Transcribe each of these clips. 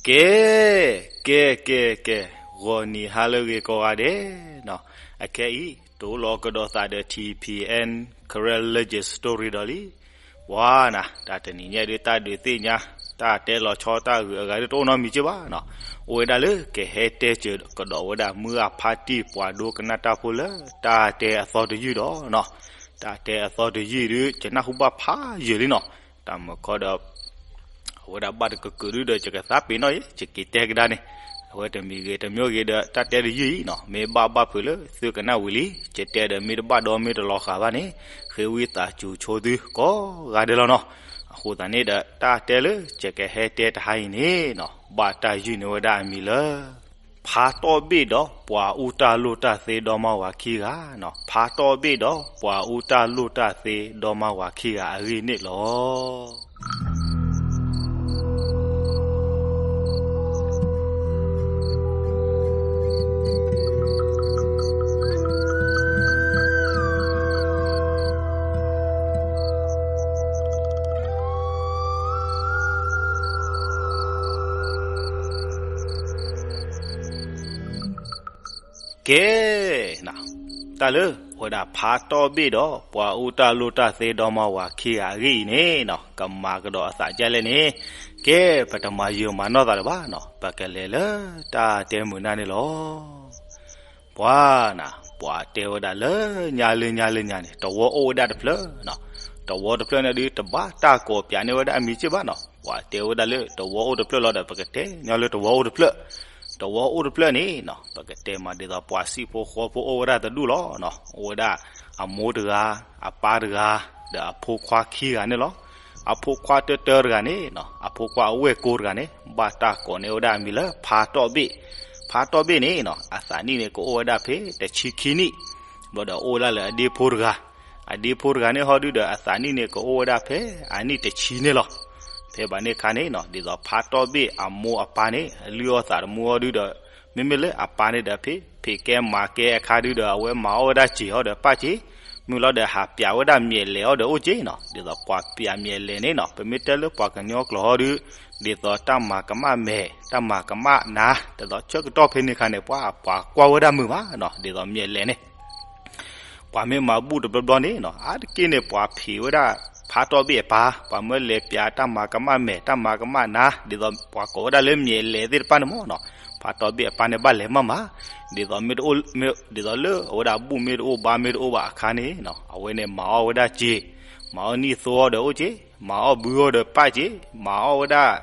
ကဲ, ကဲ, ကဲ, ကဲ, ဂီၤနံၤဟါလၢအဂ့ၤကိးဂၤဒဲးနီၤ, အခဲအံၤ တိၢ်လီၤကဒီးသးဒီး ထံၣ်ဖံၣ်အဲၣ် Karen Legend Story ဒီးလံ. ပှၤနၤ, တၢ်တနံၤညါဒုး တၢ်ဒုးသ့ၣ်ညါ, တၢ်တဲလီၤဆီတၢ်ဂုၤအဂၤဒုး တအိၣ်နီတမံၤက့ဘၣ်နီၤ. အိၣ်ဝဲဒၣ်လၢကဟဲတဲစၢၤကဒီးဝဲဒၣ် မုၢ်အဖါတံၢ်ပှၤဒိကနၣ်တၢ်ဖိလၢ တၢ်တဲအသီတယုၢ်ဒီးနီၤ. တၢ်တဲအသီတယုၢ်ဒုး ယနၢ်ဟူဘၣ်ဖးယံာ်လံနီၤ. တၢ်မုၢ်ခီဒီး အဝဲဒၣ်ဘၣ်တကကုာ်ဒုးဒီး ယကသးပ့ၤနီၣ်အံၤ ယက့ၤတဲကဒါန့ၣ်, အဝဲတမံၤဂ့ၤတမံၤဂ့ၤဒီး တၢ်တဲတယုၢ်အံၤနီၤ, မ့ၢ်ဘၣ်ဘၣ်ဖုးလၢသုကနၣ်ဝံၤလံ, ယတဲဒီးမ့ၢ်တဘၣ်ဒီးမ့ၢ်တလီၤဃာ်ဘၣ်န့ၣ်, ဃ့ဝံသးစူၤဆိသုကိးဂၤဒဲးလီၤနီၤ. အဃိသတးန့ၣ်ဒီး တၢ်တဲလၢယကဟဲတဲတဟါအံၤန့ၣ်နီၤ, ဘၣ်တၢ်ယုၢ်န့ၢ်ဝဲဒၣ်အမံၤလၢ ဖါတီၢ်ဘ့ၣ်ဒီးပှၤအူတၢ်လိၣ်တၢ်သ့ဒီမါဝၤခံဂၤနီၤ, ဖါတီၢ်ဘ့ၣ်ဒီးပှၤအူတၢ်လိၣ်တၢ်သ့ဒီမါဝၤခံဂၤအဂ့ၢ်န့ၣ်လီၤ. ကဲ, တၢ်လၢအဝဲဒၣ်ဖါတီၢ်ဘ့ၣ်ဒီး ပှၤအူတၢ်လိၣ်တၢ်သ့ဒီမါဝၤခံဂၤအဂ့ၢ်အံၤန့ၣ်နီၤ, ကမၤကဒီးအသးဒ်လဲၣ်န့ၣ်, ကဲ, ပတမၤယံာ်မၤနီၢ်သးလၢၤဘၣ်နီၤ, ပကလဲၤလၢတၢ်တဲမုာ်နၢ်န့ၣ်လီၤ. ပှၤနၤ, ပှၤတဲဝဲဒၣ်လၢညါလၢညါလၢညါန့ၣ် တဝီအိၣ်ဝဲဒၣ်တဖျၢၣ်နီၤ, တဝီတဖျၢၣ်န့ၣ်ဒုး တဘၣ်တၢ်ကိးပၠးန့ၢ်ဝဲဒၣ်အမံၤက့ဘၣ်နီၤ. ပှၤတဲဝဲဒၣ်လၢတဝီအိၣ်တဖျၢၣ်လီၤဒီး ပကတဲညီလၢတဝီအိၣ်တဖျၢၣ်, တဝီအိၣ်တဖျၢၣ်န့ၣ်နီၤ, ပကတဲမးဒ်သိးပှၤစံၣ်ဖိဃီဖိအိၣ်ဝဲဒၣ်တဒူၣ်လီၤနီၤ. အိၣ်ဝဲဒၣ်အမိၢ်တဂၤ, အပၢ်တဂၤ, ဒီးအဖိခွါခံဂၤန့ၣ်လီၤ. အဖိခွါတၢတၢတဂၤန့ၣ်နီၤ, အဖိခွါအဝဲၢ်ကိတဂၤန့ၣ် ဘၣ်တၢ်ကိးန့ၢ်ဝဲဒၣ်အမံၤလၢဖါတီၢ်ဘ့ၣ်. ဖါတီၢ်ဘ့ၣ်န့ၣ်နီၤ, အသးနံၣ်န့ၣ် ကအိၣ်ဝဲဒၣ်ဖဲတဆံခံနံၣ်, ဘျီဒီးအိၣ်ဝဲဒၣ်လၢအဒ့ဖိတဂၤ, အဒ့ဖိတဂၤန့ၣ်ဟီဒုဒီး အသးနံၣ်န့ၣ် ကအိၣ်ဝဲဒၣ်ဖဲအနံၣ်တဆံန့ၣ်လီၤ. ဖဲဘၣ်န့ၣ်အခါန့ၣ်နီၤ, ဒ်သိးဖါတီၢ်ဘ့ၣ်အမိၢ်အပၢ်န့ၣ် အလုၢ်အီၣ်သးတမူအီၤဒုဒီး, မ့မ့ၢ်လၢအပၢ်န့ၣ်ဒီး ဖံးဖံးကဲမၤကဲအခါဒုဒီး အဝဲမၤအီၣ်ဝဲဒၣ်စ့ၤဟီဒီးပၣ်စ့ၤ, မုၢ်လီၤဒီးဟးပၠးဝဲဒၣ်မၠဲးလဲၤအီၤဒီးအိၣ်က့နီၤ. ဒ်သိးပှၤပၠးမၠဲးလဲၤန့ၣ်နီၤ, ပမ့ၢ်တဲလၢပှၤကညီကျိာ်ဟီဒု, ဒ်သိးတၢ်မၤကမၣ်မဲာ်, တၢ်မၤကမၣ်နါ, ဒ်သိးဆၢကတီၢ်ဖဲန့ၣ်အခါန့ၣ် ပှၤ ပှၤကွၢ်ဝဲဒၣ်မုာ်မးနီၤ, ဒ်သိးမၠဲးလဲၤန့ၣ် ပှၤမ့ၢ်မၤဘူၣ်တဘျီဘျီန့ၣ်နီၤ, အါတက့ၢ်န့ၣ် ပှၤဖံးဝဲဒၣ်ဖါတီၢ်ဘ့ၣ်အပၢ်, ပှၤမၢလဲၤပၠးတၢ်မၤကမၣ်မဲာ် တၢ်မၤကမၣ်နါ, ဒ်သိးပှၤကိးဝဲဒၣ်လၢမၠဲးလဲၤသ့ၣ်တဖၣ်န့ၣ်မးနီၤ, ဖါတီၢ်ဘ့ၣ်အပၢ်န့ၣ် ဘၣ်လဲၤမးမး, ဒ်သိးမ့ၢ်တအိၣ်, မ့ၢ်ဒ်သိးလၢအဝဲဒၣ်ဘူၣ်မ့ၢ်တအိၣ်ဘါမ့ၢ်တအိၣ်ဘၣ်အခါန့ၣ်နီၤ, အဝဲန့ၣ်မၤအီၣ်ဝဲဒၣ်စ့ၤ, မၤအီၣ်နံၣ်သိအီၤဒီးအိၣ်က့, မၤအီၣ်ဘုအီၤဒီးပၣ်က့, မၤအီၣ်ဝဲဒၣ်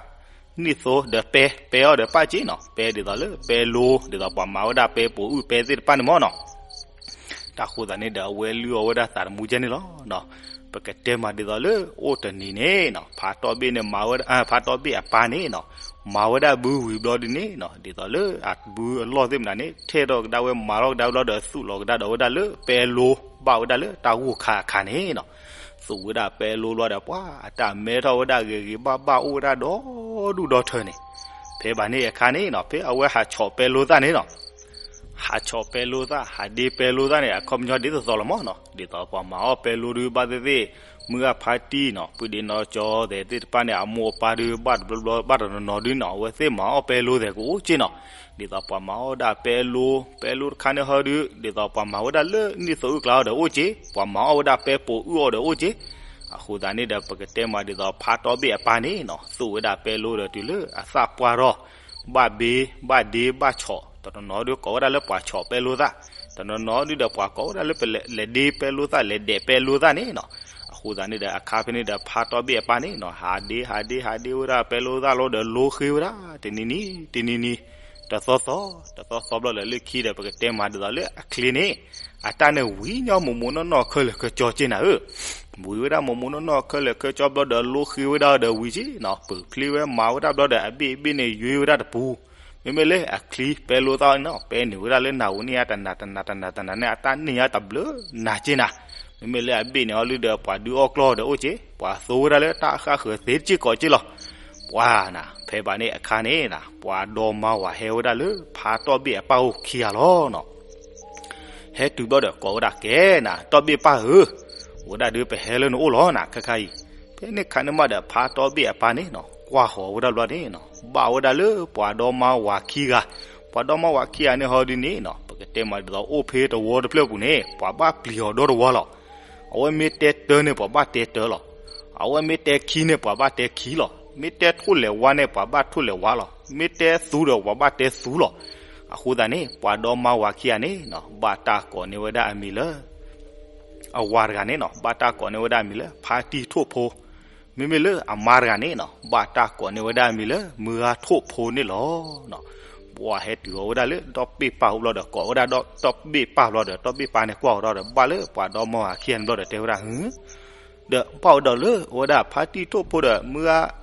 နံၣ်သိဒီးပဲ, ပဲအီၤဒီးပၣ်က့နီၤ, ပဲဒ်သိးလၢပဲလိ, ဒ်သိးပှၤမၤဝဲဒၣ်ပဲပိာ်အုၣ်ပဲသ့ၣ်တဖၣ်န့ၣ်မးနီၤ. တၢ်ဃိသးန့ၣ်ဒီး အဝဲလုၢ်အီၣ်ဝဲဒၣ်သးတမူကဲန့ၣ်လီၤ. ပကတဲမးဒ်သိးလၢအိၣ်တနံၤန့ၣ်နီၤ, ဖါတီၢ်ဘ့ၣ်န့ၣ်မၤဝဲဒၣ်, ဖါတီၢ်ဘ့ၣ်အပၢ်န့ၣ်နီၤ, မၤဝဲဒၣ်ဘုဝံၤဘျီဒ်န့ၣ်နီၤ, ဒ်သိးလၢအဘုအလီၢ်သ့ၣ်မနုၤန့ၣ် ထဲထီၣ်ကဒါဝဲမၤထီၣ်ကဒါဘျီဒီး သူၣ်လီၤကဒါဒီးဝဲဒၣ်လၢပဲလိ ဘၣ်ဝဲဒၣ်လၢတၢ်ဂိၢ်ခါအခါန့ၣ်နီၤ. သူၣ်ဝဲဒၣ်ပဲလိဘျီဒီး ပှၤအတၢ်မဲထီၣ်ဝဲဒၣ်ဂ့ၤဂ့ၤဘၣ်ဘၣ်အိၣ်ဝဲဒၣ်ဒီဒူၣ်ဒီထၢန့ၣ်, ဖဲဘၣ်န့ၣ်အခါန့ၣ်နီၤ, ဖဲအဝဲဟးဆီၣ်ပဲလိသၣ်န့ၣ်နီၤ, ဟးဆီၣ်ပဲလိသၣ် ဟးဒ့ပဲလိသၣ်န့ၣ် အခီပညီဒ်သိးသိးလီၤမးနီၤ. ဒ်သိးပှၤမၤအီၣ်ပဲလိဒုး ဘၣ်သ့ၣ်သ့ၣ် မုၢ်အဖါတံၢ်နီၤ, ပုၢ်ဒ့နီၢ်ကၠီသဲးသ့ၣ်တဖၣ်န့ၣ် အမိၢ်အပၢ်ဒုး ဘၣ်တဘျီဘျီ ဘၣ်တနီၤနီၤဒုးနီၤ, အဝဲသ့ၣ်မၤအီၣ်ပဲလိသဲးကအိၣ်က့နီၤ. ဒ်သိးပှၤမၤအီၣ်ဝဲဒၣ်ပဲလိ, ပဲလိတခါန့ၣ်ဟီဒုး ဒ်သိးပှၤမၤဝဲဒၣ်လၢနံၣ်သိအုၣ်ကျါအီၤဒီးအိၣ်က့, ပှၤမၤအီၣ်ဝဲဒၣ်ပဲပိာ်အုၣ်အီၤဒီးအိၣ်က့. အဃိသတးန့ၣ်ဒီး ပကတဲမးဒ်သိး ဖါတီၢ်ဘ့ၣ်အပၢ်န့ၣ်နီၤ, သူၣ်ဝဲဒၣ်ပဲလိဒီးတုၤလၢအသၣ်ပှၢ်ထီၣ်, ဘၣ်ဘ့ ဘၣ်ဒ့ ဘၣ်ဆီၣ်, တနီၤနီၤဒုးကိးဝဲဒၣ်လၢပှၤဆီၣ်ပဲလိသၣ်, တနီၤနီၤဒုးဒီးပှၤကိးဝဲဒၣ်လၢပလဲၤဒ့ပဲလိသၣ် လဲၤဒဲးပဲလိသၣ်န့ၣ်နီၤ. အဃိသတးန့ၣ်ဒီး အခါဖဲန့ၣ်ဒီး ဖါတီၢ်ဘ့ၣ်အပၢ်န့ၣ်နီၤ, ဟးဒ့ ဟးဒ့ ဟးဒ့ဝဲဒၣ်ပဲလိသၣ်လီၤဒီး လိဃ့ဝဲဒၣ်တနံၤနံၤ တနံၤနံၤ တသီသီ တသီသီဘျီလၢလၢခံဒီး ပကတဲမးဒ်သိးလၢ အချ့န့ၣ် အတၢ်န့ၣ်ဝံၤညီမိၢ်မိၢ်နီၢ်နီၢ်ခဲလၢာ်ခဲဆ့က့နၤဧၢ, ဝံၤဝဲဒၣ်မိၢ်မိၢ်နီၢ်နီၢ်ခဲလၢာ်ခဲဆ့ဘျီဒီး လိဃ့ဝဲဒၣ်ဒီးဝံၤက့နီၤ, ပၢၢ်ဖျ့ဝဲမၤဝဲဒၣ်ဘျီဒီး အဘ့ၣ်အဘ့ၣ်န့ၣ် ယွ့ဝဲဒၣ်တပူၤ, မ့မ့ၢ်လၢအချံပဲလိသၣ်န့ၣ်နီၤ, ပဲန့ၢ်ဝဲဒၣ်လၢနၢ်ဟူန့ၣ်ဧါ တနၤတနၤတနၤတနၤန့ၣ် အတၢ်န့ၢ်ဧါတဘျုးနၤက့နၤ, မ့မ့ၢ်လၢအဘ့ၣ်န့ၣ် အီၤလုၢ်ဒီးပှၤဒုးအီၣ်ကျီၢ်ဒီးအိၣ်က့, ပှၤသိဝဲဒၣ်လၢတၢ်ဃၣ်ဃၢၤသ့တက့ၢ်ကီးက့လီၤ. ပှၤနၤ, ဖဲဘၣ်န့ၣ်အခါန့ၣ်နၤ, ပှၤဒီမါဝၤဟဲဝဲဒၣ်လၢဖါတီၢ်ဘ့ၣ်အပၢ်အိၣ်ခံဂၤလီၤနီၤ. ဟဲတုၤဘျီဒီးကိးဝဲဒၣ်ကဲနၤ, တီၢ်ဘ့ၣ်ပၢ်ဧၢ, ဝဲဒၣ်ဒုးပဟဲလၢနအိၣ်လီၤနၤ ခဲခါအံၤ. ဖဲန့ၣ်ခါန့ၣ်မးဒီး ဖါတီၢ်ဘ့ၣ်အပၢ်န့ၣ်နီၤ ကွၢ်ဃီၤဝဲဒၣ်ဘျီန့ၣ်နီၤ ဘၣ်ဝဲဒၣ်လၢပှၤဒီမါဝၤခံဂၤ, ပှၤဒီမါဝၤခံဂၤန့ၣ်ဟီဒုန့ၣ်နီၤ ပကတဲမးဒ်သိးအိၣ်ဖဲတဝီတဖျၢၣ်ပူၤန့ၣ် ပှၤဘၣ်ပျံၤအီၤဒီတဝီလီၤ. အဝဲမ့ၢ်တဲတၢန့ၣ် ပှၤဘၣ်တဲတၢလီၤ. အဝဲမ့ၢ်တဲခံန့ၣ် ပှၤဘၣ်တဲခံလီၤ. မ့ၢ်တဲထိၣ်လဲၤဝါန့ၣ် ပှၤဘၣ်ထိၣ်လဲၤဝါလီၤ. မ့ၢ်တဲသူဒီး ပှၤဘၣ်တဲသူလီၤ. အဃိသတးန့ၣ် ပှၤဒီမါဝၤခံဂၤန့ၣ်နီၤ ဘၣ်တၢ်ကိးန့ၢ်ဝဲဒၣ်အမံၤလၢ အဝၤတဂၤန့ၣ်နီၤ ဘၣ်တၢ်ကိးန့ၢ်ဝဲဒၣ်အမံၤလၢ ဖါတံၢ်ထိၣ်ဖိ, မ့မ့ၢ်လၢအမါတဂၤန့ၣ်နီၤ ဘၣ်တၢ်ကိးန့ၢ်ဝဲဒၣ်အမံၤလၢ မုၢ်ဂၤထိၣ်ဖိန့ၣ်လီၤ. ပှၤဟဲတုၤအီၤဝဲဒၣ်လၢ ဒီဘ့ၣ်ပၢ်အအိၣ်ဘျီဒီး ကိးဝဲဒၣ်ဒီး ဒီဘ့ၣ်ပၢ်ဘျီဒီး ဒီဘ့ၣ်ပၢ်န့ၣ်ကွၢ်အီၤဒီး ဘၣ်လၢပှၤဒီမါဝၤခံဂၤန့ၣ်ဘျီဒီး တဲဝဲဒၣ် ဒီးဘၣ်ဝဲဒီးလၢ အဝဲဒၣ်ဖါတံၢ်ထိၣ်ဖိဒီး မုၢ်ဂၤ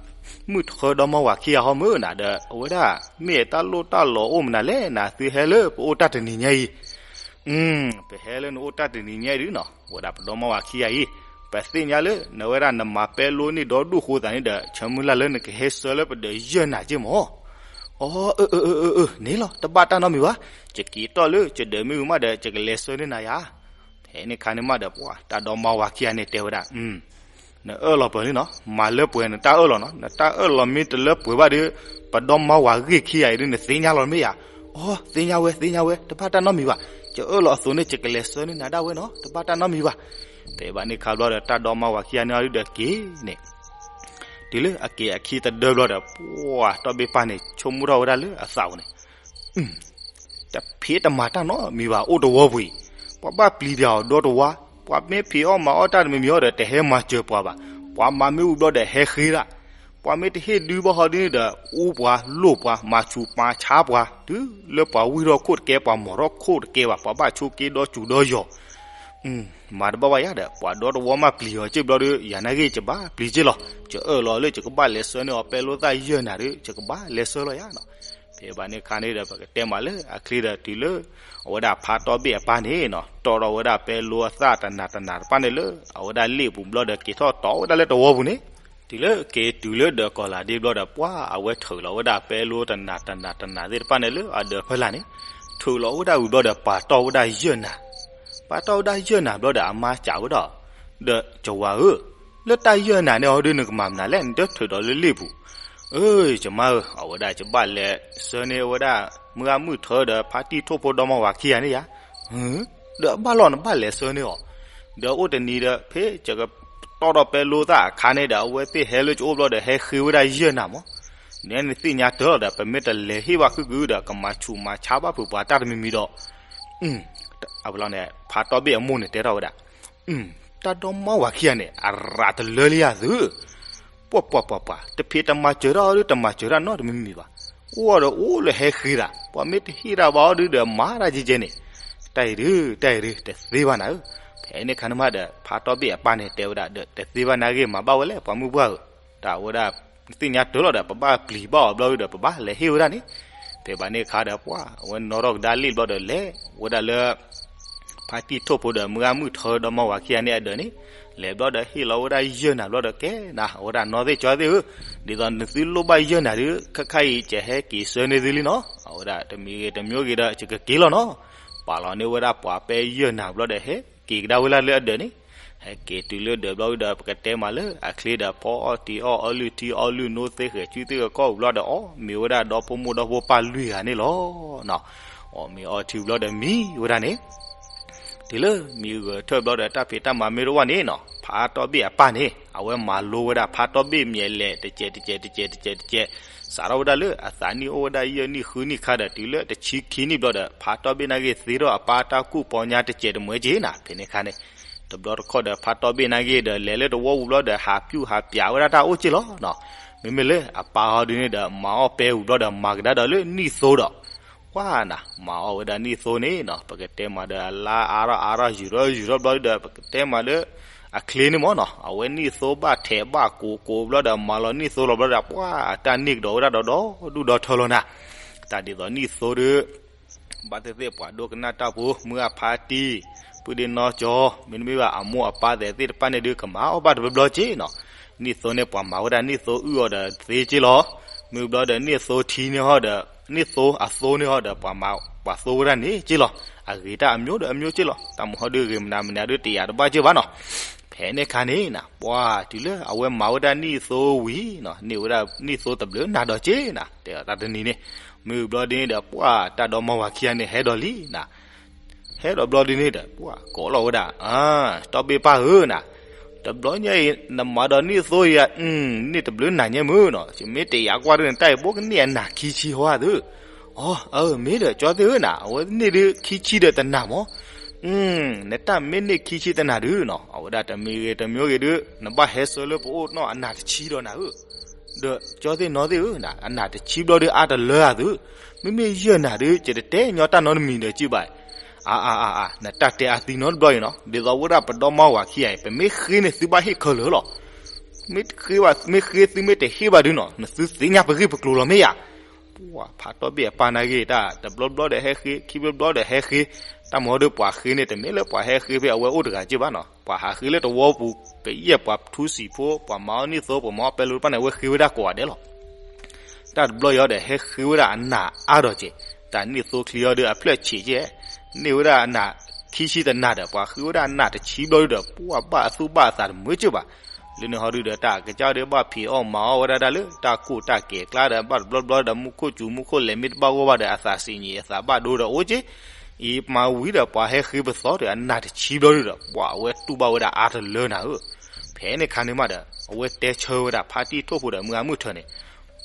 မုၢ်ထၢဒီမါဝၤခံဂၤဟီမုၢ်နၤဒီး အဝဲဒၣ် မ့ၢ်တၢ်လိၣ်တၢ်လီၤအိၣ်မနုၤလဲၣ် နသုဟဲလၢပအိၣ်တၢ်တနံၤညါအံၤ ပဟဲလၢနအိၣ်တၢ်တနံၤညါအံၤဒုနီၤ ဝဲဒၣ်ပဒီမါဝၤခံဂၤအံၤ, ပသ့ၣ်ညါလၢ နဝဲဒၣ်နမၤပဲလိန့ၢ်ဒီဒူၣ်အဃိသတးန့ၣ်ဒီး ဆၢမုၢ်လၢ်လၢနကဟဲဆှၢလၢပဒၢးယဲၢ်နၤက့မၢ်. အီ အၢ အၢ အၢ အၢ န့ၣ်လီၤ တဘၣ်တၢ်နီတမံၤဘၣ်, ယက့ၤတီၢ်လၢယဒၢးမ့ၢ်ဝံၤမးဒီး ယကလဲၤဆှၢန့ၢ်နၤယၤ. ဖဲန့ၣ်အခါန့ၣ်မးဒီး ပှၤတၢ်ဒီမါဝၤခံဂၤန့ၣ်တဲဝဲဒၣ် နအၢၣ်လီၤပှဲၤလံနီၤ, မၤလၢပှဲၤနတၢ်အၢၣ်လီၤနီၤ, နတၢ်အၢၣ်လီၤမ့ၢ်တလၢပှဲၤဘၣ်ဒီး ပဒီမါဝၤဂ့ၢ်ခံဂၤအံၤဒု နသ့ၣ်ညါလီၤမ့ၢ်ဧါ. အီ သ့ၣ်ညါဝဲ သ့ၣ်ညါဝဲ တဘၣ်တၢ်နီတမံၤဘၣ်, ယအၢၣ်လီၤအသိးန့ၣ် ယကလဲၤဆှၢန့ၢ်နၤဒၣ်ဝဲနီၤ, တဘၣ်တၢ်နီတမံၤဘၣ်. ဖဲဘၣ်န့ၣ်အခါဘျီဒီး တၢ်ဒီမါဝၤခံဂၤန့ၣ်အီၤဒုဒီးက့ၤန့ၣ် တုၤလၢအက့ၤအခံတဒၢဘျီဒီး ပှၤဒီဘ့ၣ်ပၢ်န့ၣ် ဆိကမိၣ်ထီၣ်ဝဲဒၣ်လၢအသးပူၤန့ၣ် တဖံးတမၤတၢ်နီတမံၤဘၣ် အိၣ်တဝီပူၤအံၤ, ပှၤဘၣ်ပျံၤပၠးအီၤဒီတဝါ, ပှၤမ့ၢ်ဖံးအီၣ်မၤအီၣ်တၢ်တမံၤမံၤအီၤဒီး တဟဲမၤစၢၤပှၤဘၣ်, ပှၤမၤမ့ၢ်ဝံၤဘျီဒီးဟဲဃ့ဒၣ်, ပှၤမ့ၢ်တဟ့ၣ်ဒုဘၣ်ဟီဒ်န့ၣ်ဒီး အူပှၤလိၣ်ပှၤ မၤဆူးမၤဆါပှၤ တုၤလၢပှၤဝံၢ်ထီၣ်ခိၣ်တကဲ ပှၤမီၤထီၣ်ခိၣ်တကဲဘၣ် ပှၤဘၣ်ဆိးက့ဒီစူၤဒီယီၤ မၤတဘၣ်ဘၣ်ယၤဒီး ပှၤဒီတဝီမးပျံၤအီၤစ့ၢ်ဘျီဒီး ယၤနာ်ဂ့ၢ်ယဘၣ်ပျံၤစ့ၢ်လီၤ, ယအၢၣ်လီၤလၢယကဘၣ်လဲၤ ဆှၢန့ၢ်အီၤပဲလိသၣ်ယဲၢ်နၤဒီး ယကဘၣ်လဲၤဆှၢလီၤယၤနီၤ. ဖဲဘၣ်န့ၣ်အခါန့ၣ်ဒီး ပကတဲမးလၢအချ့ဒီးတုၤလၢ အဝဲဒၣ်ဖါတီဘ့ၣ်အပၢ်န့ၣ်နီၤ တီၢ်ထီၣ်ဝဲဒၣ်ပဲလိအသၣ်တနၤတနၤတဖၣ်န့ၣ်လၢ အဝဲဒၣ်လ့ၣ်ပူၤဘျီဒီး က့ၤထီၣ်တီၢ်ဝဲဒၣ်လၢတဝီပူၤန့ၣ်, တုၤလၢက့ၤတုၤလၢဒၢးကီၤလၤဒ့ဘျီဒီး ပှၤအဝဲထုးလီၤဝဲဒၣ်ပဲလိတနၤတနၤတနၤသ့ၣ်တဖၣ်န့ၣ်လၢအဒၢးဖီလာ်န့ၣ်, ထုးလီၤဝဲဒၣ်ဝံၤဘျီဒီး ပာ်တီၢ်ဝဲဒၣ်ယဲၢ်နၤ ပာ်တီၢ်ဝဲဒၣ်ယဲၢ်နၤဘျီဒီး အမါစံးဝဲဒၣ်, ဒီးကဝၤဧၢ, လၢတၢ်ယဲၢ်နၤန့ၣ်အီၤဒု နကမၤမနုၤလဲၣ် နတထုးဒီးလၢလ့ၣ်ပူၤ. အၢ ယမါဧၢ, အဝဲဒၣ်ယဘၣ်လဲၤဆှၢန့ၢ်ဝဲဒၣ် မုၢ်ဂၤမုၢ်ထၢဒီး ဖါတံၢ်ထိၣ်ဖိဒီမါဝၤခံဂၤန့ၣ်ယၤ. ဒီးဘၣ်လီၤနဘၣ်လဲၤဆှၢန့ၢ်အီၤ, ဒီးအိၣ်တနံၤဒီး ဖဲယကတီၢ်ထီၣ်ပဲလိသၣ်အခါန့ၣ်ဒီး အဝဲသ့ၣ်ဟဲလၢယအိၣ်ဘျီဒီး ဟဲဃ့ဝဲဒၣ်ယဲၢ်နၤမး, နသ့ၣ်ညါတၢ်လီၤဒီး ပမ့ၢ်တလဲၤဟ့ၣ်ဘၣ်ဃုာ်ကဒီး ကမၤဆူးမၤဆါဘၣ်ဖုးပှၤတၢ်တမံၤမံၤဒီး အဝဲန့ၣ် ဖါတီဘ့ၣ်အမိၢ်န့ၣ်တဲထီၣ်ဝဲဒၣ်, တၢ်ဒီမါဝၤခံဂၤန့ၣ် အရၤတလၢလံယၤသု, ပှၤပှၤပှၤပှၤ တဖံးတမၤစၢၤတၢ်အီၤဒု တမၤစၢၤတၢ်နီတမံၤမံၤဘၣ်, အိၣ်ဒီးအိၣ်လၢဟဲဃ့ဒၣ် ပှၤမ့ၢ်တဟ့ၣ်တၢ်ဘၣ်အီၤဒုဒီး မၤတၢ်ကဲကဲန့ၣ်, တၢ်အံၤဒု တၢ်အံၤဒု တသ့ဘၣ်နၤဧၢ. ဖဲန့ၣ်အခါန့ၣ်မးဒီး ဖါတီဘ့ၣ်အပၢ်န့ၣ်တဲဝဲဒၣ်ဒီး တသ့ဘၣ်နၤဂ့ၢ်မၤဘၣ်ဝဲလဲၣ် ပှၤမုၢ်ပှၢ်ဧၢ, တၢ်ဝဲဒၣ် သ့ၣ်ညါတၢ်လီၤဒီး ပဘၣ်ပျံၤဘၣ်အီၤဘျီဒီး ပဘၣ်လဲၤဟ့ၣ်ဝဲဒၣ်န့ၣ်, ဖဲဘၣ်န့ၣ်အခါဒီး ပှၤအဝဲနီၣ်ထီၣ်ကဒါလ့ၣ်ဘျီဒီး လဲၤဝဲဒၣ်လၢ ဖါတံၢ်ထိၣ်ဖိဒီး မုၢ်ဂၤမုၢ်ထၢဒီမါဝၤခံဂၤန့ၣ်အဒၢးန့ၣ်, လဲၤဘျီဒီးဟ့ၣ်လီၤဝဲဒၣ်ယဲၢ်နၤဘျီဒီး ကဲနၤ အဝဲဒၣ်နီၢ်သ့ၣ်ကၠီသ့ၣ်ဧၢ, ဒ်သိးနသုလိၣ်ဘၣ်ယဲၢ်နၤဒီး ခဲခါအံၤ ယဟဲက့ၤဆှၢန့ၢ်သုလံနီၤ, အဝဲဒၣ်တမံၤဂ့ၤတမံၤဂ့ၤဒီး ယကက့ၤလီၤနီၤ. ပာ်လီၤန့ၢ်ဝဲဒၣ်ပှၤပဲယဲၢ်နၤဘျီဒီး ဟဲက့ၤကဒါဝဲဒၣ်လၢအဒၢးန့ၣ်, ဟဲက့ၤတုၤလၢဒၢးဘျီဒီး ပကတဲမးလၢအချ့ဒီး ဖီအီၣ်တံၤအီၣ် အီလုၢ်ထံအီလုၢ်နိ သ့ဃဲၤစုသ့ၣ်ကီၢ်ပူၤဘျီဒီး အီၣ်မ့ၤဝဲဒၣ်ဒီဖိမိၢ်ဒီဖိပၢ်လွံၢ်ဂၤန့ၣ်လီၤ. အီၣ်မ့ၤအီထံဘျီဒီးမံဝဲဒၣ်န့ၣ်, တုၤလၢမံဂၢၢ်ထၢၣ်ဘျီဒီး တၢ်ဖံးတၢ်မၤမ့ၢ်တအိၣ်ဘၣ်န့ၣ်နီၤ, ဖါတီဘ့ၣ်အပၢ်န့ၣ် အဝဲမၤလိဝဲဒၣ်ဖါတီဘ့ၣ်မံၤအလဲၣ် တကဲးတကဲးတကဲးတကဲးတကဲး, စးထီၣ်ဝဲဒၣ်လၢအသးနံၣ်အိၣ်ဝဲဒၣ်ယဲၢ်နံၣ်ဃုနံၣ်ခါဒီး တုၤလၢတဆံခံနံၣ်ဘျီဒီး ဖါတီဘ့ၣ်နာ်က့သ့ထီၣ်အပၢ်တၢ်ကူၣ်ပီညါတစဲးတမှဲးက့ၤနၤ, ဖဲန့ၣ်အခါန့ၣ် တဘျီတခီၣ်ဒီး ဖါတီဘ့ၣ်နာ်က့ဒီး လဲၤလၢတဝီပူၤဘျီဒီး ဟးပျူၢ်ဟးပျးဝဲဒၣ်တၢ်အိၣ်က့ၢ်လီၤနီၤ. မ့မ့ၢ်လၢအပၢ်ဟီဒုန့ၣ်ဒီး မၤအီၣ်ပဲဝံၤဘျီဒီး မၤကဒါဒီးလၢနံၣ်သိဒီး ကွၢ်နၤ မၤအီၣ်ဝဲဒၣ်နံၣ်သိန့ၣ်နီၤ, ပကတဲမးဒီး အလါအါထီၣ်အါထီၣ်ယုာ်ထီၣ်ယုာ်ထီၣ်ဘျီဒီး ပကတဲမးလၢ အချ့န့ၣ်မ့ၢ်နီၤ, အဝဲနံၣ်သိဘၣ်ထဲးဘၣ်ကိးကိးဘျီဒီး မၤလီၤနံၣ်သိလီၤဘျီဒီး ပှၤအတၢ်န့ၢ်ကဒီးဝဲဒၣ်ဒီးဒီဒူၣ်ဒီထၢလီၤနၤ. တၢ်ဒ်သိးနံၣ်သိဒီး ဘၣ်သ့ၣ်သ့ၣ်ပှၤဒိကနၣ်တၢ်ဖိ မုၢ်အဖါတံၢ် ပုၢ်ဒ့နီၢ်ကၠီ မ့တမ့ၢ်ဘၣ်အမိၢ်အပၢ်သဲးသ့ၣ်တဖၣ်န့ၣ်ဒုး ကမၤအီၣ်ဘၣ်တဘျီဘျီက့ၢ်နီၤ. နံၣ်သိန့ၣ် ပှၤမၤဝဲဒၣ်နံၣ်သိအုၣ်အီၤဒီးသ့က့ၢ်လီၤ. မ့ၢ်ဘျီဒီးနံၣ်သိထံန့ၣ်ဟီဒီး နံၣ်သိအသိန့ၣ်ဟီဒီး ပှၤမၤ ပှၤသိဝဲဒၣ်န့ၣ်က့ၢ်လီၤ. အဂ့ၤတၢ်အမျိုးဒီးအမျိုးက့ၢ်လီၤ. တၢ်မုၢ်ဟီဒုးဂ့ၤမနုၤမနုၤဒုး တယာ်တဘၣ်က့ၢ်ဘၣ်နီၤ. ဖဲန့ၣ်ခါန့ၣ်နၤ ပှၢ်တုၤလၢအဝဲမၤဝဲဒၣ်နံၣ်သိဝံၤနၤ န့ၢ်ဝဲဒၣ်နံၣ်သိတဘျုးနၤဒီးက့နၤ တဲအီၤတၢ်တနံၤန့ၣ် မ့ၢ်ဘျီဒ်န့ၣ်ဒီး ပှၢ်တၢ်ဒီမါဝၤခံဂၤန့ၣ်ဟဲဒီးလံနၤ ဟဲဒီးဘျီဒ်န့ၣ်ဒီး ပှၢ်ကိးလီၤဝဲဒၣ် တီၢ်ဘ့ၣ်ပၢ်ဧၢနၤ တဘျီညါအံၤ နမၤဒီးနံၣ်သိယၤ နံၣ်တဘျုးနၤညါမုၢ်နီၤ ယမ့ၢ်တယာ်ကွၢ်ဒ်န့ၣ် တၢ်အံၤဘိကန့ၢ်အနၢ်ခံဆံဟီဧါသု အၢ မ့ၢ်ဒီးကၠီသ့ၣ်ဧၢနၤ အဝဲန့ၢ်ဒုးခံဆံဒီးတနၢ်မး နတၢ်မ့ၢ်န့ၢ်ခံဆံတနၢ်ဒုးနီၤ အဝဲဒၣ်တမံၤဂ့ၤတမံၤဂ့ၤဒုး နဘၣ်ဟဲဆၢလၢပအိၣ်နီၢ်အနၢ်တဆံဒီးနၤဧၢ ဒီးကၠီသ့ၣ်နီၢ်သ့ၣ်ဧၢ အနၢ်တဆံဘျီဒုးအါတလၢအသု မ့မ့ၢ်ယဲၢ်နၢ်ဒုး ယတတဲညီတၢ်နီတမံၤဒီးက့ဘၣ် အါအါအါအါ နတၢ်တဲအသံနီတဘျီအံၤနီၤ ဒ်သိးဝဲဒၣ်ပဒီမါဝၤခံဂၤအံၤ ပမ့ၢ်ဃ့န့ၣ်သုဘၣ်ဟ့ၣ်ခဲလၢာ်လီၤ မ့ၢ်ဃ့ဘၣ် မ့ၢ်ဃ့သုမ့ၢ်တဟ့ၣ်ဘၣ်ဒုးနီၤ နသုသ့ၣ်ညါပဂ့ၢ်ပကျိၤလီၤမ့ၢ်ယၤ ပှၢ်ဖးတီၢ်ဘ့ၣ်အပၢ်နာ်က့ၤတၢ် တဘျီဘျီဒီးဟဲဃ့ ခံဘျီဘျီဒီးဟဲဃ့ တၢ်မၤဟီဒုးပှၤဃ့န့ၣ် တမ့ၢ်လၢပှၤဟဲဃ့ဖဲအဝဲအိၣ်တဂၤက့ဘၣ်နီၤ ပှၤဟးဃ့လၢတဝီပူၤ ကယဲၢ်ပှၤထူစံာ်ဖိ ပှၤမၤအီၣ်နံၣ်သိ ပှၤမၤအီၣ်ပဲလူတဖၣ်န့ၣ် အဝဲဃ့ဝဲဒၣ်ကိးဂၤဒဲးလီၤ တၢ်တဘျီအံၤဒီးဟဲဃ့ဝဲဒၣ်အနၢ်အါဒီးက့ၤ တၢ်နံၣ်သိချံအီၤဒုးအဖျၢၣ်ဆံးက့ န့ၢ်ဝဲဒၣ်အနၢ်ခံဆံတနၢ်ဒီး ပှၤဃ့ဝဲဒၣ်အနၢ်တဆံဘျီဒုးဒီး ပှၢ်ဘၣ်အသူၣ်ဘၣ်အသးတမုာ်က့ဘၣ် လၢန့ၣ်ဟီဒုးဒီး တၢ်ကစၢ်ဒုးဘၣ်ဖံးအီၣ်မၤအီၣ်ဝဲဒၣ်တၢ်လၢ တၢ်ကိၢ်တၢ်ကဲၤကျါဒီး ဘၣ်တဘျီဘျီဒီး မူခိၣ်စူၤမူခိၣ်လဲၤမ့ၢ်တဘၣ်ဂီၢ်ဘၣ်ဒီး အသးစံးညီ အသးဘၣ်ဒိဒီးအိၣ်က့ အံၤမၤဝံၤဒီး ပှၤဟဲဃ့ပသီဒီး အနၢ်တဆံဘျီဒုးဒီး ပှၢ်အဝဲတူၢ်ဘၣ်ဝဲဒၣ်အါတလၢနၤဧၢ ဖဲန့ၣ်ခါန့ၣ်မးဒီး အဝဲတဲဆၢဝဲဒၣ်ဖါတံၢ်ထိၣ်ဖိဒီး မုၢ်ဂၤမုၢ်ထၢန့ၣ်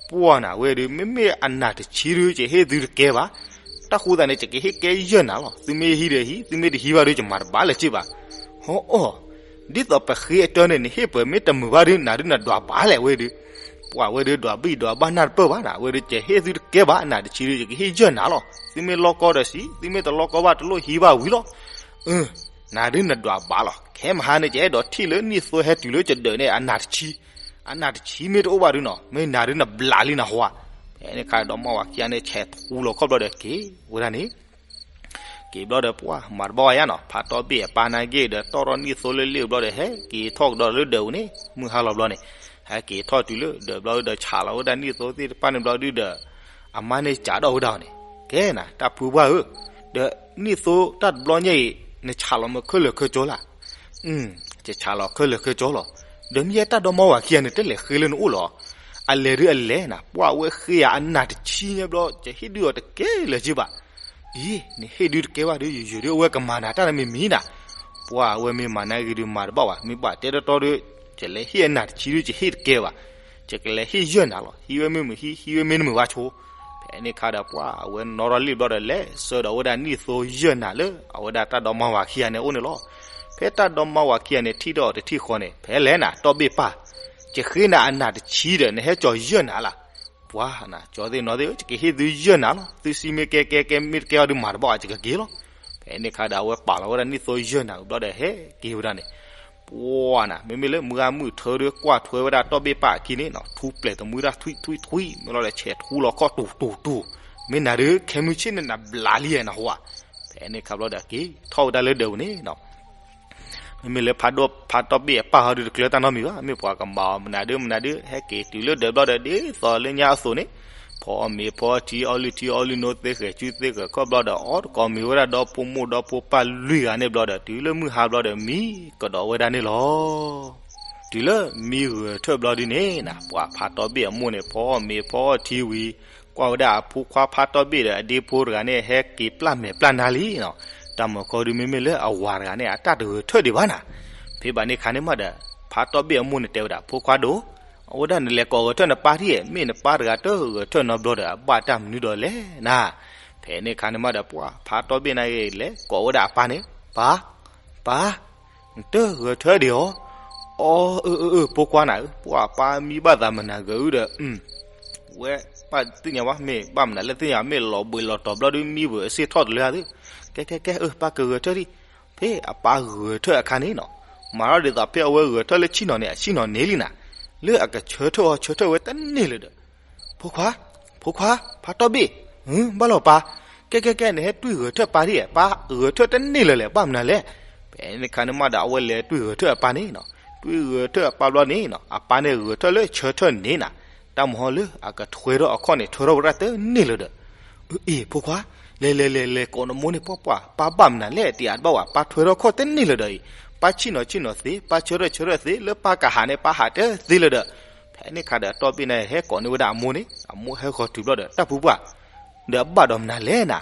ပှၢ်နၤဝဲဒုး မ့မ့ၢ်အနၢ်တဆံဒုး ယဟ့ၣ်သုတကဲဘၣ် တၢ်ဃိသးန့ၣ် ယကဟ့ၣ်ကဲယဲၢ်နၤလီၤ သုမ့ၢ်ဟံးဒီးဟံး သုမ့ၢ်တဟံးဘၣ်ဒုး ယမၤတဘၣ်လၢၤက့ဘၣ် ဟီအီၣ် ဒ်သိးပဃ့အတၢ်န့ၣ် နဟ့ၣ်ပှၤမ့ၢ်တမုာ်ဘၣ်ဒုး နၤဒုးနဒွးဘၣ်လဲၣ်ဝဲဒုး ပှၢ်ဝဲဒုးဒွးဘံၣ်ဒွးဘၣ်နၢ်တပၢၢ်ဘၣ်နၤ ဝဲဒုး ယဟ့ၣ်သုတကဲဘၣ် အနၢ်တဆံဒုး ယကဟ့ၣ်ယဲၢ်နၤလီၤ သုမ့ၢ်လီၢ်ကီဒီးစံး သုမ့ၢ်တလီၢ်ကီဘၣ်တလိၣ်ဟံးဘၣ်ဝံၤလီၤ အၢ နၤဒုးနဒွးဘၣ်လီၤ ခဲမဟါန့ၣ် ယအဲၣ်ဒိးထံၣ်လၢနံၣ်သိဟဲတုၤလၢယဒၢးန့ၣ် အနၢ်တဆံ အနၢ်တဆံမ့ၢ်တအိၣ်ဘၣ်ဒုးနီၤ မ့ၢ်နၤဒုးနဘျးလံနဟါ ဖဲန့ၣ်ခါဒီးမါဝၤခံဂၤန့ၣ် ဆဲးထူလီၤခီၣ်ဘျီဒီးက့ၤဝဲဒၣ်န့ၣ် က့ၤဘျီဒီးပှၢ်မၤတဘၣ်ဝဲယါနီၤ ဖးတီၢ်ဘ့ၣ်အပၢ်နာ်က့ၤဒီး တီၢ်ထီၣ်နံၣ်သိလၢလ့ၣ်ဘျီဒီး ဟဲက့ၤထီၣ်ကဒီးလၢဒၢးပူၤန့ၣ် မုၢ်ဟါလီၤဘျီန့ၣ် ဟဲက့ၤထီၣ်တုၤလၢဒၢးဘျီဒီး ဆးလီၤဝဲဒၣ်နံၣ်သိသ့ၣ်တဖၣ်န့ၣ်ဘျီဒုးဒီး အမါန့ၣ်ကးဒီးဝဲဒၣ်အီၤန့ၣ် ကဲနၤ တၢ်ဖုပှၢ်ဧၢ ဒီးနံၣ်သိတၢ်တဘျီညါအံၤ နဆးလီၤမ့ၢ်ခဲလၢာ်ခဲကၠီလၢ် ယဆးလီၤခဲလၢာ်ခဲကၠီလီၤ. ဒီးမ့ၢ်ယဲတၢ်ဒီမါဝၤခံဂၤန့ၣ် တလဲၤဃ့လၢနအိၣ်လီၤ. အလဲၤဒုးအလဲၤနၤ ပှၢ်ဝဲဃ့ယၤအနၢ်တဆံညါဘျီ ယဟ့ၣ်ဒုးအီၤတကဲလၢၤက့ဘၣ်. အံၤ နဟ့ၣ်ဒုးတကဲဘၣ်ဒုး ယယုာ်ဒုးအဝဲကမၤနၤတၢ်န့ၣ်မ့ၢ်မံၤနၤ. ပှၢ်ဝဲမ့ၢ်မၤနၤဂ့ၤဒုးမၤတဘၣ်ဘၣ် မ့ၢ်ဘၣ်တဲတီတီဒုး ယလဲၤဟ့ၣ်အနၢ်တဆံဒုး ယဟ့ၣ်တကဲဘၣ်. ယကလဲၤဟ့ၣ်ယဲၢ်နၤလီၤ. ဟံးဝဲမ့ၢ်မုာ်ဟံး ဟံးဝဲမ့ၢ်တမုာ်ဘၣ်ဆိ ဖဲန့ၣ်ခါဒီးပှၢ်အဝဲနီၣ်ထီၣ်လံၣ်ဘျီဒီးလဲၤဆှၢဒီးဝဲဒၣ်နံၣ်သိယဲၢ်နၤလၢ အဝဲဒၣ်တၢ်ဒီမါဝၤခံဂၤန့ၣ်အအိၣ်န့ၣ်လီၤ. ဖဲတၢ်ဒီမါဝၤခံဂၤန့ၣ် ထံၣ်ဒီးတထံၣ်ဃီန့ၣ် ဖဲလဲၣ်နၤ တီၢ်ဘ့ၣ်ပၢ်, ယဃ့နၤအနၢ်တဆံဒီး နဟဲကၠီၤယဲၢ်နၤလၢ်. ပှၢ်နၤ ကၠီသ့ၣ်နီၣ်သ့ၣ်ဧၢ ယကဟ့ၣ်သုယဲၢ်နၤလီၤ. သုစံးမ့ၢ်ကဲကဲကဲ မ့ၢ်တကဲအီၤဒုးမၤတဘၣ် ယကက့ၤလီၤ. ဖဲန့ၣ်ခါဒီး အဝဲပာ်လီၤဝဲဒၣ်နံၣ်သိယဲၢ်နၤဘျီဒီးဟဲက့ၤဝဲဒၣ်န့ၣ် ပှၢ်နၤ မ့မ့ၢ်လၢမုၢ်ဂၤမုၢ်ထၢဒုး ကွၢ်ထွဲဝဲဒၣ်တီၢ်ဘ့ၣ်ပၢ်အခံန့ၣ်နီၤ ထူပျဲၢ်တမှံဒၣ်ထွံၣ်ထွံၣ်ထွံၣ် မ့ၢ်လီၤဒီးဆဲးထူလီၤခီၣ်တူၤတူၤတူၤ, မ့ၢ်နၤဒုး ခဲမုၢ်ဆ့ၣ်န့ၣ် နဘျးလံနဟါ, ဖဲန့ၣ်ခါဘျီဒီးက့ၤထီၣ်ဝဲဒၣ်လၢဒၢးပူၤန့ၣ်နီၤ မ့မ့ၢ်လၢ ဖးတီၢ်ဘ့ၣ်အပၢ်ဟီဒုးတကျၢၤတၢ်နီတမံၤဘၣ်, မ့ၢ်ပှၤကမၤအီၤမနုၤဒုးမနုၤဒုး ဟဲက့ၤတုၤလၢဒၢးဘျီဒီး ဒ်သိးလၢညါအသိးန့ၣ် ဖီအီၣ်မ့ၤဖီအီထံအီလုၢ်ထံအီလုၢ်နိ သ့ဃဲၤစုသ့ဃဲၤခီၣ်ဘျီဒီး အီၣ်တကိးမံၤဝဲဒၣ်ဒီဖိမိၢ်ဒီဖိပၢ်လွံၢ်ဂၤန့ၣ်ဘျီဒီး တုၤလၢမုၢ်ဟါဘျီဒီး မံကဒီးဝဲဒၣ်န့ၣ်လီၤ. တုၤလၢမံဂၢၢ်ထၢၣ်ဘျီဒုးန့ၣ်နၤ ပှၤဖးတီၢ်ဘ့ၣ်အမိၢ်န့ၣ် ဖီအီၣ်မ့ၤဖီအီထံဝံၤ ကွၢ်ဝဲဒၣ်အဖိခွါဖးတီၢ်ဘ့ၣ်ဒီးအဒ့ဖိတဂၤန့ၣ် ဟဲက့ၤပျၢ်မဲာ်ပျၢ်နါလံနီၤ, တၢ်မၤခီဒုးမ့မ့ၢ်လၢအဝၤတဂၤန့ၣ် အတၢ်တဂၢၢ်ထၢၣ်ဒံးဘၣ်နၤ, ဖဲဘၣ်န့ၣ်ခါန့ၣ်မးဒီး ဖးတီၢ်ဘ့ၣ်အမိၢ်န့ၣ်တဲဝဲဒၣ် ဖိခွါဒိၣ်, အဝဲဒၣ်နလဲၤကိးဂၢၢ်ထၢၣ်နပၢ်ထံၣ်, မ့ၢ်နပၢ်တဂၤတဂၢၢ်ထၢၣ်နီတဘျီဒီး အဘၣ်တၢ်မနုၤဒီးလဲၣ်နၤ, ဖဲန့ၣ်ခါန့ၣ်မးဒီး ပှၤဖးတီၢ်ဘ့ၣ်န့ၣ်ဂ့ၤ လဲၤကိးဝဲဒၣ်အပၢ်န့ၣ်, ပၢ်, ပၢ် နတဂၢၢ်ထၢၣ်ဒံးဧါ, အီ အၢ အၢ အၢ ဖိခွါနၤဧၢ, ပှၤပၢ်မံဘၣ်သးမနၤဂ့ၤဧါဒီး ဝဲပၢ်သ့ၣ်ညါဝဲ မ့ၢ်ဘၣ်မနုၤလၢသ့ၣ်ညါ မ့ၢ်လီၤဘှံးလီၤတီၤဘျီဒုး မံဝဲအစ့ၣ်ထီၣ်တလၢဧါသ့ၣ်, ကဲ ကဲ ကဲ အၢ ပၢ်ကဂၢၢ်ထၢၣ်ဒံး, ဖဲအပၢ်ဂၢၢ်ထၢၣ်အခါန့ၣ်နီၤ, မၤထီၣ်ဒ်သိးဖဲအဝဲဂၢၢ်ထၢၣ်လၢဆ့ၣ်နီၤန့ၣ် အဆ့ၣ်နီၤန့ၣ်လံနၤ, လၢအကဆၢထၢၣ်အီၤဆၢထၢၣ်ဝဲတန့ၢ်လၢၤဒီး ဖိခွါ, ဖိခွါ, ဖးတီၢ်ဘ့ၣ်, ဘၣ်လီၤပၢ်, ကဲ ကဲ ကဲ နဟဲတွံၢ်ဂၢၢ်ထၢၣ်ပၢ်ဒံး, ပၢ်ဂၢၢ်ထၢၣ်တန့ၢ်လၢၤလဲၣ် ဘၣ်မနုၤလဲၣ်, ဖဲန့ၣ်ခါန့ၣ်မးဒီး အဝဲလဲၤတွံၢ်ဂၢၢ်ထၢၣ်အပၢ်န့ၣ်နီၤ, တွံၢ်ဂၢၢ်ထၢၣ်အပၢ်ဘျီန့ၣ်နီၤ အပၢ်န့ၣ်ဂၢၢ်ထၢၣ်လၢဆၢထၢၣ်န့ၣ်နၤ, တၢ်မၤဟီလၢအကထွဲထီၣ်အခီၣ်န့ၣ် ထွဲထီၣ်ဝဲဒၣ်တန့ၢ်လၢၤဒီး အ့ ဖိခွါ, လဲၤ လဲၤ လဲၤ လဲၤကိးနမိၢ်န့ၣ် ပှၢ်ပှၢ် ပၢ်ဘၣ်မနုၤလဲၣ် တယၤတဘၣ်ဝဲ ပၢ်ထွဲထီၣ်ခီၣ်တန့ၢ်လၢၤဒီးအံၤ, ပၢ်ဆံၣ်နီၤဆံၣ်နီၤသ့, ပၢ်ဆၢထၢၣ်ဆၢထၢၣ်သ့, လၢပၢ်ကဟးန့ၣ် ပၢ်ဟးတသ့လၢၤဒီး, ဖဲန့ၣ်ခါဒီး တီၢ်ဘ့ၣ်န့ၣ်ဟဲကိးန့ၢ်ဝဲဒၣ်အမိၢ်န့ၣ်, အမိၢ်ဟဲဃီၤတုၤဘျီဒီး တၢ်ဖုပှၢ်, ဒီးအဘၣ်ဒီးမနုၤလဲၣ်နၤ,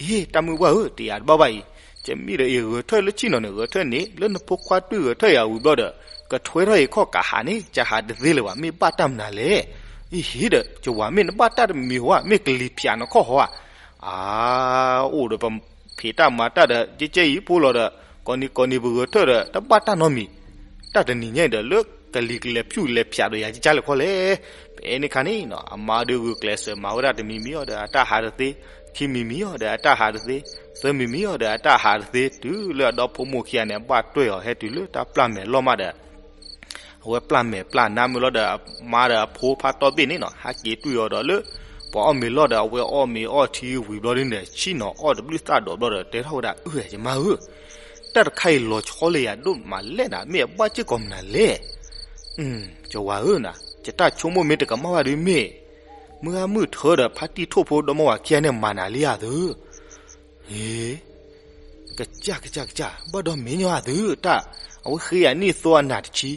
အ့ တၢ်မုၢ်ပှၢ်ဧၢ, တယၤတဘၣ်ဘၣ်အံၤ, ယမ့ၢ်ဒီးအံၤဂဲၤထၢၣ်လၢဆံၣ်နီၤန့ၣ် ဂဲၤထၢၣ်န့ၣ် လၢနဖိခွါတွံၢ်ဂဲၤထၢၣ်ယၤဝံၤဘျီဒီး ကထွဲထီၣ်အံၤခီၣ်ကဟးန့ၣ် ကဟးတသ့လၢၤဘၣ်, မ့ၢ်ဘၣ်တၢ်မနုၤလဲၣ်, အံၤဟံးဒီး ကဝၤမ့ၢ်နဘၣ်တၢ်တမံၤမံၤဧါ, မ့ၢ်ကလံၤဖၠးနခီၣ်ဟီဧါ အါ, အိၣ်ဒီးပဖံးတၢ်မၤတၢ်ဒီး ကဲကဲအံၤဖိလီၤဒီး, ကိးနံၤကိးနံၤ ပဂဲၤထၢၣ်ဒီး တဘၣ်တၢ်နီတမံၤ, တၢ်တနံၤညါအံၤဒီး လၢကလံၤကလဲၤဖၠူၣ်လဲၤဖၠးဒီးယၤကကၢ်လဲၣ်ခီလဲၣ်. ဖဲန့ၣ်ခါန့ၣ်နီၤ အမါဒီးဂုာ်ကျဲးစၢးမၤဝဲဒၣ်တမံၤမံၤအီၤဒီး အတၢ်ဟးတသ့, ခံမံၤမံၤအီၤဒီး အတၢ်ဟးတသ့, သၢမံၤမံၤအီၤဒီး အတၢ်ဟးတသ့, တုၤလၢအဒီဖိမိၢ်ခံဂၤန့ၣ် ဘၣ်တွဲၢ်အီၤဟဲတုၤလၢတၢ်ပျၢ်မဲာ်လီၢ်မးဒီး အဝဲပျၢ်မဲာ်ပျၢ်နါမုၢ်လီၤဒီး အမါဒီးအဖိဖါတီဘ့ၣ်န့ၣ်နီၤ ဟဲက့ၤတွံၢ်အီၤဒီးလၢ ပှၤအီၣ်မ့ၤလီၢ်ဒီး အဝဲအီၣ်မ့ၤအီထံဝံၤဘျီဒ်န့ၣ်ဒီး ဆံၣ်နီၤအီၣ်တဘျုးသၣ်ဒိးဘျီဒီး တဲထီၣ်ဝဲဒၣ် အၢ ယမါဧၢ, တၢ်တခါအံၤလီၤဆီလၢယၤဒိၣ်မးလဲၣ်နၤ, မ့ၢ်အဘၣ်စ့ၢ်ကီးမနုၤလဲၣ်. ကဝၤဧၢနၤ, ယတၢ်ဆိကမိၣ်မ့ၢ်တကမၣ်ဘၣ်ဒီးမ့ၢ် မုၢ်ဂၤမုၢ်ထၢဒီး ဖါတံၢ်ထိၣ်ဖိ ဒီမါဝၤခံဂၤန့ၣ်မၤနၤလံဧါသု ဟ့, ကစၢ်ကစၢ်ကစၢ်, ဘၣ်ဒီးမ့ၢ်ညီအသုတၢ်, အဝဲဃ့ယၤနံၣ်သိအနၢ်တဆံ,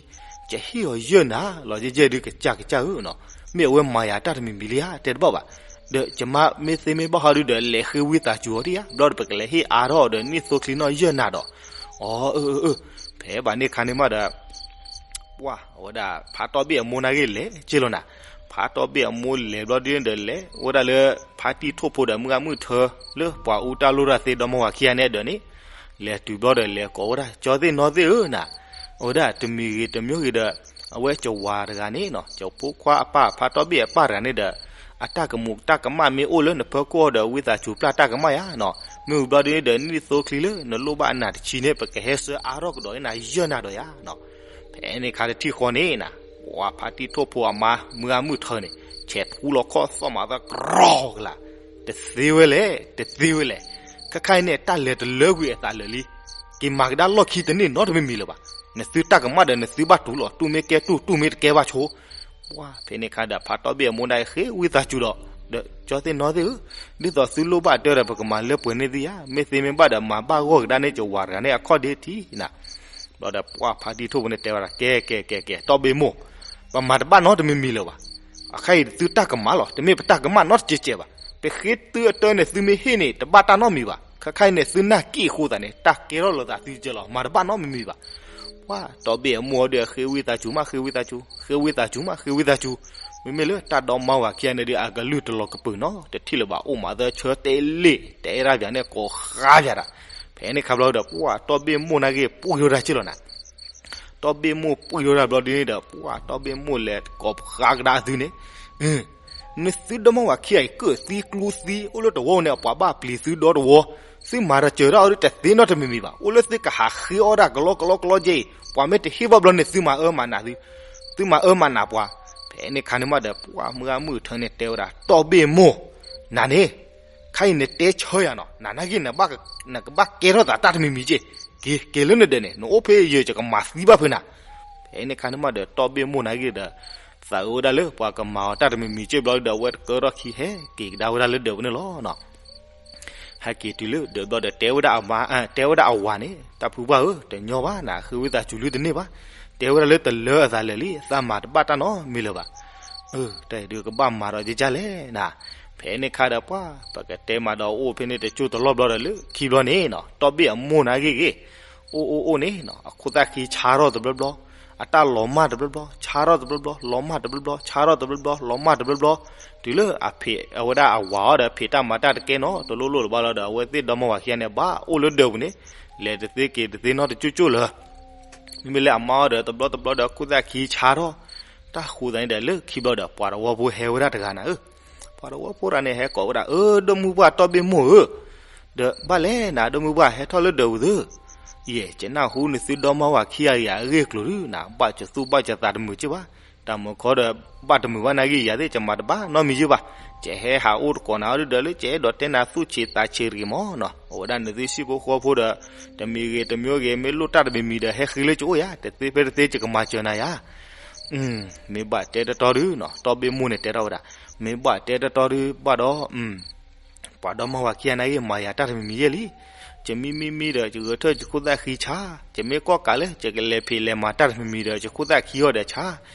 ယဟ့ၣ်အီၤယဲၢ်နၢ်လီၤ, ယဲၢ်ဒုးကစၢ်ကစၢ်ဧၢနီၤ, မ့ၢ်အဝဲမၤယၤတၢ်တမံၤမံၤလံဧါ, တဲတဘၣ်ဘၣ်, ဒီးယမါမ့ၢ်သ့မ့ၢ်ဘၣ်ဟီဒုးဒီး လဲၤဃ့ဝံသးစူၤအီၤဒံးဧါ, ဘျီဒီးပကလဲၤဟ့ၣ်အါထီၣ်အီၤဒီးနံၣ်သိချံနီၣ်ယဲၢ်နၢ်ဒီး, အီ အၢ အၢ အၢ, ဖဲဘၣ်န့ၣ်ခါန့ၣ်မးဒီး ပှၢ် အဝဲဒၣ်ဖါတီဘ့ၣ်အမိၢ်နာ်က့လဲၤက့လီၤနၤ, ဖါတီဘ့ၣ်အမိၢ်လဲၤဘျီဒ်န့ၣ်ဒီး လဲၤဝဲဒၣ်လၢ ဖါတံၢ်ထိၣ်ဖိဒီး မုၢ်ဂၤမုၢ်ထၢ လၢပှၤအူတၢ်လိၣ်တၢ်သ့ ဒီမါဝၤခံဂၤန့ၣ်ဒီးန့ၣ်, လဲၤတုၤဘျီဒီး လဲၤကိးဝဲဒၣ် ကၠီသ့ၣ်နီသ့ၣ်ဧၢနၤ, အဝဲဒၣ်တမံၤဂ့ၤတမံၤဂ့ၤဒီး အဝဲကဝၤတဂၤန့ၣ်နီၤ ကဖိခွါအပၢ် ဖါတီဘ့ၣ်အပၢ်တဂၤန့ၣ်ဒီး အတၢ်ကမူးတၢ်ကမၣ်မ့ၢ်အိၣ်လၢနဖၢကီၢ်ဒီး ဝံသးစူၤပျၢ်တၢ်ကမၣ်ယၤနီၤ, မ့ၢ်ဝံၤဘျီဒ်န့ၣ်ဒီး နံၣ်သိချံလၢနလိၣ်ဘၣ်အနၢ်တဆံန့ၣ် ပကဟဲဆှၢအါထီၣ်ကဒီးန့ၢ်နၤယဲၢ်နၢ်ဒီးယၤနီၤ. ဖဲန့ၣ်ခါတထံၣ်ဃီန့ၣ်နၤ, ပှၤဖါတံၢ်ထိၣ်ဖိအမါ မုၢ်ဂၤမုၢ်ထၢန့ၣ် ဆဲးထူလီၤခီၣ်သီၣ်မၤသးကရီကလာ်, တသ့ဝဲလဲၣ် တသ့ဝဲလဲၣ်, ခဲခါအံၤန့ၣ် တၢ်လဲၤတလၢကွံာ်အသးလၢာ်လံ, က့ၤမၤကဒါလီၢ်ခံတန့ၢ်နီတမံၤမံၤလၢၤဘၣ်, နသုတၢ်ကမၣ်ဒီးနသုဘၣ်တူၢ်လီၤ, တူၢ်မ့ၢ်ကဲတူၢ် တူၢ်မ့ၢ်တကဲဘၣ်ဆိ ပှၢ် ဖဲန့ၣ်ခါဒီး ဖါတီဘ့ၣ်အမိၢ်ဒၣ်ဃ့ဝံသးစူၤဒီး, ဒီးကၠီသ့ၣ်နီသ့ၣ်ဧၢ, ဒ်သိးသုလိၣ်ဘၣ်တၢ်ဒီး ပကမၤလၢပှဲၤန့ၢ်သုယၤ, မ့ၢ်သ့မ့ၢ်ဘၣ်ဒီး မၤဘၣ်ဂီၢ်ကဒါန့ၢ်ကဝၤတဂၤန့ၣ် အခီၣ်ဒ့ထံနၤ. ဘျီဒီးပှၢ်ဖါတံၢ်ထိၣ်ဖိန့ၣ်တဲဝဲဒၣ် ကဲ ကဲ ကဲ ကဲ တီဘ့ၣ်မိၢ်, ပမၤတဘၣ်နီတမံၤမံၤလၢၤဘၣ်. အခါအံၤသုတၢ်ကမၣ်လီၤ, တမ့ၢ်ပတၢ်ကမၣ်နီတစဲးစဲးဘၣ်. ပဃ့သုအတၢ်န့ၣ် သုမ့ၢ်ဟ့ၣ်န့ၣ် တဘၣ်တၢ်နီတမံၤဘၣ်. ခဲခါအံၤန့ၣ် သုနာ်က့ၣ်အဃိသးန့ၣ် တၢ်ကဲထီၣ်လိာ်သးသုကဲလီၤ, မၤတဘၣ်နီတမံၤမံၤဘၣ်. ပှၢ်တီဘ့ၣ်အမိၢ်ဒီး ဃ့ဝံသးစူၤမး ဃ့ဝံသးစူၤ, ဃ့ဝံသးစူၤမး ဃ့ဝံသးစူၤ. မ့မ့ၢ်လၢတၢ်ဒီမါဝၤခံဂၤန့ၣ်ဒီး အကလုၢ်တလီၤကပၢၤနီတထံၣ်လၢၤဘၣ်, အိၣ်မးသၢဆၢတဲလ့ၣ် တဲဒၣ်ပၠးန့ၣ် ကိးဃါပၠးဒၣ်. ဖဲန့ၣ်ခါဘျီဒီး ပှၢ်တီဘ့ၣ်မိၢ်နာ်က့ ပှံၢ်ထီၣ်တၢ်က့ၢ်လီၤနၤ. တီဘ့ၣ်မိၢ်ပှံၢ်ထီၣ်တၢ်ဘျီဒ်န့ၣ်ဒီး ပှၢ်တီဘ့ၣ်မိၢ်လဲၤကိးဃါကဒါအသုန့ၣ်, နသုဒီမါဝၤခံဂၤအံၤ ကၢၣ်သံကျူသံ အိၣ်လၢတဝီန့ၣ် အပှၤဘၣ်ပျံၤသုဒီတဝီ, သုမၤတစၢၤတၢ်အီၤဒ်တသ့နီတမံၤမံၤဘၣ်. အိၣ်လၢသုကဟးဃ့အီၣ်ဒၣ်ကလီကလီကလီကဲအံၤ ပှၤမ့ၢ်တဟ့ၣ်ဘၣ်ဘျီန့ၣ် သုမၤအၢမၤနးသု, သုမၤအၢမၤနးပှၤ. ဖဲန့ၣ်ခါန့ၣ်မးဒီး ပှၢ်မုၢ်ဂၤမုၢ်ထၢန့ၣ်တဲဝဲဒၣ် တီဘ့ၣ်မိၢ်, နၤန့ၣ် ခါအံၤနတဲဆၢယၤနီၤ, နနာ်က့ နကဘၣ်ကဲထီၣ်သးတၢ်တမံၤမံၤက့ၢ်, က့ၤ က့ၤလၢနဒၢးန့ၣ် နအိၣ်ဖဲယဲၢ် ယကမၤသံဘၣ်ဖုးနၤ. ဖဲန့ၣ်ခါန့ၣ်မးဒီး တီဘ့ၣ်မိၢ်နာ်က့ဒီး သးအုးဝဲဒၣ်လၢပှၤကမၤအီၤတၢ်တမံၤမံၤက့ၢ်ဘျီဒီး အဝဲတကၢထီၣ်ခံဟဲက့ၤကဒါဝဲဒၣ်လၢဒၢးပူၤန့ၣ်လီၤ. ဟဲက့ၤတုၤလၢဒၢးဘျီဒီး တဲဝဲဒၣ်အမါ တဲဝဲဒၣ်အဝၤန့ၣ် တၢ်ဖုပှၢ်ဧၢ, တညီဘၣ်နၤ, ဃ့ဝံသးစူၤလၢတန့ၢ်ဘၣ်, တဲဝဲဒၣ်လၢတလၢအသးလၢာ်လံ, သးမၤတဘၣ်တၢ်နီတမံၤလၢၤဘၣ်. အၢ တၢ်အံၤဒုးကဘၣ်မၤဒီးကကၢ်လဲၣ်နၤ. ဖဲန့ၣ်ခါဒီးပှၢ် ပကတဲမးဒီးအိၣ်ဖဲန့ၣ်တကၠိၢ်တလီၢ်ဘျီဒီး လၢခံဘျီန့ၣ်နီၤ တီဘ့ၣ်အမိၢ်နာ်က့ဂ့ၤ, အိၣ်အိၣ်အိၣ်န့ၣ်နီၤ အခိၣ်သၣ်ခံဆါထီၣ်တဘျီဘျီ, အတၢ်လီၤမၢ်တဘျီဘျီ, ဆါထီၣ်တဘျီဘျီ, လီၤမၢ်တဘျီဘျီ, ဆါထီၣ်တဘျီဘျီ, လီၤမၢ်တဘျီဘျီ, တုၤလၢအဖံး အဝဲဒၣ်အဝၤအီၤဒီး ဖံးတၢ်မၤတၢ်တကဲနီတလိၣ်လိၣ်လၢၤဘၣ်လီၤဒီး အဝဲသ့ၣ်ဒီမါဝၤခံဂၤန့ၣ် ဘၣ်အိၣ်လၢဒၢးပူၤန့ၣ် လဲၤတသ့က့ၤတသ့နီတကၠိၢ်ကၠိၢ်လၢၤ. မ့မ့ၢ်လၢအမါအီၤဒီး တဘျီတဘျီဒီး အခိၣ်သၣ်ခံဆါထီၣ်, တၢ်ဃိသးန့ၣ်ဒီး လၢခံဘျီဒီး ပှၤတဝီဖိဟဲဝဲဒၣ်တဂၤနၤဧၢ, ပှၤတဝီဖိတဂၤန့ၣ် ဟဲကိးဝဲဒၣ် အၢ ဒီမုၢ်ပှၢ်တီဘ့ၣ်မိၢ်ဧၢ, ဒီးဘၣ်လဲၣ်နၤ ဒီမုၢ်ပှၢ် ဟဲထီၣ်လၢဒၢးပူၤသု, ယဲၢ် ယနၢ်ဟူနသုဒီမါဝၤခံဂၤအံၤအဂ့ၢ်အကျိၤဒုးနၤ ဘၣ်ယသူၣ်ဘၣ်ယသးတမုာ်က့ၢ်ဘၣ်, တၢ်မုာ်ခီဒီး ဘၣ်တမုာ်ဘၣ်နာ်က့ယၤသ့ၣ် ယမၤတဘၣ်နီတမံၤက့ၢ်ဘၣ်, ယဟဲဟးအိၣ်တကိးနၤအီၤဒုးဒီး လၢယအဲၣ်ဒိးတဲနၤသူၣ်ဆံးသးဆံးတဂ့ၤမးနီၤ, အဝဲဒၣ်နသုဟံၣ်ဖိဃီဖိဒီး တမံၤဂ့ၤတမံၤဂ့ၤ မ့ၢ်လိၣ်တၢ်တမံၤမံၤဒီး ဟဲဃ့လၢယအိၣ်ယၤ တသ့ဖဲတသ့ ယကမၤစၢၤနၤယၤ မ့ၢ်ဘၣ်တဲတတီဒုးနီၤ တီဘ့ၣ်မိၢ်န့ၣ်တဲထီၣ်ဝဲဒၣ်, မ့ၢ်ဘၣ်တဲတတီဒုးဘၣ်ဒီး ပှၤဒီမါဝၤခံဂၤနာ်က့ မၤယၤတၢ်တမံၤမံၤယဲၢ်လံ, ယမံမံမံဒီး ယဂဲၤထၢၣ်ယခိၣ်သၣ်ခံဆါ, ယမ့ၢ်ကွၢ်ကးလၢ ယကလဲၤဖံးလဲၤမၤတၢ်တမံၤမံၤဒီး ယခိၣ်သၣ်ခံအီၤဒီးဆါ,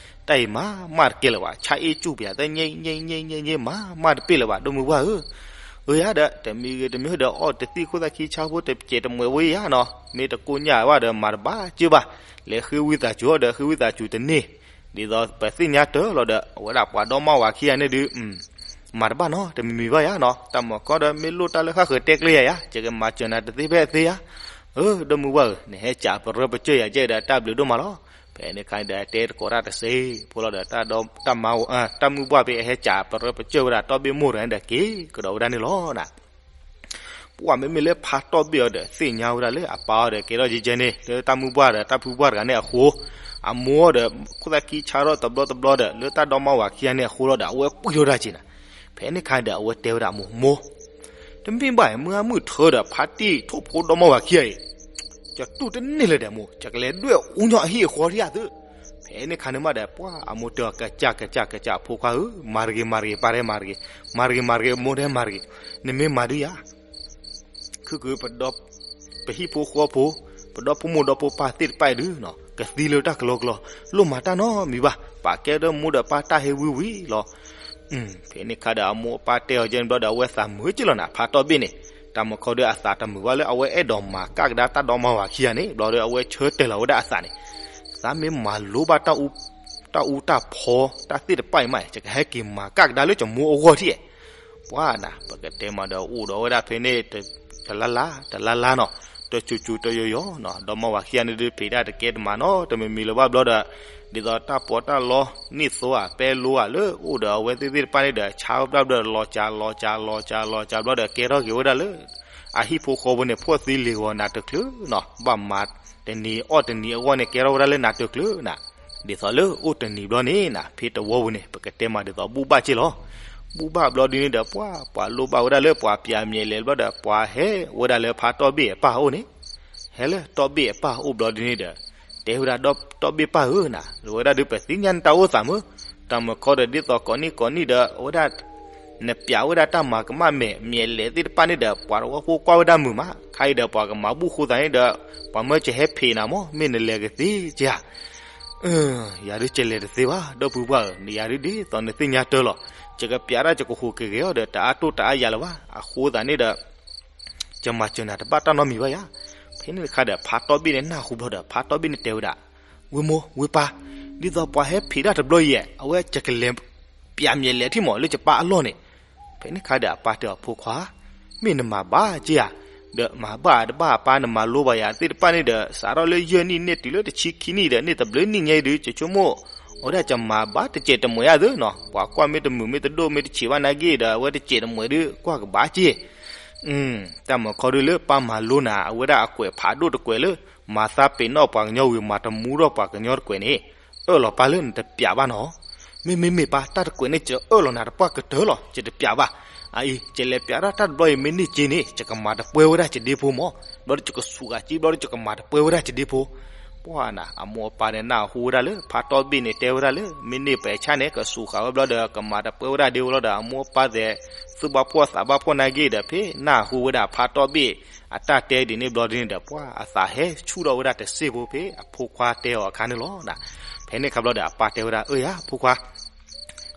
တၢ်အံၤမၤ မၢ်တကဲလၢၤဘၣ်, ဆါအ့ၣ်ကၠူၣ်ပယၤသၢညဲညဲညဲညဲမၤ မၢ်တပ့ၢ်လၢၤဘၣ် ဒီမုၢ်ဝၢ်ဧၢ. အၢယၤဒီး တမံၤဂ့ၤတမံၤဒီး အီၣ်တသံၣ်ခိၣ်သၣ်ခံဆါဖိ တစဲးတမှဲးဝဲယၤနီၤ, မ့ၢ်တကိညၢ်ဝဲဒီး မၤတဘၣ်ကၢဘၣ်, လဲၤဃ့ဝံသးစူၤအီၤဒီး ဃ့ဝံသးစူၤတန့ၢ်, ဒ်သိးပသ့ၣ်ညါတၢ်လီၤဒီး အဝဲဒၣ်ပှၤဒီမါဝၤခံဂၤန့ၣ်ဒုး မၤတဘၣ်နီၤ တမံၤမံၤဘၣ်ယၤနီၤ, တၢ်မၤခီဒီး မ့ၢ်လိၣ်တၢ်လၢဃၣ်ဃၢၤတဲကျဲယၤယၤ ယကမၤစၢၤနၤတသ့ဖဲအသ့ယၤ, အၢ ဒီမုၢ်ဝၢ်ဧၢ, နဟဲစံးပရၢပစၢၢ်ယၤကဲဒီး တၢ်ဘျုးဒိၣ်မးလီၤ. ဖဲန့ၣ်ခါဒီး တဲတကိးတၢ်တစဲးဖိလီၤဒီး တၢ်မါဝၤ တၢ်မုၢ်ဘှၢ်ဖဲ အဟဲစံးပရၢပစၢၢ်ဝဲဒၣ် တီၢ်ဘ့ၣ်မိၢ်တဂၤန့ၣ်ဒီး က့ၤကဒီးဝဲဒၣ်န့ၣ်လီၤနၤ. ပှၢ်မ့မ့ၢ်လၢဖါတီၢ်ဘ့ၣ်အီၤဒီး သ့ၣ်ညါဝဲဒၣ်လၢအပၢ်အီၤဒီး ကဲထီၣ်ယဲကဲန့ၣ် လၢတၢ်မုၢ်ဘှၢ်ဒီးတၢ်ဖုဘှၢ်တဂၤန့ၣ်အဃိ, အမိၢ်ဒီး ခိၣ်သၣ်ခံဆါထီၣ်တဘျီတဘျီဒီး လၢတၢ်ဒီမါဝၤခံဂၤန့ၣ်အဃိလီၤဒီး အဝဲပှံၢ်ထီၣ်ဒၣ်က့ၤနၤ. ဖဲန့ၣ်ခါဒီး အဝဲတဲဝဲဒၣ်အမိၢ်, မိၢ်, တမ့ၢ်ဘၣ် မုၢ်အမုၢ်ထၢဒီး ဖါတံၢ်ထိၣ်ဖိဒီမါဝၤခံဂၤအံၤ ယတူၢ်တန့ၢ်လၢၤဒီးမိၢ်, ယကလဲၤဒွဲၣ်အူညီအဟံၣ်အဃီထံၣ်အသု. ဖဲန့ၣ်ခါန့ၣ်မးဒီး ပှၢ်အမိၢ်တဲအီၤ ကစၢ်ကစၢ်ကစၢ် အဖိခွါဧၢ, မၤတဂ့ၤမၤတဂ့ၤ ပၢ်တဲမၤတဂ့ၤ, မၤတဂ့ၤမၤတဂ့ၤ မိၢ်တဲမၤတဂ့ၤ, နမ့ၢ်မၤဒုးယၤ ခုၣ်ခုၣ် ပဟံၣ်ဖိဃီဖိ, ပဒီဖိမိၢ်ဒီဖိပၢ်သ့ၣ်တဖၣ်အံၤဒုး ကသံလၢတၢ်ကလီကလီ, လိၣ်မၤတၢ်နီတမံၤဘၣ်, ပာ်ကဲဒီးမိၢ်ဒီးပၢ်တၢ်ဟ့ဝံဝံလီၤ. ဖဲန့ၣ်ခါဒီး အမိၢ်အပၢ်တဲအီၤကဲန့ၣ်ဘျီဒီး အဝဲသးမုာ်က့လီၤနၤ ဖါတီၢ်ဘ့ၣ်န့ၣ်, တၢ်မၤခီဒီးအသးတမုာ်ဘၣ်လၢ အဝဲအဲၣ်ဒိးမၤကၣ်ကဒါတၢ်ဒီမါဝၤခံဂၤန့ၣ် ဘျီဒီး အဝဲဆၢတဲာ်လီၤဝဲဒၣ်အသးန့ၣ်, သးမ့ၢ်မၤလိဘၣ် တၢ်အူတၢ်ဖီ တၢ်သ့ၣ်တဖၣ်အံၤမး ယကဟဲက့ၤမၤကၣ်ကဒါလၢ ယမိၢ်အဂီၢ်ထံၣ်, ပှၢ်နၤ ပကတဲမးဒီး အိၣ်ဒီးဝဲဒၣ်ဖဲန့ၣ် တလါလါ တလါလါနီၤ, တစိၤစိၤတယိၤယိၤနီၤ, ဒီမါဝၤခံဂၤန့ၣ်ဒုး ဖံးတၢ်တကဲတမၤနီတမံၤမံၤလၢၤ ဘၣ်ဘျီဒီး, ဒ်သိးတၢ်ပီးတၢ်လီ န့ၢ်သိဧါ ပဲလိဧါ လၢအိၣ်ဒီးအဝဲသ့ၣ်သ့ၣ်တဖၣ်န့ၣ်ဒီး ဆါဝဲဘျီဘျီဒီး လီၤစှၤလီၤစှၤလီၤစှၤလီၤစှၤဘျီဒီး ကဲထီၣ်က့ၤဝဲဒၣ်လၢ အဟံၣ်ဖိဃီဖိန့ၣ် ဖှီၣ်သံလ့ၤဂီၤနၤတချုးနီၤ, ဘၣ်မၤတနံၤအီၣ်တနံၤအဂီၢ်န့ၣ် ကဲထီၣ်ဝဲဒၣ်လၢနၤတချုးနၤ. ဒ်သိးလၢအိၣ်တနံၤဘျီန့ၣ်နၤ ဖဲတဝီပူၤန့ၣ် ပကတဲမးဒ်သိးဘူၣ်ဘၣ်က့လီၤ. ဘူၣ်ဘၣ်ဘျီဒ်န့ၣ်ဒီး ပှၤ ပှၤလိၣ်ဘၣ်ဝဲဒၣ်လၢပှၤပျးမဲာ်လဲၤဘျီဒီး ပှၤဟဲဝဲဒၣ်လၢဖါတီၢ်ဘ့ၣ်အပၢ်အအိၣ်န့ၣ်, ဟဲလၢတီၢ်ဘ့ၣ်အပၢ်အအိၣ်ဘျီဒ်န့ၣ်ဒီး တဲဝဲဒၣ်တီၢ်ဘ့ၣ်ပၢ်ဧၢနၤ, ဝဲဒၣ်ဒုး ပသ့ၣ်ညါနတၢ်အိၣ်သးမုာ်, တၢ်မၤခီဒီးဒ်သိးကိးနံၣ်ကိးနံၣ်ဒီး အဝဲဒၣ် နပျးဝဲဒၣ်တၢ်မၤကမၣ်မဲာ် မဲာ်လဲၤသ့ၣ်တဖၣ်န့ၣ်ဒီး ပှၤတဝီဖိကွၢ်ဝဲဒၣ်မုာ်မး, ခါအံၤဒီးပှၤကမၤဘူၣ်ဃိသးန့ၣ်ဒီး ပှၤမၢကဟဲဖံးနၤမး မ့ၢ်နလဲၤကသ့ဧါ. ယၤဒုးကလဲၤတသ့ဘၣ် ဒီပုၢ်ဝဲၢ်ဧၢ, ယၤဒုးဒ်သိးနသ့ၣ်ညါတၢ်လီၤ, ယကပျးတၢ်ယကဟူးကဂဲၤအီၤဒီး တအါတိၢ်တအါယၤလၢၤဘၣ်, အဃိသတးန့ၣ်ဒီး ယမၤစၢၤနၤတဘၣ်တၢ်နီတမံၤဘၣ်ယၤ. ဖဲန့ၣ်တခါဒီး ဖါတီၢ်ဘ့ၣ်န့ၣ်နၢ်ဟူဘျီဒီး ဖါတီၢ်ဘ့ၣ်န့ၣ်တဲဝဲဒၣ်, ဝ့ၢ်မိၢ်ဝ့ၢ်ပၢ်, ဒ်သိးပှၤဟဲဖံးတၢ်တဘျီအံၤဧါ, အဝဲယကလဲၤ ပျးမဲာ်လဲၤထံၣ်မးလၢယပၢ်အလီၢ်န့ၣ်. ဖဲန့ၣ်တခါဒီးအပၢ်တဲအီၤ ဖိခွါ, မ့ၢ်နမၤဘၣ်က့ဧါ, ဒီးမၤဘၣ်တဘၣ်အပၢ် နမၤလိဘၣ်ယၤသ့ၣ်တဖၣ်န့ၣ်ဒီး စးထီၣ်လၢယဲၢ်နံၣ်န့ၢ်တုၤလၢတဆံခံနံၣ်ဒီး န့ၢ်တဘျုးနံၣ်ညါအံၤဒုး ယဆိကမိၣ် အဝဲဒၣ်ယမၤဘၣ်တစဲးတမှဲးယၤသုနီၤ, ပှၤကွၢ်မ့ၢ်တမုာ်မ့ၢ်တဒိၣ်မ့ၢ်တဆံးဘၣ်နာ်က့ဒီး အဝဲတစဲးတမှဲးဒုး ကွၢ်ကဘၣ်က့ တၢ်မၤခီဒုးလၢပၢ်မၤလိနၤ အဝဲဒၣ်အကွဲးဖးဒိၣ်တကွဲးလၢ မၤသးပ့ၤနီၣ်ပှၤကညီဝံၤ မၤတမူထီၣ်ပှၤကညီတကွဲးန့ၣ်, အၢၣ်လီၤပၢ်လၢနတပျးဘၣ်နီၤ. မ့မ့မ့ၢ်ပၢ် တၢ်တကွဲးန့ၣ် ယအၢၣ်လီၤနၤတပှၢ်ကတၢၢ်လီၤ ယတပျးဘၣ်. အအံၤ ယလဲၤပျးတၢ်တဘျီအံၤမ့ၢ်န့ၢ်က့န့ၣ် ယကမၤတပှဲဝဲဒၣ်ယဒ့ဖိမး, ဘျီဒီးယကစူးဃာ်က့ ဘျီဒီးယကမၤတပှဲဝဲဒၣ်ယဒ့ဖိ. ပှၢ်နၤ အမိၢ်အပၢ်န့ၣ်နၢ်ဟူဝဲဒၣ်လၢ ဖါတီၢ်ဘ့ၣ်န့ၣ်တဲဝဲဒၣ်လၢ မ့ၢ်န့ၢ်ပှဲၤဆၣ်န့ၣ် ကစူးဃာ်ဝဲဘျီဒီး ကမၤတပှဲဝဲဒၣ်ဒ့ဝဲလီၤဒီး အမိၢ်အပၢ်သဲး သူၣ်ဘၣ်ဖှီၣ်သးဘၣ်ဖှီၣ်နာ်က့ဒီး ဖဲနၢ်ဟူဝဲဒၣ်ဖါတီၢ်ဘ့ၣ် အတၢ်တဲဒ်န့ၣ်ဘျီဒ်န့ၣ်ဒီး ပှၢ်အသးဟဲဆူၣ်ထီၣ်ဝဲဒၣ်တစ့ၢ်ဖိ ဖဲအဖိခွါတဲအီၤအခါန့ၣ်လီၤ. ဖဲန့ၣ်အခါဘျီဒီး အပၢ်တဲဝဲဒၣ် အၢယၤ ဖိခွါ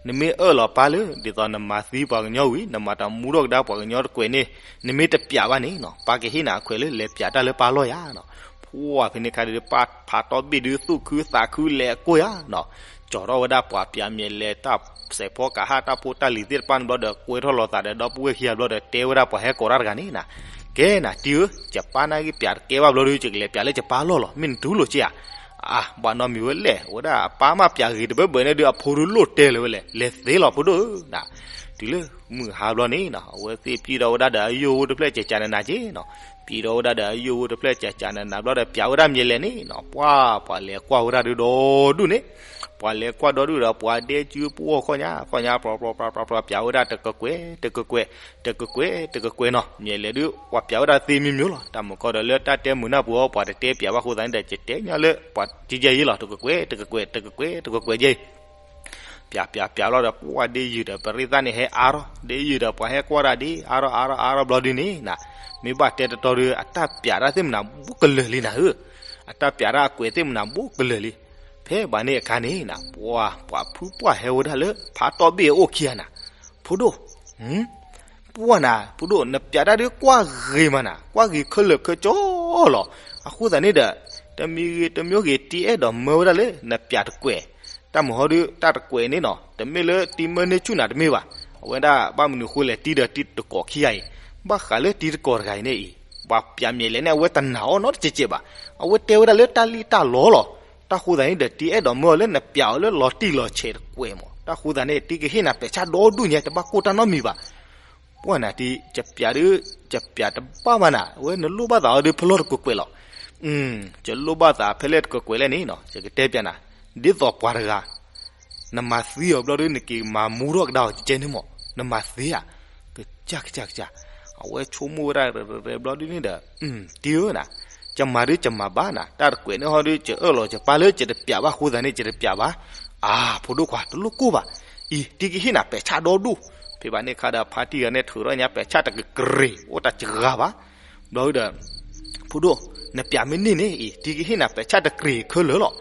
နမ့ၢ်အၢၣ်လီၤပၢ်လၢ ဒ်သိးနမၤသံပှၤကညီဝံၤ နမၤတမူထီၣ်ကဒါပှၤကညီတကွဲးန့ၣ် နမ့ၢ်တပျးဘၣ်န့ၣ်နီၤ ပၢ်ကဟ့ၣ်နၤအခွဲးလၢလဲၤပျးတၢ်လၢပၢ်လီၢ်ယၤနီၤ. ပှၢ်ဖဲန့ၣ်အခါဒီး ပၢ်ဖါတီၢ်ဘ့ၣ်ဒုး သူၣ်ခုသးခုလဲၤအကိၢ်ယၤနီၤ, ကၠီထီၣ်ဝဲဒၣ်ပှၤပျးမဲာ်လဲၤ တၢ်စဲးဖီကဟၣ်တၢ်ဖိတၢ်လံၤသ့ၣ်တဖၣ်န့ၣ်ဘျီဒီး ကွဲထီၣ်လိာ်သးဒီး ဒီပုၢ်ဝဲၢ်ခံဂၤဘျီဒီး တဲဝဲဒၣ်ပှၤဟဲကိးတၢ်တဂၤန့ၣ်နၤ, ကဲနၤ တံၤဧၢ, ယပၢ်နာ်က့ပျးတကဲဘၣ်ဘျီဒီး ယကလဲၤပျးလၢယပၢ်လီၢ်လီၤ, မ့ၢ်နတူၢ်လိာ်က့ဧါ. အါ ဘၣ်နီတမံၤဝဲလဲၣ်, အဝဲဒၣ်အပၢ်မးပျးဂ့ၤတဘၢဘၢန့ၣ်ဒုး အဖိဒုးလိၣ်တဲလၢၤဝဲလဲၣ်, လဲၤသ့လီၤဖိဒိၣ်ဧၢနၤ. တုၤလၢမုၢ်ဟါဘျီန့ၣ်နီၤ အဝဲသ့ၣ်ပျံၢ်ထီၣ်ဝဲဒၣ်ဒီးအယိာ်ဝဲတဖျၢၣ်ကကနးနးက့နီၤ, ပျံၢ်ထီၣ်ဝဲဒၣ်ဒီးအယိာ်ဝဲတဖျၢၣ်ကကနးနးဘျီဒီး ပျးဝဲဒၣ်မ့ၤလဲၣ်န့ၣ်နီၤ, ပှၢ် ပှၤလဲၤကွၢ်ဝဲဒၣ်ဒုးဒီဒူၣ်န့ၣ်, ပှၤလဲၤကွၢ်ဒီဒူၣ်ဒီး ပှၤဒဲကုပှီၢ်ခီၣ်ညါ ခီၣ်ညါ ပြီပြီပြီပြီပြီ ပျးဝဲဒၣ်တကကွဲး တကကွဲး တကကွဲး တကကွဲးနီၤ, မ့ၢ်လဲၤဒုး ပှၤပျးဝဲဒၣ်သ့မံၤမံၤလီၤ. တၢ်မုၢ်ကီၢ်ဒီးလၢတၢ်တဲမုာ်နၢ်ပူၤအီၤ ပှၤတတဲပျးဘၣ်ဃိသတးန့ၣ်ဒီး ကတဲညီလၢပှၤကယဲၢ်ယဲၢ်လီၤ, တကကွဲး တကကွဲး တကကွဲး တကကွဲးယဲၢ် ပျးပျးပျးလီၤဒီး ပှၢ်ဒ့ယုာ်ဒီး ပရ့သၣ်န့ၣ်ဟဲအါထီၣ် ဒ့ယုာ်ဒီး ပှၤဟဲကွၢ်တၢ်ဒ်အါထီၣ်အါထီၣ်အါထီၣ်ဘျီဒုန့ၣ်နၤ, မ့ၢ်ဘၣ်တဲတတီဒီး အတၢ်ပျးတၢ်သ့ၣ်မနၤဘူးကလၢာ်လံနၤဧၢ, အတၢ်ပျးတၢ်အကွဲးသ့ၣ်မနၤဘူးကလၢာ်လံ. ဖဲဘၣ်န့ၣ်အခါန့ၣ်နၤ ပှၢ်ပှၤဖုပှၢ်ဟဲဝဲဒၣ်လၢ ဖးတီဘ့ၣ်အအိၣ်ခံဂၤနၤ, ဖိဒိၣ် ပှၢ်နၤ ဖိဒိၣ် နပျးတၢ်ဒုးကွၢ်ဂ့ၤမးနၤ, ကွၢ်ဂ့ၤခဲလၢာ်ခဲဆ့လီၤ. အဃိသတးန့ၣ်ဒီး တမံၤဂ့ၤတမံၤဂ့ၤ တံၤအဲၣ်ဒိးမၢဝဲဒၣ်လၢ နပျးတကွဲး, တၢ်မၤဟီဒုး တၢ်တကွဲးန့ၣ်နီၤ တမ့ၢ်လၢတံၤမၢန့ၢ်ဆူၣ်နၤတမ့ၢ်ဘၣ်. အဝဲဒၣ်ဘၣ်မနုၤဃိလဲၣ် တံၤဒီးတံၤတကိးခံဂၤအံၤ, ဘၣ်ဃးလၢတံၤတကိးတဂၤအံၤန့ၣ်အံၤ ပှၤပျးမဲာ်လဲၤန့ၣ် အဝဲတနာ်အီၤနီတစဲးစဲးဘၣ်. အဝဲတဲဝဲဒၣ်လၢတၢ်လံၣ်တၢ်လီလီၤ. တၢ်ဃိသတးန့ၣ်ဒီး တံၤအဲၣ်ဒိးမၢအီၤလၢနပျးအီၤလၢလီၤတံၢ်လီၤဆဲးတကွဲးမး, တၢ်ဃိသတးန့ၣ် တံၤကဟ့ၣ်နၤပဲာ်ဆၣ်ဒီဒူၣ်ညါ တဘၣ်ကိၢ်တၢ်နီတမံၤဘၣ်. ပှၢ်နၤ တံၤ ယပျးဒုး ယပျးတဘၣ်ဘၣ်နၤ, အဝဲနလိၣ်ဘၣ်သးအီၤဒုး ဖဲလဲၣ်တကွဲးကွဲးလီၤ. ယလိၣ်ဘၣ်သးဖဲလဲၣ်တကွဲးကွဲးလဲၣ်န့ၣ်နီၤ ယကတဲပျးနၤ, ဒ်သိးပှၤတဂၤ နမၤသံအီၤဘျီဒုး နက့ၤမၤမူထီၣ်ကဒါအီၤကဲန့ၣ်မး နမၤသ့ဧါ. ကစၢ်ကစၢ်ကစၢ်, အဝဲဆိကမိၣ်ဝဲဒၣ်ရဲၣ်ရဲၣ်ဘျီဒုးန့ၣ်ဒီး တံၤဧၢနၤ, ယမၤဒုးယမၤဘၣ်နၤ, တၢ်တကွဲးန့ၣ်ဟီဒုး ယအၢၣ်လီၤယပၢ်လၢယတပျးဘၣ်အဃိသတးန့ၣ် ယတပျးဘၣ်. အါ ဖိဒိၣ်ခွါ တလိၣ်ကိၢ်ဘၣ်, အံၤ တံၤကဟ့ၣ်နၤပဲာ်ဆၣ်ဒီဒူၣ်. ဖဲဘၣ်န့ၣ်အခါဒီး ဖါတံၢ်တဂၤန့ၣ် ထုးထီၣ်ညါပဲာ်ဆၣ်တကကြ့ၤ အိၣ်တၢ်စှၤဘၣ်. ဘျီဒုးဒီး ဖိဒိၣ် နပျးမ့ၢ်န့ၢ်န့ၣ်အံၤ တံၤကဟ့ၣ်နၤပဲာ်ဆၣ်တကြ့ၤခဲလၢာ်လီၤ.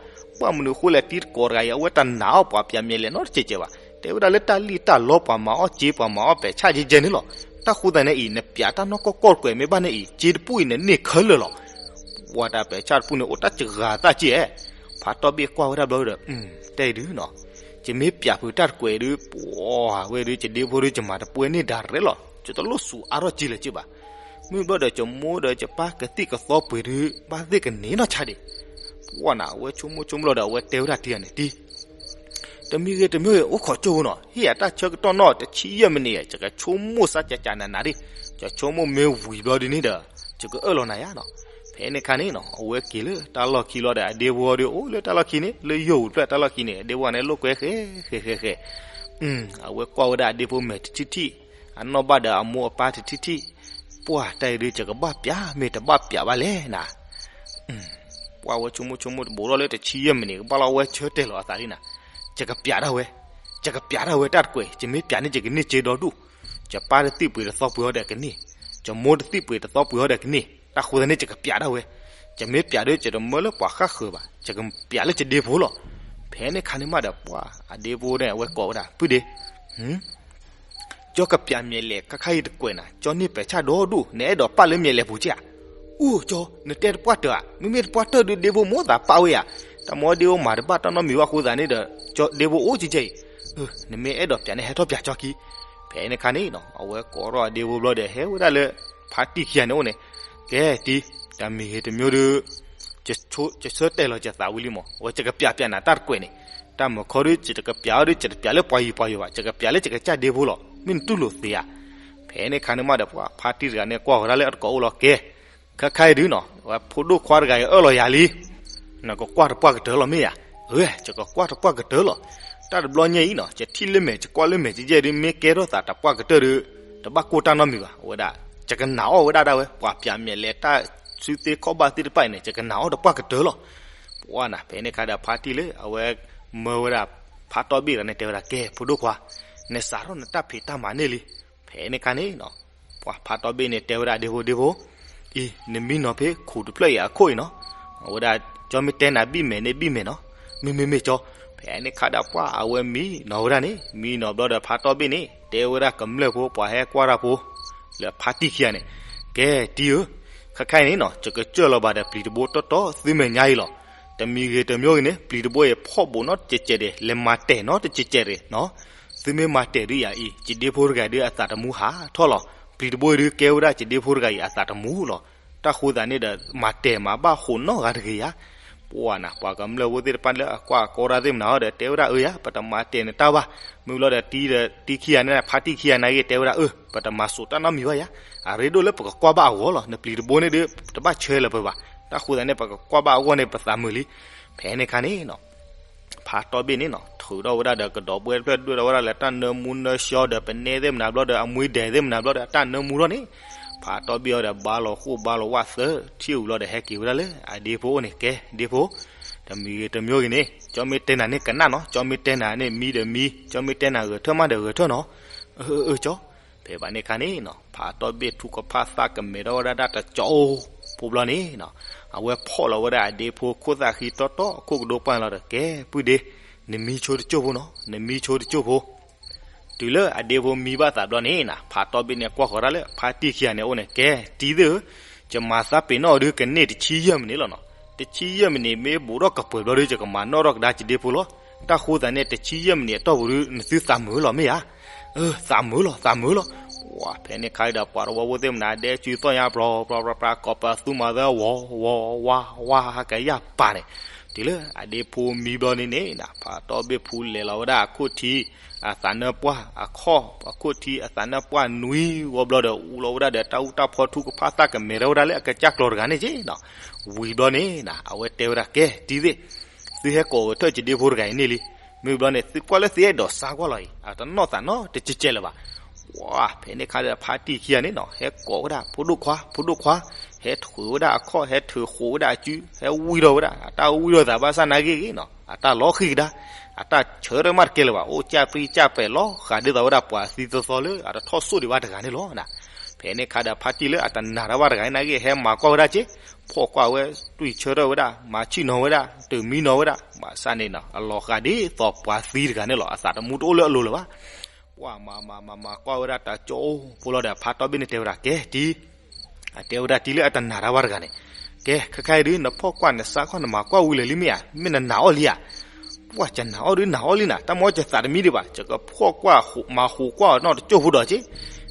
ဘၣ်မနုၤအဃိလဲၣ် တံၤတကိးတဂၤအံၤ အဝဲတနာ်အီၤပှၤပျးမဲာ်လဲၤနီတစဲးစဲးဘၣ်. တဲဝဲဒၣ်လၢတၢ်လံၣ်တၢ်လီပှၤမၤအီၣ်စ့ ပှၤမၤအီၣ်ပဲာ်ဆၣ်ယဲယဲန့ၣ်လီၤ. တၢ်ဃိသတးန့ၣ်အံၤ နပျးတၢ်နီၢ်ကီၢ်ကီၢ်တကွဲးမ့ၢ်ဘၣ်န့ၣ်အံၤ စ့တပူၣ်အံၤနန့ၢ်ခဲလၢာ်လီၤ. ပှၤတၢ်ပဲာ်ဆၣ်တပူၣ်န့ၣ် အိၣ်တၢ်စှၤသၣ်က့ၣ်ဧဲ. ဖါတီဘ့ၣ်ကွၢ်ဝဲဒၣ်ဘျီဒီး တဲဒုးနီၤ, ယမ့ၢ်ပျးဖုးတၢ်တကွဲးဒုး ပှၤဝဲဒုး ယဒ့ဖိဒုး ယမၤတပှဲၤန့ၢ်ဒၣ်ရဲၣ်လီၤ. ယတလိၣ်စူးအါထီၣ်ကံလၢၤက့ၢ်ဘၣ်. မ့ၢ်ဘျီဒီး ယမိၢ်ဒီးယပၢ်ကသံၣ်ကသီပှ့ၤဒုး ဘၣ်သ့ၣ်ကန့ၢ်နီၢ်ဆါဒံး. ပှၢ်နၤ အဝဲဆိကမိၣ်ဆိကမိၣ်လီၤဒီး အဝဲတဲဝဲဒၣ်တံၤန့ၣ် တံၤ တမံၤဂ့ၤတမံၤဂ့ၤ အိၣ်ခိးကၠိနီၤ, ဟ့ၣ်ယၤတၢ်ဆၢကတီၢ်နီၢ်တဆံယဲၢ်မံးနံး, ယကဆိကမိၣ်စၢ်ကကနးနးဒံး, ယဆိကမိၣ်မ့ၢ်ဝံၤဘျီဒုးန့ၣ်ဒီး ယကအၢၣ်လီၤနၤယါနီၤ. ဖဲန့ၣ်ခါန့ၣ်နီၤ အဝဲက့ၤလၢတၢ်လီၢ်ခံလီၤဒီး အဒ့ဖိဒီးအိၣ်လၢတၢ်လီၢ်ခံန့ၣ် လၢယိာ်ဝံၤတဖျၢၣ်တၢ်လီၢ်ခံန့ၣ် အဒ့ဖိန့ၣ်လိာ်ကွဲဃဲဃဲဃဲဃဲ အဝဲကွၢ်ဝဲဒၣ်အဒ့ဖိမဲာ်တထံၣ်ထံၣ်, အနီၢ်ဘၣ်ဒီးအမိၢ်အပၢ်တထံၣ်ထံၣ်, ပှၢ်တၢ်အံၤဒုး ယကဘၣ်ပျးမ့ၢ်တဘၣ်ပျးဘၣ်လဲၣ်နၤ. ပှၢ်ဝဲဆိကမိၣ်ဆိကမိၣ်တဘိးထီၣ်လၢတဆံယဲၢ်မံးနံး ကဘၣ်လီၤဝဲဆၢတဲာ်လီၤအသးလံနၤ, ယကပျးဒၣ်ဝဲ, ယကပျးဒၣ်ဝဲတၢ်တကွဲး, ယမ့ၢ်ပျးန့ၣ် ယကန့ၢ်စ့ဒီဒူၣ်, ယပၢ်တသံၣ်ပှ့ၤတသီပှ့ၤဟီဒီးကန့ၢ်, ယမိၢ်တသံၣ်ပှ့ၤတသီပှ့ၤဟီဒီးကန့ၢ်, တၢ်ဃိသတးန့ၣ် ယကပျးဒၣ်ဝဲ, ယမ့ၢ်ပျးဒီး ယတမၢလၢပှၤဃၣ်ဃၢၤဘၣ်, ယကပျးလၢယဒ့ဖိလီၤ. ဖဲန့ၣ်ခါန့ၣ်မးဒီး ပှၢ်အဒ့ဖိန့ၣ် အဝဲကိးဝဲဒၣ် ပုၢ်ဒ့ ကၠီကပျးမဲာ်လဲၤခါခါအံၤတကွဲးနၤ, ကၠီန့ၢ်ပဲာ်ဆၣ်ဒီဒူၣ်, နအဲၣ်ဒိးပာ်လၢမဲာ်လဲၤပူၤကဲဧါ. အိၣ်ကၠီ, နတဲတပှၢ်တၢၢ်ဧါ, မ့မ့ၢ်တပှၢ်တၢၢ်ဒုး ဒ့ဖိမိၢ်သးပာ်ဝဲယါ, တၢ်မ့ၢ်ဒ့ဖိမၤတဘၣ်တၢ်နီတမံၤဘၣ်အဃိသတးန့ၣ်ဒီး ကၠီဒ့ဖိအိၣ်ကဲကဲအံၤ, နမ့ၢ်အဲၣ်ဒိးပျးန့ၣ် ဟဲထီၣ်ပျးကၠီခံ. ဖဲန့ၣ်ခါန့ၣ်နီၤ အဝဲကိးထီၣ်အဒ့ဖိဘျီဒီး ဟဲဝဲဒၣ်လၢ ဖါတံၢ်ခံဂၤန့ၣ်အိၣ်န့ၣ်, ကဲတံၢ်, တၢ်မံၤဂ့ၤတမံၤဒီး ယဆၢတဲာ်လီၤယသးဝံၤလံမး, အဝဲယကပျးပျးနၤတၢ်တကွဲးန့ၣ်, တၢ်မုာ်ခီဒုး ယတကပျးအီၤဒုး ယတပျးလၢပှၤယံၤပှၤယီၤဘၣ်, ယကပျးလၢယကစၢ်ဒ့ဖိလီၤ. မ့ၢ်နတူၢ်လိာ်သ့ဧါ. ဖဲန့ၣ်ခါန့ၣ်မးဒီး ပှၢ်ဖါတံၢ်တဂၤန့ၣ် ကွၢ်ဃီၤဒၣ်လၢအတကိးအိၣ်လီၤကဲ ခဲခါအံၤဒုးနီၤ ဝဲဖိဒိၣ်ခွါတဂၤအံၤအၢၣ်လီၤယၤလံ, နကကွၢ်တပှၢ်ကတၢၢ်လီၤမ့ၢ်ဧါ. အၢ ယကကွၢ်တပှၢ်ကတၢၢ်လီၤ. တၢ်တဘျီညါအံၤနီၤ ယထံၣ်လၢမဲာ် ယကွၢ်လၢမဲာ် ယယဲၢ်ဒုး မ့ၢ်ကဲထီၣ်သးတပှၢ်ကတၢၢ်ဒီး တဘၣ်ကိၢ်တၢ်နီတမံၤဘၣ်. အဝဲဒၣ် ယကနာ်အီၣ်ဝဲဒၣ်ဒၣ်ဝဲ ပှၤပျးမဲာ်လဲၤတၢ်စုသ့ခီၣ်ဘၣ်သ့ၣ်တဖၣ်အံၤန့ၣ် ယကနာ်အီၣ်တပှၢ်ကတၢၢ်လီၤ. ပှၢ်နၤ ဖဲန့ၣ်ခါဒီး ဖါတံၢ်လၢအဝဲမၢဝဲဒၣ် ဖါတီဘ့ၣ်တဂၤန့ၣ် တဲဝဲဒၣ် ကဲ ဖိဒိၣ်ခွါ နစးထီၣ်နတၢ်ဖံးတၢ်မၤန့ၣ်လံ. ဖဲန့ၣ်ခါန့ၣ်နီၤ ပှၤဖါတီဘ့ၣ်န့ၣ် တဲဝဲဒၣ်ဒ့ဖိ ဒ့ဖိ အံၤ နမံနီၤဖဲခိၣ်တဖျၢၣ်အံၤအခိၣ်အံၤနီၤ. အဝဲဒၣ် ကၠီမ့ၢ်တဲနၤဘံၣ်မဲာ်န့ၣ် ဘံၣ်မဲာ်နီၤ. မ့မ့မ့ၢ်ကၠီ. ဖဲန့ၣ်ခါဒီးပှၢ်အဝဲမံနီၤဝဲဒၣ်န့ၣ် မံနီၤဘျီဒီး ဖါတီဘ့ၣ်န့ၣ် တဲဝဲဒၣ်ကမျၢၢ်ဖိ ပှၤဟဲကွၢ်တၢ်ဖိ လၢဖါတံၢ်ခံဂၤန့ၣ် ကဲတံၢ်ဧၢ, ခဲခါအံၤန့ၣ်နီၤ ယကစၢၢ်လီၤဘၣ်ဒီးပျံၤတဘိတီတီ သုမဲာ်ညါအံၤလီၤ. တမံၤဂ့ၤတမံၤဂ့ၤန့ၣ် ပျံၤတဘိအံၤဖီၣ်ဘိးနီတကဲးကဲးဒံး လဲၤမၤတဲာ်နီတကဲးကဲးဒံးနီၤ. သုမ့ၢ်မၤတဲာ်ဒုးယၤအံၤ ယဒ့ဖိတဂၤဒုးအသးတမူဟးထီၣ်လီၤ. ပျံၤတဘိအံၤဒုးကဲဝဲဒၣ်ယဒ့ဖိတဂၤအံၤအသးတမူလီၤ. တၢ်ဃိသးန့ၣ်ဒီး မၤတဲာ်မၤဘၣ်ဃိးနီၢ်ဂၤတဂ့ၤယၤ. ပှၢ်နၤ ပှၤကမျၢၢ်ဖိသ့ၣ်တဖၣ်လၢအကွၢ်ကီတၢ်သ့ၣ်မနၤဟီဒီး တဲဝဲဒၣ်အၢယၤ ပတမၤတဲာ်နတၢ်ဘၣ်. မ့ၢ်ဘျီဒီးတံၢ်ဒီးတံၢ်ခံဂၤန့ၣ် ဖါတံၢ်ခံဂၤနာ်က့ တဲဝဲဒၣ်အၢ ပတမၤစိာ်တၢ်နီတမံၤဘၣ်ယၤ. အရ့ဒိၣ်လၢပကကွၢ်ဘၣ်အဂီၢ်လီၤ. နပျံၤတဘိန့ၣ်ဒုး တဘၣ်ဆၢလၢၤပှၤဘၣ်. တၢ်ဃိသးန့ၣ် ပကကွၢ်ဘၣ်အဂီၢ်န့ၣ် ပသးမုာ်လံ. ဖဲန့ၣ်ခါန့ၣ်နီၤ ဖါတီဘ့ၣ်န့ၣ်နီၤ ထုးထီၣ်ဝဲဒၣ်ဒီးကဒီးဘှဲတဖျၢၣ် ဒွဲၣ်ထီၣ်ဝဲဒၣ်လၢတၢ်နၢမူနၢဆှီဒီး ပနဲသ့ၣ်မနၤဘျီဒီး အမွှံဒဲးသ့ၣ်မနၤဘျီဒီး အတၢ်နၢမူထီၣ်န့ၣ် ဖါတီဘ့ၣ်အီၤဒီး ဘါလီၤဃိၣ်ဘါလီၤဝၣ်သၢထံၣ်ဝံၤလီၤဒီး ဟဲက့ၤဝဲဒၣ်လၢအဒ့ဖိအိၣ်န့ၣ် ကဲ ဒ့ဖိ တမံၤဂ့ၤတမံၤဂ့ၤန့ၣ် ကၠီမ့ၢ်တဲနၤန့ၣ်ကနၣ်နီၤ, ကၠီမ့ၢ်တဲနၤန့ၣ်မံဒီးမံ, ကၠီမ့ၢ်တဲနၤဂဲၤထၢၣ်မးဒီးဂဲၤထၢၣ်နီၤ. အၢ အၢ ကၠီ. ဖဲဘၣ်န့ၣ်ခါန့ၣ်နီၤ ဖးတီၢ်ဘ့ၣ်ထူကဖၣ်သၣ်ကမဲာ်ထီၣ်ဝဲဒၣ်တၢ်တကၠီအိၣ်ဖိဘျီန့ၣ်နီၤ, အဝဲဖီၣ်လီၤဝဲဒၣ်အဒ့ဖိခိၣ်သၣ်ဃံတီတီအခိၣ်ကဒိပှၢ်လီၤဒီး ကဲ ပုၢ်ဒ့, နမံဆိတကၠိၢ်ဖိနီၤ, နမံဆိတကၠိၢ်ဖိ တုၤလၢအဒ့ဖိမံဘၣ်သးဘျီန့ၣ်နီၤ ဖးတီၢ်ဘ့ၣ်န့ၣ်ကွၢ်ဃီၤဒၣ်လၢ ဖါတံၢ်ခံဂၤန့ၣ်အအိၣ်န့ၣ် ကဲ တံၤသ့ၣ်ဧၢ, ယမၤသးပ့ၤနီၣ်အီၤဒုးကန့ၢ်တဆံယဲၢ်မံးနံးလီၤနီၤ. တဆံယဲၢ်မံးနံးမ့ၢ်ဘူးထီၣ်ကပှဲၤဘျီဒုး ယကမၤနီၣ်ထီၣ်ကဒါက့ၤဒ့ဖိလီၤ. တၢ်ဃိသးန့ၣ် တဆံယဲၢ်မံးနံးအတီၢ်ပူၤဒုး နသုသးမုာ်လီၤမ့ၢ်ဧါ. အၢ သးမုာ်လီၤ သးမုာ်လီၤ. ဝါ ဖဲန့ၣ်ခါဒီး ပှၤတဝီဖိသ့ၣ်မနုၤဒဲစုသီၣ်ညါ ပြီပြီပြီပြီ ကိးပသူမၤသၢ ဝီၤဝီၤဝါဝါ ဟးကယၢ်ပာ်န့ၣ်, တုၤလၢအဒ့ဖိမံဘျီန့ၣ်န့ၣ်နီၤ ဖးတီၢ်ဘ့ၣ်ဖူလဲၤလီၤဝဲဒၣ်အခိၣ်ထံ အသးနၢပှၢ်အခီၣ် အခိၣ်ထံအသးနၢပှၢ်နွံဝီဘျီဒီး အူလီၤဝဲဒၣ်ဒီးတၢ်အူတၢ်ဖီထူကဖၣ်သၣ်ကမဲာ်ထီၣ်ဝဲဒၣ်လၢအကစၢ်ကျီၤတဂၤန့ၣ်က့နီၤ. ဝံၤဘျီန့ၣ်နီၤ အဝဲတဲဝဲဒၣ် ကဲ တံၤသ့ၣ်, သုဟဲကိးဂဲၤထၢၣ်က့ၤဒ့ဖိတဂၤအံၤန့ၣ်လံ. မ့ၢ်ဘျီန့ၣ် သုကွၢ်လၢသုအဲၣ်ဒိးစါကွၢ်လီၤအံၤ အတနီၣ်သးနီတကဲးကဲးလၢၤဘၣ်. ဝါ ဖဲန့ၣ်ခါဒီး ဖါတံၢ်ခံဂၤန့ၣ်နီၤ ဟဲကိးဝဲဒၣ် ဖိဒိၣ်ခွါ ဖိဒိၣ်ခွါ, ဟဲထုးဝဲဒၣ်အခီၣ် ဟဲထုးဃိးဝဲဒၣ်အစု ဟဲဝံထီၣ်ဝဲဒၣ် အတၢ်ဝံထီၣ်သးဘၣ်ဆၣ်နာ်ဂ့ၤဂ့ၤနီၤ အတၢ်လီၤဃံကဒါ အတၢ်ဆၢထၢၣ်မးတကဲလၢၤဘၣ် အိၣ်ကၢ်ပြံကၢ်ပဲာ်လီၤဃာ်ဒ်သိးဝဲဒၣ်ပှၤသံသီသီလၢအတထီၣ်စိၣ်ဒံးဘၣ်တဂၤန့ၣ်လီၤ. ဖဲန့ၣ်ခါဒီး ဖါတံၢ်လၢအတနာ်တၢ်ဘၣ်တဂၤန့ၣ်နာ်ဂ့ၤ ဟဲမၤကွၢ်ဝဲဒၣ်က့ ဖီၣ်ကွၢ်ဝဲ တွံၢ်ဆၢထၢၣ်ဝဲဒၣ် မၤဆံၣ်နီၤဝဲဒၣ် တုၤမံနီၤဝဲဒၣ် ဘၣ်ဆၣ်န့ၣ်နီၤ အလီၤဃာ်ဒ်သိးပှၤသံတဂၤန့ၣ်လီၤ အသးတမူတအိၣ်လၢအလိၤလၢၤဘၣ်. ပှၤမၤမၤမၤမၤကွၢ်ဝဲဒၣ်တၢ်ကၠိအိၣ်ဖိလီၤဒီး ဖါတီၢ်ဘ့ၣ်န့ၣ်တဲဝဲဒၣ် ကဲ တံၤ အတဲဝဲဒၣ်တံၤလၢအတနာ်တၢ်ဘၣ်တဂၤန့ၣ်, ကဲ ခဲခါအံၤဒုး နဖီၣ်ကွၢ်နစါကွၢ်နမၤကွၢ်ဝံၤလၢာ်လံမ့ၢ်ဧါ, မ့ၢ်နနာ်အီၤလံဧါ. ပှၤကနာ်အီၤဒုးနာ်အီၤလံနၤ, တၢ်မ့ၢ်ကသးတမံဒံးဘၣ်, ယကဖီၣ်ကွၢ်မၤဟူးကွၢ်အီၤနီၢ်တကၠိၢ်ဖိဒီးက့.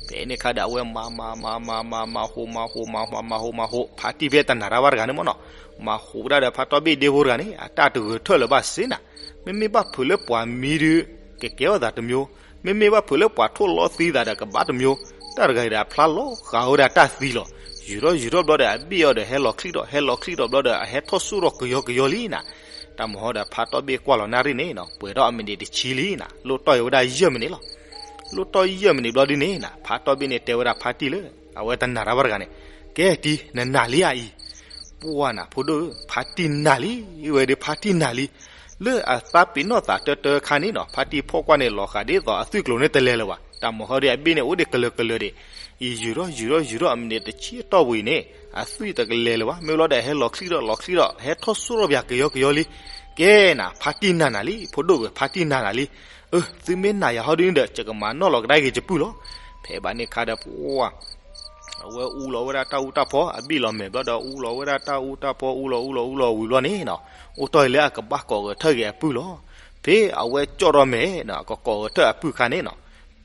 ဖဲန့ၣ်ခါဒီး အဝဲမၤမၤမၤမၤမၤမၤဟူးမၤဟူးမၤဟူးမၤဟူးမၤဟူး ဖါတံၢ်ဖဲတနာ်တၢ်ဘၣ်တဂၤန့ၣ်မ့ၢ်နီၤ, မၤဟူးဝဲဒၣ်ဒီးဖါတီၢ်ဘ့ၣ်ဒ့ဖိတဂၤန့ၣ် အတၢ်တဂဲၤထၢၣ်လၢၤဘၣ်စ့နၤ, မ့မ့ၢ်ဘၣ်ဖုးလၢပှၤမံဒုး ကကဲထီၣ်သးတမံၤ မ့မ့ၢ်ဘၣ်ဖုးလၢပှၤထိၣ်လီသံသးဒီးကဘၣ်တမံၤ, တၢ်တဂၤအံၤဒီးအဖျါလီၤဃာ်ဝဲဒၣ်တၢ်သံလီၤ. ယုာ်ထီၣ်ယုာ်ထီၣ်ဘျီဒီးအဘ့ၣ်အီၤဒီးဟဲလီၤချံၣ်ထီၣ် ဟဲလီၤချံၣ်ထီၣ်ဘျီဒီးအဟဲထီၣ်စိၣ်ထီၣ်ကယီကယီလံနၤ. တၢ်မဟီဒီးဖါတီၢ်ဘ့ၣ်ကွၢ်လီၤနၣ်ရံၣ်န့ၣ်နီၤ ပှဲၤထီၣ်အမံးနံးတဆံလံနၤ, လိၣ်တီၢ်အီၤဝဲဒၣ်ယဲၢ်မံးနံးလီၤ. လိၣ်တီၢ်ယဲၢ်မံးနံးဘျီဒုန့ၣ်နၤ ဖါတီၢ်ဘ့ၣ်န့ၣ်တဲဝဲဒၣ်ဖါတံၢ်လၢ အဝဲတနာ်တၢ်ဘၣ်တဂၤန့ၣ်, ကဲတံၢ် နနာ်လံဧါအံၤ. ပှၢ်နၤဖိဒိၣ်ဧၢ ဖါတံၢ်နာ်လံ, ဝဲဒၣ်ဖါတံၢ်နာ်လံ. လၢအသးပ့ၤနီၣ်သးတၢတၢခါန့ၣ်နီၤ ဖါတံၢ်ဖီၣ်ကွၢ်န့ၣ် လီၤဃာ်ဒ်သိးအသွံၣ်ကျိၤန့ၣ်တလဲၤလၢၤဘၣ်. တၢ်မဟီဒီးအဘ့ၣ်န့ၣ်အိၣ်ဒံးကလၢာ်ကလၢာ်ဒံး, အံၤယုာ်ထီၣ်ယုာ်ထီၣ်ယုာ်ထီၣ်အမံးနံးတဆံအတီၢ်ပူၤအံၤန့ၣ် အသွံၣ်တကလဲၤလၢၤဘၣ်. မ့ၢ်လီၤဒီးဟဲလီၤချံၣ်ထီၣ်လီၤချံၣ်ထီၣ် ဟဲထီၣ်စိၣ်ထီၣ်ပၠးကယီကယီလံ. ကဲနၤ ဖါတံၢ်နာ်နၤလံ ဖိဒိၣ်ဧၢ ဖါတံၢ်နာ်နၤလံ. အၢ သုမ့ၢ်နာ်ယၤဟီဒုန့ၣ်ဒီး ယကမၤနီၣ်လီၤကဒါက့ၤယပုၢ်လီၤ. ဖဲဘၣ်န့ၣ်ခါဒီး ပှၢ် အဝဲအူလီၤဝဲဒၣ်တၢ်အူတၢ်ဖီ အဘ့ၣ်လီၤမဲာ်ဘျီဒီး အူလီၤဝဲဒၣ်တၢ်အူတၢ်ဖီ အူလီၤအူလီၤအူလီၤဝံၤဘျီန့ၣ်နီၤ, အိၣ်တီၢ်အံၤလၢအကဘၣ်ကိးဂဲၤထၢၣ်က့ၤအပုၢ်လီၤ. ဖဲအဝဲကၠီၣ်ထီၣ်မဲာ်နီၤ ကကိးဂဲၤထၢၣ်အပုၢ်ခါန့ၣ်နီၤ,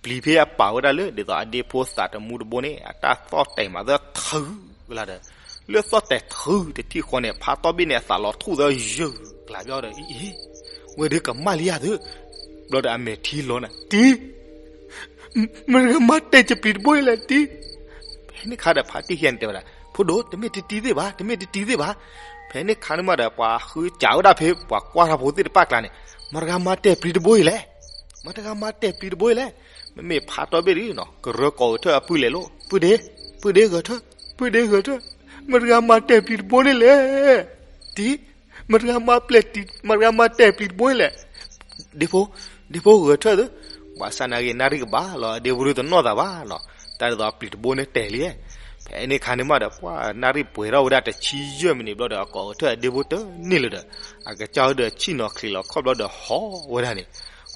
ပျံၤဖဲအပာ်ဝဲဒၣ်လၢ ဒ်သိးအဒ့ဖိသးတမူတဘိန့ၣ် အတၢ်သီၣ်တဲာ်မးသၢထၢကလါဒီး လၢသီၣ်တဲာ်ထၢတထံၣ်ဃီန့ၣ် ဖါတီၢ်ဘ့ၣ်န့ၣ် အသးလီၤထူၣ်သၢယုၢ်ကလါဘျီဒီး အံၤ ဝဲဒုးကမၣ်လံယၤသု, ဘျီဒီးအမဲာ်ထံလီၤနၤ တံၢ် မတၤဂၤမၤတဲာ်ကပျံၤတဘိအံၤလဲၣ်တံၢ်. ဖဲန့ၣ်ခါဒီးဖါတံၢ်ခံဂၤန့ၣ်တဲဝဲဒၣ် ဖိဒိၣ် တမ့ၢ်တတံၢ်သ့ၣ်ဘၣ် တမ့ၢ်တတံၢ်သ့ၣ်ဘၣ်. ဖဲန့ၣ်ခါန့ၣ်မးဒီး ပှၤဃုစးဝဲဒၣ်ဖဲပှၤကွၢ်တၢ်ဖိသ့ၣ်တဖၣ်ကျါန့ၣ်, မတၤဂၤမၤတဲာ်ပျံၤတဘိအံၤလဲၣ်, မတၤဂၤမၤတဲာ်ပျံၤတဘိအံၤလဲၣ်. မ့မ့ၢ်ဖါတီၢ်ဘ့ၣ်ဒုးနီၤ ကရၢကိးဂဲၤထၢၣ်အပုၢ်လဲၤလိာ် ပုၢ်ဒ့, ပုၢ်ဒ့ဂဲၤထၢၣ်, ပုၢ်ဒ့ဂဲၤထၢၣ်, မတၤဂၤမၤတဲာ်ပျံၤတဘိန့ၣ်လဲၣ် တံၢ် မတၤဂၤမၤပျဲၢ်တံၢ် မတၤဂၤမၤတဲာ်ပျံၤတဘိအံၤလဲၣ်. ဒ့ဖိ, ဒ့ဖိဂဲၤထၢၣ်သု, ဘၣ်ဆၣ်နာ်ဂ့ၤ နၣ်ရံၣ်ကဘၣ်လီၤ အဒ့ဖိဒုးတနီၣ်သးဘၣ်နီၤ, တၢ်ဒ်သိးပျံၤတဘိန့ၣ်တဲာ်လံ. ဖဲန့ၣ်ခါန့ၣ်မးဒီး ပှၢ်နၣ်ရံၣ်ပှဲၤထီၣ်ဝဲဒၣ်တဆံယဲၢ်မံးနံးဘျီဒီး အကိးဂဲၤထၢၣ်အဒ့ဖိတန့ၢ်လၢၤဒီး အကစၢ်ဝဲဒီးဆ့ၣ်နီၤချံးလီၤခီၣ်ဘျီဒီးဟီၣ်ဝဲဒၣ်န့ၣ်,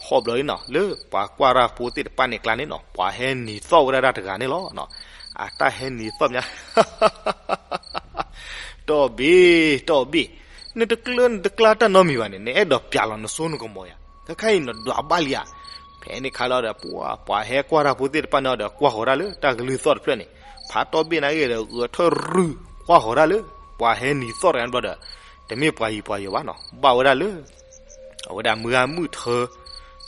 ဟီၣ်ဘျီန့ၣ်နီၤ လၢပှၤကွၢ်တၢ်ဖိသ့ၣ်တဖၣ်န့ၣ်ကျါန့ၣ်နီၤ ပှၤဟဲနံၤသီၣ်ဝဲဒၣ်တၢ်တဂၤန့ၣ်လီၤ. အတၢ်ဟဲနံၤသီၣ်မး တီၢ်ဘ့ၣ် တီၢ်ဘ့ၣ်, နတကျၢနတကျါတၢ်နီတမံၤဘၣ်န့ၣ် နအဲၣ်ဒိးပျးလီၤနစိနကမီၤယၤ, ခဲခါအံၤနဒွးဘၣ်လံဧါ. ဖဲန့ၣ်ခါလီၤဒီး ပှၤ ပှၤဟဲကွၢ်တၢ်ဖိသ့ၣ်တဖၣ်န့ၣ်ဒီး ကွၢ်ဃီၤဒၣ်လၢတၢ်ကလုၢ်သီၣ်တဖျၢၣ်န့ၣ်, ဖးတီၢ်ဘ့ၣ်နာ်ဂ့ၤဒီး ဂဲၤထၢၣ်ရုၢ်ကွၢ်ဃီၤဒၣ်လၢ ပှၤဟဲနံၤသီၣ်တဂၤန့ၣ်ဘျီဒီး တမ့ၢ်ပှၤယံၤပှၤယီၤဘၣ်နီၤ, ဘၣ်ဝဲဒၣ်လၢ အဝဲဒၣ်မုၢ်ဂၤမုၢ်ထၢ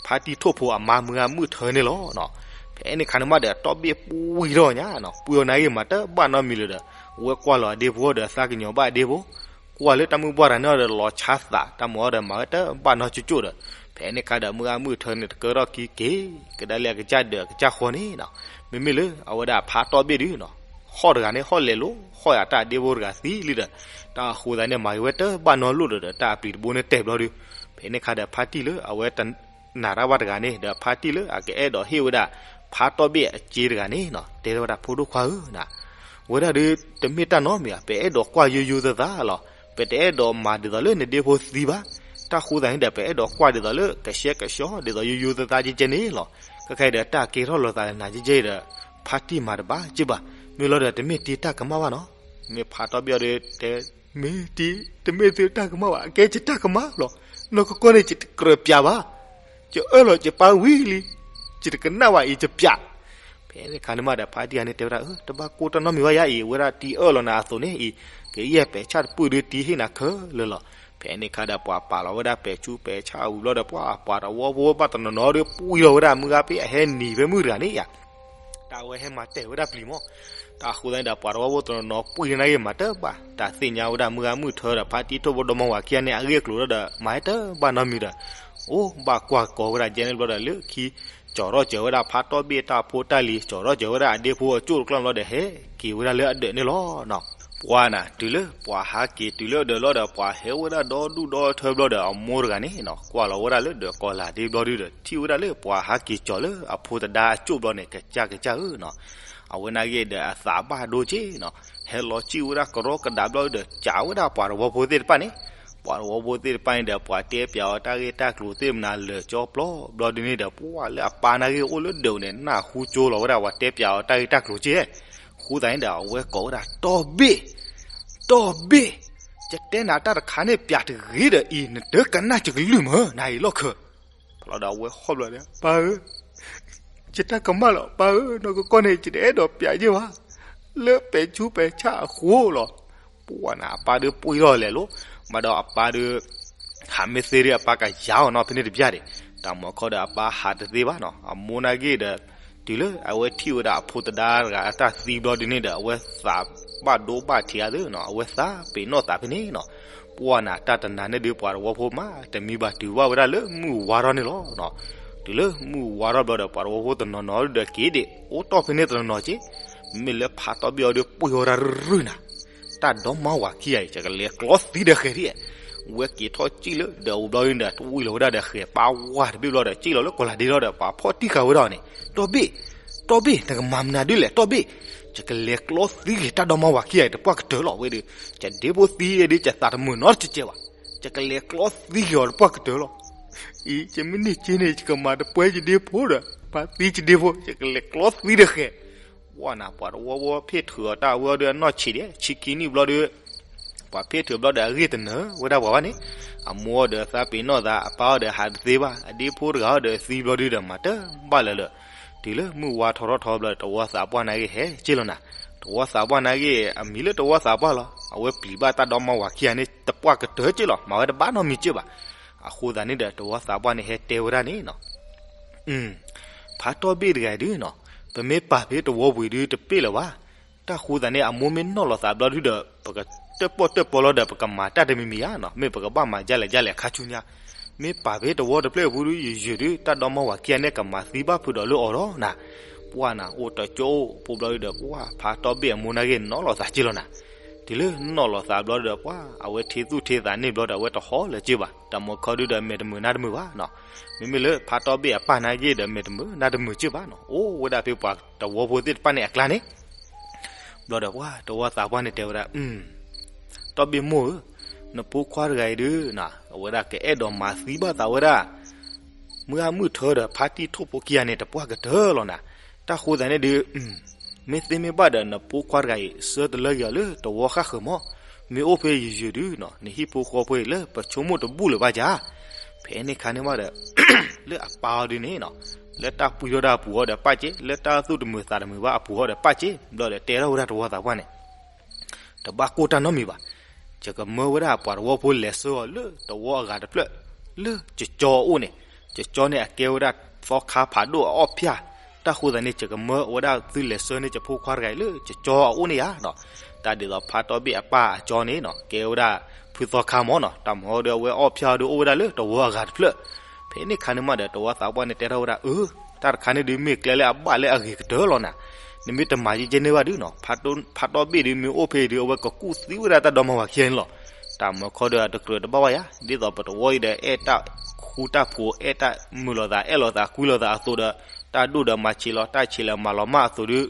ဖါတံၢ်ထိၣ်ဖိအမါမုၢ်ဂၤမုၢ်ထၢန့ၣ်လီၤ. ဖဲန့ၣ်ခါန့ၣ်မးဒီး တီၢ်ဘ့ၣ်ပှံၢ်ထီၣ်ညါနီၤ, ပှံၢ်အီၤနာ်ဂ့ၤမးတဘၣ်နီတမံၤလၢၤဒီး ဝဲကွၢ်လီၤအဒ့ဖိဒီး သးကညီၤဘၣ်အဒ့ဖိ, ကွၢ်လၢတၢ်မုၢ်ပှၢ်တဂၤန့ၣ်ဒီး လီၤဆါသး တၢ်မၤအီၤဒီး မၤဝဲတဘၣ်နီကၠိကၠိဒီး, ဖဲန့ၣ်ခါဒီး မုၢ်ဂၤမုၢ်ထၢန့ၣ် တကဲထီၣ်က့ၤက့ၤ ကဒါလၢအကစၢ်ဒၢးအကစၢ်ဃီန့ၣ်နီၤ, မ့မ့ၢ်လၢအဝဲဒၣ်ဖးတီၢ်ဘ့ၣ်ဒုးနီၤ ဟီၣ်တဂၤန့ၣ် ဟီၣ်လဲၤလိၤ ဟီၣ်ယၤတၢ်အဒ့ဖိတဂၤသံလံဒီး တၢ်အဃိသတးန့ၣ် မၤက့ၤဝဲတဘၣ်နီတဘျီဒီး တၢ်အပျံၤတဘိန့ၣ်တဲာ်ဘျီဒုး, ဖဲန့ၣ်အခါဒီး ဖါတံၢ်လၢအဝဲတ နာ်တၢ်ဘၣ်တဂၤန့ၣ်ဒီး ဖါတံၢ်လၢအကအဲၣ်ဒိးဟ့ၣ်ဝဲဒၣ် ဖါတီၢ်ဘ့ၣ်အစ့တဂၤန့ၣ်နီၤ တဲထီၣ်ဝဲဒၣ် ဖိဒိၣ်ခွါဧၢနီၤ, ဝဲဒၣ်ဒီး တမ့ၢ်တၢ်နီတမံၤဘၣ်, ပအဲၣ်ဒိးကွၢ်ယိယိသးသးလီၤ. ပတအဲၣ်ဒိးမၤဒ်သိးလၢနဒ့ဖိသံဘၣ်. တၢ်ဃိသတးန့ၣ်ဒီး ပအဲၣ်ဒိးကွၢ်ဒ်သိးလၢကဆှဲကဆှီ ဒ်သိးယိယိသးသးကဲကဲန့ၣ်လီၤ. ခဲခဲအံၤဒီး တၢ်ကဲထီၣ်လိာ်သးနၤကဲကဲအံၤဒီး ဖါတံၢ်မၤတဘၣ်က့ဘၣ်. မ့ၢ်လီၤဒီး တမ့ၢ်တံၤတၢ်ကမၣ်ဘၣ်နီၤ. မ့ၢ်ဖါတီၢ်ဘ့ၣ်အီၤဒီးတဲ မ့ၢ်တံၤ တမ့ၢ်သုတၢ်ကမၣ်ဘၣ်, အကဲယတၢ်ကမၣ်လီၤ. နီၢ်ကီၢ်ကီၢ်န့ၣ် ယတကြၢးပျးဘၣ်. ယအၢၣ်လီၤ ယပၢ်ဝံၤလံ, ယတကနၣ်ဘၣ်အံၤ ယပျး. ဖဲန့ၣ်အခါန့ၣ်မးဒီး ဖါတံၢ်ဂၤန့ၣ်တဲဝဲဒၣ် အၢ တဘၣ်ကိၢ်တၢ်နီတမံၤဘၣ်ယါအံၤ, ဝဲဒၣ်တံၤအၢၣ်လီၤနၤအသိးန့ၣ်အံၤ, ကယဲၢ်ပဲာ်ဆၣ်တပုၢ်ဒီး တံၤဟ့ၣ်နၤခဲလၢာ်လီၤ. ဖဲန့ၣ်အခါဒီး ပှၤပာ်လီၤဝဲဒၣ်ပဲာ်ဆူးပဲာ်ဆၣ်ဝံၤဘျီဒီး ပှၤ ပှၤတဝီဖိဘၣ်တနီၤနီၤဒီး ပှံၢ်လီၤဝဲဒၣ်မုၢ်ဂၤဖဲအဟဲနံၤဖဲမုၢ်တဂၤန့ၣ်ယါ တၢ်ဝဲဟဲမၤတဲာ်ဝဲဒၣ်ပျံၤမး. တၢ်အဃိသတးန့ၣ်ဒီး ပှၤတဝီဖိတနီၤနီၤ ပှံၢ်လီၤနာ်က့ၤမၤတဘၣ်, တၢ်သ့ၣ်ညါဝဲဒၣ်မုၢ်ဂၤမုၢ်ထၢဒီး ဖါတံၢ်ထိၣ်ဖိဒီမါဝၤခံဂၤန့ၣ် အဂ့ၢ်အကျိၤလီၤဒီး မၤဟဲတဘၣ်နီတမံၤဒီး အိၣ်ဘၣ်ကွၢ်ကီဝဲဒၣ်ယဲန့ၣ်ဘျီဒီး လၢခံ ကၠီၤထီၣ်စၢၤဝဲဒၣ်ဖါတီၢ်ဘ့ၣ်တၢ်ဖိတၢ်လံၤ, ကၠီၤထီၣ်စၢၤဝဲဒၣ်အဒ့ဖိအကၠိၣ်တကျီၢ်ဘျီဒီး ဟဲက့ၤဝဲဒၣ်လၢအဒၢးန့ၣ်လီၤနီၤ. ပှၤနၤ တုၤလၢပှၤဟးက့ၤတုၤလၢအဒၢးလီၤဒီး ပှၤဟဲဝဲဒၣ်ဒီဒူၣ်ဒီထၢဘျီဒီး အမိၢ်တဂၤန့ၣ်နီၤ ကွၢ်လီၤဝဲဒၣ်လၢဒၢးကီၤလၤဒ့ဘျီဒုဒီး ထံၣ်ဝဲဒၣ်လၢပှၤဟးက့ၤကၠီၤလၢအဖိသဒါအကၠိၣ်ဘျီန့ၣ် ကစၢ်ကစၢ်ဧၢနီၤ. အဝဲနာ်က့ၤဒီးအသးဘၣ်ဒိက့နီၤ, ဟဲလီၤစံၣ်ဝဲဒၣ်ကရီကဒါဘျီဒီး စံးဝဲဒၣ်ပှၤတဝီဖိသ့ၣ်တဖၣ်န့ၣ်, ပှၤတဝီဖိသ့ၣ်တဖၣ်န့ၣ်ဒီး ပှၤတဲပျးအီၤတၢ်ဂ့ၢ်တၢ်ကျိၤသ့ၣ်မနုၤလၢာ်ကၠီပျီ ဘျီဒုန့ၣ်ဒီး ပှၤလၢအပၢ်နာ်က့ၤအိၣ်လၢဒၢးန့ၣ် နၢ်ဟူကၠိလီၤဝဲဒၣ် ပှၤတဲပျးအီၤတၢ်ဂ့ၢ်တၢ်ကျိၤက့. ဃိသတးန့ၣ်ဒီး အဝဲကိးဝဲဒၣ် တီၢ်ဘ့ၣ်, တီၢ်ဘ့ၣ်, ယတဲနၤတၢ်တခါန့ၣ် ပျးတဂ့ၤဒီးအံၤ နတကနၣ် ယကလုၢ်မၢနၤအံၤလီၢ်ခၢၣ်. ဖဲလီၤဒီးအဝဲဟီၣ်ဘျီဒီး ပၢ်ဧၢ, ယတၢ်ကမၣ်လီၤ ပၢ်ဧၢ, နီၢ်ကီၢ်ကီၢ်န့ၣ် ယတအဲၣ်ဒိးပျးယဲၢ်ဘၣ်, လၢပဲာ်ဆူးပဲာ်ဆၣ်အဃိလီၤ. ပှၤနၤ အပၢ်ဒီးပှံၢ်ထီၣ်လဲၤလိၤ, ဘၣ်ဒီးအပၢ်ဒီး ဟးမ့ၢ်သ့ဒီး အပၢ်ကယၤအီၤနီၤ ဖဲန့ၣ်တဘျီဒံး, တၢ်မၤခီဒီးအပၢ်ဟးတသ့ဘၣ်နီၤ, အမိၢ်နာ်က့ၤဒီး တုၤလၢအဝဲထံၣ်ဝဲဒၣ်အဖိသဒါတဂၤအတၢ်သံဘျီဒုန့ၣ်ဒီး အဝဲသးဘၣ်ဒိဘၣ်ထံးအါသုနီၤ, အဝဲသးပ့ၤနီၣ်သးဖဲန့ၣ်နီၤ. ပှၤနၤ တၢ်တနၤန့ၣ်ဒီး ပှၤတဝီဖိမး တမံဘၣ်တုၤဘၣ်ဝဲဒၣ်လၢမုၢ်ဝါထီၣ်န့ၣ်လီၤ. တုၤလၢမုၢ်ဝါထီၣ်ဘျီဒီး ပှၤတဝီဖိတနီၤနီၤဒီးက့ၤဒံး အိၣ်တီၢ်ဖဲန့ၣ်တနီၤနီၤက့, မ့မ့ၢ်လၢဖးတီၢ်ဘ့ၣ်အီၤဒီး ပှံၢ်ဝဲဒၣ်ရုၢ်နၤ တၢ်ဒီမါဝၤခံဂၤအံၤ ယကလဲၤကျီသံဒီးဃဲၤဒံး, ဝဲက့ၤထီၣ်စံၣ်လၢဒီးအိၣ်ဘျီဒုန့ၣ်ဒီး တဝံၤလီၤဝဲဒၣ်ဒီးဃဲၤပာ်ဝါတဘ့ၣ်ဘျီဒီး စံၣ်လီၤလၢကီၤလၤဒ့လီၤဒီး ပှၤဖီၣ်တံၢ်ဃာ်ဝဲဒၣ်န့ၣ်, တီၢ်ဘ့ၣ်, တီၢ်ဘ့ၣ် နကမၤမနုၤဒ်လဲၣ် တီၢ်ဘ့ၣ်, ယကလဲၤကျီသံက့ၤတၢ်ဒီမါဝၤခံဂၤအံၤ တပှၢ်ကတၢၢ်လီၤဝဲဒီး, ယဒ့ဖိသံအံၤဒီး ယသးတမုာ်နီတကဲးဘၣ်, ယကလဲၤကျီသံက့ၤအီၤတပှၢ်ကတၢၢ်လီၤ. အံၤ ယမ့ၢ်န့ၢ်က့န့ၣ် ယကမၤတပှဲၤယဒ့ဖိဒီး ပှၤသံယဒ့ဖိ ယကလဲၤကျီသံဒီးဃဲၤ ပှၤနၤ ပှၤတဝီဖိဖ့ၣ်ထုးအီၤတၢ်ဝဲအီၤဒီးအနီၢ်ဆံးဒံး ဆံခံနံၣ်ဘျီဒီး ပှၤဖ့ၣ်ထုးဘျီဒီးအဂ့ၢ်တနၢၤဝဲဒၣ်ပှၤဘၣ်န့ၣ်, အမိၢ်ဒီးသးပ့ၤနီၣ်သး အပၢ်အီၤဒီးဟးတသ့ဘၣ် အဒ့ဖိတဂၤအီၤဒီးသံဘျီဒုဒီး မၤတဘၣ်လၢၤလၢၤ. တုၤလၢမုၢ်ဝါထီထီၣ်ထီဘျီဒီး တဝီသးပှၢ်နာ်က့ၤဟဲက့လီၤနၤ, တဝီသးပှၢ်နာ်က့ၤ အမံၤလၢတဝီသးပှၢ်လီၤ အဝဲပျံၤဘၣ်တၢ်ဒီမါဝၤခံဂၤန့ၣ် တပှၢ်ကတၢၢ်က့လီၤ မၤဝဲတဘၣ်နီတမံၤက့ဘၣ်. အဃိသတးန့ၣ်ဒီး တဝီသးပှၢ်န့ၣ်ဟဲတဲဝဲဒၣ်န့ၣ်နီၤ ဖးတီၢ်ဘ့ၣ်တဂၤအံၤဒုနီၤ, ပမ့ၢ်ပာ်ဖဲတဝီပူၤဒုတပ့ၢ်လၢၤဘၣ်. တၢ်ဃိသတးန့ၣ် အမိၢ်မ့ၢ်နီၣ်လီၤသးဘျီဒုဒီး ပကတၢၣ်ပီၣ်တၢၣ်ပီလီၤဒီး ပကမၤတၢ်တမံၤမံၤဧါနီၤ, မ့ၢ်ပကဘၣ်မၤဒ်လဲၣ်ဒ်လဲၣ်ခါဆူညါ, မ့ၢ်ပာ်ဖဲတဝီတဖျၢၣ်အပူၤဒု ယယုာ်ဒု တၢ်ဒီမါဝၤခံဂၤန့ၣ် ကမၤသံဘၣ်ဖုးဒီးလၢအီၤဒီးနၤ, ပှၤနၤ အိၣ်တကၠိအိၣ်ဖိဘျီဒုဒီး ပှၤဖးတီၢ်ဘ့ၣ်အမိၢ်နာ်က့ၤနီၣ်လီၤသးက့လီၤနၤ. တုၤလၢနီၣ်လီၤသးဘျီဒုဒီး ပှၤ အဝဲထံသူၣ်ထံသးန့ၣ်ဘျီဒီး အဝဲတဟီၣ်လၢၤက့ဘၣ်, တၢ်မၤခီဒုဒီး မဲာ်တမုာ်နါတမုာ်ဘၣ်နီၤ, မ့မ့ၢ်လၢဖးတီၢ်ဘ့ၣ်အပၢ်နာ်က့ၤဒီး မဲာ်တမုာ်နါတမုာ်က့ဘၣ်နီၤ, အိၣ်ဝဲဒၣ်ဖဲပှၤတဝီဖိသ့ၣ်တဖၣ်န့ၣ်အကျါန့ၣ် ဘျီဒီးပှၤတဝီသးပှၢ်န့ၣ်တဲဝဲဒၣ်, တီၢ်ဘ့ၣ်မိၢ်ဧၢ, နဖိခွါတဂၤအံၤဒု အဝဲဒၣ်ကအဲၣ်ဒိးမၤသံဘၣ်သးဝဲဒၣ် မုၢ်ဂၤမုၢ်ထၢဒီး ဖါတံၢ်ထိၣ်ဖိခံဂၤန့ၣ် တပှၢ်ကတၢၢ်လီၤနၤ, တၢ်ဃိသတးန့ၣ်ဒု မ့ၢ်သ့မ့ၢ်ဘၣ်ဒီး နဖိခွါတဂၤအံၤ ဆှၢတလၢက့ၤအီၤလၢတဝီဃၣ်ဃၢၤမး, မ့ၢ်အိၣ်ဖဲယယုာ်ဒုနီၤ နဟံၣ်ဖိဃီဖိအံၤလၢပဆိကမိၣ်တဘူၣ်လၢၤဘၣ်ယၤ ဖဲန့ၣ်ခါန့ၣ်မးဒီး လၢအပၢ်အီၤဒုန့ၣ်နီၤ, လၢတၢ်ပှံၢ်ထီၣ်တၢ်အပူၤအီၤဒီးပၢ်က့, လၢတၢ်သူၣ်တမုာ်သးတမုာ်ဘၣ်အပူၤအီၤဒီးပၢ်က့, ဘျီဒီးတဲထီၣ်ဝဲဒၣ်တဝီသးပှၢ်န့ၣ် တဘၣ်ကိၢ်တၢ်နီတမံၤဘၣ်. ယကမၢဝဲဒၣ်ပှၤတဝီဖိလဲၤဆှၢအီၤလၢတဝီအဂၤတဖျၢၣ်, လၢကကၠီအအိၣ်န့ၣ်, ကကၠီန့ၣ်အကဲဝဲဒၣ်သီခါဖးဒိၣ်အအီၣ်ဖၠၣ်, တၢ်ဃိသတးန့ၣ် ယကမၢဝဲဒၣ်သုလဲၤဆှၢန့ၢ်ယဖိခွါတဂၤအံၤလၢကကၠီအအိၣ်န့ၣ်ဧါနီၤ. တၢ်ဒ်သိးဖးတီၢ်ဘ့ၣ်အပၢ်အကၠီန့ၣ်နီၤ ကဲဝဲဒၣ်ဖုသီခါမးနီၤ, တၢ်မၤဟီဒီးအဝဲအီၣ်ဖၠၣ်ဒီးအိၣ်ဝဲဒၣ်လၢတဝီအဂၤတဖျၢၣ်. ဖဲန့ၣ်ခါန့ၣ်မးဒီး တဝီသးပှၢ်န့ၣ်တဲထီၣ်ဝဲဒၣ် အၢ တၢ်တခါန့ၣ်ဒုးမ့ၢ်ကျဲလၢအဘၣ်လၢအဂ့ၤကတၢၢ်လီၤနၤ. နမ့ၢ်တမၤယဲၢ်ကဲန့ၢ်ဘၣ်ဒုးနီၤ, ဖါတိၢ်, ဖါတီၢ်ဘ့ၣ်ဒုးမ့ၢ်အိၣ်ဖဲဒုး အဝဲကကူၣ်သံဝဲဒၣ်တၢ်ဒီမါဝၤခံဂၤန့ၣ်လီၤ. တၢ်မၤခီဒီးအတကြၢးတဘၣ်ဝဲယၤ, ဒ်သိးပတဝီအံၤဒီး အဲၣ်တၢ်ဃူတၢ်ဖိး အဲၣ်တၢ်မုာ်လိာ်သး အဲၣ်လိာ်သးကွံလိာ်သးအသိးဒီး တၢ်ဒိၣ်ဒီးမၤဆံးလီၤ, တၢ်ဆံးလီၤမၤလီၤမၢ်အသိးဒုး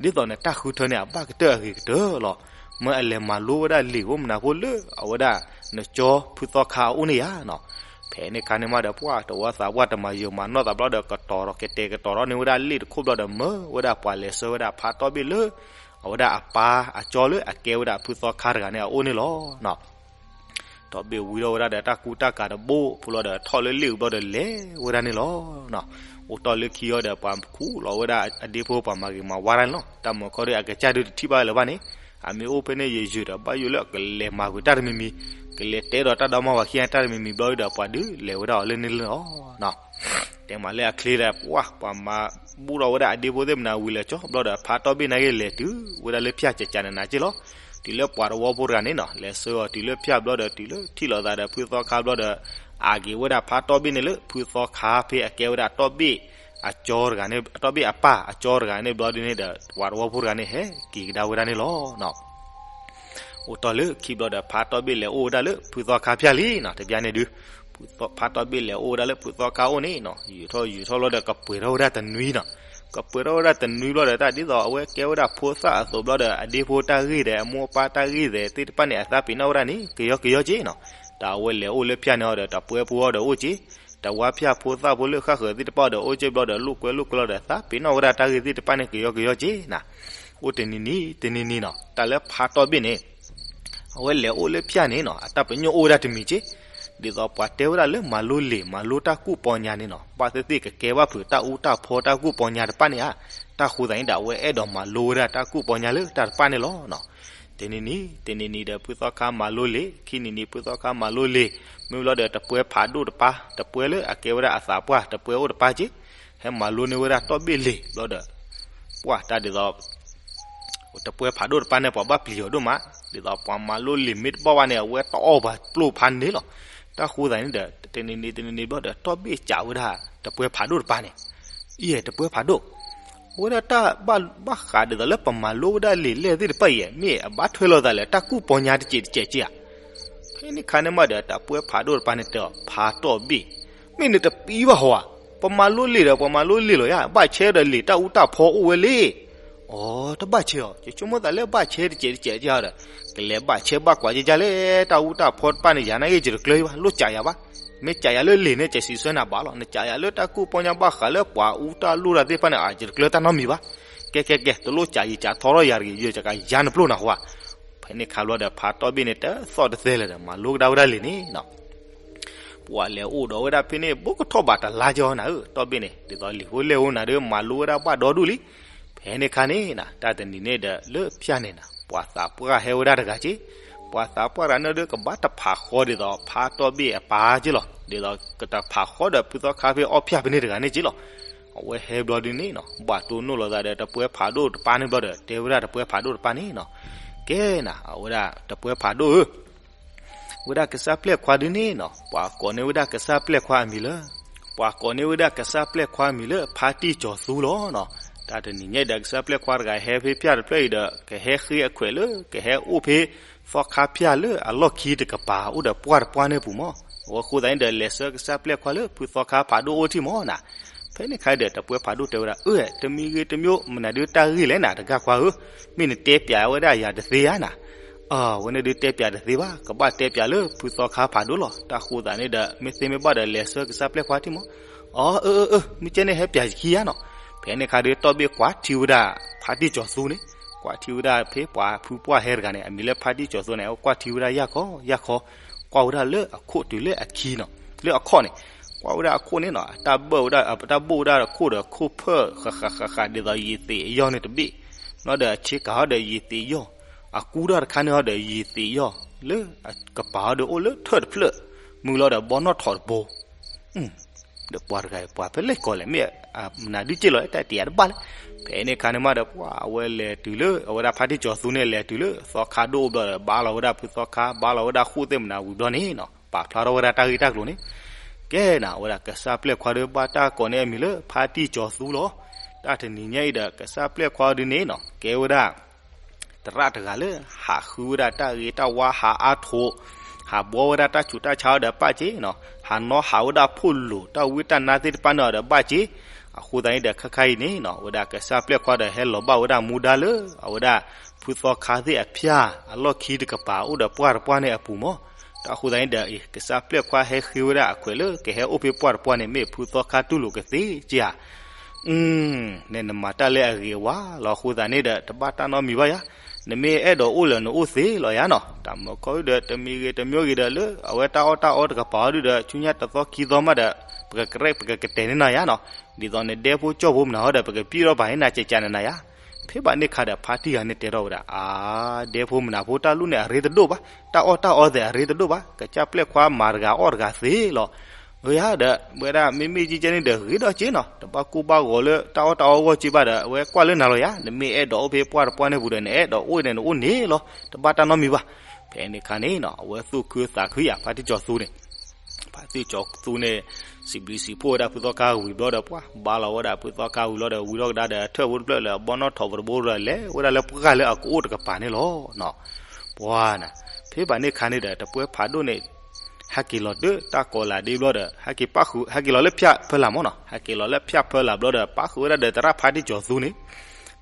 ဒ်သိးန့ၣ် တၢ်ဃုထၢန့ၣ် အဘၣ်ကတၢၢ်အဂ့ၤကတၢၢ်လီၤ. မ့ၢ်အလဲၤမၤလိဝဲဒၣ်လံာ်အိၣ်မနုၤဖိလၢ အဝဲဒၣ် နကၠီဖုသီခါအအိၣ်န့ၣ်ယါနီၤ. ဖဲန့ၣ်ခါန့ၣ်မးဒီး ပှၢ်တဝီသးပှၢ်တမၤယိာ်မၤနီၢ်သးဘျီဒီး ကတီၤထီၣ်ကတဲာ်ကတီၤထီၣ်န့ၢ်ဝဲဒၣ်လံာ်တခိၣ်ဘျီဒီး မၢဝဲဒၣ်ပှၤလဲၤဆှၢဝဲဒၣ်ဖါတီၢ်ဘ့ၣ်လၢ အဝဲဒၣ်အပၢ်အကၠီလၢအကဲဝဲဒၣ်ဖုသီခါတဂၤန့ၣ်အအိၣ်န့ၣ်လီၤ. တီၢ်ဘ့ၣ်ဝံထီၣ်ဝဲဒၣ်ဒီးတၢ်ကူတၢ်ကၤတဘိ ဖုလီၤဒီးထီၣ်လၢလ့ၣ်အူဘျီဒီးလဲၤဝဲဒၣ်န့ၣ်လီၤ. အိၣ်တ့ၢ်လၢခံအီၤဒီး ပှၤခူၣ်လီၤဝဲဒၣ်အဒ့ဖိပှၤမၤဂ့ၤမၤဝါတၢ်န့ၣ်လီၤ. တၢ်မၤခီဒီးအကစၢ်ဒုးတထံၣ်ဘၣ်လၢၤဘၣ်န့ၣ်, အမ့ၢ်အိၣ်ဖဲန့ၣ်ယယုာ်ဒီး ဘၣ်ယိၣ်လၢကလဲၤမၤကွံာ်တၢ်တမံၤမံၤ, ကလဲၤတဲဒီးတၢ်ဒီမါဝၤခံဂၤတၢ်တမံၤမံၤဘျီဒီး ပှၤဒုးလဲၤဝဲဒၣ်အီၤလၢန့ၣ်လီၤ. တဲမးလၢအချ့ဒီး ပှၢ် ပှၤမၤဘူၣ်ထီၣ်ဝဲဒၣ်အဒ့ဖိသ့ၣ်မနၤဝံၤလၢာ်ကၠီဘျီဒီး ဖါတီၢ်ဘ့ၣ်နာ်က့လဲၤတုၤဝဲဒၣ်လၢဖၠၣ်ကကနနၤက့လီၤ. တုၤလၢပှၤတဝီဖိတဂၤန့ၣ်နီၤ လဲၤဆှၢအီၤတုၤလၢဖၠၣ်ဘျီဒီး တုၤလၢထံၣ်လိာ်သးဒီးဖုသီခါဘျီဒီး အါက့ၤဝဲဒၣ်ဖါတီၢ်ဘ့ၣ်န့ၣ်လၢ ဖုသီခါဖဲအကဲဝဲဒၣ်တီၢ်ဘ့ၣ်အကၠီတဂၤန့ၣ်, တီၢ်ဘ့ၣ်အပၢ်အကၠီတဂၤန့ၣ်ဘျီဒုန့ၣ်ဒီး ပှၤတဝီဖိတဂၤန့ၣ် ဟဲက့ၤကဒါဝဲဒၣ်န့ၣ်လီၤ. အိၣ်တ့ၢ်လၢခံဘျီဒီး ဖါတီၢ်ဘ့ၣ်လဲၤအိၣ်ဝဲဒၣ်လၢဖုသီခါဖၠၣ်လံနီၤ, တဘျီန့ၣ်ဒုး ဖါတီၢ်ဘ့ၣ်လဲၤအိၣ်ဝဲဒၣ်လၢဖုသီခါအိၣ်န့ၣ်နီၤ, ယူာ်ထီၣ်ယူာ်ထီၣ်လီၤဒီး ကပှဲၤထီၣ်ဝဲဒၣ်တနွံနီၤ. ကပှဲၤထီၣ်ဝဲဒၣ်တနွံဘျီဒီး တၢ်ဒ်သိးအဝဲကဲဝဲဒၣ်ဖိသၣ်အသိးဘျီဒီး အဒ့ဖိတၢ်ဂ့ၢ်ဒီး အမိၢ်အပၢ်တၢ်ဂ့ၢ်ဒီးသ့ၣ်တဖၣ်န့ၣ် အသးပ့ၤနီၣ်ဝဲဒၣ်န့ၣ် ကယီကယီက့နီၤ. တၢ်အဝဲလဲၤအိၣ်လၢဖၠၣ်န့ၣ်အီၤဒီး တပှဲဖိအီၤဒီးအိၣ်က့ တဝါဖၠၣ်ဖိသၣ်ဖိလၢဃၣ်ဃၢၤသ့ၣ်တဖၣ်ဒီး အိၣ်က့ဘျီဒီး လိာ်ကွဲလိာ်ကွဲလီၤဒီး သးပ့ၤနီၣ်ဝဲဒၣ်တၢ်ဂ့ၢ်သ့ၣ်တဖၣ်န့ၣ် ကယီကယီက့နီၤ. အိၣ်တနံၤနံၤ တနံၤနံၤနီၤ, တၢ်လၢဖါတီၢ်ဘ့ၣ်န့ၣ် အဝဲလဲၤအိၣ်လၢဖၠၣ်န့ၣ်နီၤ, အတၢ်ပညိၣ်အိၣ်ဝဲဒၣ်တမံၤက့, ဒ်သိးပှၤတဲဝဲဒၣ်လၢမၤလိလံာ် မၤလိတၢ်ကူၣ်ပီညါန့ၣ်နီၤ, ဘၣ်သ့ၣ်သ့ၣ်ကကဲဘၣ်ဖုးတၢ်အူတၢ်ဖီတၢ်ကူၣ်ပီညါတဖၣ်န့ၣ်ဧါ. တၢ်ဃိသးန့ၣ်ဒီး အဝဲအဲၣ်ဒိးမၤလိဝဲဒၣ်တၢ်ကူၣ်ပီညါလၢတၢ်တဖၣ်န့ၣ်လီၤ. တနံၤနံၤ တနံၤနံၤဒီး ဖုသီခါမၤလိလံာ်, ခံနံၤနံၤ ဖုသီခါမၤလိလံာ်, မ့ၢ်ဘျီဒီး တပှဲဖးဒိၣ်တပၢ်, တပှဲလၢအကဲဝဲဒၣ်အသးပှၢ် တပှဲအိၣ်တပၢ်က့, ဟဲမၤလိန့ၢ်ဝဲဒၣ်တီၢ်ဘ့ၣ်လံာ်ဘျီဒီး ပှၢ်တၢ်ဒ်သိး တပှဲဖးဒိၣ်တပၢ်န့ၣ် ပှၤဘၣ်ပျံၤအီၤဒိၣ်မး, ဒ်သိးပှၤမၤလိလံာ်မ့ၢ်တဘၣ်ဘၣ်န့ၣ် အဝဲတအီၣ်ပှၤပျိၢ်ဖးန့ၣ်လီၤ. တၢ်ဃိသးန့ၣ်ဒီး တနံၤနံၤ တနံၤနံၤဘျီဒီး တီၢ်ဘ့ၣ်ကးဝဲဒၣ် တပှဲဖးဒိၣ်တပၢ်န့ၣ်, အံၤ တပှဲဖးဒိၣ်ဝဲဒၣ်တၢ်ဘၣ်ဃးဒ်သိးလၢပမၤလိဝဲဒၣ်လံာ်လဲၣ်သ့ၣ်တဖၣ်အံၤ မ့ၢ်အဘၣ်ထွဲလိာ်သးလၢတၢ်ကူၣ်ပီညါတစဲးတစဲးက့ဧါ. ဖဲန့ၣ်ခါန့ၣ်မးဒီး တပှဲဖးဒိၣ်တပၢ်န့ၣ်တဲအီၤ ဖးတီၢ်ဘ့ၣ်, မ့ၢ်နတပံဘၣ်ဟီဧါ, ပမၤလိလံာ်ဒီး ပှၤမၤလိလံာ်လီၤယါ, ဘၣ်ဆဲဒီးလံာ်တၢ်အူတၢ်ဖီအိၣ်ဝဲလံ. အိ တဘၣ်ဆဲအီၤ, ယဆိကမိၣ်သးလၢဘၣ်ဆဲတစဲးတစဲးက့ဒီး ကလဲၤဘၣ်ဆဲဘၣ်ကွၢ်က့ကလဲၣ်, တၢ်အူတၢ်ဖီတဖၣ်န့ၣ် ယၤနာ်က့ ယတကျၢၤဘၣ်, လိၣ်ကးယၤဘၣ်. မ့ၢ်ကးယၤလၢလံာ်န့ၣ် ကစံးဆၢနၤဘၣ်လီၤ, နကးယၤလၢတၢ်ကူၣ်ပီညါဘၣ်ဃးလၢပှၤအူတၢ်လိၣ်တၢ်သ့ၣ်တဖၣ်န့ၣ် အယတကျၢၤတၢ်နီတမံၤဘၣ်. ကဲ ကဲ ကဲ တလိၣ်ကးယံာ်ကးထီထီၣ်ယၤတဂ့ၤ, ယကယၤနပျိၢ်နၤဟီဧါ. ဖဲန့ၣ်ခါဘျီဒီး ဖးတီၢ်ဘ့ၣ်န့ၣ် တသီၣ်တသဲလၢၤဒီး မၤလိကဒါဝဲဒၣ်လံာ်န့ၣ်နီၤ. ပှၤလဲၤအိၣ်ဒီးဝဲဒၣ်ဖဲန့ၣ် ဘူးကထီၣ်ဘးတလါကီနၤဧၢ, တီၢ်ဘ့ၣ်န့ၣ် ဒ်သိးလံာ်ဖိလဲၣ်အိၣ်နၤဒီး မၤလိဝဲဒၣ်ဘၣ်ဒီဒူၣ်လံ. ဖဲန့ၣ်ခါန့ၣ်နၤ တၢ်တနံၤန့ၣ်ဒီး လၢဖၠၣ်န့ၣ်နၤ ပှၤသးပှၢ်ဟဲဝဲဒၣ်တဂၤက့, ပှၤသးပှၢ်တဂၤန့ၣ်ဒီး ကဘၣ်တဖးဃီဒ်သိး ဖးတီၢ်ဘ့ၣ်အပၢ်က့လီၤ, ဒ်သိးကတဖးဃီဒီးဖုသီခါဖဲအီၣ်ဖၠၣ်ဖဲန့ၣ်တဂၤန့ၣ်က့လီၤ. အဝဲဟဲဘျီဒုန့ၣ်နီၤ ဘၣ်တိၢ်နီၣ်လိာ်သးဒီး တပှဲဖးဒိၣ်တပၢ်န့ၣ်ဘျီဒီး တဲဝဲဒၣ်တပှဲဖးဒိၣ်တပၢ်န့ၣ်နီၤ, ကဲနၤ အဝဲဒၣ်တပှဲဖးဒိၣ်ဧၢ ဝဲဒၣ်ကစၢ်ပျဲၢ်ခွါဒုန့ၣ်နီၤ ပှၤကိးန့ၢ်ဝဲဒၣ်ကစၢ်ပျဲၢ်ခွါအမံၤလၢ, ပှၤကိးန့ၢ်ဝဲဒၣ်ကစၢ်ပျဲၢ်ခွါအမံၤလၢ ဖါတံၢ်ကၠီၤသူလီၤနီၤ. တၢ်တနံၤညါဒီး ကစၢ်ပျဲၢ်ခွါတဂၤဟဲဖဲဖၠၣ်တဖျၢၣ်အံၤဒီး ကဟဲဃ့အခွဲးလၢ ကဟဲအိၣ်ဖဲ သီခါဖၠၣ်လၢအလီၢ်ခံတကပၤ အိၣ်ဒီးပှၢ်တပှၢ်န့ၣ်ပူၤမး. အဝဲဃိသတးန့ၣ်ဒီး လဲၤဆှၢကစၢ်ပျဲၢ်ခွါလၢ ဖုသီခါဖးဒိၣ်အိၣ်ထံၣ်မးနၤ. ဖဲန့ၣ်ခါဒီး တပှဲဖးဒိၣ်တဲဝဲဒၣ် အၢ တမံၤဂ့ၤတမံၤ မနုၤဒုးတၢ်ဂ့ၢ်လဲၣ်နၤ တဂၤခွါဧၢ, မ့ၢ်နတဲပျးဝဲဒၣ်ယၤတသ့ဧါနၤ. အဝဲန့ၣ်ဒုးတဲပျးတသ့ဘၣ်, ကဘၣ်တဲပျးလၢဖုသီခါဖးဒိၣ်လီၤ. တၢ်ဃိသတးန့ၣ်ဒီး မ့ၢ်သ့မ့ၢ်ဘၣ်ဒီး လဲၤဆှၢကစၢ်ပျဲၢ်ခွါထံၣ်မး. အၢ အၢ အၢ မ့ၢ်ကဲန့ၣ် ဟဲပျးယခံဧါနီၤ. ဖဲန့ၣ်ခါဒီး တီၢ်ဘ့ၣ်ကွၢ်ထံဝဲဒၣ် ဖါတံၢ်ကၠီၤသူန့ၣ်, ကွၢ်ထံဝဲဒၣ်ဖဲပှၤဖုပှၢ်ဟဲတဂၤန့ၣ် အမံၤလၢဖါတံၢ်ကၠီၤသူန့ၣ် အဝဲကွၢ်ထံဝဲဒၣ်ယၢ်ခီ ယၢ်ခီ, ကွၢ်ဝဲဒၣ်လၢအခိၣ်တုၤလၢအခံနီၤ, လၢအခီၣ်န့ၣ်, ကွၢ်ဝဲဒၣ်အခိၣ်န့ၣ်နီၤ အတၢ်ဘၣ်ဝဲဒၣ် အတၢ်ဘိၣ်ဝဲဒၣ်အခိၣ်ဒီး ခိၣ်ဖၢၣ်ဃးဃးဃးဃး ဒ်သိးယံာ်သ့ၣ်ယီၢ်န့ၣ်တဘ့ၣ်, နီၢ်ဒီးအဆ့ကၤဟီဒီးယံာ်သ့ၣ်ယီၢ်, အကူတၢ်တခါန့ၣ်ဟီဒီးယံာ်သ့ၣ်ယီၢ်, လၢအကပၤဟီဒီးအိၣ်လၢထၢၣ်တဖျၢၣ်, မုၢ်လီၤဒီးဘီနီၣ်ထိးတဘိ ဒီးပှၤတဂၤအံၤ ပှၤဖဲလဲၣ်ကီးလဲၣ် မ့ၢ်မနုၤဒုးက့လီၤ တၢ်တယၤတဘၣ်လဲၣ်. ဖဲန့ၣ်ခါန့ၣ်မးဒီး ပှၤအဝဲလဲၤတုၤလၢ အဝဲဒၣ်ဖါတံၢ်ကၠီၤသူန့ၣ် လဲၤတုၤလၢသီခါဒိၣ်အိၣ်ဘျီဒီး ဘါလီၤဝဲဒၣ်ဖုသီခါ ဘါလီၤဝဲဒၣ်ဃိၣ်သ့ၣ်မနုၤဝံၤဘျီန့ၣ်နီၤ ပာ်ဖျါထီၣ်ဝဲဒၣ်တၢ်ဂ့ၢ်တၢ်ကျိၤန့ၣ်, ကဲနၤ အဝဲဒၣ်ကစၢ်ပျဲၢ်ခွါဒီး ဘၣ်တၢ်ကိးန့ၢ်အမံၤလၢ ဖါတံၢ်ကၠီၤသူလီၤ. တၢ်တနံၤညါအံၤဒီး ကစၢ်ပျဲၢ်ခွါဒုန့ၣ်နီၤ ကဲဝဲဒၣ် သရၣ်တဂၤလၢ ဟးဃုဝဲဒၣ်တၢ်ဂ့ၤတၢ်ဝါ ဟးအါထိး, ဟးဘှီဝဲဒၣ်တၢ်ဆူးတၢ်ဆါအီၤဒီးဘၣ်က့နီၤ, ဟးနီၣ်ဟးဝဲဒၣ်ဖိၣ်လိာ်တၢ်ဝံတၢ်နါသ့ၣ်တဖၣ်န့ၣ်အီၤဒီးဘၣ်က့. အဃိသတးန့ၣ်ဒီး ခဲခါအံၤန့ၣ်နီၤ အဝဲဒၣ်ကစၢ်ပျဲၢ်ခွါဒီးဟဲလီၤဘၣ်ဝဲဒၣ်မူဒါလၢ အဝဲဒၣ် ဖုသီခါသ့ၣ်အဖၠၣ်အလီၢ်ခံတကပၤအိၣ်ဒီးပှၢ်တပှၢ်န့ၣ်အပူၤမး. တၢ်အဃိသတးန့ၣ်ဒီး ကစၢ်ပျဲၢ်ခွါဟဲဃ့ဝဲဒၣ်အခွဲးလၢကဟဲအိၣ်ဖဲပှၢ်တပှၢ်န့ၣ် မ့ၢ်ဖုသီခါတူၢ်လိာ်ကသ့ဧါ. အ န့ၣ်နမၤတၢ်လၢအဂ့ၤဝါလီၤ. အဃိသတးန့ၣ်ဒီး တဘၣ်တၢ်နီတမံၤဘၣ်ယါ, နမ့ၢ်အဲၣ်ဒိးအိၣ်လၢနအိၣ်သ့လီၤယါနီၤ. တၢ်မၢခီဒီး တမံၤဂ့ၤတမံၤဂ့ၤဒီး လၢအဝဲတၢ်အီၣ်တၢ်အီတကပၤအီၤဒုဒီး ဆူညါတသီခံသီမးဒီး ပကကရဲးပကကတဲာ်န့ၢ်နၤယါနီၤ. ဒ်သိးနဒဲဖိကၠီၣ်ဖိမနုၤအီၤဒီး ပကပံၢ်ထီၣ်ပာ်န့ၢ်နၤကကးန့ၣ်နၤယါ. ဖဲဘၣ်န့ၣ်အခါဒီး ဖါတံၢ်ဂၤန့ၣ်တဲထီၣ်ဝဲဒၣ်, အါ, ဒဲဖိမနုၤဖိတၢ်လူၢ်န့ၣ်အရ့တဒိၣ်ဘၣ်, တၢ်အီၣ်တၢ်အီသ့ၣ်အရ့တဒိၣ်ဘၣ်, ကစၢ်ပျဲၢ်ခွါမၤတဂၤအီၣ်တဂၤသ့လီၤ. အၢယါဒီး ဝဲဒၣ်မ့မ့ၢ်ကကဲန့ၣ်ဒီး ဂ့ၤဒီးက့နီၤ, တဘၣ်ကိၢ်ဘၣ်ဂီၤလၢတၢ်အီၣ်တၢ်အီအဂီၢ်က့ဘၣ်ဒီး အဝဲကွၢ်လၢနၤလီၤယါ. နမ့ၢ်အဲၣ်ဒိးအိၣ်ဖဲပှၢ်တပှၢ်န့ၣ်ပူၤဒီး နအဲၣ်ဒိးအိၣ်န့ၣ်နအိၣ်န့ၣ်လီၤ, တဘၣ်တၢ်နီတမံၤဘၣ်. ဖဲန့ၣ်အခါန့ၣ်နီၤ အဝဲသူၣ်ခုသးခုယါ ဖါတံၢ်ကၠီၤသူန့ၣ် ဖါတံၢ်ကၠီၤသူန့ၣ် စံးဘျုးစံးဖှိၣ်ဝဲဒၣ်ဖုသီခါဝံၤဘျီဒီး ပှၤဘါလီၤဝဲဒၣ်ဖုသီခါဝံၤလီၤဒီး ဝံထီၣ်ကဒါဒီး ထၢၣ်ဖိတဖျၢၣ်လၢအဘီနီၣ်ထိးပတဘိလီၤ လဲၤဝဲဒၣ်လၢပှၢ်လၢအကအိၣ်တကပၤန့ၣ်လီၤ. ပှၤနၤ ဖဲဘၣ်န့ၣ်အခါန့ၣ်ဒီး တပှဲဖးဒိၣ်န့ၣ် ဟဲက့ၤလီၤတၢ်ကိးလၢ်ဒ့ဘျီဒီး ဟဲက့ၤပၣ်ဃုာ် ဟဲက့ၤလီၤလၢဖၠၣ်ဖၢလာ်မးနီၤ, ဟဲက့ၤလီၤလၢဖၠၣ်ဖၢလာ်ဘျီဒီး ပၣ်ဃုာ်ဝဲဒၣ်ဒီးသရၣ်ဖါတံၢ်ကၠီၤသူန့ၣ်.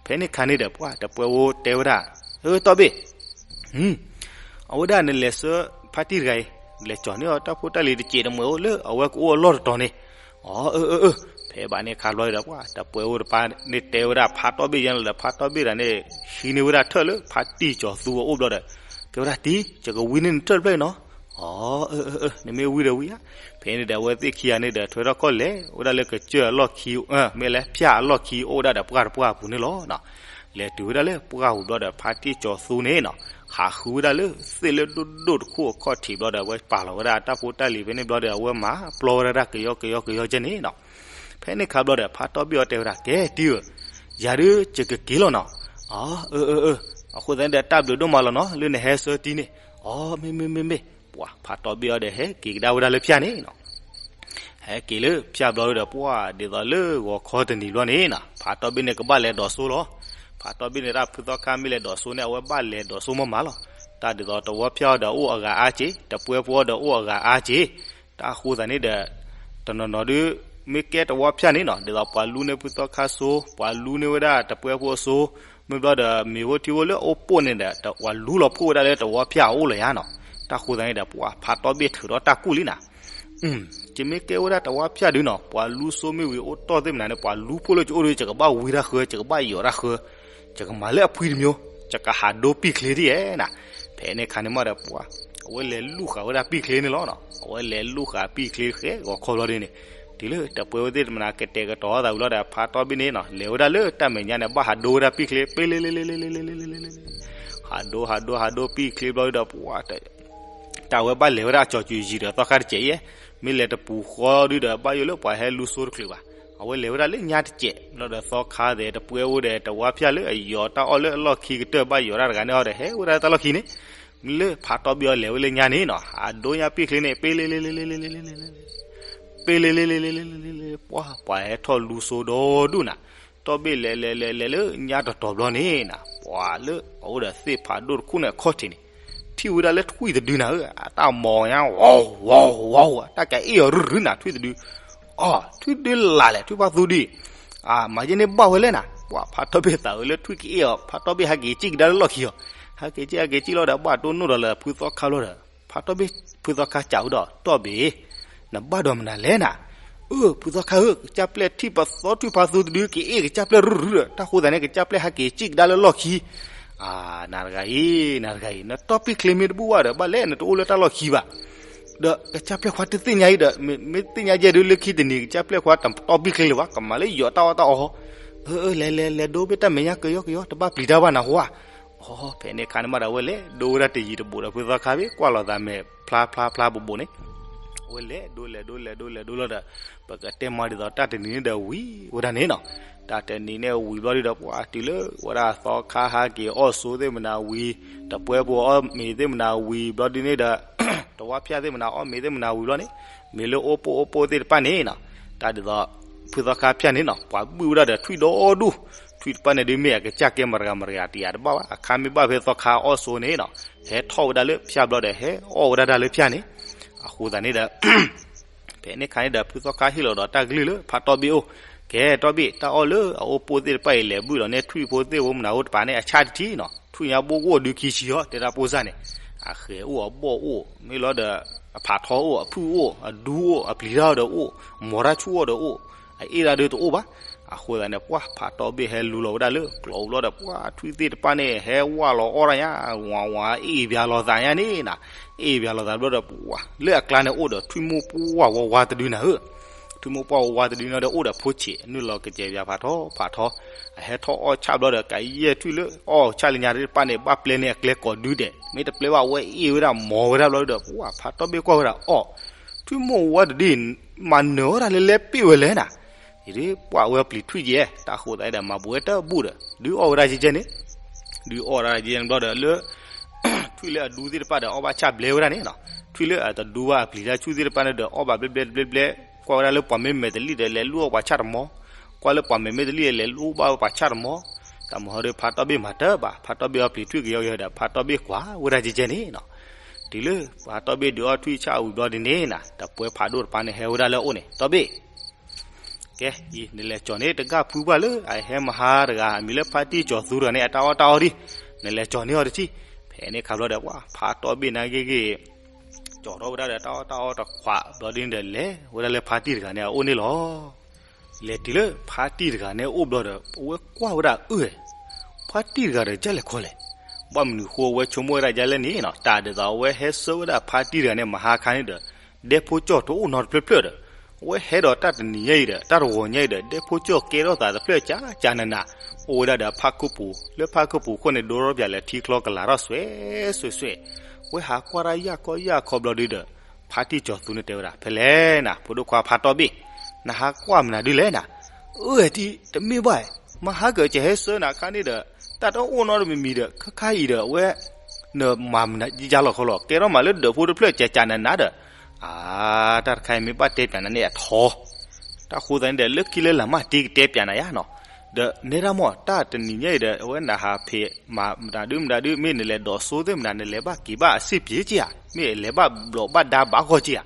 ဖဲန့ၣ်အခါန့ၣ်ဒီး ပှၤတပှဲဖိတဲဝဲဒၣ်, အၢ တီၢ်ဘ့ၣ် အဝဲဒၣ်နလဲၤဆှၢဖါတံၢ်တဂၤအံၤ လဲၤကၠီၤန့ၢ်အီၤတၢ်ဖိတၢ်လံၤတစဲးတမှဲးအိၣ်လၢအဝဲကအိၣ်အလီၢ်တတီၤန့ၣ်. အၢ အၢ အၢ ဖဲဘၣ်န့ၣ်အခါဘျီဒီး ပှၤတပှဲဖိတပၤန့ၣ်တဲဝဲဒၣ်ဖါတီၢ်ဘ့ၣ်ယဲလီၤဒီး ဖါတီၢ်ဘ့ၣ်တဂၤန့ၣ် ဟံးန့ၢ်ဝဲဒၣ်ထၢၣ်လၢဖါတံၢ်ကၠီၤသူအအိၣ်ဘျီဒီး ကဲဝဲဒၣ်တံၢ် ယကဝံန့ၢ်နထၢၣ်တဖျၢၣ်အံၤနီၤ. အၢ အၢ အၢ အၢ နမ့ၢ်ဝံဒီးဝံဧါ. ဖဲန့ၣ်ဒီး အဝဲသ့ၣ်ခံဂၤန့ၣ်ဒီး ထွဲထီၣ်ခီၣ်လဲၤဝဲဒၣ်လၢကစၢၢ်အလီၢ်ခံ မ့ၢ်လၢဖၠၣ်အလီၢ်ခံအိၣ်ဝဲဒၣ်ဒီးပှၢ်တပှၢ်အပူၤန့ၣ်လီၤ. လဲၤတုၤဝဲဒၣ်လၢပှၢ်ပူၤဘျီဒီး ဖါတံၢ်ကၠီၤသူန့ၣ်နီၤ ဟးဃုဝဲဒၣ်လၢသ့ၣ်လၢဒိၣ်ဒိၣ်တခိၣ်အခီၣ်ထံးဘျီဒီး အဝဲပာ်လီၤဝဲဒၣ်တၢ်ဖိတၢ်လံၤဖဲန့ၣ်ဘျီဒီး အဝဲမၤပျီဝဲဒၣ်တၢ်ကယီကယီကယီကဲန့ၣ်နီၤ. ဖဲန့ၣ်အခါဘျီဒီး ဖါတီၢ်ဘ့ၣ်အီၤတဲဝဲဒၣ် ကဲတံၢ်ဧၢ, ယၤဒုးယကက့ၤလီၤနီၤ. အၢ အၢ အၢ အၢ အဃိသတးန့ၣ်ဒီး တၢ်ဘျုးဒိၣ်မးလီၤနီၤ လၢနဟဲဆှၢတံၢ်န့ၣ်. အၢ မ့ၢ် မ့ၢ် မ့ၢ် မ့ၢ်. ပှၤဖါတီၢ်ဘ့ၣ်အီၤဒီး ဟဲက့ၤကဒါဝဲဒၣ်လၢဖၠၣ်န့ၣ်နီၤ. ဟဲက့ၤလၢဖၠၣ်ဘျီဒီး ပှၤဒ်သိးလၢဂီၤခီတနံၤဘျီန့ၣ်နီၤ ဖါတီၢ်ဘ့ၣ်န့ၣ်ကဘၣ်လဲၤဒိးစိလီၤ. ဖါတီၢ်ဘ့ၣ်န့ၣ် တၢ်ဖုသီခါမ့ၢ်လဲၤဒိးစိန့ၣ် အဝဲဘၣ်လဲၤဒိးစိမးမးလီၤ. တၢ်ဒ်သိးတဝီဖၠၣ်အီၤဒီးအိၣ်အဂၤအါက့, တပှဲဖိအီၤဒီးအိၣ်အဂၤအါက့. တၢ်အဃိသတးန့ၣ်ဒီး တနီၤနီၤဒုး မ့ၢ်ကဲတဝီဖၠၣ်န့ၣ်နီၤ ဒ်သိးပှၤလူန့ၢ်ဖုသီခါစိ, ပှၤလူန့ၢ်ဝဲဒၣ်တပှဲဖိအစိ, မ့ၢ်ဘျီဒီး မ့ၤဖိထံဖိလၢအအိၣ်ပိၢ်န့ၣ်ဒီး ပှၤလူလီၤဖှိၣ်ဝဲဒၣ်လၢတဝီဖၠၣ်အအိၣ်လီၤယါနီၤ. တၢ်ဃိသတးန့ၣ်ဒီး ပှၤဖါတီၢ်ဘ့ၣ်ထုးထီၣ်တၢ်ကူၣ်လံနၤ. ယမ့ၢ်ကဲဝဲဒၣ်တဝီဖၠၣ်ဒုးနီၤ ပှၤလူစိမ့ၢ်ဝံၤအိၣ်တီၢ်သ့ၣ်မနုၤန့ၣ် ပှၤလူဖှိၣ်လၢယအိၣ်ဒီး ယကဘၣ်ဝံတၢ်ဃၢ, ယကဘၣ်ယီၤတၢ်ဃၢ, ယကမၤလၢအဖှံတမံၤ, ယကဟးဒိပံာ်ချ့ဒ်ယဲနၤ. ဖဲန့ၣ်အခါန့ၣ်မးဒီး ပှၤ အဝဲလဲၤလူၤဃာ်ဝဲဒၣ်ပံာ်ချ့န့ၣ်လီၤနီၤ. အဝဲလဲၤလူၤဃာ်ပံာ်ချ့ဃဲဂီၤခီဘျီဒ်န့ၣ်, တုၤလၢတပှဲဝဲသ့ၣ်တမနုၤကတဲာ်ကတီၤအသးဝံၤလီၤဒီး ဖါတီၢ်ဘ့ၣ်န့ၣ်နီၤ လဲၤဝဲဒၣ်လၢတၢ်မဲာ်ညါန့ၣ် ဘၣ်ဟးဒိဝဲဒၣ်ပံာ်ချ့ ပ့လ့လ့လ့လ့လ့လ့လ့လ့လ့လ့ ဟးဒိဟးဒိဟးဒိပံာ်ချ့ဘျီဒီး ပှၤ တၢ်ဝဲဘၣ်လဲၤဝဲဒၣ်အကၠီၤကူၤယံၤဒီးသီခါတစဲးအံၤ, မ့ၢ်လဲၤတပူၤဃီဒုဒီး ဘၣ်ယိၣ်လၢပှၤဟဲလူစိတချုးဘၣ်. အဝဲလဲၤဝဲဒၣ်လၢညါတစဲးဘျီဒီး သီခါသဲးတပှဲဝဲဒီး တဝီဖၠၣ်လၢအယီၤတၢ်အီၣ်လၢအလီၢ်ခံကတၢၢ် ဘၣ်ယီၤတၢ်တဂၤန့ၣ်အီၤဒီး ဟဲဝဲဒၣ်လၢတၢ်လီၢ်ခံန့ၣ်, လၢဖါတီၢ်ဘ့ၣ်အီၤလဲၤဝဲလၢညါန့ၣ်နီၤ ဟးဒိညါပံာ်ချ့န့ၣ် ပ့လ့လ့လ့လ့လ့လ့လ့လ့လ့ ပှၤ ပှၤဟဲထီၣ်လူစိဒီဒူၣ်နၤ. တီၢ်ဘ့ၣ်လဲၤလဲၤလဲၤလဲၤလၢညါတတီၤဘျီန့ၣ်နၤ ပှၤလၢအအိၣ်ဒီးသ့ၣ်ဖးဒိၣ်တခိၣ်န့ၣ်အခီၣ်ထံးန့ၣ် ထံၣ်ဝဲဒၣ်လၢထွံၣ်တဒုနၤဧၢ, အတၢ်မီၤညါ ဝီၤဝီၤဝီၤ တၢ်ကအ့ၣ်အီၤရုရုနၤ ထွံၣ်တဒု. အီ ထွံၣ်တဒုလၢ်လဲၣ် ထွံၣ်ဖါသူဒု, မၤယဲန့ၣ်ဘၣ်ဝဲလဲၣ်နၤ. ပှၤဖါတီၢ်ဘ့ၣ်သးဝဲလၢထွံၣ်ကအ့ၣ်အီၤ ဖါတီၢ်ဘ့ၣ်ဟဲက့ၤစံၣ်ကဒါလၢလီၢ်ခံအီၤ, ဟဲက့ၤစံၣ်ဟဲက့ၤစံၣ်လီၤဒီး ဘၣ်တိၢ်နီၣ်ဒီးလၢဖုသီခါလီၤဒီး ဖါတီၢ်ဘ့ၣ် ဖုသီခါစံးဝဲဒီး တီၢ်ဘ့ၣ် နဘၣ်ဒီးမနုၤလဲၣ်နၤ. အၢ ဖုသီခါဧၢ ကစၢ်ပျဲၢ်ထံၣ်ပသီထွံၣ်ဖါသူတဒု ကအ့ၣ်ကစၢ်ပျဲၢ်ရုရုဒီး တၢ်ဃိသတးန့ၣ် ကစၢ်ပျဲၢ်ဟဲက့ၤစံၣ်ကဒါလၢလီၢ်ခံ. အါ နၤတဂၤအံၤ နၤတဂၤအံၤ နတီၢ်ပံာ်ချ့မ့ၢ်တဘူၣ်ဘၣ်ဒီး ဘၣ်လဲၣ်နတအိၣ်လၢတၢ်လီၢ်ခံဘၣ်. ဒီးကစၢ်ပျဲၢ်ခွါတသ့ၣ်ညါအံၤဒီး မ့ၢ်သ့ၣ်ညါယဲၢ်ဒုးလၢခံတနံၤ ကစၢ်ပျဲၢ်ခွါတတီၢ်ပံာ်ချ့လၢၤဘၣ် ကမၤလၢယီၤတၢ်အီၣ်တၢ်အီ. အၢ လဲၤလဲၤလဲၤဒိဘ့ၣ်တၢ်မဲာ်ညါကယီကယီ တဘၣ်ပျံၤတၢ်ဘၣ်နၢ်ဟူဧါ. အီ ဖဲန့ၣ်အခါန့ၣ်မးဒီး အဝဲလဲၤဒိဝဲဒၣ်တယံၤတဘူးဒီးဖုသီခါဘ့ၣ် ကွၢ်လီၤသးမဲာ်ဖျါဖျါဖျါဘူးဘူးန့ၣ် အဝဲလဲၤဒိလဲၤဒိလဲၤဒိလဲၤဒိလီၤဒီး ပကတဲမၤဒ်သိးတၢ်တနံၤန့ၣ်ဒီးဝံၤဝဲဒၣ်န့ၣ်နီၤ. တၢ်တနံၤန့ၣ်ဝံၤဘျီဒုဒီး ပှၤတုၤလၢဝဲဒၣ်သီခါဟဲက့ၤအီၣ်ဆိသ့ၣ်မနုၤဝံၤ, တပှဲဖိအီၣ်မ့ၤသ့ၣ်မနုၤဝံၤဘျီဒုန့ၣ်ဒီး တဝီဖၠၣ်သ့ၣ်မနုၤအီၣ်မ့ၤသ့ၣ်မနုၤဝံၤဘျီန့ၣ် မ့ၢ်လၢအိၣ်ပိၢ်အိၣ်ပိၢ်သ့ၣ်တဖၣ်န့ၣ်နီၤ တၢ်ဒ်သိး ဖုသီခါဖၠၣ်န့ၣ်နီၤ ပှၤဘုၣ်ဝဲဒၣ်ဒီးထွံၣ်ဒီဒူၣ်, ထွံၣ်တဖၣ်န့ၣ်ဒုးမ့ၢ်အကစၢ်ကဲမတၤဂၤမတၤဂၤတယၤတဘၣ်ဘၣ်, အခါမ့ၢ်ဘၣ်ဖဲသီခါအီၣ်ဆိန့ၣ်နီၤ ဟဲထီၣ်ဝဲဒၣ်လၢဖၠၣ်ဘျီဒီး ဟဲအီၣ်ဝဲဒၣ်တၢ်လၢဖၠၣ်န့ၣ်, အဃိသတးန့ၣ်ဒီး ဖဲန့ၣ်ခါန့ၣ်ဒီး ဖုသီခါဟ့ၣ်လီၤဒီးတၢ်ကလုၢ်လၢဖးတီၢ်ဘ့ၣ်အိၣ်, ကဲတီၢ်ဘ့ၣ် တၢ်အီၣ်လၢအအိၣ်ပိၢ်သ့ၣ်တဖၣ်အံၤ လဲၤဘုၣ်ဒီးနဲထွံၣ်ဖိသ့ၣ်ဖိမနုၤအိၣ်တပၤန့ၣ် အဆၣ်တထံၣ်နီၤ, ထွံၣ်ညါဘိၣ်ကအိၣ်ဒုခံဆံအီၤ တဲတၢ်ပိၢ်စၢ်န့ၣ်, အဃဲၤအိၣ်အဘီၣ်အိၣ် မ့ၢ်လီၤဒီး အဖးထီအိၣ် အဖုၣ်အိၣ် အဒူအိၣ် အပျံၤတၢ်ဒီးအိၣ်, မီၤတၢ်ဆူၣ်အိၣ်ဒီးအိၣ်, အအ့ၣ်တၢ်ဒုးတအိၣ်ဘၣ်. အဃိသတးန့ၣ် ပှၢ်ဖးတီၢ်ဘ့ၣ်ဟဲလူလီၤဝဲဒၣ်လၢကျိးဘျီဒီး ပှၢ်ထွံၣ်သ့ၣ်တဖၣ်န့ၣ် ဟဲဝၢ်လီၤအီၣ်တၢ်ညါ ဝၤဝၤအ့ၣ်ပၠးလီၤသးညါန့ၣ်နီၤ, အ့ၣ်ပၠးလီၤသးဘျီဒီး ပှၢ်လၢအကျါန့ၣ်အိၣ်ဒီးထွံၣ်မိၢ်ပှၢ်ဝါဝါတဒုနၤဧၢ, ထွံၣ်မိၢ်ပှၢ်ဝါဝါတဒုနီၤဒီးအိၣ်ဒီးဖိဆံး နုာ်လီၤကစဲးပၠးဖးထီဖးထီ, အဟဲထီၣ်အီၣ်ဆၣ်ဘျီဒီး ကယဲၢ်ထွံၣ်လၢအီၣ်ဆၣ်လၢညါသ့ၣ်တဖၣ်န့ၣ် ဘၣ်ပျဲန့ၢ်အကျဲကိးဒုဒဲး မ့ၢ်တပျဲဘၣ်အဝဲအ့ၣ်ဝဲဒၣ်မီၤဝဲဒၣ်ဘျီဒီး ပှၢ်ဖးတီၢ်ဘ့ၣ်ကွၢ်ဝဲဒၣ်အီၣ်, ထွံၣ်မိၢ်ဝါတဒု မၤနၢၤဝဲဒၣ်လၢလဲပ့ၣ်ဝဲလဲၣ်နၤ, ယဒုးပှၢ်ဝဲပျံၤထွံၣ်ကဲ တၢ်ဃိသတးဒီး မၤဘူးဝဲတဘူၣ်ဒီး ဒုးအီၣ်ဝဲဒၣ်ကဲကဲန့ၣ်, ဒုးအီၣ်ဒၣ်ကဲကဲန့ၣ်ဘျီဒီးလၢ ထွံၣ်လၢအဒူသ့ၣ်တဖၣ်ဒီး အီၣ်ဘၣ်ဆၣ်ဘျဲဝဲဒၣ်န့ၣ်နီၤ, ထွံၣ်လၢအတဒူဘၣ်အပျံၤတၢ်ဆူၣ်သ့ၣ်တဖၣ်န့ၣ်ဒီး အီၣ်ဘၣ်ဘျဲဘျဲတဘျဲဘျဲ, ကွၢ်ဝဲဒၣ်လၢပှၤမ့ၢ်မဲာ်တလံၣ်ဒီး လဲၤလူအီၣ်ပှၤဆၣ်တမီၤ, ကွၢ်လၢပှၤမဲာ်မ့ၢ်တလံၣ်ဒီး လဲၤလူအီၣ်ဘၣ်ပှၤဆၣ်တမီၤ, တၢ်မုၢ်ဟီဒီးဖးတီၢ်ဘ့ၣ်မၤတၢ်ဘၣ်, ဖးတီၢ်ဘ့ၣ်အီပျံၤထွံၣ်ကယီကယီဒီး ဖးတီၢ်ဘ့ၣ်ကွၢ်ဝဲဒၣ်ကဲကဲန့ၣ်နီၤ, တုၤလၢဖးတီၢ်ဘ့ၣ်ဒုးအီၣ်ထွံၣ်ဆၣ်ဝံၤဘျီဒ်န့ၣ်နီၤ တပှဲၤဖးဒိၣ်တပၤန့ၣ် ဟဲဝဲဒၣ်လၢအအိၣ်န့ၣ် တီၢ်ဘ့ၣ် ကဲအံၤ နလဲၤကၠီၤန့ၢ်တဂၤဖုပှၢ်လၢအဟဲမဟါတဂၤ အမံၤလၢဖါတံၢ်ကၠီၤသူတဂၤန့ၣ် အတၢ်အီၣ်တၢ်အီဒံး, နလဲၤကၠီၤန့ၢ်အီၤတထံၣ်, ဖဲန့ၣ်ခါဘျီဒီး ပှၢ်ဖးတီၢ်ဘ့ၣ်နာ်က့ၤက့ၤ ကၠီၤထီၣ်ဝဲဒၣ်ဒီးတၢ်အီၣ်တၢ်အီတခွးဘျီဒ်န့ၣ်ဒီး လဲၤဝဲဒၣ်လၢဖါတံၢ်တဂၤန့ၣ်အအိၣ်န့ၣ်လီၤ. လဲၤတုၤလၢဖါတံၢ်တဂၤန့ၣ်အအိၣ်ဘျီဒီး အဝဲကွၢ်ဝဲဒၣ်အၢၣ်, ဖါတံၢ်တဂၤဒီးကၢ်လဲၤခီလဲၣ်, ဘၣ်မနုၤဃိအဝဲဆိကမိၣ်ဝဲဒၣ်ဒ်လဲၣ်န့ၣ်နီၤ တၢ်ဒ်သိးအဝဲဟဲဆှၢဝဲဒၣ်ဖါတံၢ်တဂၤန့ၣ် မဟါခါန့ၣ်ဒီး ဒဲဖိကၠီၣ်တအိၣ်နီတဖျၢၣ်ဖျၢၣ်ဒီး အဝဲဟဲဒီးတၢ်တနံၤညါအံၤဒီး တၢ်တဂီၤညါအံၤဒီး ဒဲဖိကၠီၣ်ကဲထီၣ်သးတဖျၢၣ်ကၠးကၠးနးနး, အိၣ်ဝဲဒၣ်ဒီးဖၣ်ခိၣ်ပူၤ လၢဖၣ်ခိၣ်ပူၤခိၣ်န့ၣ် ဒိထီၣ်ပၠးလၢထံချီကလၤထီၣ်စွဲးစွဲးစွဲး, ဝဲဟးကွၢ်တၢ်ယၢ်ကီယၢ်ခီဘျီဒုဒီး ဖါတံၢ်ကၠီၤသူန့ၣ်တဲဝဲဒၣ် ဖဲလဲၣ်နၤ ဖိဒိၣ်ခွါဖးတီၢ်ဘ့ၣ်, နဟးကွၢ်မနုၤဒုလဲၣ်နၤ, အၢၣ်တံၢ် တမ့ၢ်ဘၣ်, မဟါကၢကဟဲဆှၢနၤခါန့ၣ်ဒီး တၢ်တအိၣ်နီတမံၤမံၤဒီး ခါခါအံၤဒီး အဝဲ နမၤမနုၤယါလီၤခီလီၤ ကဲထီၣ်မးလၢဒၢးဖိတဖျၢၣ်ကၠးကၠးနးနးဒီး, အါ တၢ်တခါအံၤမ့ၢ်ဘၣ်တဲပၠးနၤန့ၣ်အထီ, တၢ်ဃိသတးန့ၣ်ဒီး လၢခံလၢလာ်မးတံၢ်ကတဲပၠးနၤယါနီၤ, ဒီးနဲဒၣ်မး တၢ်တနံၤညါအံၤဒီး အဝဲနဟးဖံးမၤမတၤဒုမတၤဒု မ့ၢ်နလဲၤဒိးစိသ့ၣ်မနၤ နလဲၤဘၣ်က့ၤဘၣ်အစ့ၣ်ပျ့ၤက့ၤဧါ, မ့ၢ်လဲၤဘၣ်ဘျီးဘၣ်ဒါဘၣ်ဂီၢ်က့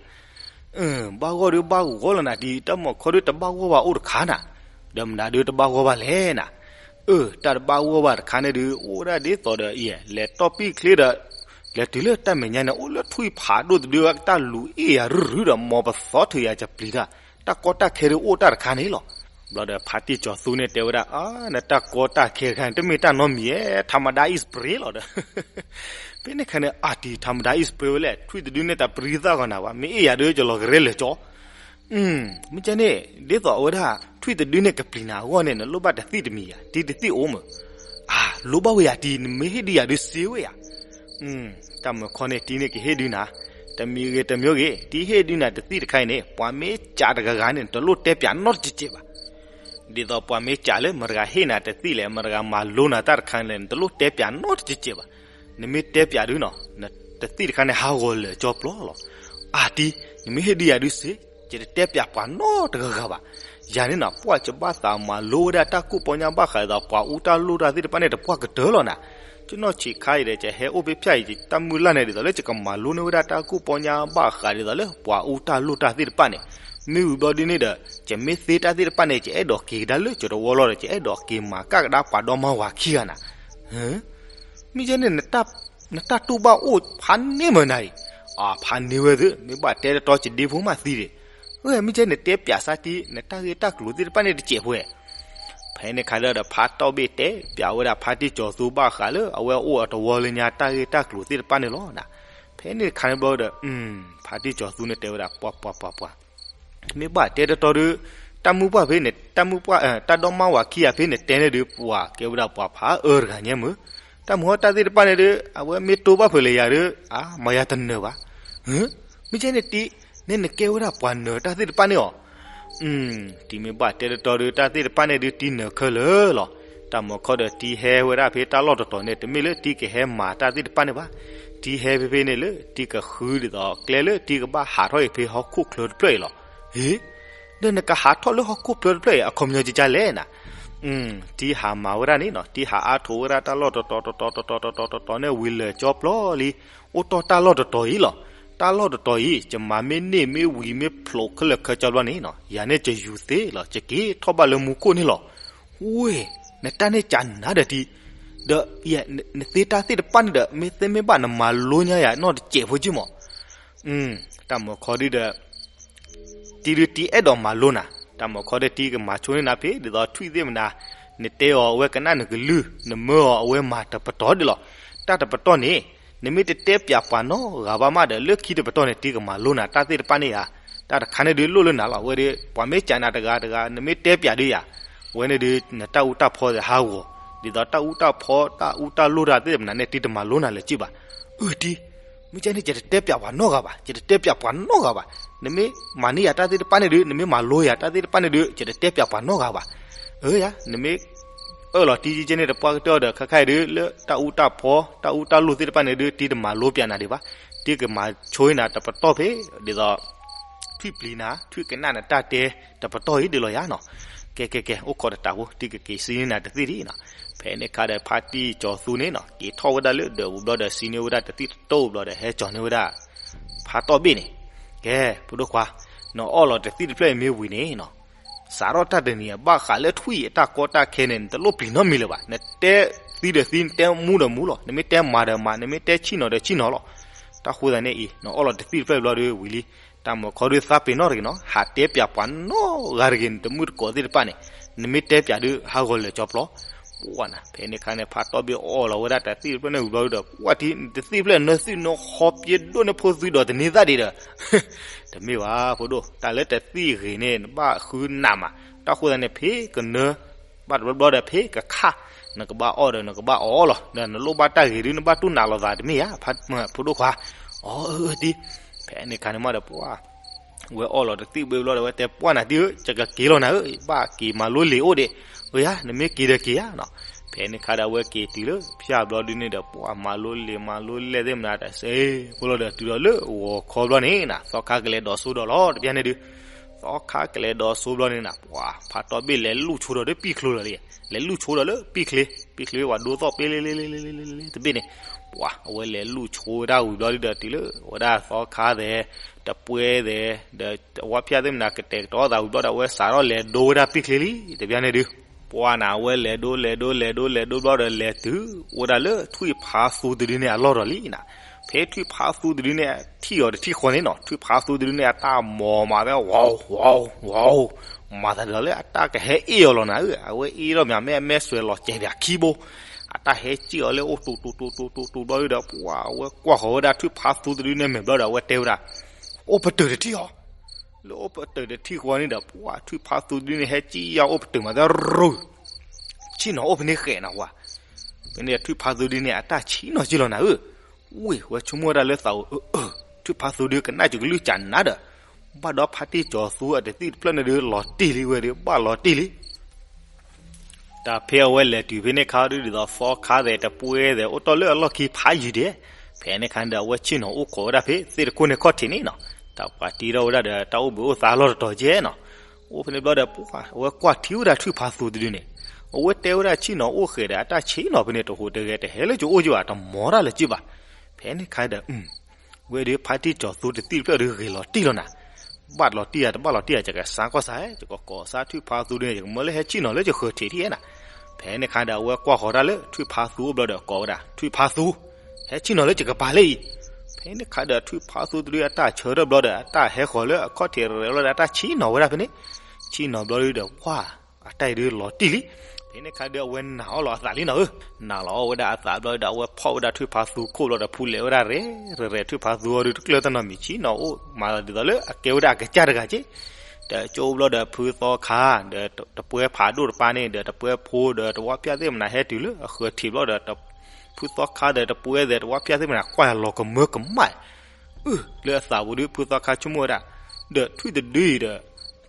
ၤဧါ ဘၣ်ဂီၢ်ဒုးဘၣ်ဂီၢ်လီၤနၤ ဒ်တၢ်မီၤခီဒုးတဘၣ်ဂီၢ်ဘၣ်အိၣ်တခါနၤ, ဒီးမနုၤဒုးတဘၣ်ဂီၢ်ဘၣ်လဲၣ်နၤ, အၢ တၢ်တဘၣ်ဂီၢ်ဘၣ်တခါန့ၣ်ဒုး အိၣ်ဝဲဒၣ်ဒ်သိးဒီးအံၤ လဲၤတီၢ်ပံၣ်ချ့ဒီး လဲၤတုၤလၢတၢ်မဲာ်ညါန့ၣ် အိၣ်လၢထွံၣ်ဖးဒိၣ်တဒု တၢ်လူၤအ့ၣ်ယၤရုၢ်ရုၢ်ဒီး မီၤပသီထုးယၤကပျံၤတၢ်, တၢ်ကီတၢ်ခဲဒုးအိၣ်တၢ်တခါန့ၣ်လီၤ. ဘျီဒီးဖါတံၢ်ကၠီၤသူန့ၣ်တဲဝဲဒၣ် အါ နတၢ်ကီတၢ်ခဲတခါန့ၣ် တမ့ၢ်တၢ်နီတမံၤဧဲ ထးမဒါအံၣ်စပရ့လီၤဒီး ဖဲန့ၣ်ခါန့ၣ် အါတံၢ် ထးမဒါအံၣ်စပရ့ဝဲလဲၣ် ထွံၣ်တဒုန့ၣ် တၢ်ပရံသၣ်ဂီၤနၤဘၣ် မ့ၢ်အ့ၣ်ယၤဒုး ကလီၤကရဲလၢာ်ကၠီ မ့ၢ်ကဲန့ၣ် ဒ်သိးအဝဲဒၣ် ထွံၣ်တဒုန့ၣ် ကပျံၤနၤအဂီၢ်န့ၣ် နလိၣ်ဘၣ်တသံၣ်တမံၤဧါ တံၢ်တသံၣ်အိၣ်မး, အါ လိၣ်ဘၣ်ဝဲယၤတံၢ် နမ့ၢ်ဟ့ၣ်ဒုးယၤဒုးစ့ဝဲယၤ တၢ်မုၢ်ခီန့ၣ် တံၢ်န့ၣ်ကဟ့ၣ်ဒုးနၤ, တမံၤဂ့ၤတမံၤဂ့ၤ တံၢ်ဟ့ၣ်ဒုးနၤတသံၣ်တခါအံၤန့ၣ် ပှၤမ့ၢ်ကးတဂၤဂၤန့ၣ် နတလိၣ်တဲပၠးနီတကဲးကဲးဘၣ် ဒ်သိးပှၤမ့ၢ်ကးလၢမတၤတဂၤဟ့ၣ်နၤတသံၣ်လဲၣ် မတၤတဂၤမၤလိနၤတၢ်တခါန့ၣ် နတလိၣ်တဲပၠးနီတကဲးကဲးဘၣ်. နမ့ၢ်တဲပၠးဒုးနီၤ နတသံၣ်တခါန့ၣ် ဟးဂီၤလၢာ်ကၠီပျီလီၤ. အါတံၢ် နမ့ၢ်ဟ့ၣ်ဒုးယၤဒုးစ့ ယတတဲပၠးပှၤနီတဂၤဂၤဘၣ်. ယၤန့ၣ်နီၤ ပှၢ်ယဘၣ်သးမၤလိဝဲဒၣ်တၢ်ကူၣ်ပီညါဘၣ်ဃးဒ်သိး ပှၤအူတၢ်လိၣ်တၢ်သ့ၣ်တဖၣ်န့ၣ် တပှၢ်ကတၢၢ်လီၤနၤ. ယနီၢ်ဆံးခါအံၤဒီး ယဟဲအိၣ်ဖဲဖၠၣ်အံၤ တၢ်မုၢ်လၢ်န့ၣ် ဒ်သိးလၢယကမၤလိန့ၢ်ဝဲဒၣ်တၢ်ကူၣ်ပီညါဘၣ်ဃးဒ်သိးလၢ ပှၤအူတၢ်လိၣ်တၢ်သ့ၣ်တဖၣ်န့ၣ် မ့ၢ်ဝံၤဘျီဒုးန့ၣ်ဒီး ယမ့ၢ်သ့တၢ်သ့ၣ်တဖၣ်န့ၣ် ယအဲၣ်ဒိးက့ၤကဒါလၢကၠီတဝီလီၤဒီး ယအဲၣ်ဒိးက့ၤမၤကၣ်ကဒါပှၤဒီမါဝၤခံဂၤနၤ. မ့ၢ်ကဲန့ၣ် နတၢ်တူၢ်ဘၣ်အိၣ်ဖးန့ၢ်မးနၤအံၤ. အဖးန့ၢ်ဝဲသ့ၣ် မ့ၢ်ဘၣ်တဲတတီ ယဒ့ဖိမးသံဒံး. မ့ၢ်ကဲန့ၣ် တဲပၠးစၢ်တံၢ် နတၢ်ဂ့ၢ်တၢ်ကျိၤသ့ၣ်တဖၣ်န့ၣ်တစဲးဖိဧါ. ဖဲန့ၣ်ခါဒီး ဖါတီၢ်ဘ့ၣ်တဲပၠးဝဲဒၣ်ဖါတံၢ်ကၠီၤသူဘၣ်ဃးလၢအဝဲအိၣ်အတဝီလၢညါတၢ်ဂ့ၢ်တၢ်ကျိၤသ့ၣ်တဖၣ်န့ၣ်လီၤနၤ. ဖဲန့ၣ်ခါန့ၣ်ဘျီဒီး ဖါတံၢ်ကၠီၤသူန့ၣ်တဲဝဲဒၣ် ပှၤပှၤပှၤပှၤ မ့ၢ်ဘၣ်တဲတတီဒီး တၢ်မုၢ်ပှၢ်ဖဲန့ၣ် တၢ်မုၢ်ပှၢ် တၢ်ဒီမါဝၤခံဂၤဖဲန့ၣ်တဲန့ၣ်ဒုး ပှၤကဲဝဲဒၣ်ပှၤဖးအၢတဂၤညါမုၢ်. တၢ်မုၢ်ဟီၣ်တၢ်သ့ၣ်တဖၣ်န့ၣ်ဒီး အဝဲမ့ၢ်တိဘၣ်ဖဲလဲၣ်ယၤဒီး အါ မၤယၤတနၢၤဘၣ်. မ့ၢ်ကဲန့ၣ်တံၢ် န့ၣ်နကဲဝဲဒၣ်ပှၤနၢၤတၢ်သ့ၣ်တဖၣ်န့ၣ်အီၤ. တံၢ်မ့ၢ်ဘၣ်တဲတတီဒီး တၢ်သ့ၣ်တဖၣ်န့ၣ်ဒုးတံၢ်နၢၤခဲလၢာ်လီၤ. တၢ်မုၢ်ခီဒီးတံၢ်ဟဲဝဲဒၣ်ဖဲတၢ်လီၢ်တတီၤန့ၣ် တမ့ၢ်လၢတံၢ်ကဟဲမၤတၢ်သ့ၣ်တဖၣ်န့ၣ်ဘၣ်. တံၢ်ဟဲဖဲဖဲန့ၣ်လၢတံၢ်ကဃုဒ်သိးကျဲလၢတံၢ်ကဘၣ်ဟးထီၣ်အံၤဖဲဟီၣ်ခိၣ်ချၢတဖျၢၣ်အံၤလီၤ. ဟ့ၣ် ဒီးနကဟးထီၣ်လၢဟီၣ်ခိၣ်ဖျၢၣ်တဖျၢၣ်အံၤ အခီပညီကကလဲၣ်နၤ. တံၤဟးမၤဝဲဒၣ်န့ၣ်နီၤ, တံၤဟးအါထိးဝဲဒၣ်တၢ်လီၢ်တတီၤတတီၤတတီၤတတီၤတတီၤန့ၣ် ဝံၤလၢာ်ကၠီပျီလံ, အိၣ်တီၢ်တၢ်လီၢ်တတီၤအံၤလီၤ. တၢ်လီၢ်တတီၤအံၤ ယမၤမ့ၢ်န့ၢ်မ့ၢ်ဝံၤမ့ၢ်ဖျိးခဲလၢာ်ခဲဆ့ဘျီန့ၣ်နီၤ, ယၤန့ၣ်ယယူၤသ့လီၤ, ယက့ၤထီၣ်ဘၣ်လၢမူခိၣ်န့ၣ်လီၤ. ဝ့ၢ်, နတၢ်န့ၣ်ကနၤဒီးတံၤ, ဒီး နသ့တၢ်သ့ၣ်တဖၣ်န့ၣ်ဒီး မ့ၢ်သ့မ့ၢ်ဘၣ်နမၤလိညါယၤနီတစဲးဖိက့မး. တၢ်မုၢ်ခီဒုဒီး တံၤဒုတံၤအဲၣ်ဒိးမၤလိနၤ, တၢ်မုၢ်ခီဒီးတံၤကမၤဆိန့ၢ်နၤဖဲ ဒ်သိးထွံၣ်သ့ၣ်မနၤ, နတဲအီၤအဝဲကနၣ်နကလုၢ်, နမၢအီၤအဝဲမၤတပတီၢ်ဒၣ်လီၤ. တၢ်တပတီၢ်န့ၣ် နမ့ၢ်တတဲပၠးပှၤနီတဂၤဘၣ်မးဒီး လၢခံတပတီၢ်န့ၣ် တံၤကမၤလိနၤတၢ်သ့ၣ်တဖၣ်န့ၣ်ဧါ. တၢ်တခါန့ၣ်ဒုးလိၣ်လၢနၤလီၤ, ဝဲဒီး ပှၤမ့ၢ်ကးနၤတဂၤတဂၤ နမ့ၢ်တဲပၠးဒုးယၤ, ဝဲန့ၣ်ဒုး နတၢ်အူတၢ်ဖီသ့ၣ်ဟးဂီၤ, ဒ်သိးတၢ်အူတၢ်ဖီ တၢ်အူတၢ်လိၢ်တၢ်သ့ၣ်တဖၣ်န့ၣ် တံၤတမၤလိနၤလၢၤက့ဘၣ်. အၢ တံၤ, မ့ၢ်ကဲန့ၣ် ယတတဲပၠးပှၤနီတဂၤဘၣ်, ယတတဲပၠးပှၤနီတဂၤဘၣ်. နမ့ၢ်မၤန့ၢ်ယၤတၢ်သ့ၣ်တဖၣ်န့ၣ်ဒုး နမ့ၢ်မၤလိယၤတၢ်သ့ၣ်တဖၣ်န့ၣ်ဒုး ယတတဲပၠးပှၤနီတဂၤဘၣ်. အၢ ယၤ နမ့ၢ်အၢၣ်လီၤတံၤကဲန့ၣ် တပှၢ်ကတၢၢ်ဒီး ခဲခါအံၤဒုး လၢတၢ်အူတၢ်ဖီ တၢ်အူတၢ်လိၢ်သ့ၣ်တဖၣ်န့ၣ်ဒုး တံၤတမၤလိပၠးနၤဒံးဘၣ်. တံၤကမၤဆိန့ၢ်နၤတပတီၢ်ဖဲ ဒ်သိး ထွံၣ်ပျံၤနၤ, ထွံၣ်ကနၣ်နတၢ်တဲတပတီၢ်အံၤဒ်လီၤယၤနီၤ. ကဲ ကဲ ကဲ အိၣ်ခိးတတးဖိ တံၤကက့ၤစံန့ၢ်နၤတသ့ၣ်ဒ်နီၤ. ဖဲန့ၣ်ခါဒီး ဖါတံၢ်ကၠီၤသူန့ၣ်နီၤ က့ၤထီၣ်ဝဲဒၣ်လၢဒၢးပူၤဘျီဒီး စံန့ၢ်ဝဲဒၣ်တသံၣ်တတိၢ်ဘျီဒီး ဟဲကၠီၤန့ၢ်ဝဲဒၣ် ဖါတီၢ်ဘ့ၣ်န့ၣ်, ကဲ ဖိဒိၣ်ခွါ, နအီၣ်လီၤတသံၣ်တဖျၢၣ်အံၤမ့ၢ်ဝံၤန့ၣ်နီၤ, စးထီၣ်တၢ်တနံၤအံၤ ဘၣ်ဃးလၢထွံၣ်အတၢ်ကီတၢ်ခဲန့ၣ် နတလိၣ်ပျံၤနီတမံၤလၢၤဘၣ်. နတဲသံဒီးသံ, နတဲမူဒီးမူလီၤ, နမ့ၢ်တဲမၤဒီးမၤ, နမ့ၢ်တဲဆ့ၣ်နီၤဒီးဆ့ၣ်နီၤလီၤ. တၢ်ဃိသတးန့ၣ်အံၤ နအီၣ်လီၤတသံၣ်တဖျၢၣ်ဘျီဒီးဝံၤလံ. တၢ်မုၢ်ခီဒုးသးပ့ၤနီၣ်တဂ့ၤနီၤ, ဟးတဲပၠးပှၤနီတဂၤတဂ့ၤ, နတမုၢ်တကိးသ့ၣ်တဖၣ်န့ၣ်, နမ့ၢ်တဲပၠးဒုး ဟးဂီၤလၢာ်ကၠီပျီ. ပှၢ်နၤ ဖဲန့ၣ်ခါန့ၣ် ဖါတီၢ်ဘ့ၣ်အီၣ်လီၤဝဲဒၣ်တသံၣ်တဖျၢၣ်န့ၣ်ဝံၤဘျီဒီး ပှၢ်တံၤ နတသံၣ်တဖျၢၣ် နသုးနဃီပျ့ဒိၣ်န့ၢ်ဖိသုးဒီးတန့ၤသၣ်ဒံးဒီး တမ့ၢ်ဘၣ်ဖိဒိၣ်, တၢ်လၢတသံၣ်ဂ့ၤန့ၣ် နဘၣ်ဃုနးမး, တၢ်ဃိသတးန့ၣ် ဖဲကနၢ ဘၣ်တဘျီဘျီဒီးဖဲကခး, နကဘၣ်အီၣ်ဒီးနကဘၣ်အီၣ်လီၤ, ဒီးနလိၣ်ဘၣ်တၢ်ဂ့ၤဒုး နဘၣ်တူၢ်နးလိာ်သးတမ့ၢ်ဧါ, ဖိဒိၣ်ခွါ. အီ အၢ တံၤ, ဖဲန့ၣ်ခါန့ၣ်မးဒီးပှၢ် ဝဲအီၣ်လီၤတသံၣ်ဘ့ၣ်ဘျီဒီး ဝဲတဲပှၢ်နၤတံၤဧၢ, ယကက့ၤလီၤနၤဧၢ, ဘၣ်က့ၤမၤလိလံာ်အိၣ်ဒံး, အၢယၤ နမ့ၢ်က့ၤဒီးက့ၤယၤနီၤ. ဖဲန့ၣ်ခါဒီး အဝဲက့ၤတုၤလၢဖၠၣ်ဘျီဒုးန့ၣ်ဒီး ပှၢ်မၤလိလံာ်မၤလိလဲၢ်သ့ၣ်မနၤတစဲးဖိလီၤဒီး တုၤဒီးလၢဂီၤခီဘျီန့ၣ်နီၤ သီခါကလဲၤဒိးစိဒီးလီၤ တပျၢ်န့ၣ်ဒုး သီခါကလဲၤဒိးစိဘျီန့ၣ်နီၤ ပှၢ်ဖးတီဘ့ၣ်လဲၤလူၢ်ဆိဒီးလၢပံၣ်ချ့လီၤလံ, လဲၤလူၢ်ဆိဒီးလၢပံၣ်ချ့, ပံၣ်ချ့ဝဲဒိသီၣ်ပ့လ့လ့လ့လ့လ့လ့တဘ့ၣ်န့ၣ်, ပှၢ်အဝဲလဲၤလူၢ်ဆိဝဲဒၣ်ဝံၤဘျီဒုးဒီး တုၤလၢဝဲဒၣ်သီခါသဲး, တပှဲသဲး, ဒီးတဝၣ်ဖၠၣ်သ့ၣ်မနၤကတဲာ်ကတီၤသးဝံၤဘျီဒီး အဝဲစးထီၣ်လဲၤဒိဝဲဒၣ်ပံၣ်ချ့လံ တပျၢ်န့ၣ်ဒုး ပှၢ်နၤ အဝဲလဲၤဒိလဲၤဒိလဲၤဒိလဲၤဒိဘျီဒီး လဲၤတုၤဝဲဒၣ်လၢထွံၣ်ဖးသူတဒုန့ၣ်အလီၢ်ဒီးလံနီၤ. ဖဲထွံၣ်ဖးသူတဒုန့ၣ် ထံၣ်အီၤတထံၣ်ဃီန့ၣ်နီၤ ထွံၣ်ဖးသူတဒုန့ၣ် အတၢ်မိၢ်မးသဲ ဝီၤ ဝီၤ ဝီၤ, မၤသးဒ်သိးလၢအတၢ်ကဟဲအ့ၣ်အီၤလီၤနၤဧၢ, အဝဲအ့ၣ်ထီၣ်မး မ့ၢ်အမဲာ်စွဲးလီၤစဲးပၠးခံဘိ, အတၢ်ဟဲစံၣ်အီၤလၢအိၣ်တူတူတူတူတူတူဘျီဒုးဒီး ပှၢ်အဝဲကွၢ်ဃီၤဝဲဒၣ်ထွံၣ်ဖးသူတဒုန့ၣ်မဲာ်ဘျီဒီး အဝဲတဲဝဲဒၣ် အိၣ်ပတုာ်တထံၣ်အီၤ လၢအိၣ်ပတုာ်တထံၣ်ဃီန့ၣ်ဒီး ပှၢ်ထွံၣ်ဖးသူတဒုန့ၣ် ဟဲစံၣ်ယၢ်အိၣ်ပတုာ်မးသဲရူၤ, ဆ့ၣ်နီၤအိၣ်ဖဲန့ၣ်ဃဲးနၤဝဲ, ဖဲန့ၣ်ထွံၣ်ဖးသူဒုန့ၣ် အတၢ်ဆ့ၣ်နီၤက့လီၤနၤဧၢ, ဝ့ၢ်ဝဲဆိကမိၣ်ဝဲဒၣ်လၢသးအိၣ် ထွံၣ်ဖးသူဒုကနၣ်ကလုၢ်ကနၤဒီး, ဘၣ်ဒီးဖါတံၢ်ကၠီၤသူအတသံၣ်တဖျၢၣ်န့ၣ်ဒုး လီၤတံၢ်လံဝဲဒီး ဘၣ်လီၤတံၢ်လံ တၢ်ဖဲအဝဲလဲၤတုၤဖဲန့ၣ်ခါဒုး ဒ်သိးသီခါသဲးတပှဲသဲး အိၣ်တ့ၢ်လၢအလီၢ်ခံဖးယံၤဒဲး, ဖဲန့ၣ်ခါဒီး အဝဲဆ့ၣ်နီၤအိၣ်ခိးဝဲဒၣ်ဖဲသ့ၣ်တခိၣ်န့ၣ်ခီၣ်ထံးန့ၣ်နီၤ, တၢ်ပှၤတ့ထီၣ်ဝဲဒၣ်ဒီး တၢ်အိၣ်ဘှံးအိၣ်သါလီၢ်တတီၤကဲနီၤ, အိၣ်ဖဲန့ၣ်ဘျီဒီး ပှၢ်အဝဲကွၢ်ထံဝဲဒၣ်ထွံၣ်ဖးသူတဒုန့ၣ်, အဝဲတဲဝဲဒၣ်ဆ့ၣ်နီၤအိၣ်ဃဲးဒီး အတၢ်ဆ့ၣ်နီၤဖဲန့ၣ် တဟူးတဂဲၤတဟဲလၢကအိၣ်က့ဘၣ် တမီၤတၢ်လၢၤက့ဘၣ်, ဖဲန့ၣ်ခါဒီး ဝဲဒီးဖါတံၢ်ကၠီၤသူတသံၣ်တဖျၢၣ်ဒီးဂ့ၤလီၤတံၢ်လီၤနၤ, ဘၣ်လီၤတံၢ်ဧါ တဘၣ်လီၤတံၢ်ဧါ ယကစါကီၢ်စါ ယကကိးစါထွံၣ်ဖးသူဒုန့ၣ် ယကမၢလၢဟဲဆ့ၣ်နီၤလၢယဃၢၤထံးထံၣ်ဧါနၤ, ဖဲန့ၣ်ခါဒီး အဝဲကွၢ်ဃီၤတၢ်လၢထွံၣ်ဖးသူအိၣ်ဘျီဒီးကိးဝဲဒၣ် ထွံၣ်ဖးသူ, ဟဲဆ့ၣ်နီၤလၢယကပၤလၢအံၤ, ဖဲန့ၣ်ခါဒီးထွံၣ်ဖးသူတဒုအတၢ်ဆၢထၢၣ်ဘျီဒီး အတၢ်ဟဲဃီၤလၢအခီၣ်ထံးရဲၣ်ဘျီဒီး အတၢ်ဆ့ၣ်နီၤဝဲဒၣ်ဖဲန့ၣ်, ဆ့ၣ်နီၤဘျီဒုဒီး ပှၢ် အတၢ်အံၤဒုးလီၤတံၢ်လံ, ဖဲန့ၣ်ခါဒီး အဝဲနာ်အီၣ်လီၤအသးလံနီၤဧၢ, နာ်လီၤအီၣ်ဝဲဒၣ်အသးဘျီဒီး အဝဲဖီၣ်ဝဲဒၣ်ထွံၣ်ဖးသူခိၣ်ဘျီဒီး ဖူလဲၤဝဲဒၣ်ရဲၣ်ရဲၣ်ရဲၣ် ထွံၣ်ဖးသူအီၤဒုးတကျၢၢ်တၢ်နီတမံၤ ဆ့ၣ်နီၤအိၣ်မးလီၤဒ်သိးလၢအကဲဝဲဒၣ်အကစၢ်တဂၤက့, ဒီးကၠိဘျီဒီးဖုသီခါ ဒီးတပှဲဖးဒိၣ်တပၤန့ၣ် ဒီးတပှဲဖိဒီးတဝၣ်ဖၠၣ်သ့ၣ်မနၤဟဲတုၤလၢအဃၢၤထံးဘျီဒီး ဖုသီခါဒီးတပှဲဒီးတဝၣ်ဖၠၣ်သ့ၣ်မနၤ ကွၢ်ယၤလီၤကမၢကမၣ် အုၣ် လၢအသးပူၤဒုး ဖုသီခါဆိကမိၣ်ဝဲဒၣ်, ဒီးထွံၣ်တဒုအံၤဒီး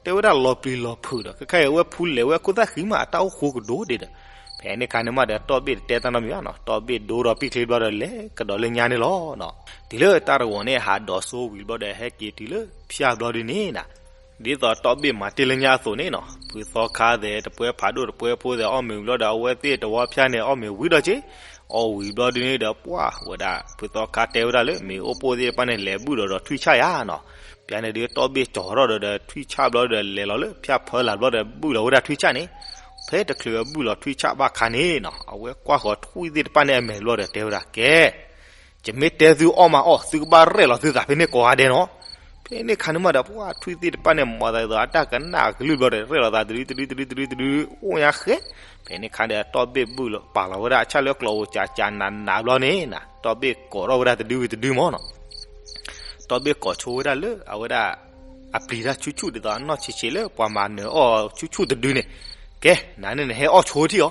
တဲဝဲဒၣ်လီၤပျံၤလီၤဖုးဒီး ခဲခါအံၤအဝဲဖူလဲၤဝဲခိၣ်သၣ်ဃံမး အတၢ်အိၣ်ဃိကဒိၣ်ဒံးဒီး, ဖဲန့ၣ်ခါန့ၣ်မးဒီး တီၢ်ဘ့ၣ်တတဲတၢ်နီတမံၤဘၣ်နီၤ, တီၢ်ဘ့ၣ်ဒိဒီးပံၣ်ချ့ဘျီဒီး လဲၤကဒီးလၢညါန့ၣ်လီၤနီၤ, တုၤလၢတၢ်တဂီၤန့ၣ် ဟးဒိးစိဝံၤဘျီဒီး ဟဲက့ၤတုၤလၢဖၠၣ်ဘျီဒုန့ၣ်နၤ ဒ်သိးတီၢ်ဘ့ၣ်မၤတ့ၢ်လၢညါအသိးန့ၣ်နီၤ, ဖုသီခါသ့ၣ် တပှဲၤဖးဒိၣ်တပှဲၤဖိသ့ၣ် အီၣ်မ့ၤဝံၤဘျီဒီး အဝဲသ့ၣ်တဝီဖၠါန့ၣ် အီၣ်မ့ၤဝံၤဒီးက့ၤ, အီၣ်ဝံၤဘျီဒုန့ၣ်ဒီး ပှၢ်ဝဲဒၣ် ဖုသီခါတဲဝဲဒၣ်လၢ မ့ၣ်အူပိၢ်သ့ၣ်တဖၣ်န့ၣ် လဲၤဘုၣ်ဒီးဒီးထွံၣ်ဆၣ်ယါနီၤ. ပျၢၤန့ၣ်ဒုး တီၢ်ဘ့ၣ်ကၠီၤထီၣ်ဒီးဒီးထွံၣ်ဆၣ်ဘျီဒီး လဲၤလီၤလၢဖၠါဖၢလာ်ဘျီဒီး ဘုၣ်လီၤဝဲဒၣ်ထွံၣ်ဆၣ်န့ၣ်, ဖဲတချုးအဘုၣ်လီၤထွံၣ်ဆၣ်ဘၣ်ခါန့ၣ်နီၤ, အဝဲကွၢ်ဃီၤထွံၣ်သ့ၣ်တဖၣ်န့ၣ်အမဲာ်ဘျီဒီးတဲဝဲဒၣ် ကဲ ယမ့ၢ်တဲသုအီၣ်မ့ၢ်အီၣ် သုကဘၣ်ရဲၣ်လီၤသုသးဖဲန့ၣ်ကိးဂၤဒဲးနီၤ. ဖဲန့ၣ်ခါန့ၣ်မးဒီး ပှၢ်ထွံၣ်သ့ၣ်တဖၣ်န့ၣ် မၤသးဒ်သိးအတၢ်ကနၣ်အကလုၢ်ဘျီဒီး ရဲၣ်လီၤသးတဒုတဒုတဒုတဒုတဒု အိၣ်ညါဃဲ. ဖဲန့ၣ်ခါဒီး တီၢ်ဘ့ၣ်ဘုၣ်လီၤပာ်လီၤဝဲဒၣ်အဆၣ်လၢကျီၤဧိၤ ကၠးကၠးနးနးဘျီန့ၣ်နီၤ, တီၢ်ဘ့ၣ်ကိးထီၣ်ဝဲဒၣ်တဒုဝံၤတဒုမးနီၤ. တီၢ်ဘ့ၣ်ကိးဆိဝဲဒၣ်လၢအဝဲဒၣ် အပျံၤတၢ်ဆူၣ်ဆူၣ်ဒ်သိးအနီၢ်ဆံးဆံးလၢပှၤမၤနၢၤအီၣ်ဆူၣ်ဆူၣ်တဒုန့ၣ်, ကဲ နၤန့ၣ်နဟဲအီၣ်ဆိထံၣ်အီၤ.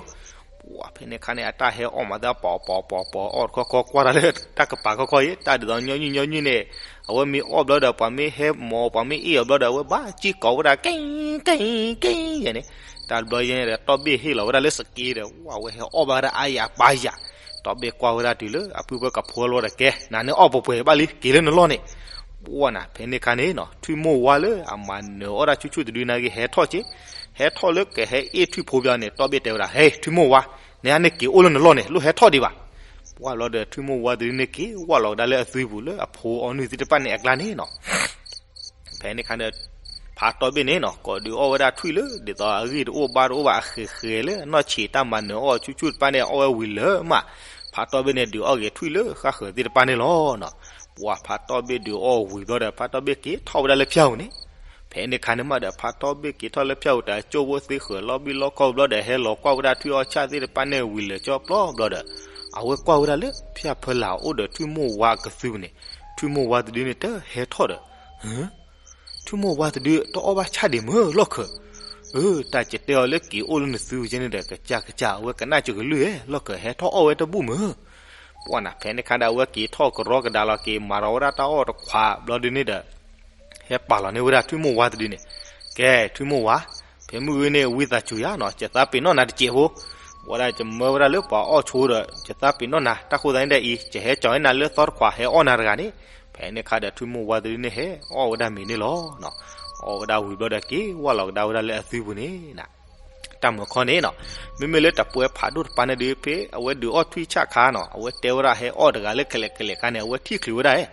ပှၢ်ဖဲန့ၣ်ခါန့ၣ် အတၢ်ဟဲအီၣ်မးသး ပီၤပီၤပီၤပီၤ အီၣ်တခီခီ ကွၢ်တၢ်လၢတၢ်ကပၤခီခီအံၤ တၢ်ဒ်သိးညီနုၢ်ညီနုၢ်န့ၣ်, အဝဲမ့ၢ်အီၣ်ဘျီဒီး ပှၤမ့ၢ်ဟဲမီၤ ပှၤမ့ၢ်အ့ၣ်အီၤဘျီဒီး အဝဲဘၣ်စံၣ်ကိးဝဲဒၣ် က့ၣ် က့ၣ် က့ၣ် ယဲန့ၣ်, တၢ်ဘျီယဲန့ၣ်ဒီး တီၢ်ဘ့ၣ်ဟ့ၣ်လီၤဝဲဒၣ်လၢစက့ဒီး ဝဲအဝဲဟဲအီၣ်ဘၣ်ဝဲဒၣ်အါယၤပၢ်ယၤ. တီၢ်ဘ့ၣ်ကွၢ်ဝဲဒၣ်တုၤလၢအပုၢ်ဝဲၢ်ကဖိလီၤဒီး ကဲ နၤန့ၣ်အီၣ်ပှဲၤပှဲၤဘၣ်လံ က့ၤလၢနလီၢ်န့ၣ်. ပှၢ်နၤ ဖဲန့ၣ်ခါန့ၣ်နီၤ ထွံၣ်မိၢ်ဝါလၢအမၤနၢၤအီၣ်ဒၣ်ဆူၣ်ဆူၣ်တဒုနာ်က့ ဟဲထီၣ်က့ၤ, ဟဲထီၣ်လၢကဟဲအ့ၣ်ထွံၣ်ဖိဘျီန့ၣ် တီၢ်ဘ့ၣ်တဲဝဲဒၣ် ဟဲ ထွံၣ်မိၢ်ဝါ, နၤန့ၣ်က့ၤအိၣ်လၢနလီၢ်န့ၣ် လိၣ်ဟဲထီၣ်ဒံးဘၣ်. ပှၢ်ဘျီဒီး ထွံၣ်မိၢ်ဝါတဒုန့ၣ်က့ၤဝဲလီၤကဒါလၢအသုပူၤလၢအဖိအီနုၢ်သ့ၣ်တဖၣ်န့ၣ်အကျါန့ၣ်နီၤ. ဖဲန့ၣ်ခါဒီး ဖးတီၢ်ဘ့ၣ်န့ၣ်နီၤ ကိးဒုးအီၣ်ဝဲဒၣ်ထွံၣ်လၢ ဒ်သိးအဂံၢ်တအိၣ်ဘါတအိၣ်ဘၣ် အဃဲၤဃဲၤလၢအနီၢ်ဆံး တၢ်မၤနၢၤအီၣ်ဆူၣ်ဆူၣ်တဖၣ်န့ၣ် အီၣ်ဝဲဝံၤလၢမး, ဖးတီၢ်ဘ့ၣ်န့ၣ် ဒုးအီၣ်က့ၤထွံၣ်လၢဃၣ်ဃၢၤသ့ၣ်တဖၣ်န့ၣ်လီၤနီၤ. ပှၢ်ဖးတီၢ်ဘ့ၣ်ဒုးအီၣ်ဝံၤဘျီဒီး ဖးတီၢ်ဘ့ၣ်က့ၤထီၣ်ဝဲဒၣ်လၢဖၠါပူၤန့ၣ်. ဖဲန့ၣ်ခါန့ၣ်မးဒီး ဖးတီၢ်ဘ့ၣ်က့ၤထီၣ်လၢဖၠါပူၤ တၢ်ကၠိဖိသ့ဃၢၤလီၤဘံၣ်လီၤခီၣ်ဘျီဒီး ဟဲလီၤကွၢ်ဝဲဒၣ်ထွံၣ်အီၣ်ဆၣ်သ့ၣ်တဖၣ်န့ၣ်ဝံၤလၢာ်ကၠီပျီဘျီဒီး အဝဲကွၢ်ဝဲဒၣ်လၢဖၠါဖၢလာ်အိၣ်ဒီးထွံၣ်မိၢ်ဝါအကသူန့ၣ်, ထွံၣ်မိၢ်ဝါတဒုန့ၣ် တဟဲထီၣ်ဒီး ထွံၣ်မိၢ်ဝါတဒု တအီၣ်ဘၣ်ဆၣ်ဒံးမ့ၢ်လီၢ်ခၢၣ်. အၢ တၢ်ကတဲအီၤလၢက့ၤအိၣ်လၢနသုကဲန့ၣ်ဒီး ကစၢ်ကစၢ် အဝဲကနၣ်စကလုၢ်ဧၢ လီၢ်ခၢၣ်ဟဲထီၣ်အီၣ်ဝဲတဘူၣ်မ့ၢ်. ပှၢ်နၤ ဖဲန့ၣ်ခါဒီး အဝဲက့ၤထီၣ်ကရီကဒါလီၤက့ၤ မၤထီၣ်ဝဲဒၣ်တၢ်အီၣ်တခွးဘျီဒုန့ၣ်ဒီး ဟဲပာ်လီၤန့ၢ်ဝဲဒၣ်ထွံၣ်မိၢ်ဝါတဒုန့ၣ်, ကဲ ထွံၣ်မိၢ်ဝါ, ဖဲမုၢ်ဂ့ၤန့ၣ် ဝံသးစူၤယၤနီၤ ယသးပ့ၤနီၣ်နၤတစဲးဖိ, ဝဲဒၣ်ယမၢဝဲဒၣ်လၢပှၤအီၣ်ဆိဒီး ယသးပ့ၤနီၣ်နၤ တၢ်ဃိသတးန့ၣ်ဒီးအံၤ ယဟဲကၠီၤနၤလၢသီတခွး ဟဲအီၣ်နၤတဂၤန့ၣ်. ဖဲန့ၣ်ခါဒီး ထွံၣ်မိၢ်ဝါတဒုန့ၣ် ဟဲအီၣ်ဝဲဒၣ်မ့ၤန့ၣ်လီၤ. အီၣ်ဝဲဒၣ်ဝံၤဘျီဒီး က့ၤဝဲလီၤကဒါဝဲဒၣ်လၢအသုပူၤန့ၣ် တၢ်မၤခီန့ၣ်နီၤ, မ့မ့ၢ်လၢတပှဲၤဖးဒိၣ်တပၤန့ၣ်ဒုး ဖဲအဝဲဒုးအီၣ်ထွံၣ်ဆၣ်ခါနီၤ အဝဲတဲဝဲဒၣ်ဟဲအီၣ်တဂၤလၢခဲလၢာ်ခဲလၢာ်ခါန့ၣ် အဝဲထံၣ်ချုးဝဲဒၣ်,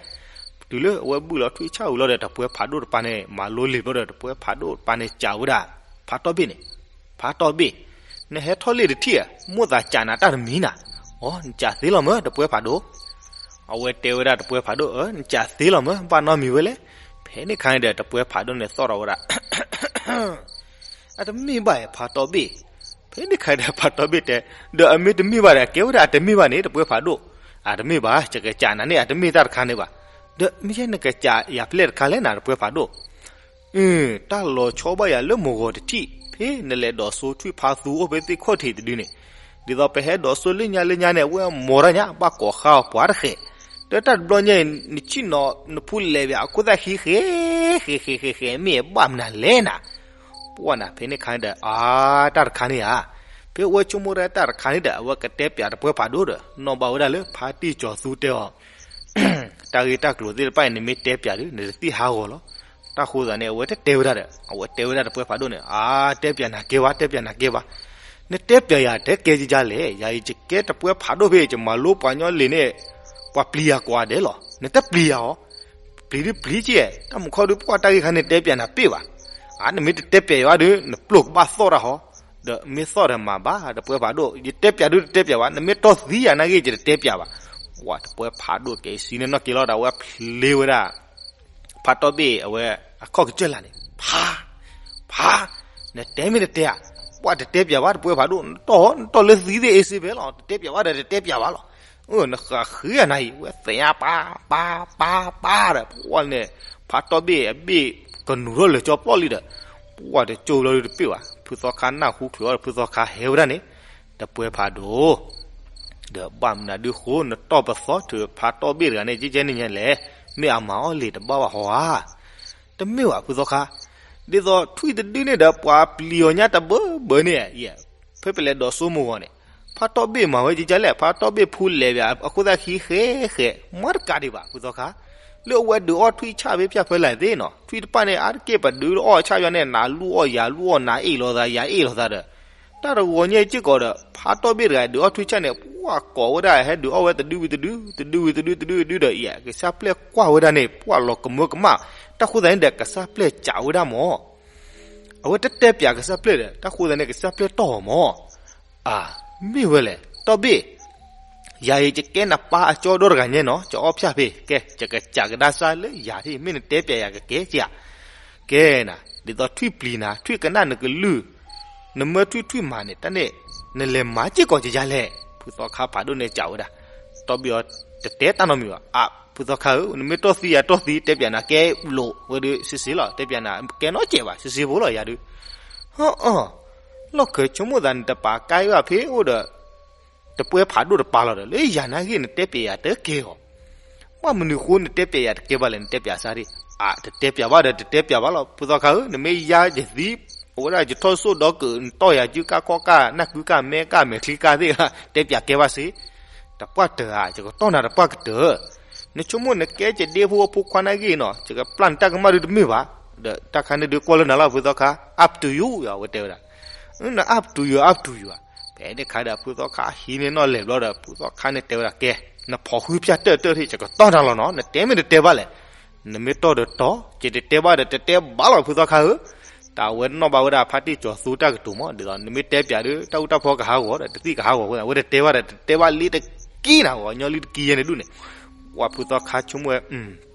တုၤလၢအဝဲဘုၣ်လီၤထွံၣ်ဆၣ်ဝံၤလီၤဒီး တပှဲၤဖးဒိၣ်တပၤန့ၣ် မၤလိလံာ်ဘျီဒီး တပှဲၤဖးဒိၣ်တပၤန့ၣ် စံးဝဲဒၣ် ဖးတီၢ်ဘ့ၣ်န့ၣ်, ဖးတီၢ်ဘ့ၣ်, နဟဲထီၣ်လ့ၣ်တထံၣ်ဧါ, မိၣ်သးစံးနၤတၢ်တမံၤနၤ, အိ နစံးသ့လီၤမ့ၢ် တပှဲၤဖးဒိၣ်. အဝဲတဲဝဲဒၣ်တပှဲၤဖးဒိၣ် အၢ နစံးသ့လီၤမ့ၢ် ဘၣ်နီတမံၤဝဲလဲၣ်. ဖဲန့ၣ်ခါန့ၣ်ဒီး တပှဲၤဖးဒိၣ်န့ၣ်သီၣ်ထီၣ်ဝဲဒၣ် အတမ့ၢ်ဘၣ်ဧါ ဖးတီၢ်ဘ့ၣ်. ဖဲန့ၣ်ခါဒီး ဖးတီၢ်ဘ့ၣ်တဲ, ဒီးအမ့ၢ်တမ့ၢ်ဘၣ်ဒီး ကဲဝဲဒၣ်အတမ့ၢ်ဘၣ်န့ၣ် တပှဲၤဖးဒိၣ်. အတမ့ၢ်ဘၣ် ယကစံးနၤန့ၣ် အတမ့ၢ်တၢ်တခါန့ၣ်ဘၣ်. ဒီးမ့ၢ်ယဲနကစံးယၤဖဲလဲၣ်တခါလဲၣ်နၤ တပှဲၤဖးဒိၣ်. အၢ တၢ်လီၤဆီဘၣ်ယၤလၢမုၢ်ဂီၤတထံၣ် ဖဲနလဲၤဒိးစိထွံၣ်ဖးသူအိၣ်ဖဲသ့ၣ်ခီၣ်ထံးတဒုန့ၣ်, ဒ်သိးပဟဲဒိးစိလၢညါလၢညါန့ၣ် အဝဲမီၤတၢ်ညါ ဘၣ်ကိးဃါအီၤပှၤတဃဲး. ဒီးတၢ်တဘျီညါအံၤ နဆ့ၣ်နီၤနဖူလဲၤဘၣ် အခိၣ်သၣ်ဃံဃဲ ဃဲဃဲဃဲဃဲ မ့ၢ်အဘၣ်မနုၤလဲၣ်နၤ. ပှၢ်နၤ ဖဲန့ၣ်ခါန့ၣ်ဒီး အါ တၢ်တခါန့ၣ်ဧါ. ဖဲအဝဲဆိကမိၣ်ဒၣ်တၢ်တခါန့ၣ်ဒီး အဝဲကတဲပၠးတပှဲၤဖးဒိၣ်ဒီး နီၣ်ဘၣ်ဝဲဒၣ်လၢဖါတံၢ်စီၤသူတဲအီၤ တၢ်ဂ့ၢ်တၢ်ကျိၤသ့ၣ်တဖၣ်အံၤ နမ့ၢ်တဲပၠးဒီး နတသံၣ်ဟးဂီၤလီၤ. တၢ်ဃိသးန့ၣ် အဝဲတတဲဝဲဒၣ်ဒီး အဝဲတဲဝဲဒၣ်တပှဲၤဖးဒိၣ်န့ၣ် အါ တဲပၠးနၤကဲဘၣ် တဲပၠးနၤကဲဘၣ်. နတဲပၠးယၤတဲကဲကယါလဲၣ်. ယၤအံၤယကဲတပှဲၤဖးဒိၣ်ဖဲ ယမၤလိပှၤညီလံာ်န့ၣ် ပှၤပျံၤယၤကိးဂၤဒဲးလီၤ. နတပျံၤယၤအီၤ ပျံၤဒုပျံၤကဲ တၢ်မုၢ်ခီဒု ပှၤတၢ်ဂ့ၢ်ခါန့ၣ်တဲပၠးနၤပ့ၢ်ဘၣ်. အါ နမ့ၢ်တတဲပၠးယၤဘၣ်ဒီး နပျိၢ်ကဘၣ်သီၣ်တၢ်ဟီ. ဒီးမ့ၢ်သီၣ်ဒီးမၤဘၣ် တပှဲၤဖးဒိၣ် ယတဲပၠးဒုတတဲပၠးဘၣ် နမ့ၢ်တီၢ်သံယၤနာ်က့ ယတတဲပၠးဘၣ်. ပှၤတပှဲၤဖးဒိၣ်ကဲစံးန့ၣ်နီၢ်က့ၤလီၤဒီး အဝဲဖျ့ဝဲဒၣ် ဖးတီၢ်ဘ့ၣ်အဝဲအခီၣ်ကစၢၢ်လာ်န့ၣ် ဖး ဖး နတဲမ့ၢ်တတဲဧါ. ပှၤတတဲပၠးဘၣ် တပှဲၤဖးဒိၣ် နတီၢ်ဟီ နတီၢ်လၢသံသ့ၣ်အ့စ့ဖဲလီၤ တတဲပၠးဘၣ်ဒီးတတဲပၠးဘၣ်လီၤ. နဃးဃ့အနၤအံၤ ဝဲသ့ၣ်ညါပၢ် ပၢ် ပၢ် ပၢ်ဒီး ပှၢ်န့ၣ် ဖးတီၢ်ဘ့ၣ်အဘ့ၣ်ကနူၤထီၣ်လၢာ်ကၠီပျီလံဒီး ပှၢ်တကၠိဘျီဒုတပ့ၢ်ဘၣ်. ဖုသီခါနၢ်ဟူချုးအီၤဒီး ဖုသီခါဟဲဝဲဒၣ်န့ၣ် တပှဲၤဖးဒိၣ် ဒီးဘၣ်မနုၤဒုဃိ နတီၢ်ပသီထုးဖးတီၢ်ဘ့ၣ်တဂၤန့ၣ် ကဲကဲန့ၣ်ညါလဲၣ်. မ့ၢ်အမၤအီၣ်လံာ်တဘၣ်ဘၣ်ဟီဧါ. တမ့ၢ်ဘၣ်ဖုသီခါ, ဒ်သိးထွံၣ်တဒုန့ၣ်ဒီး ပှၤပျံၤအီၤညါတဘၢဘၢန့ၣ် ဖဲပလဲၤဒိးစိမိၢ်ဂီၤန့ၣ် ဖးတီၢ်ဘ့ၣ်မၤဝဲကကလဲၣ် ဖးတီၢ်ဘ့ၣ်ဖူလဲၤဘၣ် အခိၣ်သၣ်ခံဃဲဃဲ မၤတကးဒံးဘၣ် ဖုသီခါ. လၢအဝဲဒုးအီၣ်ထွံၣ်ဆၣ်ဖဲဖၠၣ်ဖဲလဲၣ်သ့ၣ်နီၤ, ထွံၣ်တဖၣ်န့ၣ် အါတက့ၢ်ပဒုးအီၣ်ဆၣ်ယီၤန့ၣ် နၤလူၢ်အီၣ်ယၤလူၢ်အီၣ် နၤအ့ၣ်လိာ်သးယၤအ့ၣ်လိာ်သးဒီး, တၢ်တဂီၤညါစ့ၢ်ကီးဒီး ဖးတီၢ်ဘ့ၣ်တဂၤဒုးအီၣ်ထွံၣ်ဆၣ်န့ၣ် ပှၤကိးဝဲဒၣ်ဟဲဒုးအီၣ်ဝဲတဒုဝံၤတဒု, တဒုဝံၤတဒု တဒုဝံၤတဒုဒီး အံၤ ကစၢ်ပျဲၢ်ကွၢ်ဝဲဒၣ်န့ၣ် ပှၤလီၤကမၢကမၣ်, တၢ်ဃိသတးန့ၣ်ဒီး ကစၢ်ပျဲၢ်စံးဝဲဒၣ်မၢ် အဝဲတတဲပၠးကစၢ်ပျဲၢ်ဒီး တၢ်ဃိသတးန့ၣ် ကစၢ်ပျဲၢ်တီၢ်အီၤမၢ်, အၢ မ့ၢ်ဝဲလဲၣ် တီၢ်ဘ့ၣ်, ယၤအံၤ ယကဲနပၢ်အကၠီဒီတဂၤညါနီၤ, ယအီၣ်ဖၠၣ်ဖဲ ကဲ ယကစးကဒါစၢ်လၢယၤထံၣ် မ့ၢ်နတဲပၠးယၤကကဲကဧါ, ကဲနၤ ဒ်သိးထွံၣ်ပျံၤနၤ ထွံၣ်ကနၣ်နကလုၢ်, နမၢထွံၣ်ထွံၣ်မၤန့ၣ် တၢ်န့ၣ် နလဲၤမၤစ့ၢ်ကီးယၤလဲၣ်, ဖုသီခါဖးဒိၣ်န့ၣ်စံးဝဲဒၣ်, တီၢ်ဘ့ၣ်အီၤ တတဲတၢ်နီတမံၤဘၣ်, အၢ ဖုသီခါဧၢ နမ့ၢ်တီၢ်သံယၤတီၢ်သံ တဲပၠးနၤကဲလိာ်ဝဲဒုး စ့စ့လီၤ, တဲပၠးနၤ ကဲနီတစဲးဘၣ် စ့စ့ဖိလီၤယၤဒုး, ဟီၣ်အီၣ်, လီၢ်ခၢၣ်ဆိကမိၣ်သးန့ၣ် တပာ်ကါအံၤဘၣ်ဖဲအိၣ်ဒီး တပှဲၤဖးဒိၣ်တပၤလီၤဒီး လၢယၤနာ်ဂ့ၢ်နတဲပၠးယၤတကဲအီၤ, ဘၣ်မနုၤဃိနတဲပၠးယၤတကဲဘၣ်လဲၣ် နတဲပၠးစၢ်ဒံး, အၢ တတဲပၠးဘၣ်ဒီး တတဲပၠးဘၣ်လီၤ ဖုသီခါဧၢ နမ့ၢ်ယါယသံ အိၣ်ဝဲဒၣ်ယထီၣ်စိၣ်ဒီးက နတီၢ်ယၤကုကၢ်ခီၣ်ကၢ် နၢ်ကုကၢ်မဲကၢ်မဲာ်ချံကၢ်သ့ၣ် တဲပၠးကဲဘၣ်စ့, တပှၢ်တၢၢ်ဧါ ယကတီၢ်နၤတပှၢ်ကတၢၢ်, နဆိကမိၣ်နကဲယဒ့ဖိအဖိခွါနာ်ဂ့ၢ်နီၤ ယကပျၢ်နတၢ်ကမၣ်ဒုးတမ့ၢ်ဘၣ်, ဒီးတၢ်ခါန့ၣ်ဒုးကွၢ်လၢနၤလီၤ ဖုသီခါ up to you ယၤ အဝဲတဲဝဲဒၣ်, န up to you up to you ဧါ, ဖဲန့ၣ်ခါဒီး ဖုသီခါဟံးန့ၢ်နီၣ်လဲၢ်ဘျီဒီး ဖုသီခါန့ၣ်တဲဝဲဒၣ် ကဲ နဖီၣ်ဃုဖၠၣ်တၢၢ်တၢၢ်ထံၣ် ယကတီၢ်နၤလီၤနီၤ နတဲမ့ၢ်တတဲဘၣ်လဲၣ်, နမ့ၢ်တီၢ်ဒီးတီၢ် ယတတဲဘၣ်ဒီးတတဲဘၣ်လီၤ ဖုသီခါဧၢ, တၢ်အဝဲနီၣ်ဘၣ်ဝဲဒၣ်ဖါတံၢ်စီၤသူတၢ်ကတိၤမး ဒ်သိး နမ့ၢ်တဲပၠးဒီး တၢ်အူတၢ်ဖီကဟးဂီၤဒီး တသံၣ်ကဟးဂီၤအဃိ အဝဲတတဲဘၣ်ဒီး တတဲဘၣ်လံတကံနၤ ဂီၤညီလံတကံယဲန့ၣ်ဒူၣ်န့ၣ်, ပှၤဖုသီခါဆိကမိၣ်ဝဲ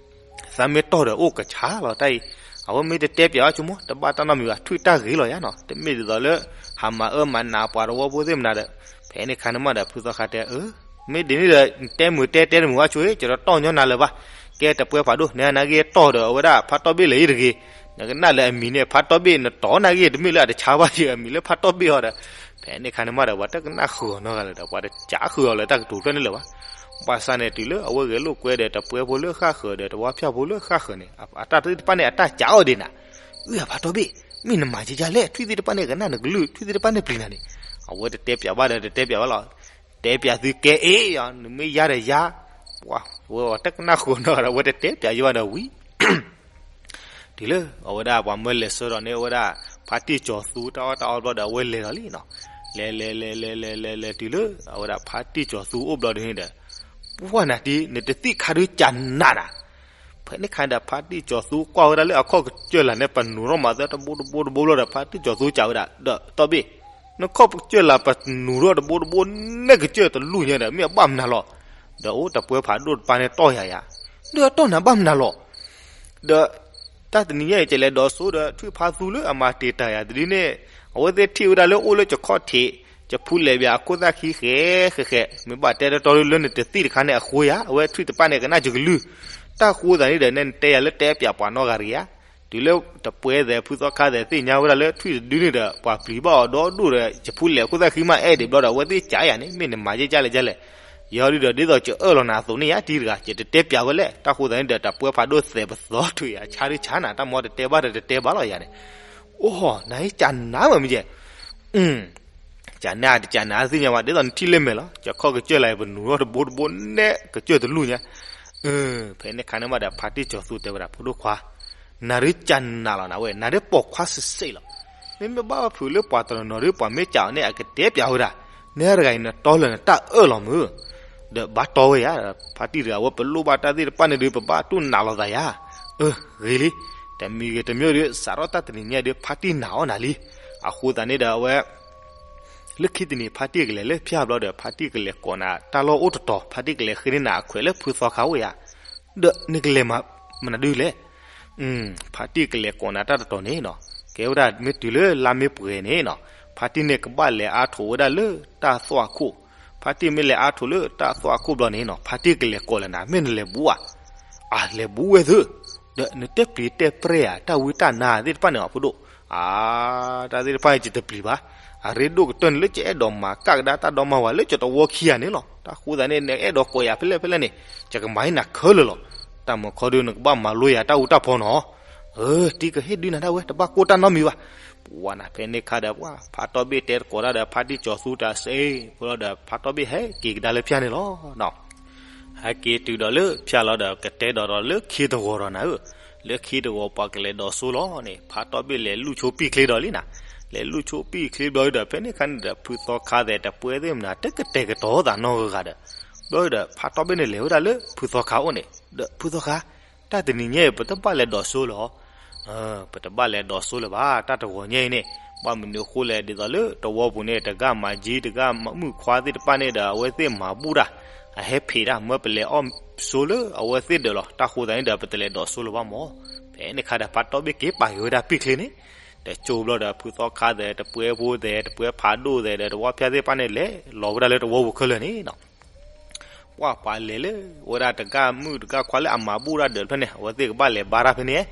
သးမ့ၢ်တီၢ်ဒီးအိၣ်ကဆါလီၤတၢ်အံၤ, အဝဲမ့ၢ်တတဲပၠးဘၣ်ဆိကမိၣ် တဘၣ်တၢ်နီတမံၤဘၣ် ထွံၣ်တၢ်ဂ့ၤလီၤယါနီၤ တမ့ၢ်ဒ်သိးလၢ ဟးမၤအၢမၤနးပှၤတဝီဖိသ့ၣ်မနၤဒီး, ဖဲန့ၣ်ခါန့ၣ်မးဒီး ဖုသီခါတဲ အၢ မ့ၢ်ဒ်န့ၣ်ဒီး နတဲမုာ်တဲတဲတမုာ်ဘၣ်ဆိ ယတတီၢ်ညီနၤလၢၤဘၣ်, ကဲတပှဲၤဖးဒိၣ် နနာ်ဂ့ၢ်တီၢ်ဒီးအဝဲဒၣ်ဖါတီၢ်ဘ့ၣ်လၢအံၤတဂ့ၤ, နကနၣ်လၢအမံၤန့ၣ် ဖါတီၢ်ဘ့ၣ်နတီၢ်နာ်ဂ့ၢ် တမ့ၢ်လၢအတဆါဘၣ်ယံၤ အမံၤလၢဖါတီၢ်ဘ့ၣ်အီၤဒီး, ဖဲန့ၣ်ခါန့ၣ်မးဒီး ပှၤတကနၣ်ဃုာ်အီၤနီတဂၤလၢၤဒီး ပှၤတကးဃုာ်အီၤလၢတၢ်ကတိၤဖျၢၣ်န့ၣ်လၢၤဘၣ်, ဘၣ်ဆၣ်န့ၣ်တုၤလၢအဝဲဂဲၤလိာ်ကွဲဒီး တပှဲၤဖိလၢဃၣ်ဃၢၤဒီး တဝီဖၠၣ်ဖိလၢဃၣ်ဃၢၤန့ၣ် အတၢ်သ့ၣ်တဖၣ်န့ၣ် အတၢ်ကးအီၤဒံးနၤ, အၢ ဖါတီၢ်ဘ့ၣ် မ့ၢ်နမၤကဲကဲလဲၣ် ထွံၣ်သ့ၣ်တဖၣ်န့ၣ် ကနၣ်နကလုၢ် ထွံၣ်သ့ၣ်တဖၣ်န့ၣ်ပျံၤနၤန့ၣ်, အဝဲတတဲပၠးဘၣ်ဒီး တတဲပၠးဘၣ်လီၤ, တဲပၠးသုကဲအ့ၣ်ယီၤ နမ့ၢ်ယါဒီးယါ, ပှၤဝဲတကနၣ်ဃုာ်အီၤနီတဂၤဒီး အဝဲတတဲပၠးယံၤဘၣ်ဒီးဝံၤ တုၤလၢအဝဲဒၣ်ပှၤမၢလဲၤဆှၢဒီးန့ၢ်ဝဲဒၣ် ဖါတံၢ်စီၤသူတၢ်အီၣ်တၢ်အီဘျီဒီး အဝဲလဲၤဒီးလံနီၤ, လဲၤလဲၤလဲၤလဲၤလဲၤလဲၤလဲၤတုၤလၢ အဝဲဒၣ်ဖါတံၢ်စီၤသူအိၣ်ဘျီဒုန့ၣ်ဒီး, ပှၢ်နၤတံၤ နတသံၣ်ခါဒုးကနးနၤ, ဖဲန့ၣ်ခါဒီး ဖါတံၢ်စီၤသူကွၢ်ဝဲဒၣ်လၢအခီၣ်ကစၢၢ်လာ်န့ၣ် ပနူၤထီၣ်မၤသၢတဘိတဘိတဘိဘျီဒီး ဖါတံၢ်စီၤသူစံးဝဲဒၣ် ဒီးတီၢ်ဘ့ၣ်, နခီၣ်ကစၢၢ်လာ်ပနူၤထီၣ်တဘိတဘိ နဲၣ်ကစၢၢ်တလူၢ်ညါဒီး မ့ၢ်အဘၣ်မနုၤလီၤ, ဒီးအိၣ်တပှဲၤဖးဒိၣ်တပၤန့ၣ်တီၢ်ယၤယၤ, ဒီးတီၢ်နၤဘၣ်မနုၤလီၤ ဒီး တၢ်တနံၤညါအံၤ ယလဲၤဒိးစိဒီး ထွံၣ်ဖါသူလၢအမၤတံာ်တာ်ယၤတဒုန့ၣ်, အဝဲသ့ၣ်ထံၣ်ဝဲဒၣ်လၢအိၣ်လၢယခီၣ်ထံး, ယဖူလဲၤဘၣ်အခိၣ်သၣ်ခံဃဲဃဲဃဲ, မ့ၢ်ဘၣ်တဲတတီလၢနတသံၣ်တခါန့ၣ်အဃိယၤ, အဝဲထွံၣ်တဖၣ်န့ၣ် ကနၣ်ယကလုၢ်, တၢ်ဃိသးန့ၣ်ဒီး နတဲယၤလၢတဲပၠးပှၤနီတဂၤတဂ့ၤဧါ, တုၤလၢတပှဲၤသဲး ဖုသီခါသဲး သ့ၣ်ညါဝဲဒၣ်လၢထွံၣ်တဒုန့ၣ်ဒီး ပှၤပျံၤဘၣ်အီၤဒီဒူၣ်ဒီး ယဖူလဲၤအခိၣ်သၣ်ခံမးအဲၣ်ဒံးဘျီဒီး အဝဲသ့ၣ်ကးယၤန့ၣ် မ့ၢ်နမၤယဲၢ်ကၢ်လဲၣ်ကၢ်လဲၣ်, ယီၤဒုဒီး ဒ်သိးယအၢၣ်လီၤနၤအသိးန့ၣ်ယၤ တံၤတဂၤ ယတတဲပၠးဝဲလဲၣ်, တၢ်ဃိသးန့ၣ်ဒီး တပှဲၤဖးဒိၣ်သဲးပသီတုၤယၤ ဆါဒုဆါနၤ တၢ်မ့ၢ်တတဲဘၣ်ဒီးတတဲဘၣ်လီၤယၤန့ၣ်, အိၣ် နၤဟ့ၣ်ကနးမးမ့ၢ်ယဲၢ် ကနးတကနးသ့ၣ်ညါဝဲ ဒ်သိးနထံၣ်လၢမဲာ်လီၤ, ယခီၣ်ကစၢၢ်လာ် ပနူၤထီၣ်တဘိတဘိ နဲၣ်ကစၢၢ်တလူၢ်ညါ, ဖဲန့ၣ်ခါန့ၣ်မးဒီး ဖါတံၢ်စီၤသူတဲဝဲဒၣ် ဖိဒိၣ်ခွါ, နၤဒုကနးလီၤနၤဝဲ နၤဒုပိာ်ခွါစ့ၢ်စ့ၢ်လီၤ, မ့မ့ၢ်ဘၣ်ဖုးလၢပှၤတနီၤနီၤဒီး ပှၤမ့ၢ်ကးအီၤန့ၣ် အကတဲပၠးဝဲဒၣ်, နဲတဂၤအံၤ နတီလၢနတၢ်အၢၣ်လီၤမုၢ် ဒီးဘၣ်တီဝဲယၤ, ဖါတံၢ်တဂၤဝဲ ပလိၣ်ဘၣ်တၢ်သ့ၣ်တဖၣ်န့ၣ်ဒီး ပဘၣ်တူၢ်နးလိာ်သးယၤ, အၢ ဂ့ၤလံ, တမံၤဂ့ၤတမံၤဒီး စးထီၣ်တၢ်တနံၤညါဒီး ဖါတံၢ်နာ်အီၤနၤလံ, အဃိသတးန့ၣ်ဒီးအဝဲ လၢခံတနံၤ ဖါတံၢ်ကလဲၤလၢဖၠၣ်ဘျီဒီး ဖါတံၢ်ကလဲၤကိးနၤတၢ်လီၢ်အိၣ်တတီၤ ဖါတံၢ်ကလဲၤဃ့န့ၢ်နၤအခွဲးလၢဖုသီခါအိၣ်ယၤ, ဒီးနကလဲၤမၤမနုၤဒုလဲၣ် ဖါတံၢ်ကလဲၤကိးနၤတၢ်တတီၤန့ၣ်နီၤ, ကဲဝဲဒၣ်မ့ၢ်တုၤလၢလါမ့ၢ်ပှဲၤန့ၣ်နီၤ, ဖါတံၢ်န့ၣ်ကဘၣ်လဲၤအါထိးဝဲဒၣ်လၢတၢ်သွၣ်ခိၣ်, ဖါတံၢ်မ့ၢ်လဲၤအါထိးလၢတၢ်သွၣ်ခိၣ်ဘျီန့ၣ်နီၤ, ဖါတံၢ်ကလဲၤကိးလၢနၤ မ့ၢ်နလဲၤဘူးဧါ, အလဲၤဘူးဝဲသု, ဒီးနတဲပျံၤတဲပြဲဧါ တၢ်ဝံတၢ်နါသ့ၣ်တဖၣ်န့ၣ်အီၤ ဖိဒိၣ်, အါ တၢ်သ့ၣ်တဖၣ်န့ၣ် ယတပျံၤဘၣ်, အရ့ဒိၣ်ကတၢၢ်န့ၣ်လၢယအဲၣ်ဒိးမၤကၣ်ကဒါတၢ်ဒီမါဝၤ လၢယတဝီခံဂၤန့ၣ်လီၤ, တၢ်ဃိသတးန့ၣ် နအဲၣ်ဒိးကိးယၤဖဲလဲၣ်ဖဲလဲၣ်န့ၣ် ယကမၤဟ့ၣ်နၤခဲလၢာ်လီၤ, တၢ်မုာ်ခီဒုး နကဘၣ်မၤလိယၤတၢ်အူတၢ်ဖီနီၤ, အၢ တံၤကဟ့ၣ်ဒုးနၤဒၣ်ဝဲ တဘၣ်ကိၢ်တၢ်နီတမံၤဘၣ်, ပှၤနၤဖဲန့ၣ်ခါဒီး ပှၤဖါတီၢ်ဘ့ၣ်တဲတကိးတၢ်ဒီး ဖါတံၢ်စီၤသူတၢ်စ့ၢ်ဖိလီၤဒီး ဖါတီၢ်ဘ့ၣ်ဟဲက့ၤကဒါလၢဖၠၣ်န့ၣ်လီၤနီၤ ဟဲက့ၤတုၤဒီးလၢဖၠၣ်လီၤဒီး ကတဲဒီးဒီးလၢခ့တဂီၤဒီးနၤဧၢ, လၢခ့တဂီၤပှၤကလဲၤဒိးစိလီၤန့ၣ် ဖါတီဘ့ၣ်လဲၤလူၢ်ဆိပံၣ်ချ့ဒီးလံနၤ, လဲၤလူၢ်ဆိပံၣ်ချ့ဘျီဒီး ဖဲန့ၣ်အခါန့ၣ်ဒီး ဖုသီခါသဲးတပှဲသ့ၣ်မနၤ တကတဲာ်ကတီၤသးနီတဂၤဒီး ဘျီဒီး ဖါတီဘ့ၣ်န့ၣ်လဲၤဝဲဒၣ်လၢဖုသီခါအိၣ်န့ၣ် ဒီးဖုသီခါ တၢ်တနံၤညါအံၤ ပတဘၣ်လဲၤဒိးစိလီၤ. ပတဘၣ်လဲၤဒိးစိလၢၤဘၣ် တၢ်တဂီၤညါအံၤန့ၣ်, ဘၣ်မနုၤအဃိလဲၣ် ဒ်သိးလၢတဝီပူၤန့ၣ် တဂၤမၤကၠံ တဂၤမုၣ်ခွါသ့ၣ်တဖၣ်န့ၣ်ဒီး အဝဲသ့ၣ်မၤဘူၣ်တၢ်, အဟဲဖံးတၢ် မၢပလဲၤအီၣ်စိလၢအဝဲသ့ၣ်ဒီးလီၤ. တၢ်ဃိသးန့ၣ်ဒီး ပတလဲၤဒိးစိလၢၤဘၣ်မၢ်. ဖဲန့ၣ်အခါဒီး ဖါတီဘ့ၣ်က့ၤပာ်က့ၤဝဲဒၣ်ပံၣ်ချ့န့ၣ်, တကၠိဘျီဒီး ဖုသီခါသဲးတပှဲဖိသဲး တပှဲဖးဒိၣ်သဲးဒီး တဝီဖၠၣ်သ့ၣ်တဖၣ်န့ၣ် လဲၤလီၤဝဲဒၣ်လၢတဝီပူၤခဲလၢာ်န့ၣ် ပှၤပှၤလဲၤလၢ ဝဲဒၣ်တဂၤမုၣ်တဂၤခွါလၢအမၤဘူၣ်တၢ်ဒၢးတဖျၢၣ်န့ၣ် အဝဲသ့ၣ်ကဘၣ်လဲၤဘါတၢ်ဖဲန့ၣ်,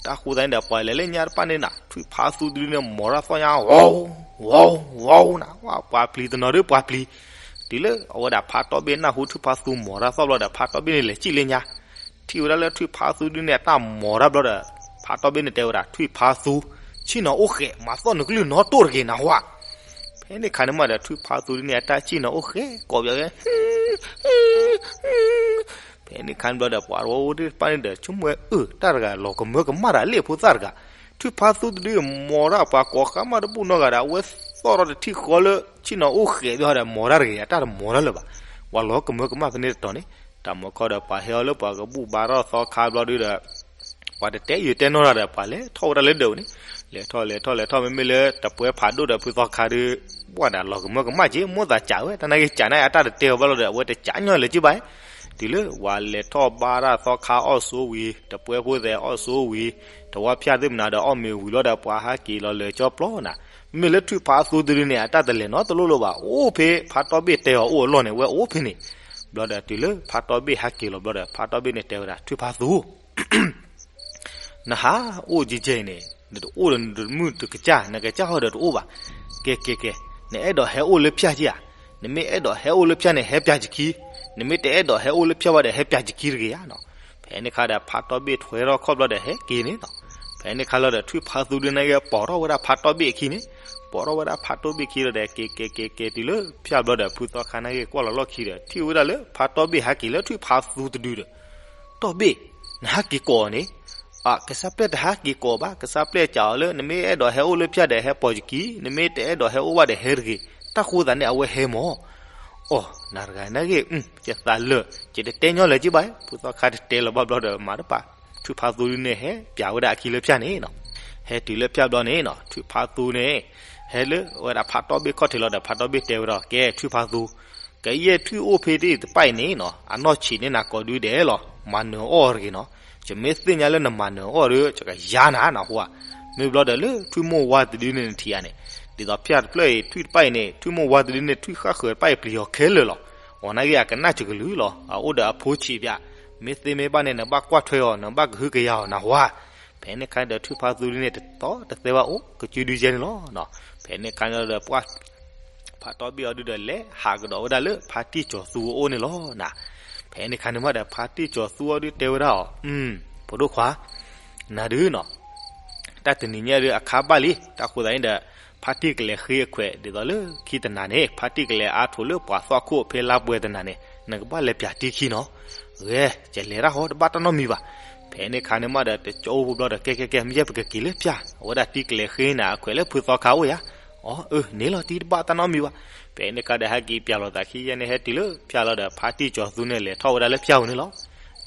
တၢ်ဃိသးန့ၣ်ဒီး ပှၤလဲၤလၢညါတဖၣ်န့ၣ်နၤ ထွံၣ်ဖါသူတဒုန့ၣ် မိာ်တၢ်သီၣ်ညါ ဝီၤ ဝီၤ ဝီၤနၤ, ပှၤပျံၤတနီၤဒီးပှၤပျံၤ, တုၤလၢအဝဲဒၣ်ဖါတီဘ့ၣ်နၢ်ဟူ ထွံၣ်ဖါသူမိာ်တၢ်သီၣ်ဘျီဒီး ဖါတီဘ့ၣ်န့ၣ်လဲၤစံၣ်လၢညါ, ထံၣ်ဝဲဒၣ်လၢထွံၣ်ဖါသူဒုန့ၣ် အတၢ်မိာ်တၢ်ဘျီဒီး ဖါတီဘ့ၣ်န့ၣ်တဲဝဲဒၣ် ထွံၣ်ဖါသူ, ဆ့ၣ်နီၤအိၣ်ဃဲး မၤသီၣ်နကလုၢ်နီတတိၢ်တဂ့ၤနဟါ. ဖဲန့ၣ်အခါန့ၣ်မးဒီး ထွံၣ်ဖါသူဒုန့ၣ် အတၢ်ဆ့ၣ်နီၤအိၣ်ဃဲး ကိးပယီၤဝဲ ဖဲန့ၣ်အခါန့ၣ်ဘျီဒီး ပှၤတဝီဖိသ့ၣ်တဖၣ်န့ၣ်ဒီး ဆိကမိၣ်ဝဲ အၢ တၢ်တဂၤလီၤကမၢကမၣ်တၢ်လၢဖိသၣ်တဂၤ, ထွံၣ်ဖါသူတဒု မိာ်တၢ်ပှၤကိးဃါမးတဘူၣ်နီတဂၤဒီး အဝဲသီၣ်ထီၣ်တထံၣ်ဃီလၢ ဆ့ၣ်နီၤအိၣ်ဃဲးဘျီဒီး မိာ်တၢ်တဂ့ၤ အတၢ်တမိာ်တၢ်လၢၤဘၣ်, ပှၤလီၤကမၢကမၣ်ဖဲန့ၣ်တတီၤန့ၣ်, တၢ်မၤခီဒီး ပှၤဟဲအီၤလၢပှၤကဘူၣ်ဘါထီၣ်သီခါဘျီဒုဒီး ပှၤတတဲယုာ်တဲနီၢ်တၢ်ဒီး ပှၤလဲၤထီၣ်ဝဲဒၣ်လၢဒၢးပူၤန့ၣ်, လဲၤထီၣ်လဲၤထီၣ်လဲၤထီၣ် မ့မ့ၢ်လၢတပှဲဖးဒိၣ်ဒီးဖုသီခါဒီး ပှၤဒၣ်လီၤကမၢကမၣ်က့ၤ မိၣ်သးစံးဝဲ တၢ်နာ်က့ၤစံးန့ၣ် အတၢ်တတဲအီၤဘၣ်လီၤဒီး အဝဲတစံးညီလၢၤက့ၤဘၣ်, တုၤလၢပှၤလဲၤထီၣ်ဘါထီၣ်သီခါအီၣ်ဆိဝံၤ တပှဲဖိသဲးအီၣ်ဆိဝံၤ တဝီဖၠၣ်သ့ၣ်မနၤဒီးအီၣ်မ့ၤဝံၤလီၤဒီး ပှၤဟးက့ၤလီၤလၢာ်ကၠီပျီနၤ, မ့မ့ၢ်လၢထွံၣ်ဖါသူတဒုန့ၣ် အတၢ်တလဲၤနီတလိၣ်လၢၤဘၣ် အိၣ်ဖဲဖါတီဘ့ၣ်တဲအီၤအိၣ်အလီၢ်န့ၣ် အဝဲအိၣ်ဖဲန့ၣ်, ဘျီဒီးတုၤလၢဖါတီဘ့ၣ်ဟဲက့ၤလီၤဘျီဒီး ဖါတီဘ့ၣ်န့ၣ်တဲဝဲဒၣ် ထွံၣ်ဖါသူ နဟးအိၣ်ကဲကဲအံၤန့ၣ် နတအိၣ်ဒီးနတမုၣ်တကစၢ် နကစၢ်ဟီဒီးတအိၣ်ဘၣ်, ကဲကဲကဲ, နအဲၣ်ဒိးဟဲအိၣ်လၢဖၠၣ်က့ဧါ, နမ့ၢ်အဲၣ်ဒိးဟဲအိၣ်လၢဖၠၣ်န့ၣ် ဟဲပၠးယခံ, နမ့ၢ်တအဲၣ်ဒိးဟဲအိၣ်လၢဖၠၣ်ဘၣ်ဒီး ဟဲပၠးယခံတဂ့ၤဧါနီၤ. ဖဲန့ၣ်အခါဒီး ဖါတီဘ့ၣ်ထွဲထီၣ်ခီၣ်ဘျီဒီး ဟဲက့ၤန့ၣ်နီၤ. ဖဲန့ၣ်အခါလီၤဒီး ထွံၣ်ဖါသူဒုန့ၣ်ဂ့ၤ ပိာ်ထီၣ်ဝဲဒၣ်ဖါတီဘ့ၣ်အခံန့ၣ်, ပိာ်ထီၣ်ဝဲဒၣ်ဖါတီဘ့ၣ်ခံလီၤဒီး က့ၤက့ၤက့ၤက့ၤတုၤလၢဖၠၣ်ဘျီဒီး ဖုသီခါန့ၣ်ဂ့ၤ ကွၢ်လီၤလီၢ်ခံဒီး ထံၣ်ဝဲဒၣ်လၢ ဖါတီဘ့ၣ်ဟဲက့ၤလၢထွံၣ်ဖါသူတဒုဒီး တီဘ့ၣ်, နဟးက့ၤကိးအီၤန့ၣ်, အ ကစၢ်ပျဲၢ်တဟးက့ၤကိးဘၣ်, ကစၢ်ပျဲၢ်စံးအီၤလၢ နမ့ၢ်အဲၣ်ဒိးဟဲအိၣ်လၢဖၠၣ်ဒီး ဟဲပိာ်ယခံ, နမ့ၢ်တအဲၣ်ဒိးဟဲအိၣ်ဘၣ်ဒီး ဟဲတဂ့ၤ. တၢ်ဃိသးန့ၣ် အဝဲဟဲမၢ်. အိ, နၤတဂၤန့ၣ်ဂ့ၤ, ယသးလၢာ်, ယတတဲညီလၢၤက့ဘၣ်, ဖုသီခါတတဲလၢၤဘၣ်ဘျီဒီး မၤတပာ်, ထွံၣ်ဖါသူဒုန့ၣ် ဟဲပၠးဝဲဒၣ်အခံလၢဖၠၣ်န့ၣ်နီၤ. ဟဲတုၤလၢဖၠၣ်ဘျီန့ၣ်နီၤ, ထွံၣ်ဖါသူန့ၣ် ဟဲလၢဝဲဒၣ်ဖါတီဘ့ၣ်ခီၣ်ထံးလီၤဒီး ဖါတီဘ့ၣ်တဲဝဲဒီး ကဲ ထွံၣ်ဖါသူ ကယဲၢ်ထွံၣ်အိၣ်ဖဲသ့ၣ်တဖၣ်အံၤန့ၣ်နီၤ, အနီၢ်ဆံးန့ၢ်နၤကိးဒုဒဲးလီၤ, မၤနၢၤအီၣ်တဂ့ၤနီၤ. ယမ့ၢ်သ့ၣ်ညါလၢနမၤနၢၤအီၣ်ဒီး ယကယၤနၤနဟူဧါ. မ့ၢ်ဘျီဒီးလၢထွံၣ်မိၢ်ဝါတဒုန့ၣ်နထံၣ်ဧါန့ၣ်, ဒ်သိးဖၠၣ်တဖျၢၣ်အံၤ ထွံၣ်တဖၣ်အံၤန့ၣ် ထွံၣ်မိၢ်ဝါတဒုန့ၣ် ထွံၣ်ဃၣ်ဃၢၤတဖၣ်အံၤပျံၤအီၤခဲလၢာ်လီၤ. အီၤနာ်ဂ့ၤ အကနၣ်စကလုာ်လီၤ, အအိၣ်ဒီးအဖိဆံးဖၠၣ်, မ့ၢ်သ့မ့ၢ်ဘၣ်န့ၣ် နဘၣ်ကွၢ်ထွဲအီၤ နဘၣ်ကဟုကယာ်အီၤနဟူဧါ. ဖဲန့ၣ်အခါဒီး ထွံၣ်ဖါသူဒုန့ၣ် တတီတသဲဘၣ်အိၣ်ကစုဒုယဲန့ၣ်လီၤ. ဖဲန့ၣ်အခါဒီး ပှၤ ဖါတီဘ့ၣ်အီၤဒုဒီး လဲၤဟးကဒီးဝဲဒၣ်လၢဖါတံၢ်စီၤသူအအိၣ်န့ၣ်လီၤနၤ. ဖဲန့ၣ်အခါန့ၣ်မးဒီး ဖါတံၢ်စီၤသူအီၤဒုတဲဝဲဒၣ်အီၤ, ဖိဒိၣ်ခွါ, နၤဒုနီၤ, တၢ်တနံၤညါဒုအခါဘၣ်လံ, တၢ်ဃိသးန့ၣ်ဒီး ဖါတံၢ်ကလဲၤဃ့အခွဲး ဒ်သိးလၢခံတနၤန့ၣ် ဖါတံၢ်ကလဲၤအါထိးလၢပှၤသွၣ်ခိၣ်ဖဲလါပှဲၤတနၤန့ၣ် နကဘၣ်လဲၤပၠးတံၢ်ခံနီၤ. ဂဲၤ, ယလဲၤတၢ်ဃီ တဘၣ်တၢ်နီတမံၤဘၣ်. ဖဲန့ၣ်အခါန့ၣ်မးဒီး တကၠိဖိဘျီဒီး ကဲကဲကဲ မ့ၢ်ယဲပကက့ၤလၢဖၠၣ်, အဝဲဒၣ်တံၢ်ကလဲၤဃ့နၤအခွဲးလၢဖုသီခါအိၣ်ယၤ. အီၤ, အၢ န့ၣ်လီၤတံၢ် တဘၣ်တၢ်နီတမံၤဘၣ်. ဖဲန့ၣ်အခါဒီး ဟဲက့ၤပၠးလိာ်သးခံယဲန့ၣ် ဟဲတုၤလၢဖၠၣ်လီၤဒီး ဖါတံၢ်စီၤသူန့ၣ် လဲၤထီၣ်ဝဲဒၣ်လၢဖၠၣ်ပူၤန့ၣ်လီၤ.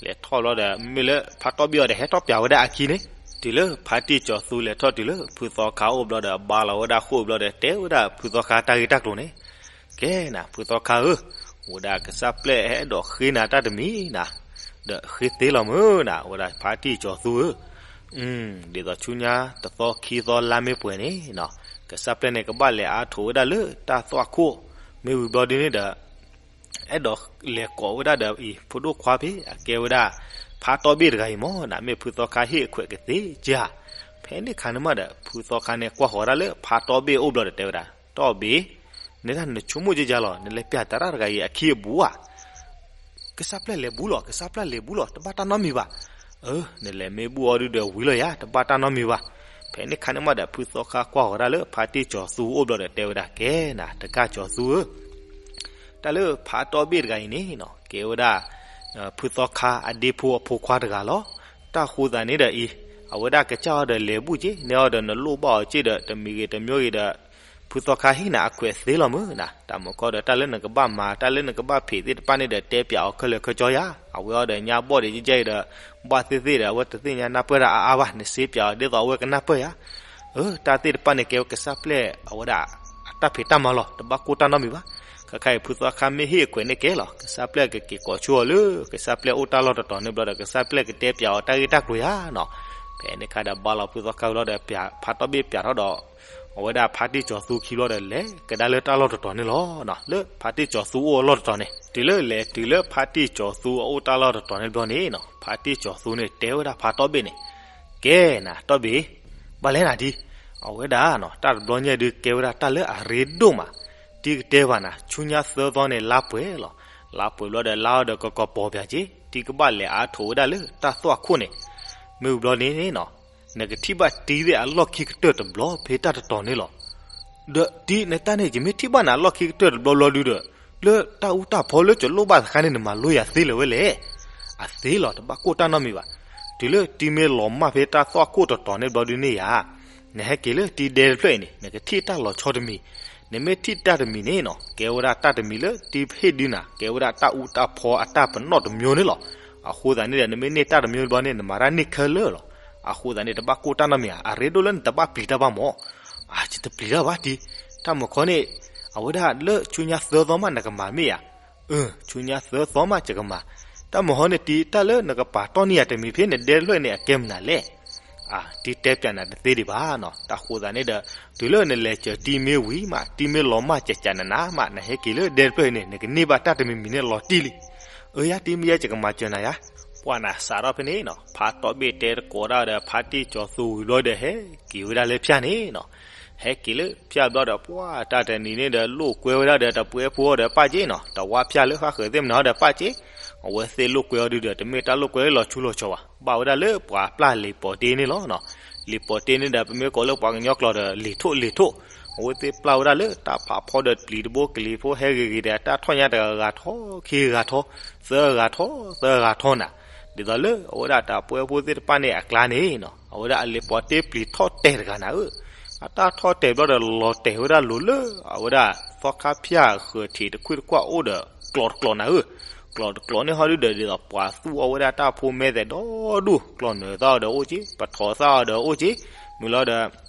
လဲၤထီၣ်ဘျီဒီး မ့ၢ်လၢဖါတီဘ့ၣ်အီၤဒီး ဟဲထီၣ်ပၠးဝဲဒၣ်အခံန့ၣ်, တုၤလၢဖါတံၢ်စီၤသူလဲၤထီၣ်တုၤလၢဖုသီခါအိၣ်ဘျီဒီး ဘါလီၤဝဲဒၣ်ဃိၣ်ဘျီဒီး တဲဝဲဒၣ်ဖုသီခါတၢ်ဂ့ၢ်တၢ်ကျိၤန့ၣ်, ကဲနၤ ဖုသီခါဧၢ, ဝဲဒၣ်ကစၢ်ပျဲၢ်အဲၣ်ဒိးဃ့နၤတၢ်တမံၤနၤ, ဒီးဃ့သ့လီၤမုၢ်နၤ ဝဲဒၣ်ဖါတံၢ်စီၤသူဧၢ. ဒ်သိးဆူညါတသီခံသီလါမ့ၢ်ပှဲၤန့ၣ်နီၤ, ကစၢ်ပျဲၢ်န့ၣ် ကဘၣ်လဲၤအါထိးဝဲဒၣ်လၢတၢ်သွၣ်ခိၣ်, မ့ၢ်ဝံၤဘျီဒ်န့ၣ်ဒီး အဲၣ်ဒိးလဲၤကိးဝဲဒၣ်ဒီးအံၤ ဖိဒိၣ်ခွါဖဲအကဲဝဲဒၣ် ဖါတီဘ့ၣ်တဂၤအံၤမၢ်နၤ, မ့ၢ်ဖုသီခါဟ့ၣ်အခွဲးကသ့ဧါ. ဖဲန့ၣ်အခါန့ၣ်မးဒီး ဖုသီခါန့ၣ် ကွၢ်ဃီၤဒၣ်လၢဖါတီဘ့ၣ်အအိၣ်ဘျီဒီး တဲဝဲဒၣ် တီဘ့ၣ်, နတၢ်နဆိကမိၣ်ကယၤလီၤ, နလဲၤပၠးတရၣ်တဂၤအံၤအခံအဘူးဧါ. ကစၢ်ပျဲၢ်လဲၤဘူးလီၤ, ကစၢ်ပျဲၢ်လဲၤဘူးလီၤ, တဘၣ်တၢ်နီတမံၤဘၣ်. အၢ နလဲၤမ့ၢ်ဘူးအီၤဒုဒီးဝံၤလီၤယၤ, တဘၣ်တၢ်နီတမံၤဘၣ်. ဖဲန့ၣ်အခါန့ၣ်မးဒီး ဖုသီခါကွၢ်ဃီၤဒၣ်လၢဖါတံၢ်စီၤသူအအိၣ်ဘျီဒီး တဲဝဲဒၣ် ကဲနၤ တဂၤစီၤသူဧၢ, တၢ်လၢဖါတီဘ့ၣ်တဂၤအံၤန့ၣ်နီၤ ကဲဝဲဒၣ် ဖုသီခါအဒ့ဖိအဖိခွါတဂၤလီၤ. တၢ်ဃိသးန့ၣ်ဒီးအံၤ, အဝဲဒၣ်ကစၢ်အီၤဒီးလဲၤဘူၣ်က့ၤ နဲအီၤဒီးနလိၣ်ဘၣ်အီၤက့ၤဒီး တမံၤဂ့ၤတမံၤဂ့ၤဒီး ဖုသီခါဟ့ၣ်နၤအခွဲးသ့လီၤမုၢ်နၤ, တၢ်မုၢ်ကီၢ်ဒီးတၢ်လၢနကဘၣ်မၤ တၢ်လၢနကဘၣ်ဖံးသ့ၣ်တဖၣ်န့ၣ်ဒီး တဲပၠးအီၤခဲလၢာ်ခဲဆ့ယၤ, အဝဲအီၤဒီးညါဘီၣ်ဒံးကဲအံၤဒီး ဘၣ်သ့ၣ်သ့ၣ်ဒီး အဝဲတသ့ၣ်ညါနၢ်ပၢၢ်တၢ်အါအါဘၣ်, နစ့ပၠးအီၤဒ်သိးအဝဲကနၢ်ပၢၢ်ယၤ. အၢ တၢ်သ့ၣ်တဖၣ်န့ၣ်ကဲဝဲကစၢ်ပျဲၢ်အဝဲဒၣ် အတၢ်ဖံးတၢ်မၤလီၤ, တဘၣ်ကိၢ်တၢ်နီတမံၤဘၣ်. ခဲခါအံၤဖုသီခါမ့ၢ်ဟ့ၣ်အခွဲးန့ၣ်ကဲလီၤ, ကစၢ်ပျဲၢ်ကက့ၤကိးဆူအီၤလၢ ကစၢ်ပျဲၢ်အိၣ်တၢ်လီၢ်တတီၤန့ၣ်ဘျီဒီး ကစၢ်ပျဲၢ်ကတဲပၠးအီၤတၢ်ဂ့ၢ်တၢ်ကျိၤယၤနီၤ. ဖဲန့ၣ်ခါဒီးဘၣ်လီၤဖုသီခါဝံၤလီၤဒီး ဖါတီၢ်ဘ့ၣ်ပၠးထီၣ်ဒီး အဝဲဒၣ်ဖါတံၢ်စီၤသူခံဘျီဒီး လဲၤကဒါလၢတၢ်လီၢ်တတီၤန့ၣ်လီၤ. လၢဖါတံၢ်စီၤသူအိၣ်အလီၢ်တတီၤန့ၣ် တုၤလၢလဲၤတုၤလၢဖါတံၢ်စီၤသူအအိၣ်တၢ်လီၢ်တတီၤန့ၣ်ဘျီန့ၣ်နီၤ, ဖါတံၢ်စီၤသူန့ၣ်တဲဝဲဒၣ်ဖါတီၢ်ဘ့ၣ်န့ၣ်, ကဲနၤတီၢ်ဘ့ၣ်, ဘၣ်လဲၣ်နၤဒ်, အဝဲဒၣ်နီၤ တၢ်တဘျီညါဒုးကဲဝဲဒၣ်တၢ်လၢအရ့ဒိၣ်မး, တံၤကတဲဘၣ်နၤ ဆူညါသၢသီန့ၣ် လါပှဲၤလီၤ. လါပှဲၤဘျီဒီးလါအီၤဒီးကကပီၤပၠးက့ၤ, တံၤကဘၣ်လဲၤအါထိးဝဲဒၣ်လၢတၢ်သွၣ်ခိၣ်န့ၣ်, မ့ၢ်ဝံၤဘျီန့ၣ်နီၤ နကထံၣ်ဘၣ်တံၤသ့ၣ်အလီၢ်ခံကတၢၢ်တဘျီဖဲတၢ်တတီၤန့ၣ်လီၤ. ဒီးတံၤနတၢ်န့ၣ် ယမ့ၢ်ထံၣ်ဘၣ်နၤအလီၢ်ခံကတၢၢ်တဘျီဘျီဒုဒီး လၢတၢ်အူတၢ်ဖီလၢကလိၣ်ဘၣ်တခါန့ၣ် နမၤလိယၤသ့လၢၤဝဲလဲၣ်. အသ့လီၤ တဘၣ်ကိၢ်တၢ်နီတမံၤဘၣ်. တုၤလၢတံၤမ့ၢ်လီၤမၢ်ဖဲတၢ်သွၣ်ခိၣ်တတီၤန့ၣ်ဘျီဒုန့ၣ်ယၤ နဟဲက့ၤလၢတံၤဒဲတဖျၢၣ်အံၤန့ၣ် နကထံၣ်တၢ်လီၤဆီတမံၤ, နမ့ၢ်ထံၣ်တၢ်တမံၤန့ၣ်နီၤ ကဲဝဲဒၣ်တၢ်တမံၤလၢတံၤဟ့ၣ်ဒုနၤ ကဲဝဲဒၣ်တၢ်အူတၢ်ဖီအတၢ်ပနီၣ်တမျိုးန့ၣ်လီၤ. အဃိသတးန့ၣ်ဒီး နမ့ၢ်န့ၢ်တၢ်တမျိုးဘျီန့ၣ် နမၤတၢ်န့ၢ်ခဲလၢာ်လီၤ. အဃိသတးန့ၣ် တဘၣ်ကိၢ်တၢ်နီတမံၤဧါ, အရ့ဒိၣ်လၢနတဘၣ်ပျံၤတၢ်ဘၣ်မၢ်. အၢ ယတပျံၤတၢ်ဘၣ်တံၤ, တၢ်မုၢ်ခီန့ၣ် အဝဲဒၣ်လၢဆူညါသၢသီမးနကမၤမ့ၢ်ဧါ. အၢ ဆူညါသၢသီမးယကမၤ. တၢ်မုၢ်ခီန့ၣ်တံၤ တၢ်လၢနကပာ်တီၢ်န့ၢ်ယၤတမံၤဖဲနဒဲတဖျၢၣ်န့ၣ် အကဲမနုၤလဲၣ်. အၢ တံၤတဲပၠးနၤတသ့ဒံးဘၣ်နီၤ. တၢ်ဃိသတးန့ၣ်ဒီး တုၤလၢနလဲၤစၢၤတံၤမ့ၢ်ဝံၤမး တံၤမ့ၢ်လီၤမၢ်ကကနနၤမး နဟဲက့ၤလၢဒဲတဖျၢၣ်အံၤန့ၣ် နကန့ၢ်ဘၣ်တၢ်တမံၤမံၤန့ၣ်လီၤတံၢ်လံ. အၢ ယၤတံၤမ့ၢ်ယဲယကမၤစၢၤနၤယၤ. ပှၤနၤစးထီၣ်ဖဲန့ၣ်နီၤ ဖါတီၢ်ဘ့ၣ်တဲတကိးဒၣ်ဒီး ဖါတံၢ်စီၤသူဝံၤဘျီဒီး ဟဲက့ၤဝဲဒၣ်လၢဖၠၣ်န့ၣ်နီၤ. ဟဲက့ၤလၢဖၠၣ်ဘျီဒီး ပှၤတၢ်တနံၤန့ၣ်ဒီး လိာ်ကွဲဝဲဒၣ်ဒီးတပှဲၤဖိအီၤဒီးပၢ်က့နီၤ, တဝါဖၠၣ်လၢဃၣ်ဃၢၤသ့ၣ်မနုၤအီၤဒီးပၢ်က့. အဝဲသ့ၣ်လိာ်ကွဲအီၤဒုဒီး တမ့ၢ်တၢ်လိာ်ကွဲလၢလီၤဆူလီၤဆီဘၣ်, ဘၣ်ဝဲဒၣ်လၢပှၤပျၢ်လံာ်ပီၤတ့န့ၣ်လီၤ. လံာ်ပီၤတ့န့ၣ်ဒီး ပမ့ၢ်ကိးလၢပှၤကညီကျိာ်ဒီး လံာ်ထိၣ်လံာ်ထိၣ်. အဝဲသ့ၣ်ပျၢ်ဝဲဒၣ်လၢတၢ်ဖးဖီဒီးပျံၤတဘိကလံၤဖိဟဲဂ့ၤဂ့ၤဒီး တၢ်ထီၣ်ညါတဂၤဂၤထီ, ခံဂၤထီ, သၢဂၤထီ, သၢဂၤထီနၤ. ဒ်သိးလၢအဝဲဒၣ်တပှဲၤဖိသ့ၣ်တဖၣ်န့ၣ်အကျါန့ၣ်နီၤ အဝဲဒၣ်အလံာ်ပီၤတ့ပျံၤထီၣ်တဲာ်တဂၤနၤဧၢ. အတၢ်ထီၣ်တဲာ်ဘျီဒီးလီၤတဲာ်ဝဲဒၣ်လိၤလၢ အဝဲဒၣ်သီခါဖၠၣ်ဃၢၤထံးတခွံၣ်တကွၢ်အိၣ်ဒီးကျီးတကျီးနၤဧၢ. ကျီးတကျီးန့ၣ်ဟီဒုဒီး ဒ်သိးပှၤသူၣ်အီၣ်ဝဲဒၣ်တၢ်ဖိမဲသဲးဒီဒူၣ်, ကျီးနၢၤသၣ်အီၤဒီးအိၣ်က့, ပထီၣ်သၣ်အီၤဒီးအိၣ်က့. မ့ၢ်လီၤဒီး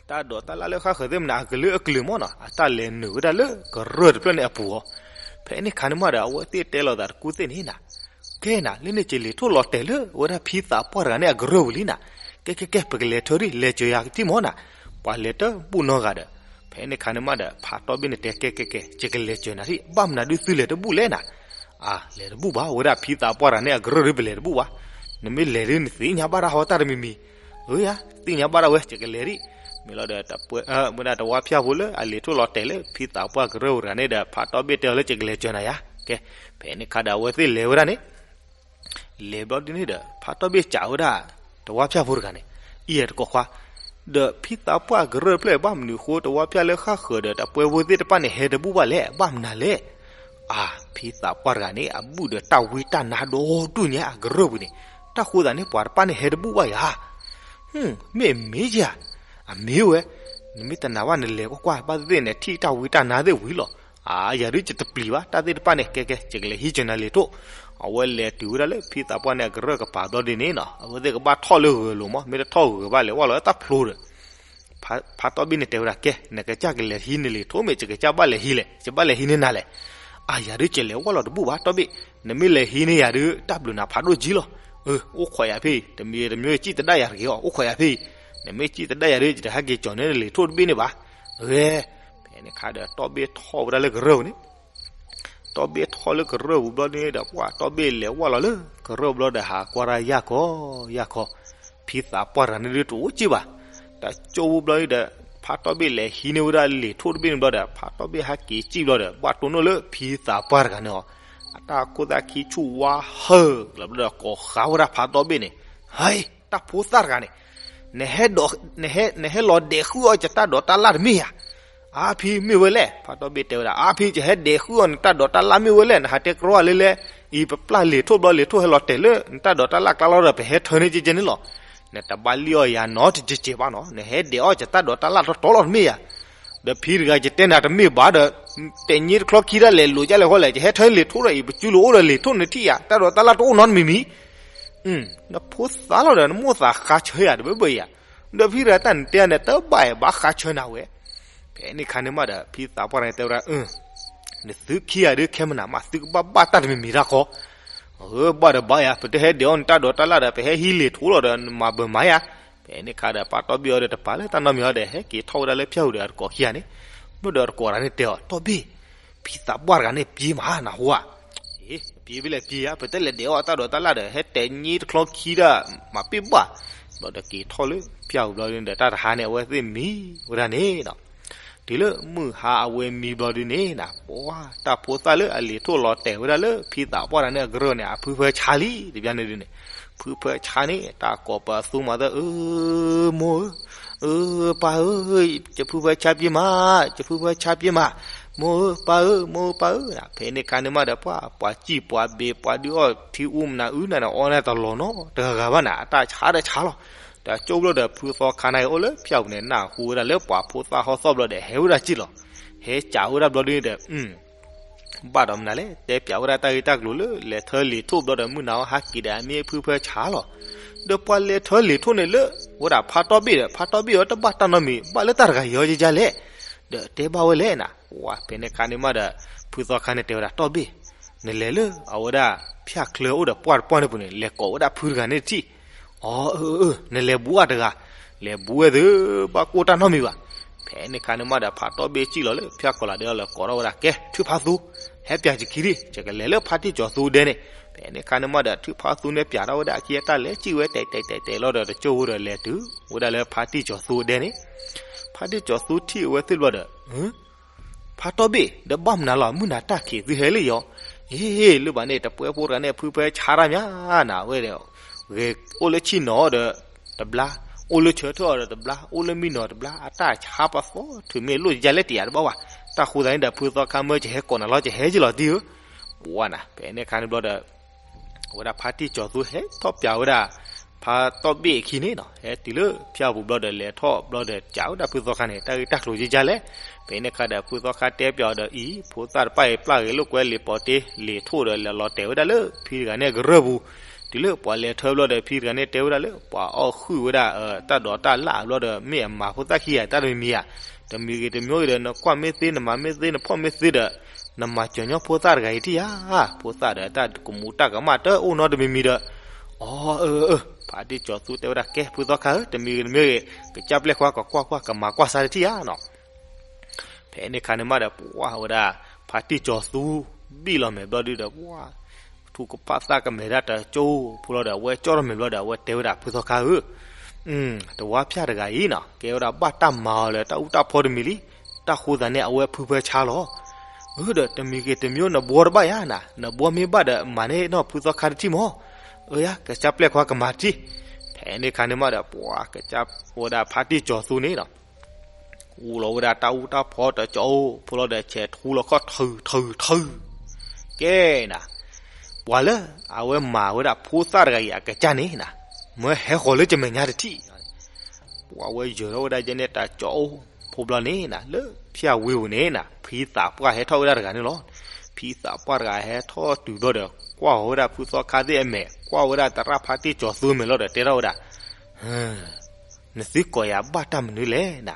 တၢ်ဒိးတၢ်လၢ်လၢဃၣ်ဃၢၤသ့ၣ်မနၤအကလုာ်အကလုာ်မၢ်နီၤ အတၢ်လဲၤနုာ်ဝဲဒၣ်လၢကရၢၢ်တဖျၢၣ်န့ၣ်အပူၤအီၤ. ဖဲန့ၣ်ခါန့ၣ်မးဒီး အဝဲသ့ၣ်တဲလိာ်သးတကူၣ်သ့ၣ်န့ၣ်နၤ, ကဲနၤ လၢန့ၣ်က့ၤလံာ်ထိၣ်လီၤတဲာ်လၢအဝဲဒၣ်ဖံသးပှၢ်တဂၤန့ၣ်အကရၢၢ်ပူၤလံနၤ. ကဲကဲကဲ ပကလဲၤထၢဒံး လဲၤစၢၤယၤကထံၣ်မၢ်နၤ. ပှၤလဲၤတဘူၣ်နီတဂၤဒီး ဖဲန့ၣ်ခါန့ၣ်မးဒီး ဖးတီၢ်ဘ့ၣ်န့ၣ်တဲ ကဲကဲကဲ ယကလဲၤစၢၤနၤထံၣ်, ဘၣ်မနုၤဒုးသုလဲၤတဘူၣ်လဲၣ်နၤ. အါ လဲၤတဘူၣ်ဘၣ်, အဝဲဒၣ်ဖံသးပှၢ်တဂၤန့ၣ်အကရၢၢ်ဒုးပလဲၤတဘူၣ်ဘၣ်. နမ့ၢ်လဲၤဒုးနသ့ၣ်ညါဘၣ်ဒၣ်ဟီတၢ်တမံၤမံၤ. အၢယၤ သ့ၣ်ညါဘၣ်ဒၣ်ဝဲ ယကလဲၤဒံး. မ့ၢ်လီၤဒီး ဝဲဒၣ်တဝါဖၠၣ်ဖိလၢအလံာ်ထိၣ်လီၤတဲာ်လၢဖံသးပှၢ်ကရၢၢ်ပူၤတဂၤန့ၣ်ဒီး ဖးတီၢ်ဘ့ၣ်တဲအီၤလၢယကလဲၤစၢၤနၤယၤ. ကဲ ဖဲန့ၣ်ခါဒီးအဝဲသ့ၣ်လဲၤဝဲဒၣ်န့ၣ် လဲၤဘျီဒ်န့ၣ်ဒီး ဖးတီၢ်ဘ့ၣ်စံးဝဲဒၣ် တဝါဖၠၣ်ဖိတဂၤန့ၣ်, အံၤတကိးခွါ, ဒီးဖံသးပှၢ်ကရၢၢ်တဖျၢၣ်ဘၣ်မနုၤအဃိ တဝါဖၠၣ်လၢဃၣ်ဃၢၤဒီး တပှဲၤဖိသ့ၣ်တဖၣ်န့ၣ် ဟဲတဘူၣ်ဘၣ်လဲၣ်, ဘၣ်မနုၤလဲၣ်. အါ ဖံသးပှၢ်တဂၤန့ၣ် အဘူၣ်ဒီးတၢ်ဝံတၢ်နါဒီဒူၣ်ညါအကရၢၢ်ပူၤန့ၣ်, တၢ်ဃိသးန့ၣ် ပှၤတဖၣ်န့ၣ်ဟဲတဘူၣ်ဘၣ်ယၤ. မ့ၢ်အမ့ၢ်ဧါ, အမ့ၢ်ဝဲ, နမ့ၢ်တနာ်ဘၣ်နလဲၤကွၢ်ကွၢ် ဘၣ်သ့ၣ်သ့ၣ်န့ၣ် ထံၣ်တၢ်ဝံတၢ်နါသ့ၣ်ဝံၤလီၤ. အါ ယၤဒုးယတပျံၤဘၣ် တၢ်သ့ၣ်တဖၣ်န့ၣ် ကဲကဲ ယကလဲၤဟံးစၢၤနၤလံာ်ထိၣ်. အဝဲလဲၤတုၤဝဲဒၣ်လၢဖံသးပှၢ်န့ၣ်အကရၢၢ်ကပၤဘျီဒ်န့ၣ်နီၤ, အဝဲသ့ၣ်ကဘၣ်ထီၣ်လၢဂၢၤလိၤမး, မ့ၢ်တထီၣ်ဂၢၤဘၣ်လဲၤဝဲလီၤတၢ်ဖျိဒီး ဖးတီၢ်ဘ့ၣ်န့ၣ်တဲဝဲဒၣ် ကဲ နကစၢ်ကလဲၤဟံးန့ၢ်လံာ်ထိၣ် မ့ၢ်ယကစၢ်ဘၣ်လဲၤဟံးလဲၣ်, ယဘၣ်လဲၤဟံးန့ၢ်နၤလဲၣ်. အါ ယၤဒုးယလဲၤဝဲလီၤတဘူၣ်ဘၣ် တီၢ်ဘ့ၣ်, နမ့ၢ်လဲၤဟံးန့ၢ်ယၤဒုး တၢ်ဘျုးနၤဖးဒိၣ်ကံလီၤ. အၢ အိၣ်ခိးယၤဖဲအံၤ, တမံၤတမံၤကံၣ်သဒၣ်ယၤတဂ့ၤအီၤ, အိၣ်ခိးယၤဖဲအံၤ, နမ့ၢ်ကံၣ်သဒၣ်ယၤဒုး ယတဟဲက့ၤကၠီၤန့ၢ်လံာ်ထိၣ်တဘ့ၣ်န့ၣ်ဘၣ်. ဂဲၤ ဖဲန့ၣ်ခါဒီးတီၢ်ဘ့ၣ်ထီၣ်ဝဲဒၣ်လၢကရၢၢ်ပူၤန့ၣ် တီၢ်ဘ့ၣ်ထီၣ်လၢကရၢၢ်ပူၤဘျီန့ၣ်ဒီး ပှၤတီၢ်ဘ့ၣ်လဲၤဝဲလီၤလၢကရၢၢ်ဘျီဒီး ဟးကွၢ်ဒၣ်ယၢ်ခီယၢ်ခီ, ဖံသးပှၢ်တဂၤန့ၣ်ဒုးတအိၣ်က့ၢ်ဘၣ်. တၢ်ကၠိဖိဘျီဒီး ဖးတီၢ်ဘ့ၣ်လဲၤဟံးန့ၢ်ဝဲဒၣ်လံာ်ထိၣ်တဘ့ၣ်န့ၣ်ဘျီဒီး ဖးတီၢ်ဘ့ၣ်ဟဲက့ၤကံၣ်ဘျီဒီး ဘၣ်တိၢ်နီၣ်လၢဖံသးပှၢ်တဂၤန့ၣ်အီၤ, အတၢ်ခိၣ်သၣ်ခံဆူၣ်ဝါဟၢလီၤဘျီဒီး ကိးဃါဝဲဒၣ်ဖးတီၢ်ဘ့ၣ်န့ၣ်, ဟဲ တၢ်ဖိသၣ်တဂၤန့ၣ် နဟဲဒိး နဟဲ နဟဲလီၤဒဲးဃုအီၣ်ယတၢ်ဒိးတၢ်လၢ်တမ့ၢ်ဧါ. အါဖံမ့ၢ်ဝဲလဲၣ်, ဖါတီဘ့ၣ်တဲဝဲဒၣ်, အါဖံ ယဟဲဒဲးဃုအီၤ နတၢ်ဒိးတၢ်လၣ်မ့ၢ်ဝဲလဲၣ်, နဟးတဲကြီအီၤလၢလဲၣ်, အံၤပပျၢ်လံာ်ထိၣ်ဘျီ လံာ်ထိၣ်ဟဲလီၤတဲာ်လၢ နတၢ်ဒိးတၢ်လၣ်ကျါလီၤဒီး ပဟဲထၢန့ၢ်ကဲကဲန့ၣ်လီၤ. နတဘၣ်လံၣ်အီၣ်ယၤနီတကဲးကဲးဘၣ်နီၤ, နဟဲဒဲးအီၣ်ယတၢ်ဒိးတၢ်လၣ်တီတီလီၤတမ့ၢ်ဧါ. ဒီးဖံတဂၤ ယတဲနၤတမ့ၢ်ဘၣ်ဒီး တဲည့တချီခံဒၣ်လဲာ် လိာ်ဒ်လဲၣ်ဃီလဲၣ်, ယဟဲထၢလံာ်ထိၣ်ဒီးအံၤ ပစုလိၤအိၣ်ဒီးလံာ်ထိၣ်န့ၣ်ထံၣ်ယၤ, တၢ်ဒိးတၢ်လၣ်တအိၣ်နီတမံၤမံၤ. နဖိသၣ်လီၤဒီး နမိၢ်သးဃါဆၢယၤတဘၣ်ဘၣ်ယၤ, ဒီးဖံတဂၤတၢ်နတဲန့ၣ် တဘၣ်ဘၣ်ဃါဆၢနၤဝဲ. ဖဲန့ၣ်ခါန့ၣ်မးဒီး ဖံသးပှၢ်တဂၤန့ၣ်တဲဝဲဒၣ်, နသုခံဂၤဒုးခဲမနၤမး သုကဘၣ်ဘၣ်တၢ်တမံၤမံၤတၢ်ဃီ. ဘၣ်ဒီးဘၣ်ယၤ, ပတဟဲဒဲးအီၣ်နတၢ်ဒိးတၢ်လၣ်ဒီး ပဟဲဟံးလံာ်ထိၣ်လီၤဒီး နမၤဘၢမၤယၤ. ဖဲန့ၣ်ခါဒီး ဖါတီဘ့ၣ်အီၤဒီးတပာ်လၢတၢ်နီတမံၤအီၤဒီး ဟဲက့ၤထီၣ်ဝဲဒၣ်လၢဖၠၣ်ပူၤဒီးအတကိးခံဂၤန့ၣ်, ဘၣ်ဒီးအတကိးတဂၤန့ၣ်တဲအီၤ, တီဘ့ၣ်, ဖံသးပှၢ်တဂၤန့ၣ်ပျ့ၤမးနဟူဧါ. ပျ့ၤဖဲလဲၣ်ပျ့ၤဧါ, ပတလဲၤဒဲးအီၣ်တၢ်ဒိးတၢ်လၣ်ဒီး ဟဲတဲည့တချီခံဒၣ် မၤပ့ၢ်ဘၣ်. ဘျီဒီးက့ၤထီၣ်လၢဖၠၣ်ပူၤဘျီဒုန့ၣ်ဒီး တၢ်တဟါန့ၣ် အဝဲသ့ၣ်မံဝဲဒၣ်န့ၣ်နီၤ. တုၤလၢမုၢ်ဟါအဝဲမံဘျီဒုန့ၣ်နၤ, ပှၤတၢ်ဖိသၣ်လၢအလံာ်ထိၣ်လီၤတဲာ်ဝဲဒၣ်လၢ ဖံသးပှၢ်တဂၤန့ၣ်အကရၢၢ်န့ၣ် အဖုဖၢဆါလံ တဘျီန့ၣ်ဒုန့ၣ်, ဖုဖၢဆါန့ၣ် တၢ်ကိးပသူမၤသၢ အၢ မိၢ်ဧၢ, အၢ ပၢ်ဧၢ, ယဖုဖၢဆါပျ့ၤမး, ယဖုဖၢဆါပျ့ၤမး, မိၢ်ဧၢ ပၢ်ဧၢ မိၢ်ဧၢ ပၢ်ဧၢ. ဖဲန့ၣ်ခါန့ၣ်မးဒီး ပှၤ ပှၤစံၣ်ပှၤဘ့း ပှၤဒုးအီၣ်ထံအူမနုၤအုၣ်နၤန့ၣ် အီၣ်န့ၢ်တလီၤနီတဂၤဂၤဘၣ်နၤ, အတၢ်ဆါဒီးဆါလီၤ. ဒီးကၠိဘျီဒီး ဖုသီခါန့ၣ်အိၣ်လၢဖၠၣ်ပူၤန့ၣ် နၢ်ဟူဝဲဒၣ်လၢပှၤဖိသၣ်ဟီၣ်သီၣ်ဘျီဒီး ဟဲဝဲဒၣ်စံၣ်လီၤ. ဟဲစံၣ်ဝဲဒၣ်ဘျီဒုန့ၣ်ဒီး ဘၣ်ဒီးမနုၤလဲၣ်, တဲပၠးဝဲဒၣ်တၢ်ဂ့ၢ်တၢ်ကျိၤလၢ လဲၤထၢလံာ်ထိၣ်ဘျီဒီး မုၢ်နၤအီၤဟဲက့ၤဒီး အမ့ၢ်ဖုဖၢဆါလီၤ. ဒီးပှၤလဲၤထၢလံာ်ထိၣ်န့ၣ်လၢ ဝဲဒၣ်ဖါတီဘ့ၣ်ဒီး ဖါတီဘ့ၣ်အီၤတဘၣ်တၢ်နီတမံၤ ဘၣ်လၢတၢ်တဂၤအံၤအီၤယဲယဲလဲၣ်. ဒီးတဲဘၣ်ဝဲလဲၣ်နၤ, ဝဲဖဲန့ၣ်ခါန့ၣ်မးဒီး ဖုသီခါန့ၣ်တဲဝဲဒၣ် တီဘ့ၣ်, နလဲၤလၢအဝဲဒၣ် ဖၠၣ်ချၢအိၣ်ဒီးပှၢ်တပှၢ်န့ၣ်ပူၤန့ၣ် လဲၤကိးဝဲဒၣ်ဖုတဂၤန့ၣ်တထံၣ်. အီ အၢ အၢ နလဲၤဘူးအတဂၤ, လဲၤဘူးဝဲသု ဘၣ်ကိၢ်တၢ်နီတမံၤဘၣ်. ဖဲန့ၣ်ခါန့ၣ်မးဒီး ဖါတီဘ့ၣ်စံၣ်လီၤလၢ ဖၠၣ်ကိးလးဒဲအီၤလၢကိးထီၣ်ဝဲဒၣ် ကဲ ထုးဖါသူ, ဟဲပၠးယခံဒံး, ယကလဲၤလၢဖါတံၢ်စီၤသူဒဲန့ၣ်. ဖဲန့ၣ်ခါန့ၣ်မးဒီး ထုးဖါသူန့ၣ်ပၠးထီၣ်ဝဲဒၣ်အခံ အတၢ်လဲၤစံၣ်ဝဲတဲာ်တဲာ်တဲာ်တဲာ်လီၤဒီး တကၠိဝဲဒီးလဲၤတုၤဝဲဒၣ်လၢဖါတံၢ်စီၤသူဒဲန့ၣ်. ဖါတံၢ်စီၤသူထံၣ်အဝဲသ့ၣ်ဘျီဒီး ဖါတီဘ့ၣ် ဒီးဘၣ်မနုၤလီၤ မုၢ်နၤတၢ်ခံးသုဟဲလၢယီၤ. ဟ့ၣ် လၢဘၣ်န့ၣ် တပှဲဖိတဂၤန့ၣ် ဖုဖၢဆါတၢ်မးနၤဝဲဒီး ဂ့ၤ အိၣ်လၢဆ့ၣ်နီၤအီၤဒီးတဘျါ, အိၣ်လၢဆၢထၢၣ်အီၤဒီးတဘျါ, အိၣ်လၢမံနီၤတဘျါ, အတၢ်ဆါပှၤသီထုးမ့ၢ်လိၣ်ယလဲၣ်တယၤတဘၣ်ဘၣ်. တၢ်ဃိသတးန့ၣ်ဒီး ဖုသီခါမၢ ယဟဲကိးနၤလီၤ ယဟဲယလီၤတံၢ်ဧၢ. ပှၤနၤ ဖဲန့ၣ်ခါန့ၣ်ဘျီဒီး အဝဲဒၣ်ဖါတံၢ်စီၤသူဟဲထီၣ်ပၠးဝဲဒၣ် ဖါတီဘ့ၣ်အခံန့ၣ်နီၤ, ဟဲတုၤလၢဖၠၣ်ပူၤဘျီဒီး လဲၤထီၣ်ဘျီဒီး ပၠးဝဲဒၣ်ဖုသီခါန့ၣ် တၢ်ဂ့ၢ်တၢ်ကျိၤယဲယလဲၣ်. ဖဲန့ၣ်ခါဒီး ဖုသီခါတဲပၠးအီၤဒီး အံၤ ဖိသၣ်တဖၣ်အံၤ ပျၢ်ဂ့ၤလိာ်ကွဲလံာ်ပီးတ့ လံာ်ထိၣ်ဒီး လဲၤလီၤတဲာ်ဝဲဒၣ်လၢဖံတဂၤန့ၣ်အကရၢၢ်ပူၤ, တုၤလၢပှၤလဲၤထၢဘျီဒီး ဖံတဂၤန့ၣ်တဲဝဲဒၣ်လၢ ပှၤအီၣ်ဃုာ်ဝဲဒၣ် တၢ်ဒိးတၢ်လၣ်ဘျီဒီး မ့ၢ်အမၤဖိသၣ်ခံဂၤတၢ်တမံၤမံၤဧါ, တမံၤဂ့ၤတမံၤဂ့ၤဒီး နကွၢ်မ့ၢ်သ့ နမၤမ့ၢ်သ့ နဖီၣ်မ့ၢ်သ့ဒီး နမၤစၢၤညီဖိသၣ်တဂၤအံၤထံၣ်ဧါ. ဖိသၣ်ဒီးတၢ်ကမူးတၢ်ကမၣ်တအိၣ်နီတမံၤမံၤဒီး, အီ အၢ အၢ ဖါတံၢ်စီၤသူတဲဝဲဒၣ် ကဲ ဖုသီခါဧၢ တမံၤဂ့ၤတမံၤဂ့ၤ ကစၢ်ပျဲၢ်ခွါကကွၢ်ကွၢ် ကမၤကွၢ်စၢ်တထံၣ်ဧါနီၤ. ဖဲန့ၣ်ခါန့ၣ်မးဒီး ပှၤဝဲဒၣ် ဖါတံၢ်စီၤသူ ဘံၣ်လီၤမဲာ်ဘျီဒုဒီး ပှၤ ထူကပၣ်သၣ်ကမဲာ်ဒၣ်တကၠိဖိလီၤဒီး အဝဲကၠီထီၣ်မဲာ်ဘျီဒီး အဝဲတဲဝဲဒၣ် ဖုသီခါဧၢ, တဝါဖၠၣ်တဂၤအံၤနီၤ ကဲဝဲဒၣ်ဘၣ်တၢ်မၤအီၤလၢတၢ်အူတၢ်ဖီတမံၤလံ. တၢ်ဃိသတးန့ၣ် အဝဲဖုဖၢဆါလီၤ. အၢ ဒီးတမံၤဂ့ၤတမံၤ နဘှီတဘၣ်ယါနၤ, နဘှီမ့ၢ်ဘၣ်ဒီး မၤန့ၢ်နီၢ်ဖုသီခါတထံၣ်မး. အၢ ယါ ကစၢ်ပျဲၢ်ခွါကမၤတထံၣ်. ဖဲန့ၣ်ခါန့ၣ်မးဒီး ပှၤကစၢ်ဝဲဒၣ်ဖါတံၢ်စီၤသူန့ၣ်နီၤ ကူလီၤဝဲဒၣ်တၢ်အူတၢ်ဖီတကၠိဖိလီၤဒီး ဆဲးထူလီၤခီၣ်ထုးထုးထုး, ကဲနၤ, ပှၤလၢအဝဲမၤဝဲဒၣ်ဖိသၣ်တဂၤအံၤအကစၢ်န့ၣ်နၤ, မၢဟဲဃီၤလၢယမဲာ်ညါတထံၣ်. ပှၤဝဲယၢၤထီၣ်ဝဲဒၣ်ယဲန့ၣ် တကၠိဖိဘျီန့ၣ်နၤ လၢဖၠၣ်ဝ့ပူၤန့ၣ်နၤ ဖံသးပှၢ်ဟဲထီၣ်ဝဲဒၣ်တဂၤန့ၣ်လီၤ. ဖံသးပှၢ်တဂၤဟဲထီၣ်တုၤဘျီဒီး ကွၢ်ဃီၤဝဲဒၣ်ဖုသီခါသ့ၣ်အမဲာ်, ကွၢ်ဝဲဒၣ်သရၣ်ဖါတံၢ်စီၤသူမဲာ်လီၤဒီး တဲထီၣ်ဝဲဒၣ် နသုကိးယၤဘၣ်တၢ်မနုၤလဲၣ်နၤ.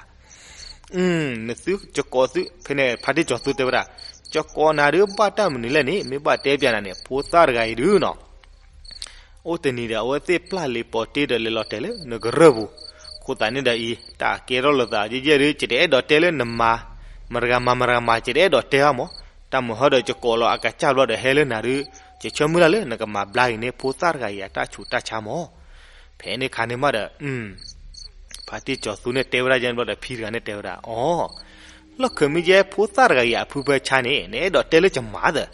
နသု ယကိးသု ဖဲန့ၣ် ဖါတံၢ်စီၤသူတဲဝဲဒၣ်, ယကိးနၤဒုးဘၣ်တၢ်မနုၤလဲၣ်န့ၣ် မ့ၢ်ဘၣ်တဲပၠးနၤန့ၣ် ဖိသၣ်တဂၤအံၤဒုးနီၤ အိၣ်တနံၤဒီး အဝဲသ့ၣ်ပျၢ်လံာ်ပီးတ့ဒီးလဲၤလီၤတဲာ်လၢနကရၢၢ်ပူၤ. အဃိသတးန့ၣ်ဒီးအံၤ တၢ်ကဲထီၣ်လိာ်သးယဲယဲဒုး ယတအဲၣ်ဒိးတဲလၢနမၤ မတၤဂၤမၤမတၤဂၤမၤ ယတအဲၣ်ဒိးတဲဘၣ်မး. တၢ်မုာ်ဟီဒီးယကိးလီၤအကစၢ်ဘျီဒီးဟဲလၢနၤဒုး ယဆၢမုၢ်လၢ်လၢနကမၤဘျါက့ၤန့ၢ်ဖိသၣ်တဂၤအံၤအတၢ်ဆူးတၢ်ဆါမး. ဖဲန့ၣ်ခါန့ၣ်မးဒီး ဖါတံၢ်စီၤသူန့ၣ်တဲဝဲဒၣ်ယဲန့ၣ်ဘျီဒီး ဖံတဂၤန့ၣ်တဲဝဲဒၣ် အီ လီၢ်ခၢၣ်မ့ၢ်ယဲဖိသၣ်တဂၤအံၤအဖုဖၢဆါန့ၣ် နအဲၣ်ဒိးတဲလၢယမၤသၢ,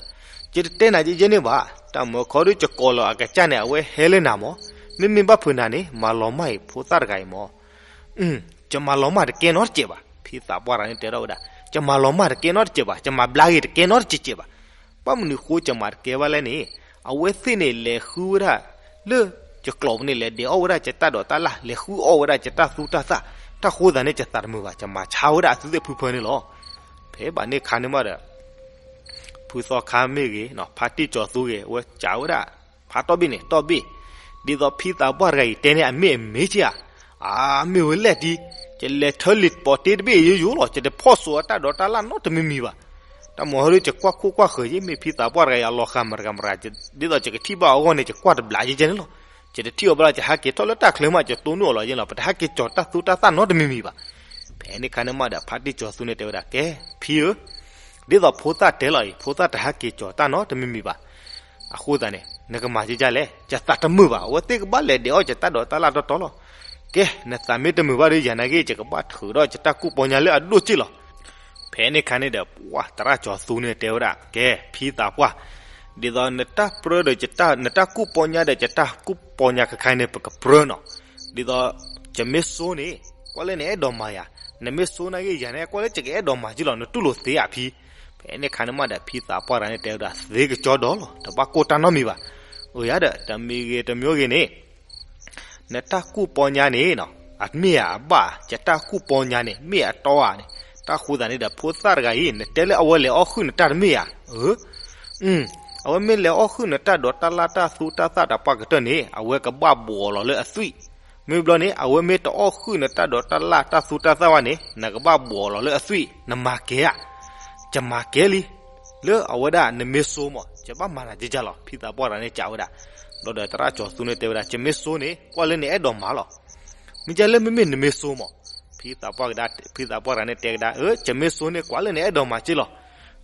ယတတဲနၤယဲယဲန့ၣ်ဘၣ်. တၢ်မုာ်ခီဒုးယကိးလီၤအကစၢ်န့ၣ် အဝဲဟဲလၢနၤမး. မ့မ့ၢ်ဘၣ်ဖုးနၤန့ၣ် မၤလီၤမၢ်အံၤဖိသၣ်တဂၤအံၤမး. ယမၤလီၤမၢ်တကဲနီတစဲးဘၣ်. ဖံသးပှၢ်တဂၤန့ၣ်တဲထီၣ်ဝဲဒၣ် ယမၤလီၤမၢ်တကဲနီတစဲးဘၣ်, ယမၤဘျါဂ့ၤတကဲနီတစဲးစဲးဘၣ်. ဘၣ်မနုၤဃိယမၤတကဲဘၣ်လဲၣ်န့ၣ်, အဝဲသ့ၣ်န့ၣ်လဲၤဃုဝဲဒၣ် လၢယကျိာ်ပူၤန့ၣ် လဲၤဒဲးအီၣ်ဝဲဒၣ်ယတၢ်ဒိးတၢ်လၢ်, လဲၤဃုအီၣ်ဝဲဒၣ်ယတၢ်သူတၢ်သၣ်, တၢ်ဃိသးန့ၣ် ယသးတမုာ်ဘၣ်, ယမၤဆါဝဲဒၣ်အသုသ့ၣ်ဖုဖၢန့ၣ်လီၤ. ဖဲဘၣ်န့ၣ်ခါန့ၣ်မးဒီး ဖုသီခါမ့ၢ်ဂ့ၤ, ဖါတံၢ်ကၠီၤသူဂ့ၤ, အဝဲကးဝဲဒၣ် ဖါတီဘ့ၣ်န့ၣ် တီဘ့ၣ်, ဒ်သိးဖံသးပှၢ်တဂၤအံၤတဲန့ၢ်အမ့ၢ်အမ့ၢ်က့ဧါ, အမ့ၢ်ဝဲလဲၣ်တံၢ်, ယလဲၤထၢလံာ်ပီးတ့တဘ့ၣ်ယိယိလီၤ, ယတဖီၣ်စိးအတၢ်ဒိးတၢ်လၢ်နီတမံၤမံၤဘၣ်. တၢ်မၤဟီဒ်ယကွၢ်ခိၣ်ကွၢ်ဃၢၤယ့ၢ် မ့ၢ်ဖံသးပှၢ်တဂၤအံၤအလီၤဃာ်မတၤဂၤမတၤဂၤ, ဒ်သိးယကထံၣ်ဘၣ်အဂီၢ်န့ၣ် ယကွၢ်တဘျးကဲကဲန့ၣ်လီၤ. ယတထံၣ်အီၤဘၣ်လီၤ, ယဟးက့ၤထီၣ်လၢတၢ်ချၢမး ယတိၢ်နီၣ်အီၤလီၤယ့ၢ်လီၤ, ပတဟဲက့ၤကၠီၤတၢ်သူတၢ်သၣ်နီတမံၤမံၤဘၣ်. ဖဲန့ၣ်ခါန့ၣ်မးဒီး ဖါတံၢ်ကၠီၤသူန့ၣ်တဲဝဲဒၣ် ကဲ, ဖံဧၢ, ဒ်သိးဖိသၣ်တဲလီၤအံၤ ဖိသၣ်တဟဲက့ၤကၠီၤတၢ်နီတမံၤမံၤဘၣ်. အဃိသတးန့ၣ် နကမၤကဲကဲလဲၣ်, ယသးတမုာ်ဘၣ်, အဝဲသ့ၣ်ကဘၣ်လဲၤဒဲးအီၣ်ယတၢ်ဒိးတၢ်လၢ်တီတီလီၤ. ကဲ, နသးမ့ၢ်တမုာ်ဘၣ်ဒီး ယၤနာ်က့ ယကဘၣ်ထုးဒီးယတၢ်ကူၣ်ပီညါလၢအဒိၣ်စ့ၢ်လီၤ. ဖဲန့ၣ်ခါန့ၣ်ဒီး ပှၤသရၣ်ကၠီၤသူန့ၣ်တဲဝဲဒၣ် ကဲ, ဖံသးပှၢ်, ဒ်သိးနတၢ်ပြၢဒီး နတၢ်ကူၣ်ပီညါဒီး ယတၢ်ကူၣ်ပီညါခဲခါန့ၣ် ပကပြၢနီၤ. ဒ်သိး ယမ့ၢ်ဆိန့ၣ် ကွၢ်လၢနအဲၣ်ဒိးမၤယၤ, နမ့ၢ်ဆိနာ်က့ ယၤန့ၣ် ကွၢ်လၢယကအဲၣ်ဒိးမၤက့လီၤ, နတူၢ်လိာ်သ့ဧါဖံ. ဖဲန့ၣ်ခါန့ၣ်မးဒီး ဖံသးပှၢ်တဂၤန့ၣ်တဲဝဲဒၣ် သ့ကကၠီဒီးလီၤ, တဘၣ်ကိၢ်တၢ်နီတမံၤဘၣ်. အၢ ယၤဒီး တမံၤဂ့ၤတမံၤဂ့ၤန့ၣ် နတၢ်ကူၣ်ပီညါန့ၣ်နီၤ အမ့ၢ်ဧါအဘၣ်ဧါ, ယတၢ်ကူၣ်ပီညါန့ၣ် မ့ၢ်အတီဧါန့ၣ်, တၢ်ဃိသတးန့ၣ်ဒီး ဖိသၣ်တဂၤအံၤ နတဲလၢအဝဲလဲၤအီၣ်ဃုာ်နတၢ်တမ့ၢ်ဧါ. အၢ အဝဲမ့ၢ်လဲၤအီၣ်ဃုာ်နတၢ်ဒိးတၢ်လၢ်တၢ်သူတၢ်သၣ်တပှၢ်ကတၢၢ်န့ၣ် အဝဲကဘၣ်ဘှီးလီၤလၢအသွံၣ်. မ့ၢ်ဘျီန့ၣ် အဝဲမ့ၢ်တအီၣ်ဃုာ်နတၢ်ဒိးတၢ်လၢ်တၢ်သူတၢ်သၣ်ဘၣ်န့ၣ် နကဘၣ်ဘှီးလီၤလၢအသွံၣ်, နမၤကဲဧါ. ယမၤကဲလံ, လၢအဝဲဒၣ်နမ့ၢ်ဆိမး ယဘၣ်မၤနၤကဲကၢ်လီၤ, ဖံသးပှၢ်တဂၤန့ၣ်ကးဝဲဒၣ်. ဘျီဒီးသရၣ်ကၠီၤသူန့ၣ်တဲဝဲဒၣ် ယမ့ၢ်ဆိန့ၣ် ကွၢ်လၢနအဲၣ်ဒိးမၤလီၤ. မ့ၢ်ကဲလၢမ့မ့ၢ်နမ့ၢ်ဆိမး, ဖံသးပှၢ်ကဒါ, ဖံသးပှၢ်တဂၤန့ၣ်တဲကဒါ အၢ ယမ့ၢ်ဆိန့ၣ် ကွၢ်လၢနအဲၣ်ဒိးမၤက့လီၤ.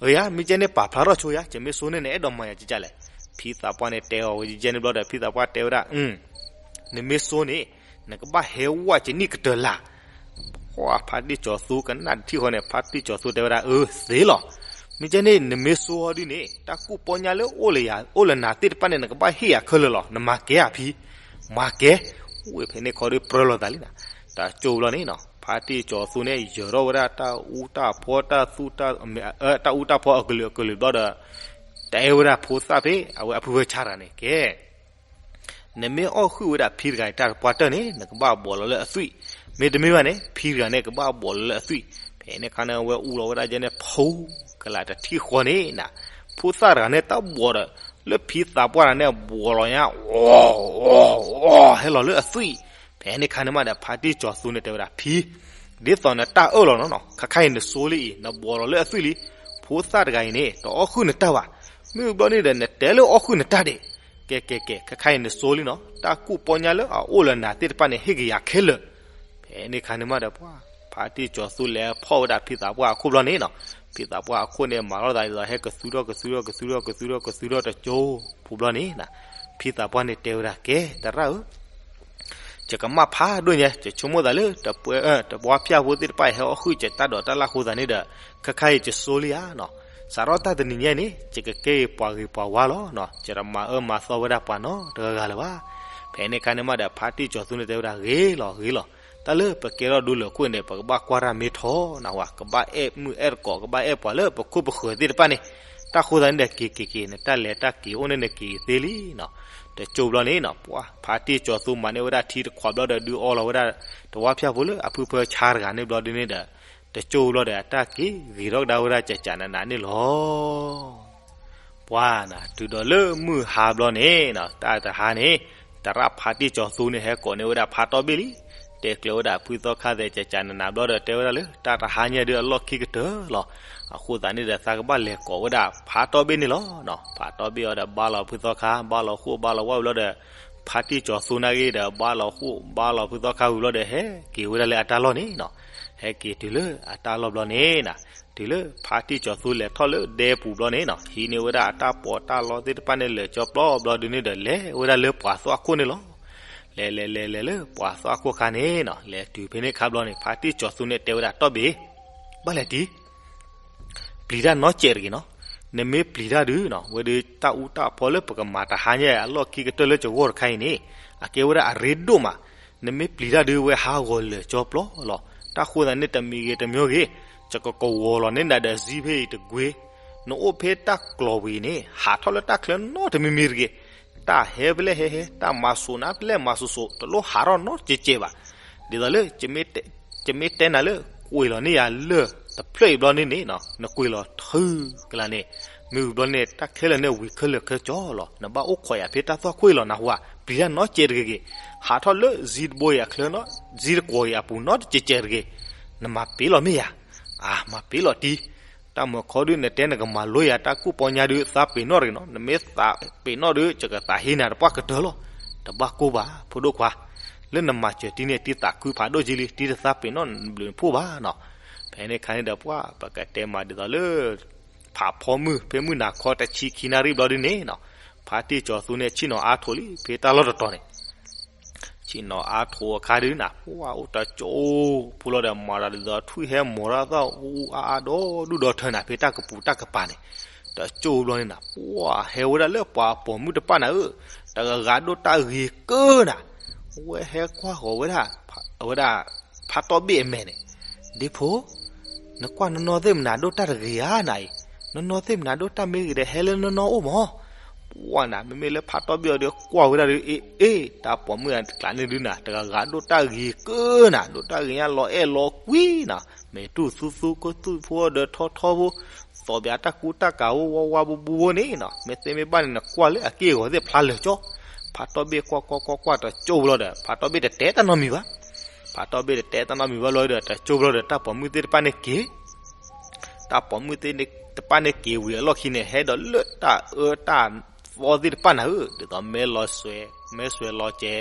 အၢ ယၤ မ့ၢ်ကဲန့ၣ်ပာ်ဖျါထီၣ်ဆိယၤ, ယမ့ၢ်ဆိန့ၣ် နအဲၣ်ဒိးမၤယၤကကလဲၣ်. ဖံသးပှၢ်န့ၣ်တဲအီၤဝဲယဲန့ၣ်ဘျီဒီး ဖံသးပှၢ်တဲဝဲဒၣ် နမ့ၢ်ဆိန့ၣ် နကဘၣ်ဟဲဝဲယနံၣ်ကတၢၢ်လၢ်. ဖါတံၢ်ကၠီၤသူကနၣ်တထံၣ်ဃီန့ၣ် ဖါတံၢ်ကၠီၤသူတဲဝဲဒၣ် အၢ သ့လီၤ. မ့ၢ်ကဲန့ၣ် နမ့ၢ်ဆိအီၤဒ်န့ၣ် တၢ်ကူၣ်ပီညါလၢအိၣ်လၢယၤ အိၣ်လၢနၤသ့ၣ်တဖၣ်န့ၣ် နကဘၣ်ဟ့ၣ်ယၤခဲလၢာ်လီၤ. နမၤကဲဧါဖံ, မၤကဲ. အိၣ်ဖဲန့ၣ်ခီဒီးပြၢလီၤသးလံနၤ. တၢ်ကၠိဘျီန့ၣ်နီၤ ဖါတံၢ်ကၠီၤသူန့ၣ် ယၢၤထီၣ်ဝဲဒၣ်တၢ်အူတၢ်ဖီတၢ်သူတၢ်, တၢ်အူတၢ်ဖီအကလုာ်ကလုာ်ဘျီဒီး တဲဝဲဒၣ်ဖိသၣ်ဖဲ အဝဲအဖုဖၢဆါတဂၤန့ၣ် ကဲ နမ့ၢ်အီၣ်ဃုာ်ဝဲဒၣ်ဖံတဂၤအံၤတၢ်တပှၢ်တၢၢ်န့ၣ် နကဘၣ်ဘှီးလီၤလၢအသွံၣ်, မ့တမ့ၢ်ဘၣ်န့ၣ် ဖံတဂၤန့ၣ်ကဘၣ်ဘှီးလီၤလၢအသွံၣ်. ဖဲန့ၣ်ခါန့ၣ် အဝဲအူလီၤဝဲဒၣ်ယဲန့ၣ် ဖူကလးတထံၣ်ဃီန့ၣ်နၤ, ဖိသၣ်တဂၤန့ၣ်တၢ်ဘှီးဒီး လၢဖံသးပှၢ်တဂၤန့ၣ် ဘှီးလီၤညါ အီ အီ အီ ဟဲလီၤလၢအသွံၣ်. ဖဲန့ၣ်ခါန့ၣ်မးဒီး ဖါတံၢ်ကၠီၤသူန့ၣ်တဲဝဲဒၣ် ဖံ ဒ်သိးနတၢ်အၢၣ်လီၤနီၤနီၤ, ခဲခါအံၤနဆိလံအံၤ နဘှီးလီၤလၢအသွံၣ်လံ. ဖိသၣ်တဂၤအံၤန့ၣ် တအီၣ်ဃုာ်နတၢ်ဘၣ်. မ့ၢ်ဘျီန့ၣ်ဒီး နတဲလၢအီၣ်ဃုာ်နတၢ်ဒံး. ကဲ ကဲ ကဲ ခဲခါအံၤနဆိလံနီၤ, တၢ်ကူၣ်ပီညါလၢအအိၣ်လၢနၤသ့ၣ်တဖၣ်န့ၣ် ဟ့ၣ်က့ၤယၤခဲလၢာ်. ဖဲန့ၣ်ခါန့ၣ်မးဒီး ပှၤ ဖါတံၢ်ကၠီၤသူလဲၤဖီၣ်ဝဲဒၣ်ဖံသးပှၢ်အခိၣ်ဘျီန့ၣ်နီၤ, ဖံသးပှၢ်အခိၣ်န့ၣ် မၤထီၣ်သးဒ်သိး ဟဲကသူထီၣ်ကသူထီၣ်ကသူထီၣ်ကသူထီၣ်ကသူထီၣ်တကၠိ ဖိဘျီန့ၣ်နၤ, ဖံသးပှၢ်န့ၣ်တဲဝဲဒၣ် ကဲ သရၣ်ဧၢ ယကမၣ်ဖးဒိၣ်ညါ, ယဆိကမိၣ်သးလၢ တပှၢ်, တပှၢ်ဖၠၣ်ဖိသ့ၣ်တဖၣ်အံၤ ဟဲအီၣ်ဃုာ်ယတၢ်ဒိးတၢ်လၢ်အဃိသတးန့ၣ်ဒီး ခဲခါအံၤယဆိလံဧါနီၤ, စးထီၣ်တၢ်တနံၤညါအံၤန့ၣ် ယကကဲပှၤဂ့ၤပှၤဝါလီၤနီၤ, ယတမၤအၢမၤသီဝဲဒၣ်ပှၤနီတဂၤဂၤလၢၤဘၣ်. ဖဲန့ၣ်ခါန့ၣ်မးဒီး ဖါတံၢ်ကၠီၤသူန့ၣ်တဲဝဲဒၣ် ဂ့ၤလီၤ ဂ့ၤလီၤ, တၢ်လၢပကဲထီၣ်ဒူလၢာ်ခိၣ်န့ၣ် ပကဘၣ်ကွၢ်တၢ်မ့ၢ်ထီနၤဝဲ, ကဘၣ်အဲၣ်မုၢ်အဲၣ်တကိး ကဘၣ်အဲၣ်ပှၤလၢပခိၣ်ပဃၢၤသ့ၣ်တဖၣ်န့ၣ်, တၢ်ဃိသတးန့ၣ်ဒီး က့ၤက့ၤက့ၤ နတၢ်လဲၤတၢ်က့ၤအိၣ်န့ၣ်န့ၣ်က့ၤသ့လံနီၤ. တကၠိဘျီန့ၣ်နီၤ ပှၤ ဖါတံၢ်ကၠီၤသူမၤန့ၢ်ဝဲဒၣ်ထံတခွးဘျီဒီး ဒုးအီလီၤဝဲဒၣ် တဝါဖၠၣ်ဖိလၢအဖုဖၢဆါတဂၤန့ၣ်ဘျီဒုန့ၣ်ဒီး တကၠိဘျီဒီးအတၢ်က့ၤဂ့ၤထီၣ်ကဒါဝဲဒၣ်ကကနးနးန့ၣ်လီၤ. ပှၤနၤ တုၤဒီးလၢမုၢ်ဟါဘျီန့ၣ်နီၤ တၢ်တဟါန့ၣ် သရၣ်ဖါတံၢ်ကၠီၤသူန့ၣ် ဟဲကိးန့ၢ်ဝဲဒၣ်ဖါတီဘ့ၣ်လံ, တဲကျၢၤဝဲဒၣ်ဖုသီခါသဲးကကနးနးဘျီဒီး တဲဝဲဒၣ်လၢ တၢ်တဟါညါဒုးအလီၢ်ခံကတၢၢ်လီၤ. အဃိသတးန့ၣ်ဒီး သးကဘၣ်လဲၤကိးဝဲဒၣ်ဖါတီဘ့ၣ်န့ၣ်လီၤနီၤ. ဖါတီဘ့ၣ်အီၤဒီး ဘါလီၤဖုသီခါ ဘါလီၤဃိၣ်ဘါလီၤဝါဝံၤဘျီဒီး ဖါတံၢ်ကၠီၤသူနာ်က့ဒီး ဘါလီၤဃိၣ်ဘါလီၤဖုသီခါဝံၤဘျီဒီး ဟဲက့ၤဝဲဒၣ်လၢအတၢ်လီၢ်န့ၣ်နီၤ. ဟဲက့ၤတုၤလၢအတၢ်လီၢ်ဘျီန့ၣ်နၤ တုၤလၢဖါတံၢ်ကၠီၤသူလဲၤထီၣ်လၢဒဲပူၤဘျီန့ၣ်နီၤ ဟံးန့ၢ်ဝဲဒၣ်အတၢ်ပီးတၢ်လီသ့ၣ်တဖၣ်န့ၣ် လၢာ်ကၠီပျီဘျီဒုန့ၣ်ဒီး လဲၤဝဲဒၣ်လၢပှၤသွၣ်ခိၣ်န့ၣ်လီၤ. လဲၤလဲၤလဲၤလဲၤလၢပှၤသွၣ်ခိၣ်ခါန့ၣ်နီၤ လဲၤတုၤဖဲန့ၣ်ခါဘျီန့ၣ် ဖါတံၢ်ကၠီၤသူန့ၣ်တဲဝဲဒၣ် တီဘ့ၣ် ဘၣ်လဲၣ်တံၢ် ပျံၤတၢ်နီတစဲးတဂ့ၤနီၤ. နမ့ၢ်ပျံၤတၢ်ဒုးနီၤ ဝဲဒၣ်တၢ်အူတၢ်အဖီလၢပကမၤတဟါညါအလီၢ်ခံကတၢၢ်လၢယဂီၢ်တခါအံၤန့ၣ် အကဲဝဲဒၣ်အရ့ဒိၣ်မး. နမ့ၢ်ပျံၤတၢ်ဒုးဝဲဟးဂီၤလၢာ်ကၠီပျီလီၤ. တၢ်ဃိသတးန့ၣ် တမံၤဂ့ၤတမံၤဂ့ၤ ယကကဝီၤလီၤန့ၢ်နၤဒီး စံးဖဲအံၤတကွ့, နအိၣ်ဖဲတၢ်ကျီၤဝံၤန့ၣ် ဟးထီၣ်လၢတၢ်ချၢနီတမံၤမံၤတဂ့ၤ. တၢ်ဟဲဖဲလဲၣ်ဟဲဟဲ, တၢ်မၤစိးနၤဖဲလဲၣ်မၤစိးစိး, တလိၣ်ဟးထီၣ်နီတစဲးစဲးဘၣ်. ဒ်သိးလၢ ယမ့ၢ်တဲနၤလၢ ကွံာ်လီၤန့ၢ်ယၤလၢၢ်တဖျၢၣ်အံၤဘျီန့ၣ်န့ၣ်, နကွံာ်လီၤထုကလါန့ၣ်, မ့ၢ်ဝံၤဘျီန့ၣ် တၢ်ခဲလၢာ်န့ၣ်ဝံၤခဲလၢာ်ခဲကၠီလီၤ. နဘၣ်အိၣ်ခိးယၤဖဲတၢ်သွၣ်ခိၣ်အံၤလီၤ. နဟူဧါ, ပျံၤတၢ်နီတစဲးတဂ့ၤဂ့ၤ, ဟးထီၣ်လၢစံတဘိအံၤအချၢနီၤ, စံတကွီၤအံၤအပူၤနီတစဲးစဲးတဂ့ၤ. နမၤပ့ၤလီၤမ့ၢ်ယၤ, အမၤပ့ၤလီၤတံၢ်. တၢ်မုာ်ခီဒုး နတဲနကမၤလိယၤတၢ်ကူၣ်ပီညါဒုး သးပ့ၤနီၣ်တဂ့ၤနီၤ, နမ့ၢ်သးပ့ၤနီၣ်ဒီး ယကသးဟ့နၤတပှၢ်ကတၢၢ်လီၤ. တဘၣ်ကိၢ်ဘၣ် ဖိဒိၣ်ခွါ, လၢနမၤစၢၤတံၢ်န့ၣ် တံၢ်သးခုဖးဒိၣ်က့လံ, တံၢ်တသးပ့ၤနီၣ်နဘျုးနဖှိၣ်ဘၣ်နီၤ. ဖဲန့ၣ်အခါန့ၣ်ဒီး ပှၤပကတဲမးဒ်သိးလၢ ဖးဖီမုၢ် ဖဲမုၢ်နၤခီတဆံခံနၣ်ရံၣ်ဘျီဒုးန့ၣ်နီၤ, ဖါတံၢ်စီၤသူန့ၣ် ဆ့ၣ်နီၤအါထိးလံ ဖဲတၢ်လီၢ်တတီၤန့ၣ် ဆ့ၣ်နီၤအါထိးအခါဒုးနၤ, ပှၤအိၣ်တကၠိဖိလီၤဒီး မၤတၢ်ဒ်သိးထွံၣ်ဟဲမီၤတၢ်သီၣ်အူအါအါဒီဒူၣ်ဒီထၢနၤ ဖဲတၢ်ကပူၤတၢ်ကပၤန့ၣ်, တကၠိဘျီန့ၣ်နၤ, ပှၤဟဲဝဲဒၣ်လၢပှၤပိာ်မုၣ်တဖၣ်နၤဧၢ, တဂၤဂၤဒိၣ်တၢ်ဂ့ၤကၢနၤ, ဝဲဟဲကွၢ်ဃီၤဝဲဒၣ်, အဝဲဒၣ် ဖါတီၢ်ဘ့ၣ်အမဲာ်န့ၣ်, ဒ့ဖိ နကွၢ်နီၢ်နီၢ်သ့ၣ်မနၤဒိၣ်တၢ်တဂ့ၤဧါနၤအံၤ, နီၢ်နီၢ်သ့ၣ်မနၤဒိၣ်တၢ်မ့ၢ်ဂ့ၤဒီး ဟဲလၢနီၢ်နီၢ်အိၣ်မး. ပှၤနၤ မ့မ့ၢ်လၢဖါတီၢ်ဘ့ၣ်အီၤဒီးကွၢ်ဝဲဒၣ်ဒီး အ့ အ့ တၢ်ပိာ်မုၣ်အတကျးန့ၣ်ဒုးနၤ တဂၤဂၤဒိၣ်တၢ်ဂ့ၤကၢနၤ, ဒိၣ်တၢ်ဂ့ၤညါလီၤအဲၣ်လီၤကွံနၤ, မဲာ်တူၢ်သူသူ ခိၣ်သူၣ်ဖိဒီးထီထီဖိ, သီၣ်ဘၣ်တၢ်ကူတၢ်ကၤဝဲဝါဝါဘိဘိန့ၣ်နီၤ, မ့ၢ်သ့မ့ၢ်ဘၣ်န့ၣ် နကွၢ်လၢအက့ၢ်အဂီၤသ့ၣ်ဖျါလၢာ်ကၠီ. ဖါတီၢ်ဘ့ၣ်ကွၢ်ကွၢ်ကွၢ်ကွၢ်တကၠိဘျီဒီး ဖါတီၢ်ဘ့ၣ်တတဲတၢ်နီတမံၤဘၣ်. ဖါတီၢ်ဘ့ၣ်တတဲတၢ်နီတမံၤဘၣ်လီၤဒီး တကၠိဘျီဒီး တၢ်ပိာ်မုၣ်သ့ၣ်တဖၣ်န့ၣ်က့ၤ တၢ်ပိာ်မုၣ်သ့ၣ်တဖၣ်န့ၣ်က့ၤဝံၤအလီၢ်ခံန့ၣ် ဟဲဒီးလၢတၢ်အၢတၢ်သီသ့ၣ်တဖၣ်နၤဧၢ, ဒ်သိးမဲလီၤစွဲ, မဲစွဲလီၤကဲ,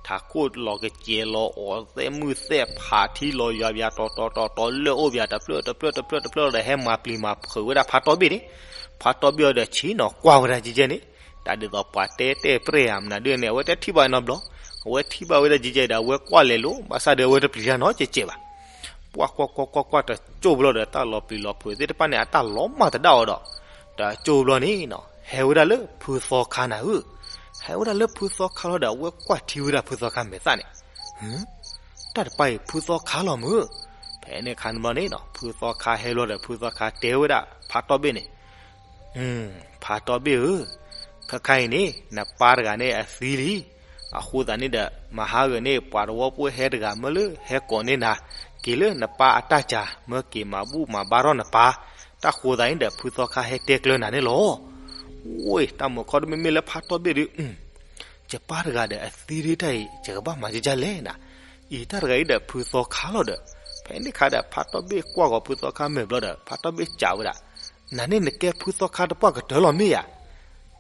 ထးခိၣ်လီၤကစဲၤလီၤအီၤ သဲၣ်မုၢ်သဲၣ်ဖးထံလီၤယွၤဘၣ်တီၤတီၤတီၤတီၤ လၢအိၣ်ဘၣ်တဖျၢၣ်တဖျၢၣ်တဖျၢၣ်တဖျၢၣ်ဒီး ဟဲမၤပျံၤမၤဖုးဝဲဒၣ်ဖါတီၢ်ဘ့ၣ်န့ၣ်, ဖါတီၢ်ဘ့ၣ်အီၤဒီးဆ့ၣ်နီၤကွၢ်ဝဲဒၣ်ကဲကဲန့ၣ်, တၢ်ဒ်သိးပှၤတဲတဲပြဲၢ်ဧါမနုၤဒ်န့ၣ် အဝဲတထံၣ်ဘၣ်နီတဘျီ, အဝဲထံၣ်ဘၣ်ဝဲဒၣ်ကဲကဲဒီး အဝဲကွၢ်လဲၤလိၤ ဘၣ်ဆၣ်ဒီးအဝဲတပျံၤတၢ်နီတစဲးစဲးဘၣ်. ပှၤကွၢ်ကွၢ်ကွၢ်ကွၢ်တကၠိဘျီဒီး တၢ်လီၤပျံၤလီၤဖုးသ့ၣ်တဖၣ်န့ၣ် အတၢ်လီၤမၢ်သဒၣ်အီၤဒီး တကၠိဘျီန့ၣ်နီၤ ဟဲဝဲဒၣ်လၢဖုသီခါနၤဧၢ, ဟဲဝဲဒၣ်လၢဖုသီခါလီၤဒီး အဝဲကွၢ်ထံဝဲဒၣ်ဖုသီခါမဲာ်သၣ်န့ၣ်, တၢ်တပၤအံၤ ဖုသီခါလီၤမုၢ်, ဖဲန့ၣ်အခါန့ၣ်ဘျီန့ၣ်နီၤ ဖုသီခါဟဲလီၤဒီး ဖုသီခါတဲဝဲဒၣ်ဖါတီၢ်ဘ့ၣ်န့ၣ် ဖါတီၢ်ဘ့ၣ်ဧၢ, ခဲခါအံၤန့ၣ် နပၢ်တဂၤန့ၣ်အသံလံ, အဃိသတးန့ၣ်ဒီး မဟါဂၤန့ၣ် ပှၤသဝီဖိဟဲတဂၤမၢလၢဟဲကိးန့ၢ်နၤ, က့ၤလၢနပၢ်အတၢ်စၢ် မၢက့ၤမၤဘူၣ်မၤဘါထီၣ်နပၢ်, တၢ်ဃိသတးန့ၣ်ဒီး ဖုသီခါဟဲတဲကျၢၤနၤန့ၣ်လီၤ. အိ တၢ်မုာ်ခီဒုး မ့မ့ၢ်လၢဖါတီၢ်ဘ့ၣ်ဒုး ယပၢ်တဂၤဒီးအသံဒုးတၢ်အံၤ ယကဘၣ်မၤကကလဲၣ်နၤ, အံၤတၢ်တဂၤအံၤဒီးဖုသီခါလီၤဒီး, ဖဲန့ၣ်အခါဒီး ဖါတီၢ်ဘ့ၣ်ကွၢ်ဃီၤဖုသီခါမဲာ်ဘျီဒီး ဖါတီၢ်ဘ့ၣ်စံးဝဲဒၣ်, နၤန့ၣ်နကဲဖုသီခါတပှၢ်ကတၢၢ်လီၤမ့ၢ်ဧါ.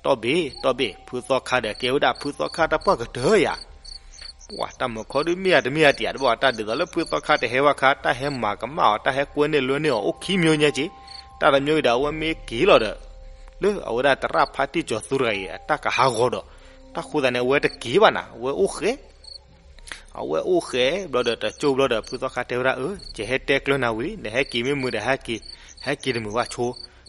တီၢ်ဘ့ၣ် တီၢ်ဘ့ၣ် ဖုသီခါဒီးကဲဝဲဒၣ်ဖုသီခါတပှၢ်ကတၢၢ်ဧါ. ပှၤတၢ်မုာ်ခီဒုးမ့ၢ်ဧါတမ့ၢ်ဧါတယၤတဘၣ် တၢ်ဒ်သိးလၢဖုသီခါတဟဲဝဲခါ တၢ်ဟဲမၤကမၣ်အီၤ တၢ်ဟဲကွဲန့ၢ်လွဲန့ၢ်အီၤ အိၣ်ခံမံၤညါက့ၤ, တၢ်တမံၤအံၤဒီးအဝဲမ့ၢ်က့ၤလီၤဒီး လၢအဝဲဒၣ်သရၣ်ဖါတံၢ်စီၤသူတဂၤအံၤ အတၢ်ကဟးဂီၤဒီး တၢ်ဃိသတးန့ၣ် အဝဲတက့ၤဘၣ်နၤ အဝဲအိၣ်ဃဲ အဝဲအိၣ်ဃဲဘျီဒီး တကၠိဘျီဒီး ဖုသီခါတဲဝဲဒၣ် အၢ ယဟဲတဲကျၢၤနၤဝံၤလံ နဟဲက့ၤမ့ၢ်မုာ်ဒီးဟဲက့ၤ, ဟဲက့ၤတမုာ်ဘၣ်ဆိ,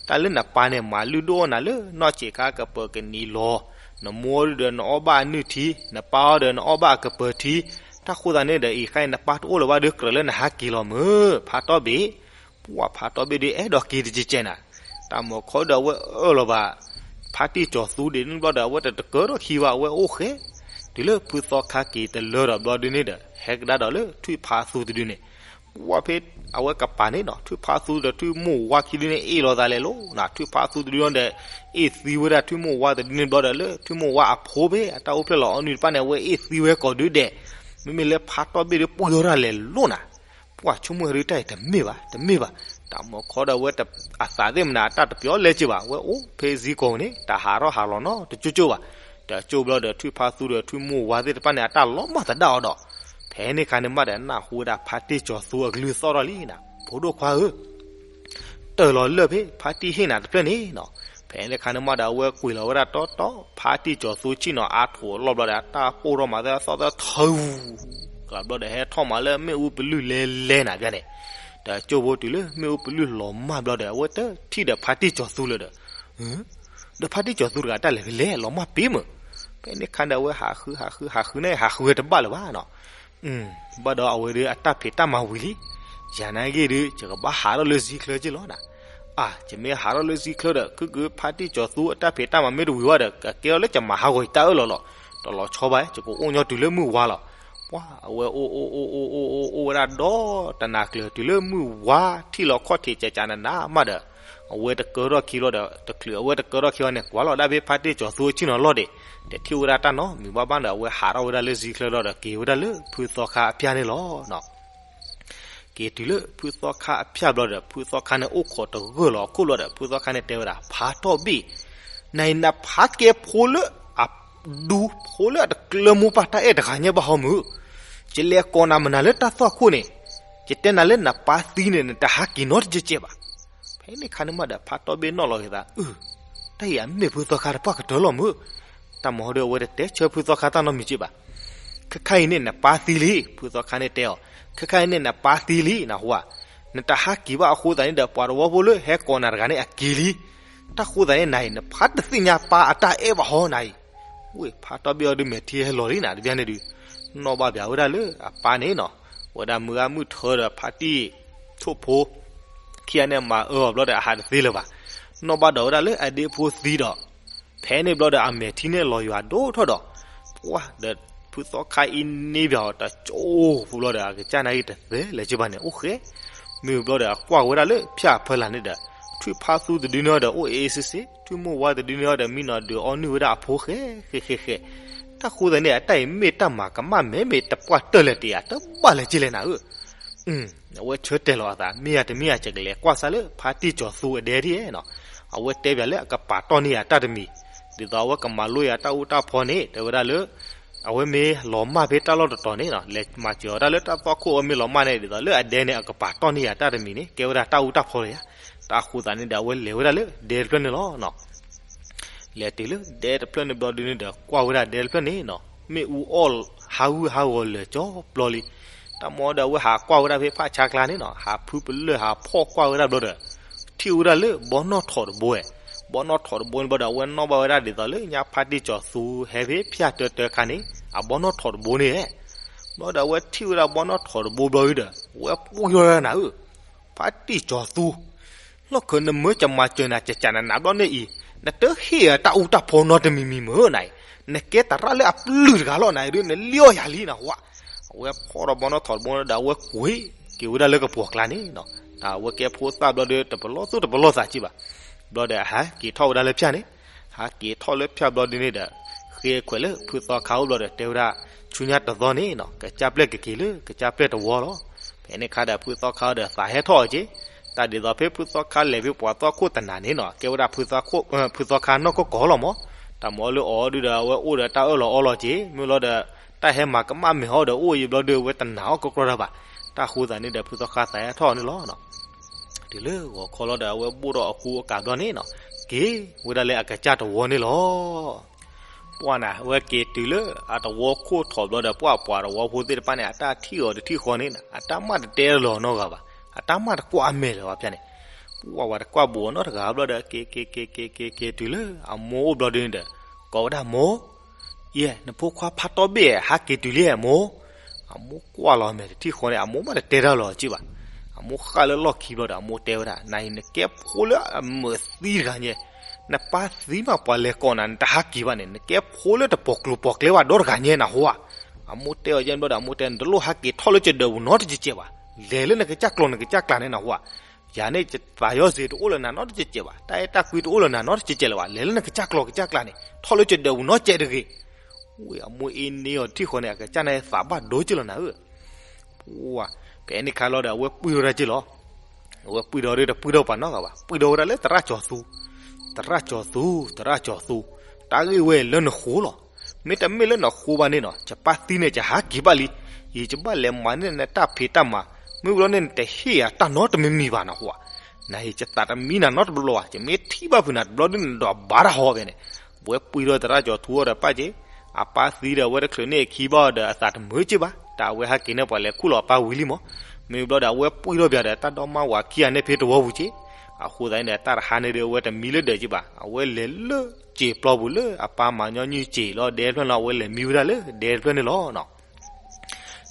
တၢ်လၢနပၢ်န့ၣ် မၤလုၢ်ဒိၣ်နၤလၢနီၢ်စံာ်ခါကပၢၤကနံၤလီၤ, နမိၢ်ဒုးဒီးနအီၣ်ဘၣ်အနုၢ်ထံ, နပၢ်အီၣ်ဒီးနအီၣ်ဘၣ်အကပၢၤထံ, တၢ်ဃိသတးန့ၣ်ဒီး အံၤခါအံၤနပၢ်တအိၣ်လၢၤဘၣ်ဒီး ကြၢးလၢနဟဲက့ၤလီၤမုၢ် ဖါတီၢ်ဘ့ၣ် ပှၤဖါတီၢ်ဘ့ၣ်ဒုး အဲၣ်ဒိးက့ၤတကဲကဲနၤ, တၢ်မုာ်ခီဒီးအဝဲအၢၣ်လီၤဘၣ် ဖါတံၢ်စီၤသူဒ်န့ၣ်ဘျီဒီး အဝဲတတကၢထီၣ်ခံဘၣ် အဝဲအိၣ်ဃဲ, တုၤလၢဖုသီခါက့ၤတလၢဒီးဘျီဒုးန့ၣ်ဒီး ဟဲကဒါဒီးလၢထွံၣ်ဖါသူတဒုန့ၣ်, ပှၤဖဲအဝဲကပၤန့ၣ်နီၤ ထွံၣ်ဖါသူဒီးထွံၣ်မိၢ်ဝါခံဒုန့ၣ် အ့ၣ်လိာ်သးလဲၤလိၤနၤ, ထွံၣ်ဖါသူတဒုန့ၣ်ဒီး အ့ၣ်သံဝဲဒၣ်ထွံၣ်မိၢ်ဝါတဒုန့ၣ်ဘျီဒီး လၢထွံၣ်မိၢ်ဝါအဖိဖဲအတၢ်အိၣ်ဖျဲၣ်လီၤအီနုၢ်တဖၣ်န့ၣ် အဝဲအ့ၣ်သံဝဲကိးဒုဒဲး, မ့မ့ၢ်လၢဖါတီၢ်ဘ့ၣ်ဒုး ပှၤယီၤတၢ်လဲၤလိၤနၤ ပှၤဆိကမိၣ်ဟဲဒုးတၢ်အံၤတမ့ၢ်ဘၣ် တမ့ၢ်ဘၣ်, တၢ်မုာ်ခီဒီးအဝဲအသးသ့ၣ်မနၤ အတၢ်တပျီလဲက့ၤဘၣ် အဝဲအိၣ်ဖဲစ့ၢ်ကီးန့ၣ် တၢ်ဟးထီၣ်ဟးလီၤနီတကၠိကၠိဘၣ်, တကၠိဘျီဒီးထွံၣ်ဖါသူဒီးထွံၣ်မိၢ်ဝါသ့ၣ်တဖၣ်န့ၣ် အတၢ်လီၤမၢ်သဒၣ်အီၤဒီး, ဖဲန့ၣ်အခါန့ၣ်မးဒီး နၢ်ဟူဝဲဒၣ်ဖါတံၢ်စီၤသူအကလုၢ်သီၣ်ထီၣ်လံနၤ ဖိဒိၣ်ခွါဧၢ တၢၢ်လီၤလၢၢ်ဖဲဖါတံၢ်ဟ့ၣ်နၤတဖျၢၣ်န့ၣ်နီၤ, ဖဲန့ၣ်အခါန့ၣ်မးဒီး အဝဲကွံာ်လီၤဝဲဒၣ်တီတီ ဖါတံၢ်စီၤသူဆ့ၣ်နီၤအါထိးအလီၢ်ဘျီဒီး အတၢ်ပိၢ်ထီၣ်မၤသၢသီၣ်သၢထၢ ကလးဘျီဒီး ဟဲထီၣ်မၤလၢမ့ၣ်အူပလုၢ်လဲၤလဲၤနၤဘၣ်န့ၣ်, တကၠိဖိတုၤလၢမ့ၣ်အူပလုၢ်လီၤမၢ်ဘျီဒီး အဝဲတထံၣ်ဒီးဖါတံၢ်စီၤသူလၢၤဒီး, ဒီးဖါတံၢ်စီၤသူတဂၤတၢ်လဲၤဖဲလဲၣ် လီၤမၢ်ပ့ၤမုာ်, ဖဲန့ၣ်အခါဒီး အဝဲဟးဃုဟးဃုဟးဃုန့ၣ် ဟးဃုဝဲတဘၣ်လၢၤဘၣ်နီၤ, ဘၣ်ဒီးအဝဲဒုးအတၢ်ဖံးတၢ်မၤဝံၤလံ, ယၤနာ်က့ဒုး ယကဘၣ်ဟးထီၣ်လၢစံချၢက့လီၤနၤ. အၢ ယမ့ၢ်ဟးထီၣ်လၢစံချၢဒီး ခုၣ်ကုဖါတံၢ်စီၤသူအတၢ်ဖံးတၢ်မၤမ့ၢ်တဝံၤဝဲဒီး ကကဲထီၣ်လၢယမၤဟးဂီၤယတၢ်အၢၣ်လီၤလီၤ. တလီၤဆီဘၣ် ယကအိၣ်ညီတုၤလၢမုၢ်ဝါလီၤ. ပှၢ် အဝဲအိၣ်အိၣ်အိၣ်အိၣ်အိၣ်အိၣ်အိၣ်ဝဲဒၣ်ဒီးတနၤကျၢၤ တုၤလၢမုၢ်ဝါထံၣ်လီၤခီၣ်ထံး ကကနးနးမးဒီး အဝဲတကၢထီၣ်ခံဘျီဒီး တချုးအဝဲတကၢထီၣ်ခံဘျီန့ၣ် ကွၢ်လီၤဒၣ်ဖဲဖါတံၢ်စီၤသူအဆ့ၣ်နီၤလီၢ်ဒံး, တထံၣ်ဝဲဒၣ်တၢ်နီတမံၤဘၣ်ဘၣ်ဒီး အဝဲဟးထီၣ်ဝဲဒၣ်လၢစံချၢဒီး က့ၤဝဲဒၣ်လၢဖုသီခါအဖၠၣ်န့ၣ်လီၤ. က့ၤတုၤလၢဖုသီခါအဖၠၣ်ဘျီဒီး ဖုသီခါန့ၣ်အိၣ်ခိးတဂၢၢ်လီၤအခိၣ်ဘျီဒီး ဖုသီခါန့ၣ်တဲဝဲဒၣ် ဖါတီၢ်ဘ့ၣ်, နအံၤနဖးကဲဖိလၢအဒူ ဖိလၢအတကျၢၤမိၢ်ပၢ်တၢ်အဲၣ်တဂၤညါဘၣ်ဟီမုၢ်, ယလဲၤကိးနၤမနုၤလၢတၢ်သွၣ်ခိၣ်န့ၣ်, ယတဲနၤလၢနပၢ်သံန့ၣ် နတဟးက့ၤနီတကဲးကဲးဘၣ်. ဖဲန့ၣ်ခါန့ၣ်မးဒီး ဖါတီၢ်ဘ့ၣ်နီၣ်လီၤက့ၤသး, အု တၢ်အံၤအမ့ၢ်ဖုသီခါတပှၢ်ကတၢၢ်လီၤမုၢ်, တၢ်မၤဟီဒီးအဝဲတတဲဆၢဖုသီခါတၢ်နီတမံၤက့ဘၣ်. ခဲခါအံၤန့ၣ်နပၢ်သံလံ, ဖုသီခါန့ၣ်တဲအီၤ, ခဲခါအံၤန့ၣ်နပၢ်သံလံနဟူဧါ, နတဟးက့ၤဘၣ်အဃိသတးန့ၣ်ဒီး ပှၤတဝီဖိလၢဟဲကိးနၤတဂၤန့ၣ်အက့ၤလံ, တၢ်ဃိသတးန့ၣ်နအံၤ နဖးတသ့ၣ်ညါပၢ်အတၢ်အဲၣ်ဘၣ်ဟီနအံၤ, ဝ့ၢ်ဖါတီၢ်ဘ့ၣ်အီၤဒုး မဲာ်ထံဟဲလီၤလံနၤ တဘျီန့ၣ်ဒုး, နီၣ်ဘၣ်ဘၣ်ဝဲဒၣ်လၢအပၢ်န့ၣ်နီၤ, ဝဲဒၣ်မုၢ်ဂၢ်မုၢ်ထၢဒီးဖါတံၢ် ထိၣ်ဖိ ခံဂၤန့ၣ်မၤအၢအီၤဘျီဒီးအဟးတသ့လၢၤဘၣ်, နီၣ်ဘၣ်ဒီးဝဲဒၣ်လၢအဒ့ဖိသံဒီး, ဖဲန့ၣ်ဘျီဒီးအမဲာ်ထံန့ၣ်လီၤယွၤဒိၣ်ထီၣ်ဒီး, ပှၢ်ဒီးဖုသီခါအံၤန့ၢ်ဘၣ်အီၤတကၠိဖိဘျီဒီး အကစၢ်နာ်က့တသဲလဲၣ်က့ဘၣ်န့ၣ် အိၣ်ဃဲ, မ့ၢ်ဘျီဒီးအကွၢ်ဝဲဒၣ်လၢဖၠၣ်အဖီလာ်န့ၣ်ဒီး, ထွံၣ်ဖါသူတဒုန့ၣ်အီၤဒီးအိၣ်အ့ၣ်စ့စ့, ထွံၣ်မိၢ်ဝါတဒုန့ၣ်အီၤဒီး မံနီၤဒုးအီနုၢ်ဝဲဒၣ်အဖိဃဲဃဲဃဲဃဲ, တၢ်ဃိသတးန့ၣ် အတၢ်အံၤမ့ၢ်တၢ်မၤကမၣ်မဲာ်မ့ၢ်တပှၢ်တၢၢ်လဲၣ်တယၤ တဘၣ်လဲၣ်က့လဲၣ်နၤဧၢ အဝဲဆၢတဲာ်လီၤအသး မ့ၢ်ယၤတမ့ၢ်ယၤ ယကလဲၤကွၢ်စၢ်လၢဖါတံၢ်စီၤသူအဒဲဒ်နီၤ, အဝဲတဲဘၣ်လၢအကပာ်တီၢ်န့ၢ်ယၤတၢ်တမံၤ, ဒ်သိးအဝဲကမၤလိယၤတၢ်အူတၢ်ဖီန့ၣ် တဲဝဲဒၣ်လၢ အဝဲမ့ၢ်လီၤမၢ်ဖဲတၢ်လီၢ်တတီၤန့ၣ်နီၤ လဲၤမၤစၢၤအီၤတၢ်လၢတၢ်သွၣ်ခိၣ်အဝဲမ့ၢ်လီၤမၢ်န့ၣ် ဒ်သိးလၢအဒဲန့ၣ် အကပာ်တီၢ်န့ၢ်ယၤတၢ်တမံၤန့ၣ် ကဲဝဲဒၣ်တၢ်အူတၢ်ဖီလၢယၤ, တၢ်ဃိသတးန့ၣ်ဒီး အဝဲလဲၤဝဲဒၣ်လၢဒဲတဖျၢၣ်န့ၣ်လီၤ. လဲၤတုၤလၢဒဲတဖျၢၣ်န့ၣ်ဘျီဒုန့ၣ်ဒီး ကွၢ်ဝဲဒၣ်ဒဲတဖျၢၣ်န့ၣ်နီၤ မ့ၣ်အူအီၣ်ဟးဂူာ်ဟးဂီၤလၢာ်ကၠီပျီလံ, တၢ်မၤဒီးအဝဲဟးကွၢ်ဝဲဒၣ်ဖဲဖးဆါကျါန့ၣ်နီၤ ဟးဖုပလၢၢ်ဟးဖီၣ်ကွၢ်ဝဲဒၣ်ဘျီဒီး ထံၣ်ဝဲဒၣ်လၢဘီနီၣ်ထိးတဘိဝဲ, ဘီနီၣ်ထိးတဘိန့ၣ်ဘျီဒီး အဝဲနီၣ်ဘၣ်ဝဲဒၣ်ဒ်သိးလၢညါဖါတံၢ်စီၤသူဟဲဖဲဖၠၣ်တၢတၢခါန့ၣ် အဘီနီၣ်ထိးတဘိန့ၣ်, ဘျီဒီးအဝဲထံၣ်ဝဲဒၣ်ဘီနီၣ်ထိးတဘိဘျီဒုဒီး အဝဲပှံၢ်ထီၣ်ဝဲဒၣ်နၤဧၢ ဖါတံၢ်စီၤသူ, လီၢ်ခၢၣ်နမၢကမၤစၢၤနၤ ကကနနးဘျီန့ၣ်အံၤ, နတဟ့ၣ်အတၢ်အူတၢ်ဖီနီတမံၤမံၤမ့ၢ်နၤအံၤ, နကဲတရၣ်လၢအပျုၢ်တဂၤလီၤနၤအံၤဒုး နလံၣ်အီၣ်ယၤလံနဟူဧါ, အဝဲဖီၣ်ဒီးဘီနီၣ်ထိးတဘိန့ၣ်ဒီး အဝဲကွံာ်က့ၤဝဲဒၣ်လၢကပှီၤကျါန့ၣ်နီၤ, အဝဲကဲဖိသၣ်ဘျီဒီး တပလီၢ်သူၣ်တပလီၢ်သးက့ဘၣ်, ဘျီဒီးအဟဲက့ၤထီၣ်ဝဲဒၣ်လၢဖၠၣ်န့ၣ်, ဟးက့ၤထီၣ်လၢဖၠၣ်ဘျီဒုန့ၣ်ဒီး, ဃ့ခွဲးလၢဖုသီခါအိၣ်ဘျီဒီး တဲဝဲဒၣ်, ဆူညါတသီန့ၣ်နီၤ ကစၢ်ပျဲၢ်ကက့ၤလၢကစၢ်ပျဲၢ်တဝီလီၤ. ဖဲန့ၣ်ခါဒီးဖုသီခါဒီးသးဟဲထီၣ်အီၤက့ၤ, တၢ်ဒ်သိးဖဲဖုသီခါလဲၤဖဲပှၤသွၣ်ခိၣ်တနၤန့ၣ်နီၤ ကဲဝဲဒၣ်ဖုသီခါနီၢ်ကီၢ်ကီၢ်လီၤမး, တၢ်မၤအီၤလၢအီၤဒုဒီး အဝဲအိၣ်ဒီးတၢ်အၢၣ်လီၤအီလီၤက့ၤ မ့ၢ်လီၤဒီး, တၢ်ဟဲမၤကမၣ်မဲာ်ဟီဒီးအိၣ်အံၤဘျီဒီး အဝဲတနာ်အီၣ်ကီကီတၢ်ဘၣ်, တၢ်ဃိသးန့ၣ်ဒီး ဖုသီခါသးဟဲထီၣ်အီၤန့ၣ်လီၤ. တုၤလၢဂီၤခီလီၤဒီး အဝဲဘိၣ်ထီၣ်အကူအကၤဘျီန့ၣ်နီၤ, က့ၤဝဲဒၣ်လၢအကစၢ်တဝီန့ၣ်လီၤ. ပှၢ်နၤ အဝဲက့ၤတုၤလၢအတဝီခိၣ်ထီၣ်ဘျီဒီး ပှၢ်ပှၤတဝီဖိသ့ၣ်တဖၣ်န့ၣ် အတၢ်ထံၣ်အီၤတထံၣ်ဃီန့ၣ် အတၢ်မၢ်တတဲလီၤနီတဂၤဘၣ်, အတၢ်မၢ်တကွၢ်အမဲာ်လၢၤဘၣ်ဖဲန့ၣ်, ပှၢ်ဝဲတကွၢ်ဘူးအီၤနီတဂၤဘျီဒီး က့ၤက့ၤက့ၤက့ၤက့ၤက့ၤတုၤလၢအမိၢ်အိၣ်ဘျီဒုန့ၣ်ဒီး, ကိးဝဲဒၣ်မိၢ် ယဲၢ်နဖိခွါဖးတီၢ်ဘ့ၣ်ဧၢ ဟးက့ၤတုၤလံဧၢမိၢ်, အမိၢ်ကွၢ်လီၤအမဲာ်တထံၣ်ဃီန့ၣ် အမိၢ်မးတတဲတၢ်လီၤက့ဘၣ်, အမိၢ်ဃၣ်လၢလီၢ်ခံဘျီဒီး အမိၢ်တဲဝဲဒၣ် နအံၤနကဲဖိလၢအမုာ်သံတဂၤညါ, နပၢ်သံမးပှၤလဲၤကိးနၤ နတဟးက့ၤဘၣ်န့ၣ် နကဲဖိလၢတပိာ်ကျိၤပိာ်ကျဲဘၣ်ဒီတဂၤညါနဟူဧါ, အမိၢ်တဲအီၤယဲၢ်ဘျီဒီး အမိၢ်တဲ နတလိၣ်ဟးက့ၤထီၣ်လၢကဒၢးပူၤနီတကဲးကဲးဘၣ်, လဲၤလၢနကစၢ်ကျိၤနကစၢ်ကျဲန့ၣ်နဟူဧါ ယၤန့ၣ် ယသးယီၤစ့ၤတအိၣ်လၢနၤနီတကဲးကဲးဘၣ်, တၢ်အဲၣ်တၢ်ကွံတအိၣ်လၢနၤနီတကဲးကဲးလၢၤဘၣ်, လဲၤလၢနကစၢ်ကျိၤကစၢ်ကျဲန့ၣ် ထီၣ်လၢကဒၢးပူၤနီကဲးတဂ့ၤ, ဝံၤအမိၢ်အ့န့ၢ်အီၤတထံၣ်ဃီန့ၣ် အကစၢ်န့ၣ်သးဘၣ်ဒိက့လီၤနၤဧၢ, ပှၢ်, ဖဲန့ၣ်ခါလီၤဒီး အဝဲပှံၢ်ထီၣ်ဒၣ်က့လီၤ, အဝဲပှံၢ်ထီၣ်ဒီးတပှံၢ်ထီၣ်ပှၤနီတဂၤဘၣ်, ပှံၢ်ထီၣ်ဝဲဒၣ်လၢသရၣ်စီၤသူ, သရၣ်စီၤသူ, သရၣ်စီၤသူ, တၢ်ဂ့ၢ်ဝဲလၢနဃိလီၤ, မ့တမ့ၢ်လၢနဃိဘၣ်န့ၣ်နီၤ ယပၢ်သံန့ၣ် ယဟးက့ၤဘၣ်လံ, ယယဘၣ်လဲၤမၤန့ၢ်နတၢ်ဖံးတၢ်မၤ, မ့ၢ်ဘျီန့ၣ်နတဟ့ၣ်ယၤတၢ်နီတမံၤမံၤဘၣ်နဟူဧါ, နဟ့ၣ်ယသးတမံနၤနီတဘျီဘၣ်, ယမ့ၢ်ထံၣ်ဘၣ်ဖုးနၤတဘျီဒုန့ၣ်ဒီးဘါတၢ်ဟီဖဲန့ၣ်, ဝဲပှံၢ်ထီၣ်သရၣ်စီၤသူအီၤဒီးပၢ်က့ၤ, အပၢ်သံဒီးအဝဲတချုးန့ၢ်ခံဘၣ်ဒီးအသးတမုာ်က့ဘၣ်, တၢ်အဝဲဟဲက့ၤန့ၢ်ပှၤလဲၤခူၣ်လီၤအပၢ်ဝံၤလံမး, မ့ၢ်ဘျီဒီးအဝဲပှံၢ်ထီၣ်ပၠးဒီးတၢ်ဒီမါဝၤခံဂၤန့ၣ်ဖဲတဝီပူၤက့, အဃိသတးန့ၣ်ဒီး တၢ်တဟါန့ၣ်ဒီး အဝဲတမံလၢဒၢးက့ဘၣ်, အဝဲလဲၤလၢစ့ၤပျီပူၤလၢအပၢ်မၤညီနုၢ်စ့ၤလီၤဒဲတဖျၢၣ်န့ၣ်လီၤ, အဝဲလဲၤမံဝဲဒၣ်လၢဒဲတဖျၢၣ်န့ၣ်လီၤ.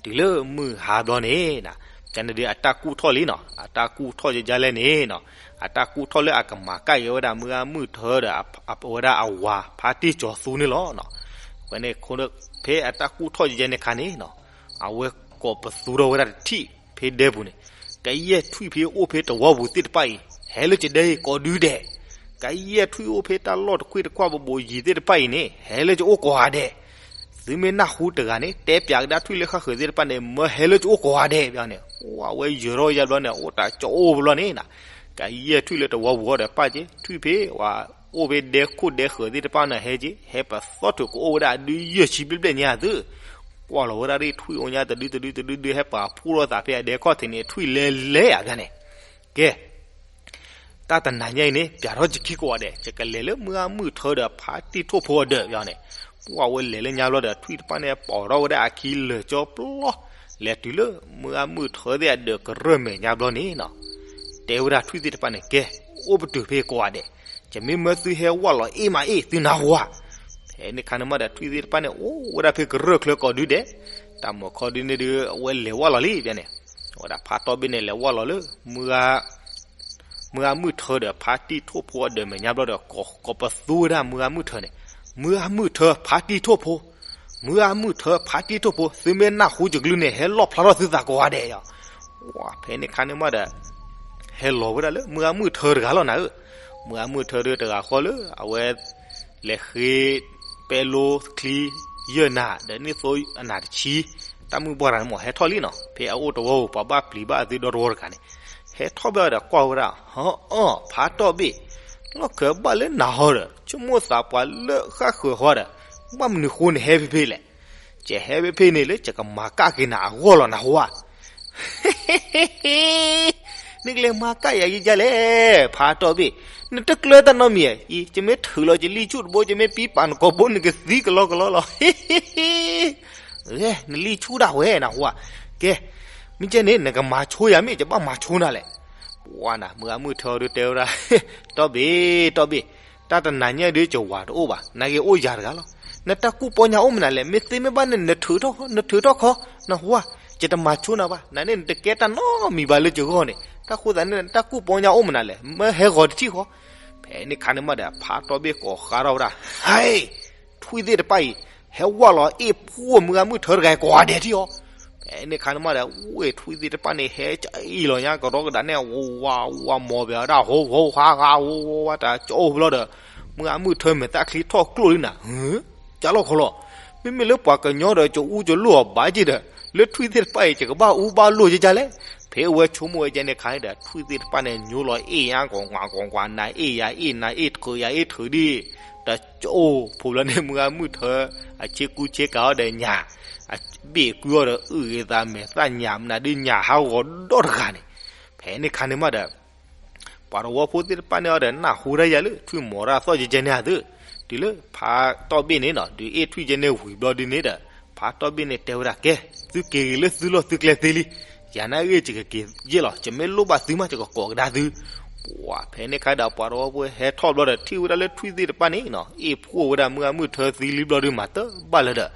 တုၤလၢမုၢ်ဟါဘျီန့ၣ်, ကန့ၣ်ဒုးအတၢ်ကူၣ်ထီၣ်လံနီၤ, အတၢ်ကူၣ်ထီၣ်ယကလဲၣ်န့ၣ်နီၤ, အတၢ်ကူၣ်ထီၣ်လၢအကမၤကၣ်က့ၤဝဲဒၣ်မုၢ်ဂၤမုၢ်ထၢဒီး အဝဲဒၣ်အဝၤဖါတံၢ်ကၠီၤသူန့ၣ်လီၤနီၤ. ဝဲန့ၣ် ဖဲအတၢ်ကူၣ်ထီၣ်ယကလဲၣ်န့ၣ်ခါန့ၣ်နီၤ, အဝဲကိးပသူထီၣ်ဝဲဒၣ်တထံၣ်ဖဲဒဲပူၤန့ၣ်, ကယဲၢ်ထွံၣ်ဖဲအိၣ်ဖဲတဝီပူၤသ့ၣ်တဖၣ်အံၤ ဟဲလၢကဒဲအံၤ ကိးဒုဒဲး, ကယဲၢ်ထွံၣ်အိၣ်ဖဲတၢ်လီၢ်တကွ့ၢ်တကွၢ်ပဘိးယံၤသ့ၣ်တဖၣ်အံၤန့ၣ် ဟဲလၢကအိၣ်ကိးဂၤဒဲး. သုမ့ၢ်နၢ်ဟူတဂၤန့ၣ် တဲပၠးကဒါထွံၣ်လၢဃၣ်ဃၢၤသ့ၣ်တဖၣ်န့ၣ် မၢဟဲလၢကအိၣ်ကိးဂၤဒဲး ဘၣ်န့ၣ်, ဝဲယၢၤထီၣ်ယါဘျီန့ၣ် အိၣ်တၢ်ကၠီအိၣ်ဘျီန့ၣ်နီၤ, ကယဲၢ်ထွံၣ်လၢတဝီပူၤအီၤဒီးပၢ်က့ၤ ထွံၣ်ဖဲဝဲအိၣ်ဖဲဒဲခိၣ်ဒဲဃၢၤသ့ၣ်တဖၣ်န့ၣ်ဟဲက့ၤ ဟဲပသီၣ်ထုးကအိၣ်ဝဲဒၣ်အဒုယဲၢ်ဆံဘျဲၣ်ဘျဲၣ်ညါသု, ကွၢ်လီၤဝဲဒၣ်ဒ်ထွံၣ်အိၣ်ညါတဒုတဒုတဒုဒု ဟဲပာ်ဖှိၣ်ထီၣ်သးဖဲအဒဲခီၣ်ထံးန့ၣ် ထွံၣ်လဲၤလဲၤဧါဘၣ်န့ၣ်, ကဲ တၢ်တနၤညါအံၤန့ၣ် ပၠးထီၣ်ယခံကိးဂၤဒဲး, ယကလဲၤလၢမုၢ်ဂၤမုၢ်ထၢဒီးဖါတံၢ်ထိၣ်ဖိအဒၢးဘၣ်န့ၣ်, ပှၢ်ဝဲလဲၤလၢညါဘျီဒီး ထွံၣ်တဖၣ်န့ၣ် ပိာ်ထီၣ်ဝဲဒၣ်အခံလၢာ်ကၠီပျီ, လဲၤတုၤလၢမုၢ်ဂၤမုၢ်ထၢသ့ၣ်အဒၢးကရၢၢ်မဲာ်ညါဘျီန့ၣ်နီၤ, တဲဝဲဒၣ်ထွံၣ်သ့ၣ်တဖၣ်န့ၣ် ကဲ, အိၣ်ပတုာ်ဖဲကိးဂၤဒဲး, ယမ့ၢ်မၢသုဟဲဝၢ်လီၤအ့ၣ်မးအ့ၣ် သုနၢ်ဟူဧါ. ဖဲန့ၣ်ခါန့ၣ်မးဒီး ထွံၣ်သ့ၣ်တဖၣ်န့ၣ် အိၣ်ဝဲဒၣ်ဖဲကရၢၢ်ချၢကိးဒုဒဲး, တၢ်မုၢ်ခီဒုန့ၣ်ဒုး အဝဲလဲၤဝၢ်လီၤလံဘၣ်န့ၣ်, အဝဲဒၣ်ဖါတီၢ်ဘ့ၣ်န့ၣ် လဲၤဝၢ်လီၤလၢ မုၢ်ဂၤမုၢ်ထၢဒီးဖါတံၢ်ထိၣ်ဖိအဒၢးမဲာ်ညါဘျီဒီး ကိးပသူဝဲဒၣ်မုၢ်ဂၤမုၢ်ထၢန့ၣ်, မုၢ်ဂၤမုၢ်ထၢဖါတံၢ်ထိၣ်ဖိ, မုၢ်ဂၤမုၢ်ထၢဖါတံၢ်ထိၣ်ဖိ သုမ့ၢ်နၢ်ဟူယကလုၢ်န့ၣ် ဟဲလီၣ်ဖျါထီၣ်သုသးကိးဂၤဒဲးယီၤ. ဝဲဖဲန့ၣ်ခါန့ၣ်မးဒီး ဟဲလီၤဝဲဒၣ်လၢမုၢ်ဂၤမုၢ်ထၢတဂၤလီၤနၤဧၢ, မုၢ်ဂၤမုၢ်ထၢဒုးတဂၤဃီလၢ အဝဲ လဲၤဃ့ ပဲလိချံ ယဲၢ်နၤ ဒီးန့ၢ်သိအနၢ်တဆံ, တၢ်မုၢ်ပှၢ်တဂၤန့ၣ်မး ဟဲထီၣ်လံနီၤ, ဖဲအအိၣ်တဝီပူၤ ပှၤဘၣ်ပျံၤဘၣ်အသုဒီတဝီတဂၤန့ၣ်, ဟဲထီၣ်ဘၣ်ဒီးကွၢ်ဝဲဒၣ်, ဟီအီၣ် ဖါတီၢ်ဘ့ၣ်, လီၢ်ခၢးဘၣ်လၢနၤဟီဒီး ဆိကမိၣ်သးပှၤလၢဃၣ်ဃၢၤဟီဒီး ဘၣ်မနုၤဃိနဟဲဖဲဖဲလဲၣ်. ယဟဲဖဲဖဲန့ၣ်လၢယကမၤကၣ်က့ၤနၤအဂီၢ်လီၤနၢ်ဟူဧါ. နကလဲၤမၤကၣ်ယၤယကလဲၣ်, ဖါတီၢ်ဘ့ၣ်, နတကျၢၤတၢ်နီတမံၤဧါ, အံၤ ယမ့ၢ်ထုးလီၤယလံၣ်ဆူၣ်တဘိ ယမ့ၢ်ပံပာ်နကိာ်ဘိ နကသံကလီကလီလီၤ. နလံၣ်ဆူၣ်ဒၣ်ဝဲနၢ်ဟူဧါ. ကဲ, မ့ၢ်ကဲန့ၣ် နကမၤဆိယၤမ့ၢ် ယဘၣ်မၤဆိနၤလဲၣ်. ပှၤနၤ မုၢ်ဂၤမုၢ်ထၢဒုးတဲဝဲဒၣ်, တီၢ်ဘ့ၣ် တီၢ်ဘ့ၣ်, တၢ်တနၤညါဒုးယဝၤတအိၣ်ဘၣ်, နာ်က့အိၣ်ယၤတဂၤလီၤ. နတၢ်ကူၣ်ပီညါအိၣ်မနုၤလဲၣ်, မ့ၢ်သ့မ့ၢ်ဘၣ်န့ၣ် နထုးထီၣ်ခီ နထုးထီၣ်ခီ, နၢ်ဟူဧါ, ယတမၤဆိနၤဘၣ်, နန့ၣ်နတကဲတၢ်နီတမံၤဘၣ်လၢယဂီၢ်န့ၣ်, တၢ်ဃိသတးန့ၣ် နတၢ်ကူၣ်ပီညါအိၣ်မနုၤလဲၣ်, မၢဟဲဂီၤတထံၣ်ဃီ. ဖဲန့ၣ်ခါန့ၣ်မးဒီး ဖါတီၢ်ဘ့ၣ်ကိးဃါထီၣ်ဝဲဒၣ်, ဟဲ, ထွံၣ်သ့ၣ်တဖၣ်အံၤ ဟဲဝၢ်လီၤအ့ၣ်ဖှိၣ်မုၢ်ဂၤမုၢ်ထၢတဂၤကိးဂၤဒဲးထံၣ်အီၤ. ဖဲန့ၣ်ခါန့ၣ်မးဒီး ဝဲထွံၣ်သ့ၣ်တဖၣ်န့ၣ် ဟဲကအ့ၣ်လီၤညါကဒီးကဒါန့ၣ် ဝးဝးမီၤဘၣ်ဝဲဒၣ် ဟိဟိဟါဟါဟိဝါဝါတၢ်ကၠီအိၣ်ဖဲလီၤဒီး မုၢ်ဂၤမုၢ်ထၢမဲာ်သၣ်ချံထီၣ်ကျိၣ်လံနၤ, ဟၢ, ကၢ်လီၢ်ခီလီၤ, မ့မ့ၢ်လၢပှၤကညီဒီး ကအူကလိၣ်အီၤဘၣ်က့ၤဒီး လၢထွံၣ်သ့ၣ်တဖၣ်အံၤ ယကဘၣ်အူဘၣ်လိာ်ယကလဲၣ်. ဖဲအဝဲဆိကမိၣ်ဝဲကဲန့ၣ်ခါန့ၣ်ဒီး ထွံၣ်သ့ၣ်တဖၣ်န့ၣ် ညိလီၤအ့ၣ်ညါ ကွၢ်ကွၢ်ကွၢ်ကွၢ် နၤအ့ၣ်ယၤအ့ၣ် နၤအ့ၣ်ထုးယၤအ့ၣ်ထုးဒ် တၢ်ကၠီအိၣ်ဖဲလီၤန့ၣ် မုၢ်ဂၤမုၢ်ထၢ အဆ့ကူဆ့ကၤအီၤဒီးညၣ်, အဘ့ၣ်ကွံအီၤဒီး အုၣ်ဂ့ၤသးမဲာ်သၣ်ညၣ် မနုၤဒ်ညၣ်ဟးဂီၤဒီတဂၤန့ၣ်. ဖဲန့ၣ်ခါန့ၣ်မးဒီး ပှၤတဝီဖိသ့ၣ်တဖၣ်န့ၣ်အီၤဒီး နၢ်ဟူဒၣ်ယၤလၢ ထွံၣ်မီၤတၢ်သီၣ်ကဲကဲန့ၣ်အသု, တုၤလၢဖါတီၢ်ဘ့ၣ်န့ၣ်နီၤ ဒုးအ့ၣ်ထွံၣ်ကဲန့ၣ်ဝံၤဘျီဒ်န့ၣ်ဒီး ဖါတီၢ်ဘ့ၣ်န့ၣ်တဲဝဲဒၣ် ကဲ, သုက့ၤဂ့ၤလၢသုလီၢ်သုကျဲသ့လံ, ယၤနာ်ဂ့ၢ်ယကက့ၤယဲၢ်လီၤ, ယမ့ၢ်လိၣ်ဘၣ်သုမး ယကကိးကဒါသု. ပှၤဖဲန့ၣ်ခါဒီး ပှၤတဝီဖိဟဲထီၣ်ဘျီဒီး ထံၣ်ဝဲဒၣ်လၢထွံၣ်သ့ၣ်တဖၣ်န့ၣ်နီၤ အ့ၣ်ဖှိၣ်ဝဲဒၣ်မုၢ်ဂၤမုၢ်ထၢသံလံဘျီဒုး မၤတဘၣ်လၢၤဒီး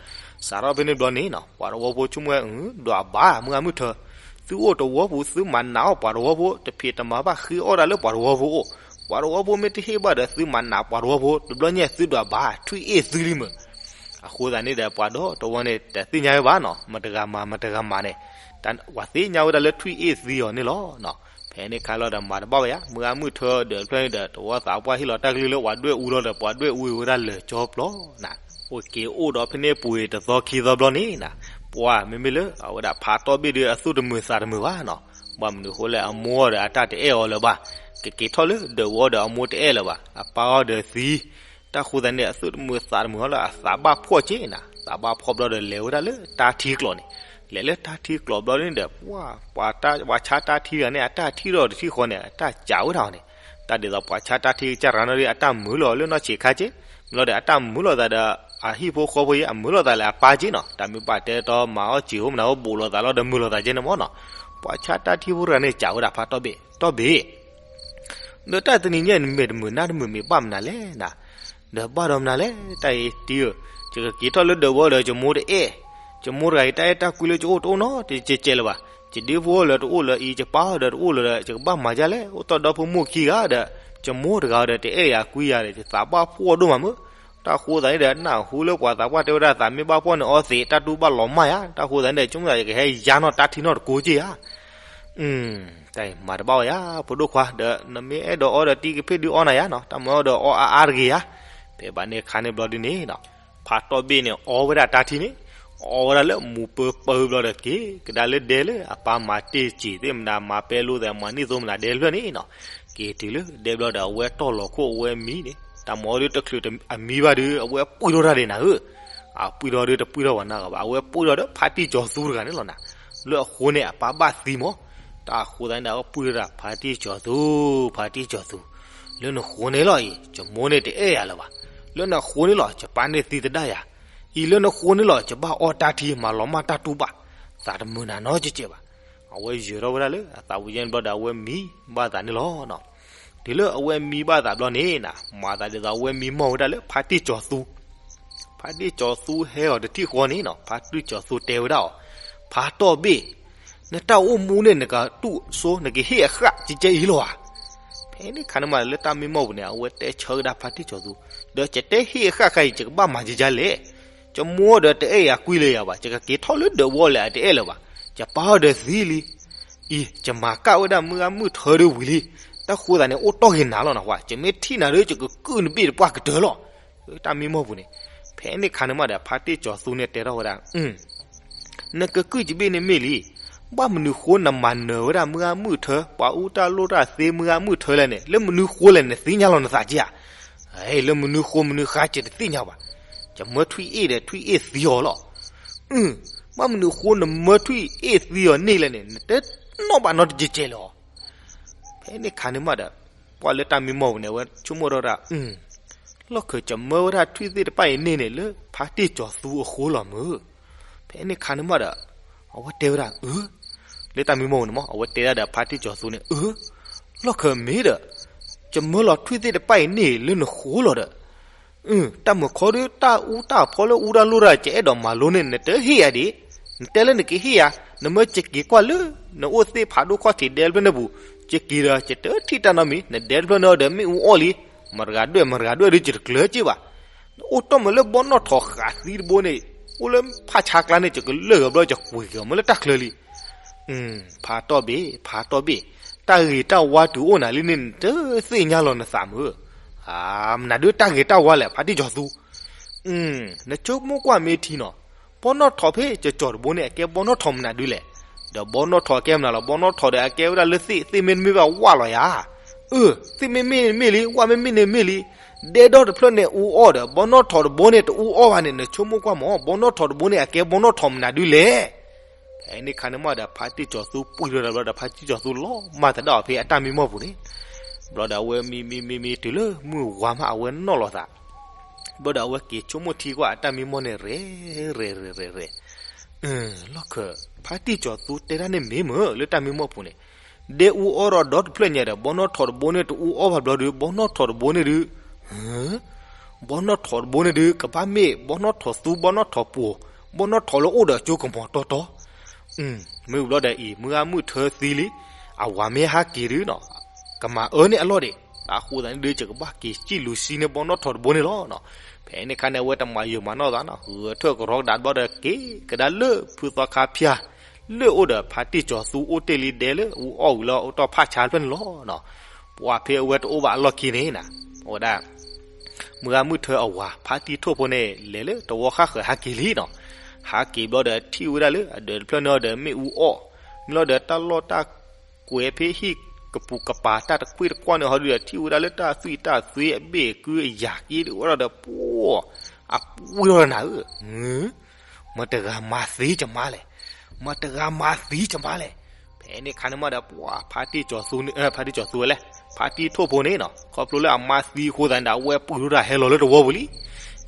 စးထီၣ်ဖဲန့ၣ်ဘျီန့ၣ်နီၤ ပှၤတဝီဖိဆိကမိၣ်ဝဲ ဒွးဘၣ်မုၢ်ဂၤမုၢ်ထၢ, သုအိၣ်တဝီပူၤ သုမၤနာ်အီၣ်ပှၤတဝီဖိ တဖံးတမၤဘၣ် ဃ့အီၣ်ဒၣ်လၢပှၤတဝီဖိအိၣ်, ပှၤတဝီဖိမ့ၢ်တဟ့ၣ်ဘၣ်ဒီး သုမၤနာ်ပှၤတဝီဖိ တဘျီညါသုဒွးဘၣ် ထွံၣ်အ့ၣ်သုလံမုၢ်. အဃိသတးန့ၣ်ဒီး ပှၤဒီတဝီန့ၣ် တသ့ၣ်ညါဝဲဘၣ်နီၤ မတၤဂၤမၤ မတၤဂၤမၤန့ၣ်, ပှၤသ့ၣ်ညါဝဲဒၣ်လၢထွံၣ်အ့ၣ်သံအီၤန့ၣ်လီၤ. ဖဲန့ၣ်ခါလီၤဒီး မၤတဘၣ်ဝဲယါ မုၢ်ဂၤမုၢ်ထၢဒီး ဖဲန့ၣ်ဒီး တဝီသးပှၢ်ဟ့ၣ်လီၤတၢ်ကလုၢ်လၢပှၤဒွဲၣ်အူလီၤဒီး ပှၤဒွဲၣ်အူဝဲဒၣ်လၢာ်ကၠီပျီနၤ, အိၣ်က့ၤအိၣ်ဒီးဖဲန့ၣ်ပူၤတသီခံသီဘျီန့ၣ်နၤ, ပှၤမ့မ့ၢ်လၢ အဝဲဒၣ်ဖးတီၢ်ဘ့ၣ်ဒီး အသူၣ်တမုာ်သးတမုာ်ဘၣ်နီၤ, ဘၣ်မနုၤဃိလဲၣ် အမိၢ်အီၤဒီးအတၢ်တအဲၣ်အီၤလၢၤဘၣ်, ကက့ၤထီၣ်လၢဒၢးဝီဒီးအမိၢ်တအဲၣ်လၢၤဘၣ်, အပၢ်အီၤဒီးသံ တၢ်ဃိသတးန့ၣ် အသူၣ်တမုာ်သးတမုာ်ဟီလၢအသးဘၣ်ဖှီၣ်က့နၤ, သးဘၣ်ဖှီၣ်ဘျီဒီးလဲၤဝဲဒၣ်လၢတၢ်ထံကျိးန့ၣ်, လဲၤလၢတၢ်ထံကျိးဘျီန့ၣ်ဒီး ပှၤ ပှၤဆါတၢ်ထံတဂၤန့ၣ် အတၢ်ထံၣ်ဒီးတထံၣ်ဃီန့ၣ် အတၢ်စံးဝဲဒၣ်အီၤန့ၣ်, တၢ်ဒ်သိးပှၤဆါတၢ်ထံကစၢ်ရၤနီၣ်ဒီး အတၢ်မုာ်လီၤလၢနီၢ်ဆံးခါက့, မ့ၢ်လီၤဒီးအတၢ်မုာ်လိာ်သးဒီး အဟံၣ်ဖိဃီဖိအံၤ အမုာ်လိာ်သးလၢအပၢ်က့နီၤ, တၢ်မ့ၢ်ဘၣ်တဲတီမၤအီၣ်စံာ်ဟိမနၤဟိဘူးလိာ်သးလီၤဒီးမုာ်လိာ်သးက့န့ၣ်မ့ၢ်နီၤ, ပှၤဆါတၢ်ထံဖိတဂၤန့ၣ် စံးဝဲဒၣ်ဖးတီၢ်ဘ့ၣ်, တီၢ်ဘ့ၣ် ဒီးတၢ်တနံၤညါနမဲာ်တမုာ်နါတမုာ်မ့ၢ်ဘၣ်မနုၤလဲၣ်နၤ, ဒီးဘၣ်ဒီးမနုၤလဲၣ် တၢ်အံၤတံၤဧၢ, ယကက့ၤထီၣ်လၢဒၢးဝီဒီးယမိၢ်တအဲၣ်, ယမိၢ်တဂၤအံၤတၢ်အဲၣ်တၢ်ကွံလၢယအိၣ်တအိၣ်နီတကဲးကဲးလၢၤဘၣ်, ယဒ့ဖိလၢတအိၣ်လၢအံၤ ယပၢ်ဒီးတအိၣ်လၢၤဒီး ယကဘၣ်မၤဒ်လဲၣ်. အိၣ်တ့ၢ်ဒီဖိမိၢ်ခံဂၤဒီး ယမိၢ်တဂၤဒီး တအဲၣ်ယၤကွံယၤဒီး ယသးဘၣ်ဖှီၣ်ဒိၣ်မးမုၢ်. တၢ်ဃိသတးန့ၣ်ဒီး နၢ်ဟူလၢပှၤသးပှၢ်တဲဝဲဒၣ် သးမ့ၢ်ဘၣ်ဖှီၣ်န့ၣ် အီသံးတၢ်တူၢ်ဘၣ်လီၤမၢ်ယၤ. တၢ်ဃိသတးန့ၣ်ဒီး ဆိကမိၣ်သးယကဟဲယါနီၢ်တၢ်ထံနီၢ်တကိးက့ဧါ. တၢ်မၤတဘၣ်ဝဲယၤ ဖိဒိၣ်ခွါဒီး နမ့ၢ်အဲၣ်ဒိးအီဒီးတံၢ်ကဖ့ၣ်ဒုးအီနၤယၤနီၤ, တၢ်မၤအီဒီးအီအါအါတဂ့ၤယၤ. ဖဲဘၣ်န့ၣ်ခါန့ၣ်ဘျီဒုန့ၣ်နီၤ ဖါတီၢ်ဘ့ၣ်န့ၣ် အီဝဲဒၣ်တၢ်ထံန့ၣ် အီဝဲဒၣ်လၢမူပၢပၢဘျီဒီး က့ၤကဒါလၢဒဲလၢအပၢ်မၤတ့ၢ်စ့ၢ်သ့ၣ်မနၤ မၤပဲလိသ့ၣ် မၤနံၣ်သိမနၤဒဲတဖျၢၣ်န့ၣ်နီၤ. က့ၤတုၤလၢဒဲဘျီဒီး အဝဲတီၢ်လီၤခိၣ်အဝဲမံန့ၣ် တၢ်မၤအီဒုတချုးအမံဘၣ်ဒု အဝဲပှံၢ်ထီၣ်တၢ်ဒံးနၤဧၢ. အပှံၢ်ထီၣ်ဒုတပှံၢ်ထီၣ်ပှၤနၢ်ဂၤဘၣ် အဝဲပှံၢ်ထီၣ်ဒီးဖါတံၢ်စီၤသူတဂၤန့ၣ်လီၤနၤ. လၢအဃိန့ၣ် အပၢ်ဘၣ်သံမး. တၢ်ဃိသတးန့ၣ်ဒီး အဝဲပှံၢ်ထီၣ်ဒၣ်ဖါတံၢ်စီၤသူ, ဖါတံၢ်စီၤသူ, လၢနဃိန့ၣ်လီၤအံၤ ယမိၢ်န့ၣ်တအဲၣ်ယၤလၢၤဘၣ်. လၢနဃိန့ၣ်လီၤ ယပၢ်န့ၢ်သံသဒၣ်ယၤ. အံၤလၢနဃိန့ၣ်လီၤ ယဘၣ်အီတၢ်ထံမၤလီၤမၢ်တၢ်တူၢ်ဘၣ်, သးတမုာ်နၤနီတစဲးဘၣ်. အဝဲယၢၤထီၣ်ဝဲဒၣ်လၢအသးဝံၤယဲၢ်န့ၣ်ဘျီဒီး အဝဲမံဘၣ်သးန့ၣ်လီၤ. တုၤလၢအဝဲမံဘၣ်သးဘျီန့ၣ်နၤ မၤသးဒ်သိးအဝဲမံမီၢ်ဝဲဒၣ်လၢဖါတံၢ်စီၤသူ ဖါတံၢ်စီၤသူဟဲအီၤတထံၣ်ဃီန့ၣ်နီၤ ဖါတံၢ်စီၤသူတဲဝဲဒၣ်အီၤ, ဖါတီၢ်ဘ့ၣ်, နတၢ်အိၣ်မူန့ၣ် နကတူၢ်စိ နကဟ့ၣ်အဃၣ်ကဲကဲအံၤလီၤဧါ. ဖဲန့ၣ်ခါန့ၣ်မး လၢတၢ်မံမီၢ်ပူၤန့ၣ် အဝဲတဲဆၢကဒါဖါတံၢ်စီၤသူ, ဒီးယတဲဟ့ၣ်အဃၣ်ခါအံၤ ယကဘၣ်မၤကဲကဲလဲၣ်. ယမိၢ်ဒီးတအဲၣ်ယၤကွံလၢၤယၤဘၣ်, ယကက့ၤထီၣ်လၢဒၢးဝီလဲၣ် အတအဲၣ်လၢၤဘၣ်. ယပၢ်အီၤဒီးသံလံ အံၤ ယမၤကၣ်ဝဲဒၣ်မုၢ်ဂၤမုၢ်ထၢဒုဝံၤလံ. တၢ်ဃိသးန့ၣ် အိၣ်တီၢ်ဂ့ၤနၤလီၤနၢ်ဟူဧါ, ယမ့ၢ်ထံၣ်နၤဒီး ယကကုၢ်နဘ့ၣ်တပှၢ်ကတၢၢ်လီၤ. တၢ်မံမီၢ်ပူၤန့ၣ်, ဖဲန့ၣ်ခါန့ၣ်မးဒီး ဖါတံၢ်စီၤသူန့ၣ်တဲထီၣ်ဝဲဒၣ်, နကကုၢ်ယဘ့ၣ်န့ၣ်မ့ၢ်လံ. ဘၣ်မနုၤဃိနမၤနၢၤဝဲဒၣ်မုၢ်ဂၤမုၢ်ထၢ ပှၤအူတၢ်လိၣ်တၢ်သ့မုၢ်ဂၤမုၢ်ထၢလဲၣ်န့ၣ် လၢမနုၤဃိလဲၣ် နသ့ၣ်ညါလီၤနသးက့ဧါ. လၢမနုၤဃိမနုၤဃါ ယတသ့ၣ်ညါဘၣ်. ယမၢထွံၣ်အ့ၣ်ဒီးထွံၣ်အ့ၣ်သံအီၤလီၤ. ဘၣ်မနုၤဃိနမၢထွံၣ်အ့ၣ်သံအီၤန့ၣ်လဲၣ်န့ၣ် နတနီၣ်ဘၣ်နီတကဲကဲလၢၤအီၤ. ဖဲန့ၣ်ခါန့ၣ်မးဒီး ပှၤလၢတၢ်မံမီၢ်ပူၤန့ၣ် အဝဲဆိကမိၣ်ထီၣ်ဝဲဒၣ်, လီၢ်ခၢၣ် ယမၢဝဲဒၣ်ထွံၣ်သ့ၣ်တဖၣ်အံၤန့ၢ်န့ၣ် လၢဖါတံၢ်စီၤသူအဃိလီၤမုၢ်. ဖဲန့ၣ်ခါန့ၣ်မးဒီး အဝဲတဲဝဲဒၣ်, လၢတၢ်မံမီၢ်ပူၤန့ၣ်မး အဝဲတဲဒၣ်ဒီးဖါတံၢ်စီၤသူန့ၣ်, လီၢ်ခၢၣ်မ့ၢ်ဒီး ယမၢလီၤထွံၣ်သ့ၣ်တဖၣ်အံၤန့ၢ်လၢနဃိလီၤဒီး တၢ်မုၢ်ခီဒု တၢ်အူတၢ်ဖီလၢအူတၢ်လိၣ်တၢ် ယအဲၣ်ဒိးမၤလိန့ၢ် နတဟ့ၣ်ယၤဒံး, နတဲလၢနကဟ့ၣ်ယၤ, နမၢယက့ၤကွၢ်လၢ နအိၣ်သ့ၣ်ဖးဒိၣ်ခီၣ်ထံးဒဲတဖျၢၣ်န့ၣ်ပူၤ, ယက့ၤဒီး ယတထံၣ်တၢ်နီတမံၤ, နဒဲတဖျၢၣ်န့ၣ်ဒီးမ့ၣ်အူအီၣ်လံ, မတၤဂၤဒွဲၣ်မတၤဂၤဒွဲၣ်ဒု ယတကျၢၤက့ဘၣ်. နအိၣ်တ့ၢ်မးလၢဘီနီၣ်ထိးဃးသံတဘိန့ၣ်, အိၣ်လၢဖးဆါကျါန့ၣ် ယကလၢာ်ဂၤဘျီ ယကွံာ်က့ၤမ့ၢ်လၢတၢ်ချၢလံ. ဖါတီၢ်ဘ့ၣ်, ဖါတီၢ်ဘ့ၣ်, တၢ်ဂ့ၤတၢ်ဝါတုၤအိၣ်နၤလံန့ၣ် နတသ့ၣ်ညါလီၤနသးမုၢ်. မနုၤဒုတၢ်ဂ့ၤတၢ်ဝါလဲၣ် ဖါတံၢ်စီၤသူ, နဆိကမိၣ်ကွၢ်မ့ၢ်ထံနီၤ, ဘီနီၣ်ထိးဖဲကၠီၤကၠီၤတဘိန့ၣ် အကဲဘီနီၣ်ထိးမနုၤဒုလဲၣ်. ဒီးဘီနီၣ်ထိးအကဲမနုၤလီၤ, ဘီနီၣ်ထိးဒီးအကဲဝဲဒၣ်လၢသ့ၣ်, သ့ၣ်မ့တမ့ၢ်ဘၣ်ဝၣ်လီၤယၤ. အၢ, သ့ၣ်မ့မ့ၢ်န့ၣ်မ့ၢ်လံ, ဝၣ်မ့မ့ၢ်န့ၣ်မ့ၢ်လံ, ဒဲဒီတဖျၢၣ်န့ၣ်အူအီၣ်ဒီး ဘီနီၣ်ထိးတဘိန့ၣ်တအူအီၣ်ဘၣ်န့ၣ် နဆိကမိၣ်ကွၢ်မး ဘီနီၣ်ထိးတဘိန့ၣ် အကဲဘီနီၣ်ထိးမနုၤဒုလဲၣ်. ဖဲန့ၣ်ခါန့ၣ်မးဒီး ဖါတံၢ်စီၤသူပှံၢ်ထီၣ်တၢ်ဘျီဒီး ဖါတံၢ်စီၤသူလီၤမၢ်သဒၣ်အီၤဖဲအတၢ်မံမီၢ်ပူၤန့ၣ်, ဘျီဒီးအဝဲမံမံမံမံတုၤလၢမုၢ်ဝါမး အဝဲနီၣ်လီၤသး, ဘျီဒီးအဝဲက့ၤဆိကမိၣ်ထံကွၢ်အတၢ်မံမီၢ်န့ၣ် ရဲၣ်ရဲၣ်ရဲၣ်ရဲၣ်ရဲၣ်, လီၢ်ခၢၣ်, ဖါတံၢ်စီၤသူတဲဒၣ်န့ၣ်မ့ၢ်မုၢ်လၢတၢ်မံမီၢ်ပူၤန့ၣ်, ဒဲအူအီၣ်ဒီးဒီတဖျၢၣ်ညါဒီး ဘီနီၣ်ထိးတဘိန့ၣ်တအူအီၣ်ဘၣ်ဘျီဒီး ဘီနီၣ်ထိးတဘိန့ၣ်ဒု ဘီနီၣ်ထိးတဘိန့ၣ်ဒု ကဘၣ်မ့ၢ် ဘီနီၣ်ထိးသူ ဘီနီၣ်ထိးပှိၤ, ဘီနီၣ်ထိးလၢအိၣ်ဒီးအကၠိကမီၤတီတီ, မ့ၢ်ဘျီဒီးအံၤ မုၢ်ဂၤမုၢ်ထၢသံလံ, အဝၤမ့ၢ်ဟးက့ၤဒုနီၤ, ကမၤအၢန့ၢ်အလီၢ်ဒံး, တၢ်ဃိသတးန့ၣ်ဒု ယကဘၣ်က့ၤစံၣ်လူၤဆံန့ၢ်ဘီနီၣ်ထိးတဘိန့ၣ်လီၤ. ဖဲန့ၣ်ခါန့ၣ် အဝဲတမၤယုာ်မၤနီၢ်သးနီၤ, ဂဲၤထၢၣ်ကရီကဒါဘျီဒီးက့ၤကဒါလၢဖုသီခါဖၠါ, လၢအိၣ်ဒီးဖါတံၢ်စီၤသူအိၣ်တ့ၢ်လံဒဲလၢအူအီၣ်ဝံၤလီၤ အိၣ်တီၢ်ဖးဆါတဖျၢၣ်န့ၣ်လီၤ. ပှၤဖဲအဝဲတအိၣ်ဘၣ်အလီၢ်ခံန့ၣ်နၤ, အဝဲဒၣ် မုၢ်ဂၤမုၢ်ထၢအဝၤ ဖါတံၢ်ထိၣ်ဖိန့ၣ် လဲၤလၢတဝီဃၣ်ဃၢၤဟးက့ၤလံနီၤ, ဟးက့ၤဘျီဒီးထံၣ်ဝဲဒၣ်လၢအဒၢးတဖျၢၣ်န့ၣ်ဒီးမ့ၣ်အူအီၣ်, မ့ၢ်လီၤဒီးတၢ်လီၢ်တၢ်ကွဲးဖဲဟံၣ်ကပူၤကပၤတၢ်တကွံၣ်တကွီၢ်န့ၣ်ဟီဒုဒီး ထံၣ်ဝဲဒၣ်လၢတၢ်သွံၣ်တၢ်သွဲအဘ့ၣ်အကုအယၤက့ဒ်ဝဲဒၣ်ဒီး ပှၤ အပှံၢ်ထီၣ်နၤဧၢ, မတၤဂၤမၤသံယမါလဲၣ်, မတၤဂၤမၤသံယမါလဲၣ်. ဖဲန့ၣ်ခါန့ၣ်မးဒီး ပှၤဖါတံၢ်စီၤသူန့ၣ်, ဖါတံၢ်စီၤသူဝဲလဲၣ်, ဖါတံၢ်ထိၣ်ဖိန့ၣ်နီၤ ခီဖျိလၢအမါသံအဃိသတးန့ၣ်ဒီး အဝဲပှံၢ်ထီၣ်တၢ်ဟဲလီၤလၢတဝီပူၤလံ,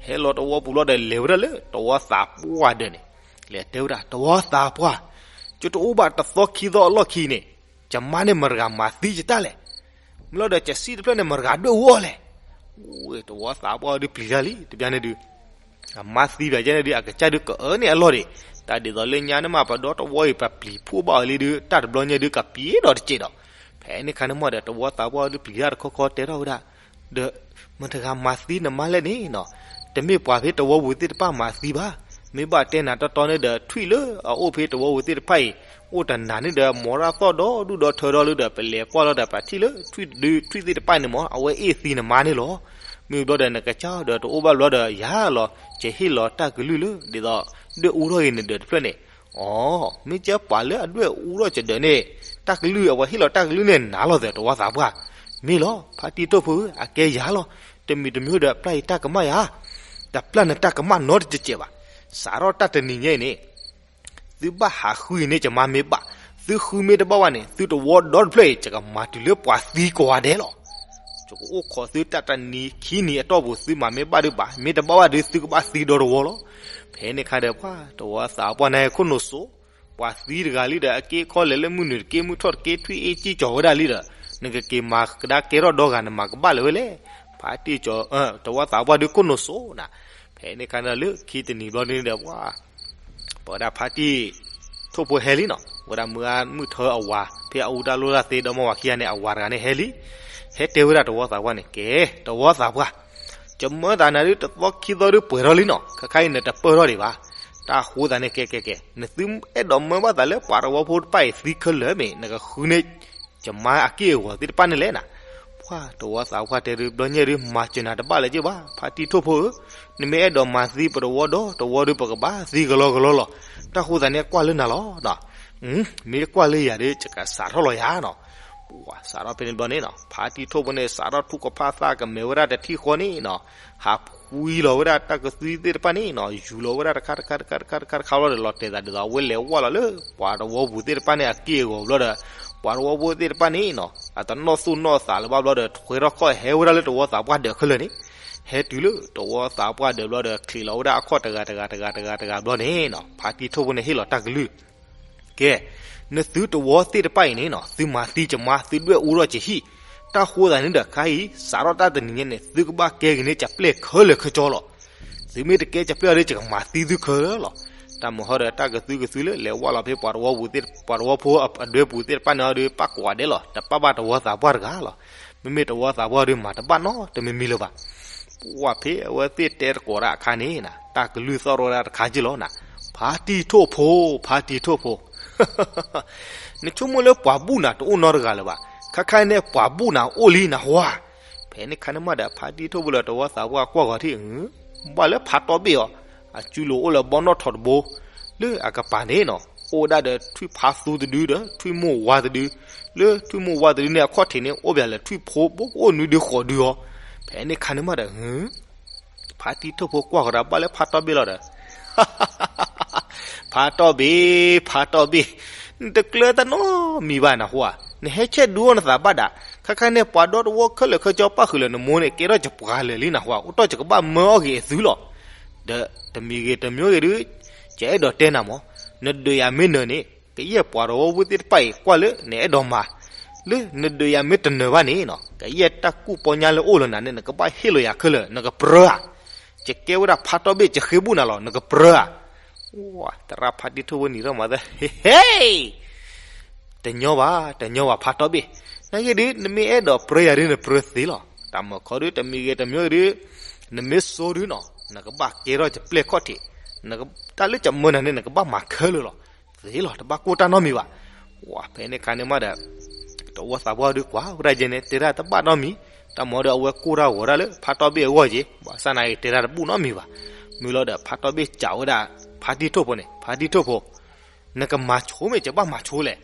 ဟဲလီၤတဝီပူၤလီၤဒီးလဲၤဝဲဒၣ်လၢတဝီသးပှၢ်ဒၢးန့ၣ်, လဲၤတဲဝဲဒၣ် တဝီသးပှၢ်, ယတအိၣ်ဘၣ်တသီခံသီအလီၢ်ခံန့ၣ်, ယမါန့ၣ်မတၤဂၤမၤသံယတၢ်လဲၣ်, မ့ၢ်လီၤဒီးယစံၣ်တဖျၢၣ်န့ၣ်မတၤဂၤဒွဲၣ်အူအီၣ်လဲၣ်. တဝီသးပှၢ်ဒုပျံၤတၢ်လံ တဘျီန့ၣ်ဒု အမါသံဘၣ်ယဲန့ၣ်ဒု အကစၢ်ဒုကအၢန့ၢ်အလီၢ်ဒံး, တၢ်ဒ်သိးလၢညါန့ၣ်မး ပဒီတဝီအံၤ ပပျံၤဖှိၣ်ဘၣ်အီၤလံဒီး တၢ်တဘျီညါဒုးကပျံၤဒီးတစဲးဒီး, ဖဲန့ၣ်ခါန့ၣ်မးဒီး တဝီသးပှၢ်ဒုးပျံၤတၢ်တခီခီတဲထီၣ်ဝဲဒၣ်, ဒီး မတၤတဂၤမၤသံနမါလဲၣ်န့ၣ်နီၤ, တမ့ၢ်ပှၤဖဲတဝီပူၤသ့ၣ်တဖၣ်မၤသံဘၣ်, မ့ၢ်ဘၣ်တဲနၤတီတီန့ၣ်ဒီး ထွံၣ်လၢအအိၣ်ဖဲတဝီပူၤသ့ၣ်တဖၣ်အံၤ အိၣ်တနၤန့ၣ်ဒီး မီရၣ်သီၣ်ဒီဒူၣ်ဒီထၢဒီလၢဒီး ပလဲၤကွၢ်လီၤဒီး ပထံၣ်လၢထွံၣ်ဒုး ထွံၣ်သ့ၣ်တဖၣ်န့ၣ်မး အဝဲအ့ၣ်သံနမါန့ၣ်လီၤ. မ့ၢ်ဘျီဒီး နကစၢ်ဒီးတအိၣ်ဘၣ်ဘျီဒီး ယၤလီၤ ကဟ့ၣ်လီၤတၢ်ကလုၢ်လၢ ဒ်သိး ဒွဲၣ်အူထီၣ်ဂ့ၤနဒၢးတဖျၢၣ်န့ၣ်, အိ မ့ၢ်ကဲပှၤလၢအဒွဲၣ်အူထီၣ်ကဒၢးန့ၣ် တၢ်ကလုၢ် အဝဲဟ့ၣ်လီၤတၢ်ကလုၢ်န့ၣ် နၤလီၤသဲးတဝီသးပှၢ်, မ့ၢ်လီၤ ဖါတံၢ်ထိၣ်ဖိဧၢ အကဲယၤလီၤ. တမံၤတမံၤဒီး ပျၢ်ယတၢ်ကမၣ်ယၤ, တပျၢ်နတၢ်ကမၣ်နီတစဲးဘၣ်. စးထီၣ်တၢ်တနံၤညါအံၤန့ၣ် သုဘၣ်ဟးဃုအံၤန့ၣ် ယမါမ့ၢ်ဘၣ်, သုဃုမ့ၢ်တဘၣ်ဘၣ်န့ၣ် သုတဝီဒီတဖျၢၣ်အံၤ ယကမၤတုၤလၢပှၤသံကိးဂၤဒဲးလီၤ. ယကအိၣ်ခိးသုတၢ်တနံၤခံနံၤအတီၢ်ပူၤ သုမၤမ့ၢ်ဘၣ်ဒုးဘၣ်, မ့ၢ်တဘၣ်ဘၣ်ဒုး သုကဘၣ်သံဒီတဝီလီၤ. ဖဲန့ၣ်ခါဒီး ပှၤတဝီသးပှၢ်န့ၣ် ခိၣ်နူာ်စိး, ပှၤသံတဂၤလံဒီး အက့အခီလဲၤလၢမုၢ်နုာ်တက့ မုၢ်ထီၣ်တက့ ထွံၣ်အ့ၣ်စံၣ်ကီၤဝဲဒၣ်လံဒီး နကက့ၤမၤကဒါကဲထီၣ်ဒီဂၤ နမၤကဘၣ်လၢၤဝဲလဲၣ်. ဖါတံၢ်ကၠီၤ တဝီသးပှၢ်ဒုးခိၣ်နူာ်စိးနၤ. ဖဲန့ၣ်ခါန့ၣ် လၢခံတနံၤဘျီန့ၣ်ဒီး ပှၤ ပဝဲဒၣ်ဖါတံၢ်ထိၣ်ဖိဟဲလံနီၤ, ဝဲဒၣ်မုၢ်အါမုၢ်ထၢအဝၤ ဖဲအအူတၢ်လိၣ်တၢ်သ့ဒီမါဝၤခံဂၤန့ၣ် အဝၤတဂၤန့ၣ်ဟဲလံ, ဟဲတဲဝဲဒၣ်တဝီသးပှၢ်န့ၣ် ကဲ တဝီသးပှၢ်, ယမၢသးနၤဒုး တသီခံသီဒုးပှဲၤထီၣ်လံနီၤ, ခဲခါအံၤနတပၢၢ်ထီၣ်ဒံးဘၣ်. တၢ်ဃိသးန့ၣ် ကဲကဲကဲ နသုအဲၣ်ဒိးမၢဘၣ်သးလၢပှၤတဝီဖိတဖၣ်အံၤသံခဲလၢာ်မ့ၢ် နကဃုန့ၢ် ယမါအက့ၢ်အဂီၤသ့ၣ်တဖၣ်န့ၣ်လဲၣ်နၤ. ပှၤတဝီသးပှၢ်တဲဒုး ဘျီညါဒုး မၤစၢၤနၤတဘၣ်လၢၤက့ဘၣ် ဖါတံၢ်ထိၣ်ဖိဧၢ, နမ့ၢ်အဲၣ်ဒိးမၤသံပတဝီဒီတဝီဒုး ပကဘၣ်သံကလီကလီလီၤ. တၢ်ဃိသးန့ၣ် ကွၢ်လၢနၤလီၤ. မ့ၢ်ကွၢ်လၢယၤဒုး ယကစးထီၣ်လီၤယၤနီၤ. ပှၤစးထီၣ်ဖဲန့ၣ်ဘျီန့ၣ်နီၤ ဖါတံၢ်ထိၣ်ဖိန့ၣ် စးထီၣ်ထူကဖၣ်သးကမဲာ်ဝဲဒၣ်တထံၣ်ဃီန့ၣ်နီၤ, ဟးဖှံလီၤဝဲဒၣ်တၢ်ကသွံသ့ၣ်တဖၣ်န့ၣ်နီၤ, ယူၤလီၤဝဲဒၣ်တခါတခါတခါတခါတခါတခါဘျီဒီး လီၤတဲာ်သးဒ်သိး အဝဲလဲၤဝဲလီၤလၢ ပှၤတဝီပူၤသ့ၣ်တဖၣ်န့ၣ် အက့ၢ်အဂီၤဘျီဒီး ပှၤတဝီဖိသ့ၣ်တဖၣ်န့ၣ်နီၤ အတနီၣ်သူၣ်နီၣ်သးလၢၤဘၣ်ဘျီဒီး ထွဲထီၣ်ခီၣ်ဟဲဝဲဒၣ်လၢတဝီသးပှၢ်ဒၢးခဲလၢာ်န့ၣ်, ဟဲတုၤလၢတဝီသးပှၢ်ဒၢးဘျီဒီး ချံးလီၤဝဲဒၣ်အခီၣ်တဂၤတဂၤတဂၤတဂၤတဂၤဘျီန့ၣ်နီၤ ဖါတံၢ်ထိၣ်ဖိန့ၣ်ဟ့ၣ်လီၤတၢ်ကလုၢ် ကဲ, နသုတဝီသ့ၣ်တဖၣ်အံၤန့ၣ်နီၤ သုမၤသံယမါ သုဒွဲၣ်အူထီၣ်ယဟံၣ်, တၢ်ဃိသးန့ၣ်ဒီး ခါအံၤ စးထီၣ်တၢ်တနံၤညါန့ၣ် သုကဘၣ်ကဲက့ၤန့ၢ်ယပျဲၢ်ခဲလၢာ်ခဲဆ့လီၤ. သုမ့ၢ်တကဲယပျဲၢ်အီၤဒီး ယကမၤသံသုခဲလၢာ်လီၤ. တၢ်မၤဟီဒီး တၢ်ကသုကသုလၢ လဲၤဝဲလီၤဖဲပှၤတဝီပူၤသ့ၣ် ပှၤတဝီဖိအဒွဲပူၤသ့ၣ်တဖၣ်န့ၣ်အီၤဒီး ပၣ်ကိးဂၤဒဲးလီၤ. တပၣ်ဘၣ်တဝီသးပှၢ်တဂၤလီၤ. မ့မ့ၢ်တဝီသးပှၢ်ဒီး မၤတဘၣ်နီတမံၤမံၤလၢၤဘၣ်. ပှၤဖဲအဝဲသ့ၣ်တဲတကိးတၢ်အခါန့ၣ်နၤ တၢ်ကလုၢ်သီၣ်ထီၣ်ဝဲဒၣ်တခါက့လီၤနၤ, ဖါတံၢ်ထိၣ်ဖိ, ဖါတံၢ်ထိၣ်ဖိ, နဆိကမိၣ်လၢပှၤဘူၣ်နၤတအိၣ်နီတဂၤလၢၤဘၣ်. ခဲခါအံၤန့ၣ် ပှၤဘူၣ်နၤအိၣ်လံနဟါ, ဖဲန့ၣ်ခါန့ၣ်မးဒီး ဖါတံၢ်ထိၣ်ဖိလၢတဝီသးပှၢ်ကွၢ်ဂီၤထံၣ် ဘၣ်လၢဖါတီဘ့ၣ်အီၤ, အစုလိၤအိၣ်လၢဘီနီၣ်ထိးတဘိ, လၢအကပၤန့ၣ်နီၤ အိၣ်ဝဲဒၣ်ဒီးထွံၣ်ဖါသူတဒုဒီး ထွံၣ်မိၢ်ဝါတဒု, လၢထွံၣ်မိၢ်ဝါတဒုန့ၣ် အခီၣ်ထံးန့ၣ် အိၣ်ပှဲၤလၢထွံၣ်ဖိဘိ အိၣ်နွံဒုဃိးဒုအီၤ, ဖဲန့ၣ်ခါန့ၣ်မးဒီး ဖါတံၢ်ထိၣ်ဖိကွၢ်ဃီၤဒီး ဘၣ်လၢဖါတီဘ့ၣ်လီၤဒီး ဖါတီဘ့ၣ်, ဖါတီဘ့ၣ်, နတကျၢၤတၢ်နီတမံၤဘၣ်နဟါ, နဟဲဆဲးဒုးအီၣ်နသးဘၣ်ဒၣ်, ခဲခါန့ၣ် ပှၤဒီတဝီခဲလၢာ်ခဲဆ့ပၣ်ဃုာ်လၢနမိၢ်န့ၣ် ကဲထီၣ်ယပှၤလၢာ်လံနဟါ, အိၣ်တီၢ်ယကဘၣ်မၢအီၣ်က့ၤအသုလီၤ. ဒီးတမံၤဂ့ၤတမံၤဂ့ၤဒုး ယအဲၣ်ဒိးတဲနၤမး, နဒုးယၤမ့ၢ်နၢၤန့ၣ် ကယဲၢ်ပှၤတဝီဖိသ့ၣ်တဖၣ်အံၤကွၢ်လၢနအဲၣ်ဒိးမၤ, လၢနဒုးယၤမ့ၢ်တနၢၤဘၣ်န့ၣ်နီၤ ကယဲၢ်တၢ်ကူၣ်ပီညါလၢအိၣ်လၢနၤန့ၣ် နကဘၣ်ဟ့ၣ်လီၤယၤခဲလၢာ် နကပြၢဧါ. ယကဲဝဲဒၣ်ဖါတီဘ့ၣ် ယဃ့ဘူၣ်နၤလီၤ နကပြၢဧါ. သရၣ်ဖါတံၢ်ထိၣ်ဖိနံၤထီၣ်မၤသၢ ဟ့ ဟ့ တညီဘၣ် တညီဘၣ် ဖါတီဘ့ၣ်, နာ်က့ဒုး နမ့ၢ်အဲၣ်ဒိးပြၢယၤဒုး နပြၢသ့လီၤ. တၢ်မၤခီဒုး တမံၤဂ့ၤတမံၤဂ့ၤဒုး နမ့ၢ်စိဒုးနီၤ နကဘၣ်ကဲထီၣ်ယပျဲၢ်ခီၣ်ထံး, တၢ်လၢယမၢနၤန့ၣ် နကဘၣ်မၤခဲလၢာ်လီၤ. သ့လီၤ တဘၣ်ကိၢ်တၢ်နီတမံၤဘၣ်. ဝဲဖဲန့ၣ်ခါန့ၣ်မးဒီး တဝီသးပှၢ်ဒုးကွၢ်ဝဲဒၣ်ယဲန့ၣ် တဲဒၣ်တဘၣ်နီတမံၤ, တၢ်မၤဒီး အဝဲကိၢ်တၢ်ဂီၤတၢ်လၢဖါတီဘ့ၣ်အဂီၢ်က့ၤ ဘၣ်ဆၣ်နာ်က့ၤတဲဒၣ်တဘူၣ်နီတမံၤဘၣ်. မုၢ်လီၤဒီး ဖါတီဘ့ၣ်စံးဝဲဒၣ် ဖါတံၢ်ထိၣ်ဖိန့ၣ် ဖါတံၢ်ထိၣ်ဖိ နကမၤဆိမ့ၢ် ယဘၣ်မၤဆိလဲၣ်.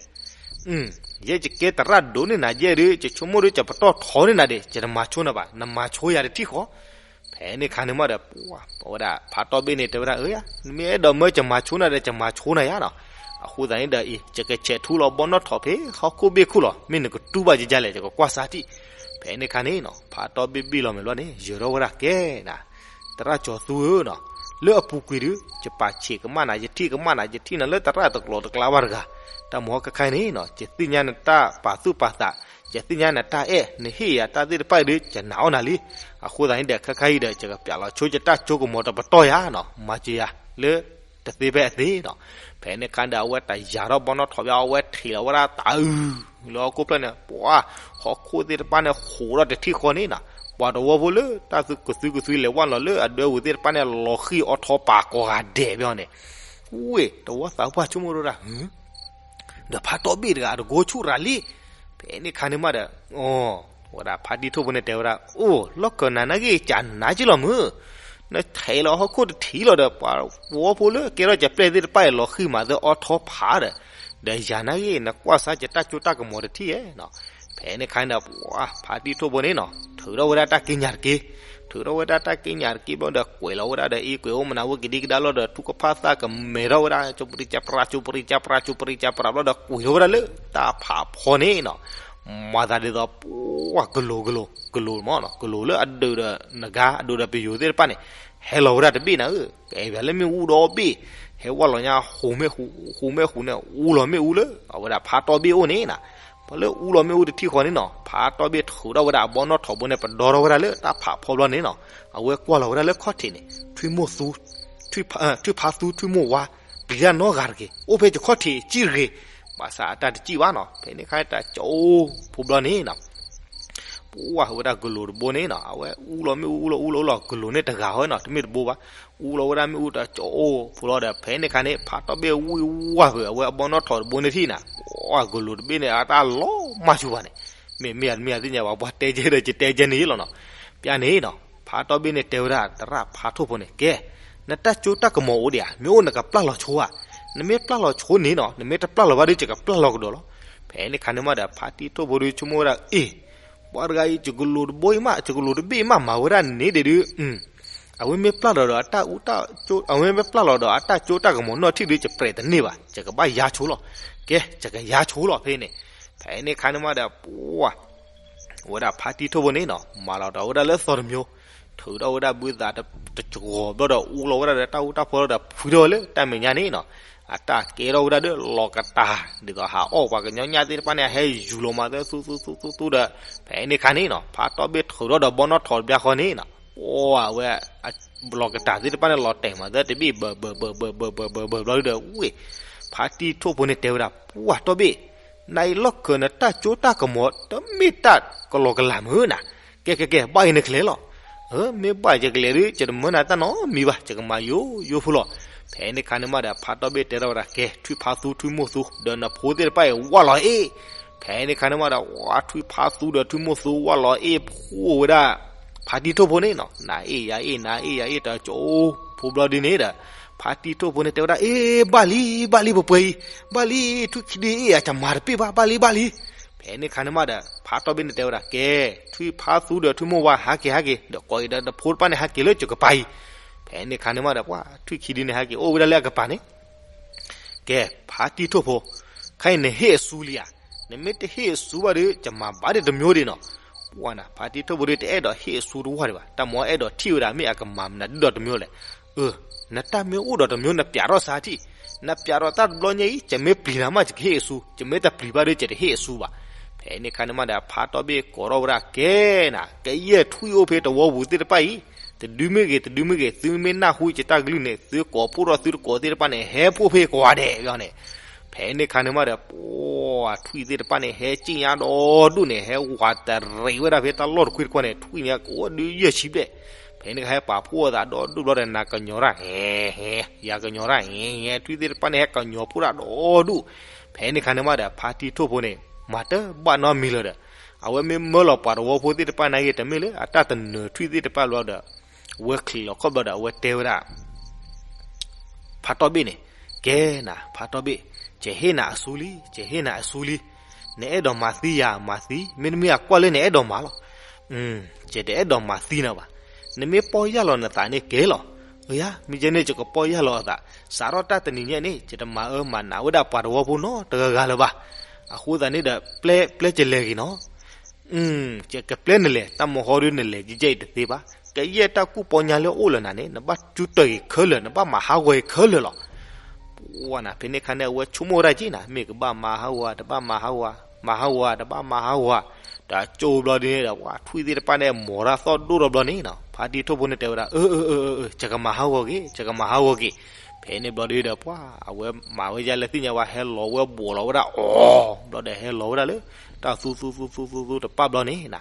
ယဲယကဲသရၣ်ဒိၣ်န့ၢ်နၤယဲဒုး ယဆိကမိၣ်ဒုး ယပတီၢ်ထီန့ၢ်နၤဒီး ယတမၤဆိနၤဘၣ်, နမၤဆိယၤတထံၣ်ဃီ. ဖဲန့ၣ်ခါန့ၣ်မးဒီး ပဝဲဒၣ်ဖါတီဘ့ၣ်န့ၣ် တဲဝဲဒၣ် အၢယၤ နမ့ၢ်အဲၣ်ဒိးမၢ ယမၤဆိနၤဒီး ယမၤဆိနၤယၤနီၤ. အဃိသတးန့ၣ်ဒီးအံၤ ယကဆဲးထူလီၤဘီနီၣ်ထိးဖဲဟီၣ်ခိၣ်ဘ့ၣ်ခိၣ်လီၤ, မ့ၢ်နကတူၢ်ဘၣ်ယကလဲၣ် ယကကွၢ်စၢ်ထံၣ်. ဖဲန့ၣ်ခါန့ၣ်နီၤ ဖါတီဘ့ၣ်ဘ့ၣ်လီၤမဲာ်ဘျီန့ၣ် ယၢၤထီၣ်ဝဲဒၣ်ကဲနၤ သရၣ်ကၠီၤသူဧၢနီၤ, လၢအပူၤကွံာ်ဒုး ယပာ်ဆံးကမၣ်နၤ ယထံၣ်ကမၣ်နၤ ယထံၣ်နၤလၢသရၣ်တကျိၤတကျါဘၣ်တဂၤ, တၢ်မၤဟီၣ်ခဲခါအံၤန့ၣ်နီၤ ယသ့ၣ်ညါနတၢ်ပာ်သူၣ်ပာ်သး, ယသ့ၣ်ညါနတၢ်အဲၣ် နဟ့ၣ်ယၤတၢ်သ့ၣ်တဖၣ်အံၤဒုး ယနာ်အီၣ်နၤလံ. အဃိသတးန့ၣ်ဒီး ခဲခါအံၤဒီး ယကပျးလီၤဆိယတၢ်ဆိကမိၣ်တပတီၢ်ယၤနီၤ မၤစၢၤယၤလၢ တသ့ဖဲအသ့နီၤ. ဖဲန့ၣ်ခါဒီး အဝဲတယာ်ထီၣ်ဘီနီၣ်ထိးဘၣ် အဝဲထံးလီၤဝဲဒၣ်တၢ်အုၣ်လၢဟီၣ်ခိၣ်ဖျၢၣ်န့ၣ် ပှၤ ဟီၣ်ခိၣ်သ့ၣ်တဖၣ်န့ၣ် ဟူးထီၣ်တထံၣ်ဃီန့ၣ်နီၤ. ပှၤတဝီဖိလၢတၢ်ကသုကသုလဲၤဝဲလီၤလၢအဒၢဝူၤသ့ၣ်တဖၣ်န့ၣ် လီၤဃံၢ်အီထီပာ်ကိးဂၤဒဲးဘၣ်န့ၣ်, ဝ့ၢ် တဝီသးပှၢ်ဆိကမိၣ်ဒိၣ်ဒၣ် ဒီးဖါတီၢ်ဘ့ၣ်တဂၤတကိးဆူၣ်ရၤလံ. ဖဲန့ၣ်ခါန့ၣ်မးဒီး အီ ဝဲဒၣ်ဖါတံၢ်ထိၣ်ဖိန့ၣ်တဲဝဲဒၣ်, အိၣ် လီၢ်ခၢၣ်နၤနာ်က့ၤ ကနၤက့ၤလီၤမုၢ်, နထဲးလီၤဟီၣ်ခိၣ်တထံးလီၤဒီး ပှၤဝီဖိလၢကဲထီၣ်ကပျဲၢ်သ့ၣ်တဖၣ်အံၤ လီၤဃံၢ်မးသၢအီထီဖးဒီး, ဒီးယၤနာ်က့ၤ နကွၢ်စါယတၢ်ကၠိတၢ်ကမီၤတထံၣ်ဧါနီၤ. ဖဲန့ၣ်ခါန့ၣ်ဒီး ပှၤဖါတံၢ်ထိၣ်ဖိန့ၣ်နီၤ ထုးထီၣ်ဝဲဒၣ်တၢ်က့ညၣ်တက့ၢ်, ထုးထီၣ်ဝဲဒၣ်တၢ်က့ညၣ်တက့ၢ်ဘျီဒီး ကွဲးလီၤဝဲဒၣ်ဒီး အ့ကွဲးအိၣ်မနုၤဝဲကဒံကဒါလီၤဒီး ထူကဖၣ်သၣ်ကမဲထီၣ်ဝဲဒၣ် ကၠိပရံကၠၢပြး ကၠိပရံကၠၢပြး ကၠိပရံကၠၢပြးဘျီဒီး ကွံာ်ထီၣ်ဝဲဒၣ်လၢတၢ်ဖးဖီန့ၣ်နီၤ. မၤသးဒ်သိး ပှၤကလိၤကလိၤ ကလိၤမးနီၤ ကလိၤလၢအဒုးဒီးနဂါ အဒုးဒီးပယိၤသ့ၣ်တဖၣ်န့ၣ် ဟဲလီၤဝဲဒၣ်တဘ့ၣ်နၤဧၢ, ကဲဘၣ်လၢမ့ၣ်အူဒီဘ့ၣ်, ဟဲဝဲလီၤညါ ဟူးမ့ၣ်ဟူး ဟူးမ့ၣ်ဟူးန့ၣ် အူလီၤမ့ၣ်အူလၢ အဝဲဒၣ်ဖါတီၢ်ဘ့ၣ်အိၣ်န့ၣ်နီၤ. ပှၤလၢအူလီၤမ့ၣ်အူတထံၣ်ဃီန့ၣ်နီၤ ဖါတီၢ်ဘ့ၣ်ထုးထီၣ်ဝဲဒၣ်အဘီနီၣ်ထိးဘိန့ၣ် ပဒီထီၣ်ဝဲဒၣ်လၢတၢ်ဖးဖီဘျီန့ၣ်နီၤ. အဝဲကွၢ်လီၤဝဲဒၣ်လၢခီၣ်ထံးန့ၣ် ထွံၣ်မိၢ်သူ ထွံၣ်ဖါသူ ထွံၣ်မိၢ်ဝါ ပျံၤတၢ်နီတဂၤတဂ့ၤ, အိၣ်ဖဲယခီၣ်ထံးစံၣ်တဂ့ၤ, ဘၣ်ဆၣ်အတၢ်တစံၣ်ဘၣ်နီၤ. ဖဲန့ၣ်ခါတၢ်ကၠိဖိဘျီန့ၣ်နီၤ ပှၤဝဲဒၣ်ကလိၤတဘိန့ၣ်နီၤ အဝဲအူလီၤမ့ၣ်အူ အူလီၤအူလီၤအူလီၤ ကလိၤန့ၣ်တဂၤဃီနီၤ တမ့ၢ်တဘိဘၣ်, အူလီၤဝဲဒၣ်မ့ၣ်အူတကၠိဖိလီၤဒီး ဖဲန့ၣ်ခါန့ၣ် ဖါတီၢ်ဘ့ၣ်ဝံၢ်ဝါဖုး အဝဲအဘီနီၣ်ထိးတဘိန့ၣ်ထံၣ်နီၤ ပှၤကလိၤတဘ့ၣ်န့ၣ် အတၢ်လီၤမၢ်ဆူၣ်ဘၣ်န့ၣ်, မ့ၢ်မ့ၢ်အမ့ၢ်အသ့ၣ်ညါဘၣ် ပှၤတဲကဲဒီး ယတဲကဲန့ၣ်လီၤနီၤ. ပျၢ်န့ၣ်နီၤ ဖါတီၢ်ဘ့ၣ်န့ၣ်တဲဝဲဒၣ် သရၣ်ဖါထိၣ်ဖိန့ၣ် ကဲ နတၢ်ကၠိတၢ်ကမီၤအိၣ်ဒံးဧါ, မ့ၢ်အိၣ်နကပျၢ်လီၤဆိဧါ, နမ့ၢ်ပျၢ်လီၤဆိန့ၣ်နီၤ နမ့ၢ်တပျၢ်လီၤဘၣ်ဒီး ယကပျၢ်လီၤကဒီးလီၤ. ဖဲန့ၣ်ခါန့ၣ်မးဒီး ဖါတံၢ်ထိၣ်ဖိဒီးဆိကမိၣ်ဝဲဒၣ် အ့ၣ် ပှၤတဂၤအံၤ ယကလိၤတဘိအံၤမး ယကလိၤတဘ့ၣ်မး မၤဝဲဒၣ်န့ၣ်ဒံးဒုး အဝဲမ့ၢ်ပျၢ်လီၤဒီးအတၢ်အူတၢ်ကၠိ အဝဲမ့ၢ်ပျၢ်လီၤဒီးအတၢ်ကၠိတၢ်ကမီၤနီၢ်ထံၣ်ဒုး ယပြဲးတန့ၢ်ဘၣ် ယကဘၣ်ယါဆိလီၤ. ကဲ ယကယါဆိလီၤဖဲန့ၣ်. ဖဲန့ၣ်ခါန့ၣ်မးဒီး ပှၤ ဝဲဒၣ်ဖါတံၢ်ထိၣ်ဖိန့ၣ်နီၤ မၤလီၤဒီးဝဲဒၣ်လၢသီတမျိၤ ထုးထီၣ်ဝဲဒၣ်ဘုသးတကဂီၤဘျီဒီး အူလီၤဝဲဒၣ်ဒီးတၢ်အူတၢ်ဖိဒီး ဖှံထီၣ်ဝဲလၢတၢ်မဲာ်ညါန့ၣ်နီၤ အတၢ်ကဲထီၣ်ဝဲဒၣ်ဒီးလီၤကတၢ် ဒ်သိးဟးအီၣ်ပှၤကညီညၣ်သ့ၣ်တဖၣ်န့ၣ် ဟဲယူၤလီၤမၤသၢသူသူသူသူသူဒီး ဖဲန့ၣ်ခါန့ၣ်နီၤ ဖါတီၢ်ဘ့ၣ်ထုးထီၣ်ဒီးဘီနီၣ်ထိးတဘျီဃီန့ၣ်နီၤ ပှၤဝဲ လီၤကတၢ်သ့ၣ်တဖၣ်န့ၣ် လီၤတဲာ်မၤသၢတဘ့ၣ်ဘၢၣ်ဘၢၣ်ဘၢၣ်ဘၢၣ်ဘၢၣ်ဘျီဒီး ဝ့ၢ် ဖါတံၢ်ထိၣ်ဖိန့ၣ်တဲဝဲဒၣ် ပှၤတီၢ်ဘ့ၣ် နအံၤလီၢ်ခၢၣ်နတၢ်ကၠိတၢ်ကမီၤ တမ့ၢ်တၢ်ကလီကလီမုၢ်နၤ, ကဲကဲကဲ ဘၣ်အံၤနကလဲၤလီၤ. မ့ၢ်ဘၣ်ယကလဲၤဒုး ယတမၢနၤတၢ်နီတမံၤဘၣ် ယကမၤယိယိဖိလီၤ. ဖဲန့ၣ်ခါန့ၣ်မးဒီး ဖါတီၢ်ဘ့ၣ်တဲထီၣ်ဝဲဒၣ် ကဲ ထွံၣ်ဖါသူ ထွံၣ်မိၢ်သူ ဒီးနဖိသ့ၣ်တဖၣ်အံၤ ဝၢ်လီၤအ့ၣ်. ဖဲန့ၣ်ခါန့ၣ်မးဒီး ဝၢ် ထွံၣ်ဖါသူဒီးထွံၣ်မိၢ်သူ ဝၢ်လီၤအ့ၣ်ဖှိၣ်ဝဲဒၣ် ဖါတံၢ်ထိၣ်ဖိန့ၣ်နီၤ နၤအ့ၣ်ယၤအ့ၣ် နၤအ့ၣ်ယၤအ့ၣ် တကၠိဖိဘျီဒုန့ၣ်ဒီး ဖါတံၢ်ထိၣ်ဖိန့ၣ်တဲဝဲဒၣ် အ့ၣ် ဘၣ်လံ ဘၣ်လံ ပှဲၤပှဲၤအံၤ ဘၣ်လံ ထွံၣ်ခံဒုအ့ၣ် အကမၤတပ့ၢ်ဘၣ် ဘၣ်လံ ဘၣ်လံ. ဖဲန့ၣ်ခါန့ၣ်မးဒီး ဖါတီၢ်ဘ့ၣ်န့ၣ်တဲဝဲဒၣ် ကဲ ထွံၣ်ဖါသူဒီးထွံၣ်မိၢ်ဝါ ဟးက့ၤဟးက့ၤ ဒီးကိးအံၤဒီးနဖိတဖၣ်န့ၣ် ဟးက့ၤလၢယကပၤအံၤ. ဖဲန့ၣ်ခါန့ၣ်မးဒီး ပှၤ ထွံၣ်ခံဒုန့ၣ် ဟဲက့ၤအိၣ်ဝဲဒၣ်လၢအကပၤန့ၣ် ကဲ ဖါတံၢ်ထိၣ်ဖိ, ခဲအံၤနဟ့ၣ်အစုလံဧါ. နမ့ၢ်တဟ့ၣ်အစုဘၣ်ဒီး ယမၤဘၣ်ဒံးတမျိၤဒံးနီၤ. ပှၤနၤ ဖါတံၢ်ထိၣ်ဖိဒီး တအဲၣ်ဒိးဟ့ၣ်အစုတဝၢ်ဒံးဘၣ်. တၢ်မၤအဲၣ်ဒိးထံၣ်ဝဲဒၣ် မ့ၢ်အကမၤမနုၤဒ်ဒီးတမျိၤလဲၣ်. အၢ နတၢ်မ့ၢ်အိၣ်ဒီးတမျိၤ နပျးထီၣ်စါထံၣ်. နပျးထီၣ်တၢ်တဘျီညါအံၤ ယမ့ၢ်ပျံၤနၤမး ယကဟ့ၣ်အစု, ယမ့ၢ်တပျံၤဘၣ်ဒီး ယတဟ့ၣ်အစုဘၣ်. ဖဲန့ၣ်ခါန့ၣ်မးဒီး ဖါတီၢ်ဘ့ၣ်ကိးထီၣ်ဝဲဒၣ် ကဲနၤ, ကယဲၢ်ထွံၣ်အိၣ်ဖဲတဝီပူၤသ့ၣ်တဖၣ်အံၤ တဒုမ့ၢ်ဂ့ၤ တဒုမ့ၢ်ဂ့ၤ သုမ့ၢ်နၢ်ဟူယတၢ်ကလုၢ်န့ၣ် သုကိးဖှိၣ်ထီၣ်သုတကိးသ့ၣ်တဖၣ်န့ၣ် ဟဲဖှိၣ်ဖဲကိးဂၤဒဲးန့ၣ်. ဖဲန့ၣ်ခါန့ၣ်မးဒီး ပှၤထွံၣ်သ့ၣ်တဖၣ်န့ၣ် ဟဲကံၣ်ညါဒီဒူၣ်န့ၣ် ဟဲဝးတရံးဝဲဒၣ်ဖဲတၢ်လီၢ်တခွံတခွါန့ၣ် ထွံၣ်န့ၣ် ကအိၣ်ဒုးယဲၢ်ဆံဘျဲၣ်. ဖဲန့ၣ်ကဟဲပာ်ဖှိၣ်အသးဒီဒူၣ်ဘျီဒီး နၤကညီၤတၢ် ဟဲ ဟဲ ယၤကညီၤတၢ် ဟဲ ဟဲ ထွံၣ်သ့ၣ်တဖၣ်န့ၣ် ဟဲကညီၤဖှိၣ်တၢ်ဒီဒူၣ်. ဖဲန့ၣ်ခါန့ၣ်မးဒီး ဖါတံၢ်ထိၣ်ဖိန့ၣ် မၤတဘၣ်နီတမံၤလၢၤဒီး အဝဲမ့ၢ်မၢလီၤပှၤတဝီဖိသ့ၣ်တဖၣ်နာ်က့ တမ့ၢ်လၢအတၢ်တနၢၤထွံၣ်သ့ၣ်တဖၣ်ဘျီဒီး အဝဲချံးလီၤခီၣ်ဘျီဒီး အဝဲတဲဝဲဒၣ် ဖါတီၢ်ဘ့ၣ်န့ၣ်, ကဲနၤ ဖါတီၢ်ဘ့ၣ်, ယဟ့ၣ်နၤအစုလံ, ယဟ့ၣ်နၤအစုလံ. နအဲၣ်ဒိးမၤသံယၤမၤသံ, မ့တမ့ၢ်အကွၢ်လၢနအဲၣ်ဒိးမၤလီၤ. ယတအဲၣ်ဒိးမၤသံနၤဘၣ်. နမ့ၢ်ပီၢ်ယၢ်လီၤနသးန့ၣ်ကဲလီၤ. အယါ မ့ၢ်ကဲန့ၣ် ယကပီၢ်ယၢ်လီၤအသး, စးထီၣ်တၢ်တနံၤညါန့ၣ် ယတမၤအၢမၤနးဝဲဒၣ်ပှၤတဝီဖိနီတဂၤဂၤလၢၤဘၣ်. အဃိသတးန့ၣ်ဒီး ပျဲ ပျဲယလဲၤဂ့ၤနီၤ. ယကပျဲနလဲၤ, တၢ်မၤဟီဒုး နလဲၤကဲအံၤတသ့ဘၣ်. ကယဲၢ်တၢ်ကူၣ်ပီညါလၢအိၣ်လၢနၤန့ၣ် နဘၣ်ကၠူတၢၢ်ဂ့ၤခဲလၢာ်, နဘၣ်မၤဟးဂီၤဂ့ၤခဲလၢာ်လီၤ. ပှၤနၤ ဖဲန့ၣ်ခါန့ၣ် အဝဲဆိကမိၣ်ဝဲဒၣ်က့နၤ, မ့ၢ်ကဘၣ်မၤဟးဂီၤ တဘၣ်မၤဟးဂီၤ, မၤဟးဂီၤ တဘၣ်မၤဟးဂီၤ, တၢ်ကၠိဘျီဒ်န့ၣ်ဒီး ပှၤထွံၣ်သ့ၣ်တဖၣ်န့ၣ် မိၤတၢ်သီၣ်ဒိၣ်ထီၣ်ဘျီန့ၣ်နီၤ, ဖါတံၢ်ထိၣ်ဖိန့ၣ်တဲဝဲဒၣ် အၢ အၢ အၢ အၢ ယကမၤဟးဂီၤက့ၤ, ယကမၤဟးဂီၤက့ၤ. ဖဲ ဖဲန့ၣ်ဘျီဒုဒီး ပှၤအဝဲမၤဝဲဒ်လဲၣ်သ့ၣ်ညါဘၣ် ဟဲလီၤဝဲဘှီးလီၤဝဲဒၣ်အီၤဘျီဒီး ဟဲလီၤဝဲဒၣ်လၢ တၢ်သူသူသူသူသူတပၣ်ဘျီန့ၣ်နီၤ,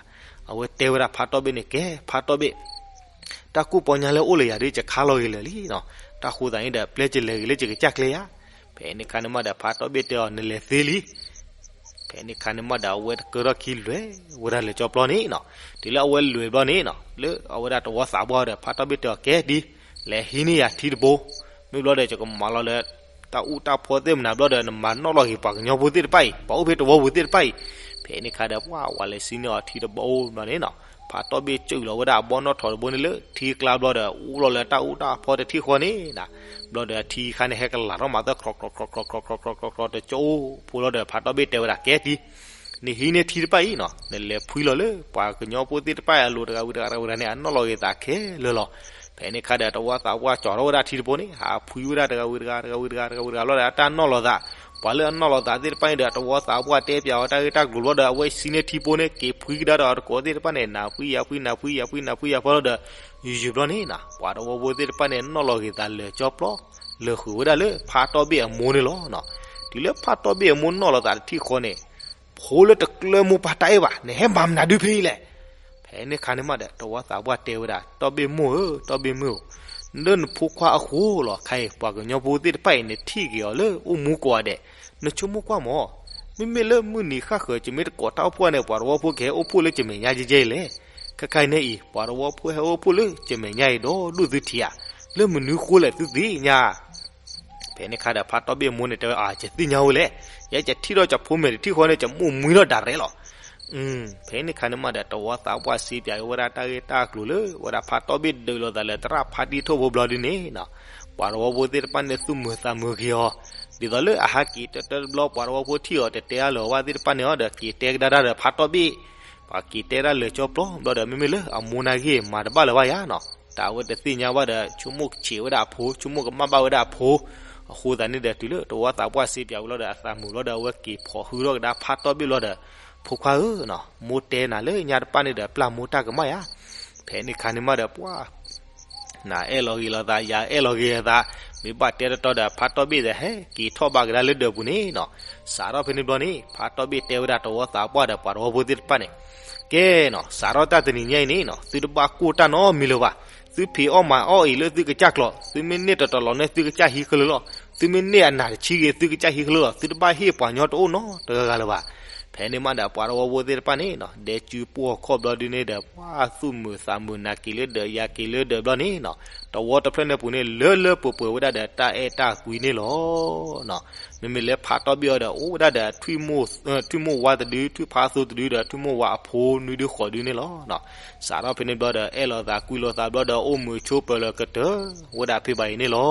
အဝဲတဲဝဲဒၣ်ဖါတီဘ့ၣ်န့ၣ် ကဲ ဖါတီဘ့ၣ်, တၢ်ကူၣ်ပီညါလၢအိၣ်လၢယၤဒုး ယခါလီၤဂ့ၤလၢာ်လံနီၤ, တၢ်ဃိသးန့ၣ်ဒီး ပျဲယလဲၤဂ့ၤလၢယကစၢ်ကျဲဧါ. ဖဲန့ၣ်ခါန့ၣ်မးဒီး ဖါတီဘ့ၣ်တဲအီၤ နလဲၤသ့လံ. ဖဲန့ၣ်ခါန့ၣ်မးဒီး အဝဲတကၢထီၣ်ခံလွဲၢ်ဝဲဒၣ်လၢာ်ကၠီပျီန့ၣ်နီၤ, တုၤလၢအဝဲလွဲၢ်ဘျီန့ၣ်နီၤ လၢအဝဲဒၣ်တဝီသးပှၢ်ဒီး ဖါတီဘ့ၣ်တဲအီၤ ကဲဒ် လဲၤဟံးန့ၢ်ယၤထံတဘိ, မ့ၢ်ဘျီဒီး ယကမၤလီၤလၢ တၢ်အူတၢ်ဖီသ့ၣ်မနၤဘျီဒီး နမၤနီၣ်လီၤဂ့ၤပှၤကညီဖိသ့ၣ်တဖၣ်အံၤ ပှၤအိၣ်ဖဲတဝီပူၤသ့ၣ်တဖၣ်အံၤ. ဖဲန့ၣ်ခါဒီး ပှၤဝဲလဲၤစံးန့ၢ်အီၤထံတဘိဘျီန့ၣ်နီၤ, ဖါတီဘ့ၣ်စၢၢ်လီၤဝဲဒၣ်အဘီနီၣ်ထိးတဘိန့ၣ်လၢထံကျါဘျီဒီး အူလီၤလၢတၢ်အူတၢ်ဖီတထံၣ်ဃီန့ၣ်နီၤ, ဘျီဒီးထံခါန့ၣ် ဟဲကလၤထီၣ်မးသၢ ခြီးခြီးခြီးခြီးခြီးခြီးခြီးခြီး တကၠိဖိလီၤဒီး ဖါတီဘ့ၣ်တဲဝဲဒၣ် ကဲတံၤ နဟံးန့ၢ်ထံတဖၣ်အံၤနီၤ နလဲၤဖှံလီၤလၢ ပှၤကညီဖိသ့ၣ်တဖၣ်အလိၤတဂၤဝံၤတဂၤတဂၤဝံၤတဂၤန့ၣ် အနီၣ်လီၤဂ့ၤသးခဲလၢာ်လီၤ. ဖဲန့ၣ်ခါဒီး တဝီသးပှၢ်ကၠီထီၣ်ဝဲဒၣ်ထံတဘိန့ၣ် ဟးဖှံဝဲဒၣ်တဂၤဝံၤတဂၤ တဂၤဝံၤတဂၤ တဂၤဝံၤတဂၤဘျီဒီး အတၢ်နီၣ်လီၤသး, ပှၤလၢအနီၣ်လီၤသးသ့ၣ်တဖၣ်န့ၣ်ဒီး တဝီသးပှၢ်တဲပၠးအီၤတၢ်ဂ့ၢ်တၢ်ကျိၤဘျီဒီး အဝဲစံးန့ၢ်ထံဘိန့ၣ် က့ၤဖှံကဒါဒီးအတကိးသ့ၣ်တဖၣ်န့ၣ် နၤဖှံယၤဖှံ နၤဖှံယၤဖှံ နၤဖှံယၤဖှံလီၤဒီး ယုၢ်ယုၢ်ဘျီန့ၣ်နီၤ ပှၤတဝီဖိသ့ၣ်တဖၣ်န့ၣ် နီၣ်လီၤဂ့ၤသးလၢာ်ကၠီပျီ လၢာ်ဃုာ်ဝဲဒၣ်လၢဖါတီဘ့ၣ်အမိၢ်န့ၣ်လီၤနီၤ. တုၤလၢဖါတီဘ့ၣ်အမိၢ်နီၣ်လီၤသးတထံၣ်ဃီန့ၣ် ဖိလၢတကျၢမိၢ်ပၢ်တၢ်အဲၣ်ဘၣ် နဟဲမၤမနုၤဒုဖဲအံၤလဲၣ်. ဖဲန့ၣ်ခါန့ၣ်မးဒီး တဝီသးပှၢ်တဲဝဲဒၣ် တီဘ့ၣ်မိၢ်ဧၢ တီဘ့ၣ်မိၢ်ဧၢ, လၢနဖိခွါအဃိလီၤ ခဲအံၤ ပှၤကညီဖိသ့ၣ်တဖၣ်အံၤ နထံၣ်က့ၤအီၤလၢအိၣ်မူကိးဂၤဒဲး, နဆိကမိၣ်ကွၢ်မး, မ့မ့ၢ်လၢမုၢ်နံၤဃၣ်ဃၢၤ ယမ့ၢ်တကိးတၢ်အိၣ်ဖှိၣ်န့ၣ် ပှၤတဝီဖိကဟဲအိၣ်ဖှိၣ်လၢယမဲာ်ညါယဲယဲအံၤလဲၣ်. ခဲခါအံၤန့ၣ်အံၤ ပှၤတဝီဖိဟဲအိၣ်ဖှိၣ်လၢယမဲာ်ညါအံၤဒီးဒိၣ်သုထံၣ်ဧါ, လၢမနုၤဃိလဲၣ်သုသ့ၣ်ညါ ဖဲန့ၣ်ခါဒီး ဖါတီဘ့ၣ်အမိၢ်န့ၣ်တဲဝဲ အၢ ယသ့ၣ်ညါဝဲလဲၣ်, ယဲယထံၣ်ထီၣ်ယဖိမဲာ်တထံၣ်ဃီန့ၣ် ယမိၢ်မွံထီၣ်ဒၣ်ရဲၣ်လီၤ. ဖဲန့ၣ်ခါန့ၣ်မးဒီး တဝီသးပှၢ်စံးပၠးက့ၤဝဲဒၣ်တၢ်ဂ့ၢ်တၢ်ကျိၤလၢ ဝဲဒၣ်ဖါတီဘ့ၣ်ဒုးလိာ်သးလၢသရၣ်ဖါတံၢ်ထိၣ်ဖိဘျီဒုန့ၣ်နီၤ, ပှၤတဝီဖိသ့ၣ်တဖၣ်န့ၣ် သူၣ်မုာ်သးမုာ်က့ၤအီၤ, ဒ်သိးလၢအဟးက့ၤတၢတၢတဘျီ ပှၤတဝီဖိထံၣ်အီၤတတဲအါလၢၤဝဲသ့ၣ်တဖၣ်န့ၣ်အီၤဒီး က့ၤတဲကဒါတၢ်ဒီးဖါတီဘ့ၣ် ပှၤက့ၤတဲဒၣ်လၢာ်ကၠီပျီဘျီဒီး မ့မ့ၢ်လၢအမိၢ်နာ်က့ၤမၤတဘၣ်လၢၤဘၣ်ယၤနီၤ, တၢ်အဝဲတသ့ၣ်ညါဘၣ်ဒီး ဆိကမိၣ်ဆံးဝဲဒၣ်အဖိ ဆိကမိၣ်ကမၣ်ဘၣ်ဝဲဒၣ်အဖိ, အဃိသတးန့ၣ်ဒီး တုၤလၢတဝီသးပှၢ်စံးပၠးဝဲလီၤဒီး အသးမုာ်ဘျီဒီး အဝဲက့ၤဖီၣ်ဟုထီၣ်ကဒါဖါတီဘ့ၣ်ဘျီဒီး ဖိခွါဧၢနီၤ, မိၢ်တဲနၤလၢညါတပၣ်န့ၣ်ဒီး ပျၢ်မိၢ်တၢ်ကမၣ်ယၤ. ဖဲန့ၣ်ခါန့ၣ်မးဒီး ပှၤ နအဲၣ်လီၤဂ့ၤလီၤသး ယအဲၣ်လီၤဂ့ၤသး, မ့ၢ်ဘၣ်တဲတတီဒီး ဖါတီဘ့ၣ်ဒီး ဟဲက့ၤထီၣ်ဘၣ်ကဒါလၢဒၢးပူၤန့ၣ်နီၤ, စးထီၣ်ဖဲန့ၣ်ဘျီန့ၣ် ဖါတီဘ့ၣ်တဲဝဲဒၣ်တဝီသးပှၢ်ဒီးပှၤတဝီဖိသ့ၣ်တဖၣ်န့ၣ်, ကဲနီၤ စးထီၣ်တၢ်တနံၤညါအံၤန့ၣ်နီၤ သုတဘၣ်ကိၢ်တၢ်နီတမံၤလၢၤဘၣ်, သုဖံးအီၣ်မၤအီၣ်အံၤလၢသုကစၢ်ကျိၤ, သုမ့ၢ်န့ၢ်တတီၤလီၤန့ၣ် သုကစၢ်ဟံးကလၢာ်လီၤ, သုမ့ၢ်န့ၢ်အနၢ်တဆံဂ့ၤ သုကစၢ်ဟံးကလၢာ်လီၤ, သုတဘၣ်ဟ့ၣ်ပှၤညီတအိၣ်နီတဂၤဂၤလၢၤဘၣ်. ဖဲန့ၣ်မးဒီး ပှၤတဝီဖိသ့ၣ်တဖၣ်န့ၣ်နီၤ ဒဲကၠူပိာ်ခီၣ်ဘျီဒုန့ၣ်ဒီး ပှၤသူၣ်မုာ်သးမုာ် နၤက့ၤလၢဒၢး ယၤက့ၤလၢဒၢးဘျီန့ၣ်နီၤ, တဝီတဖျၢၣ်န့ၣ်ပူၤန့ၣ် လၢလၢပှဲၤပှဲၤဝဲဒၣ်ဒီးတၢ်အဲၣ်တၢ်ကွံန့ၣ်လီၤ. မ့မ့ၢ်လၢဖါတီဘ့ၣ်အီၤဒီး အိၣ်ဝဲဒၣ်ဒီး ထွံၣ်မိၢ်ဝါတဒု ထွံၣ်ဖါသိတဒုဒီး ထွံၣ်မိၢ်ဝါအဖိနွံဒုဃိးဒုန့ၣ်လီၤ. စးထီၣ်ဖဲန့ၣ်ဘျီဒီး အဲၣ်လိာ်သးကွံလိာ်သးဘျီဒီး အိၣ်မုာ်ဆိးပၢၤလၢကတၢၢ်ဝဲဒၣ်ဖဲဘၣ်အံၤန့ၣ်လီၤ.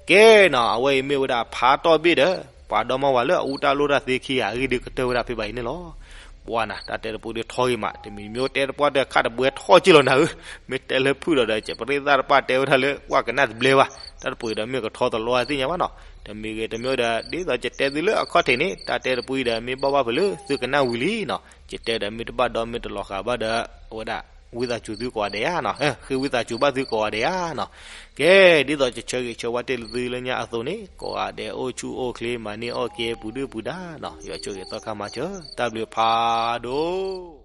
ကဲနီၤ အဝဲအံၤမ့ၢ်ဝဲဒၣ်ဖါတီဘ့ၣ်ဒီး ပှၤဒီမါဝၤလၢအအူတၢ်လိၣ်တၢ်သ့ခံဂၤအဂ့ၢ်ဒုးကတၢၢ်ဝဲဒၣ်ဖဲဘၣ်အံၤန့ၣ်လီၤ. ပှၤနၤ တၢ်တဲတပူၤဒုးထီဂ့ၤမး တမံၤမ့ၢ်တဲတပှၢ်တခါတဘှဲထီၣ်က့ၢ်လီၤနၤဧၢ, မ့ၢ်တဲလၢဖုၣ်ဒီးဒီး ကပရ့သၣ်တပၣ်တဲဝဲဒၣ်လၢ ပှၤကနၣ်တဘျဲဘၣ်, တၢ်တပူၤဒီးမ့ၢ်ကထီတလီၤသ့ၣ်ညါဘၣ်နီၤ, တမံၤဂ့ၤတမံၤဒီး ဒ်သိးကတဲသုလၢအခီၣ်ထံးန့ၣ် တၢ်တဲတပူၤဒီး မ့ၢ်ဘၣ်ဘၣ်ဖဲလၢသုကနၣ်ဝံၤလံနီၤ, ကတဲဒီးမ့ၢ်တဘၣ်ဒီးမ့ၢ်တလီၤဃာ်ဘၣ်ဒီး အဝဲဒၣ် ဝံသးစူၤသုကိးဂၤဒဲးဧါနီၤ, ဃ့ဝံသးစူၤဘၣ်သုကိးဂၤဒဲးဧါနီၤ. ကဲ ဒ်သိးကဆၢဂ့ၤဆၢဝါတ့ၢ်လၢသုလၢညါအသိးန့ၣ် ကိးဂၤဒဲးအိၣ်ဆူၣ်အိၣ်ချ့ မၤန့ၢ်အီၣ်ကဲပူၤဒုၣ်ပူၤဒါနီၤ, ယွၤဆိၣ်ဂ့ၤသီခါမၤစၢၤ တၢ်ဘျုးဖးဒိၣ်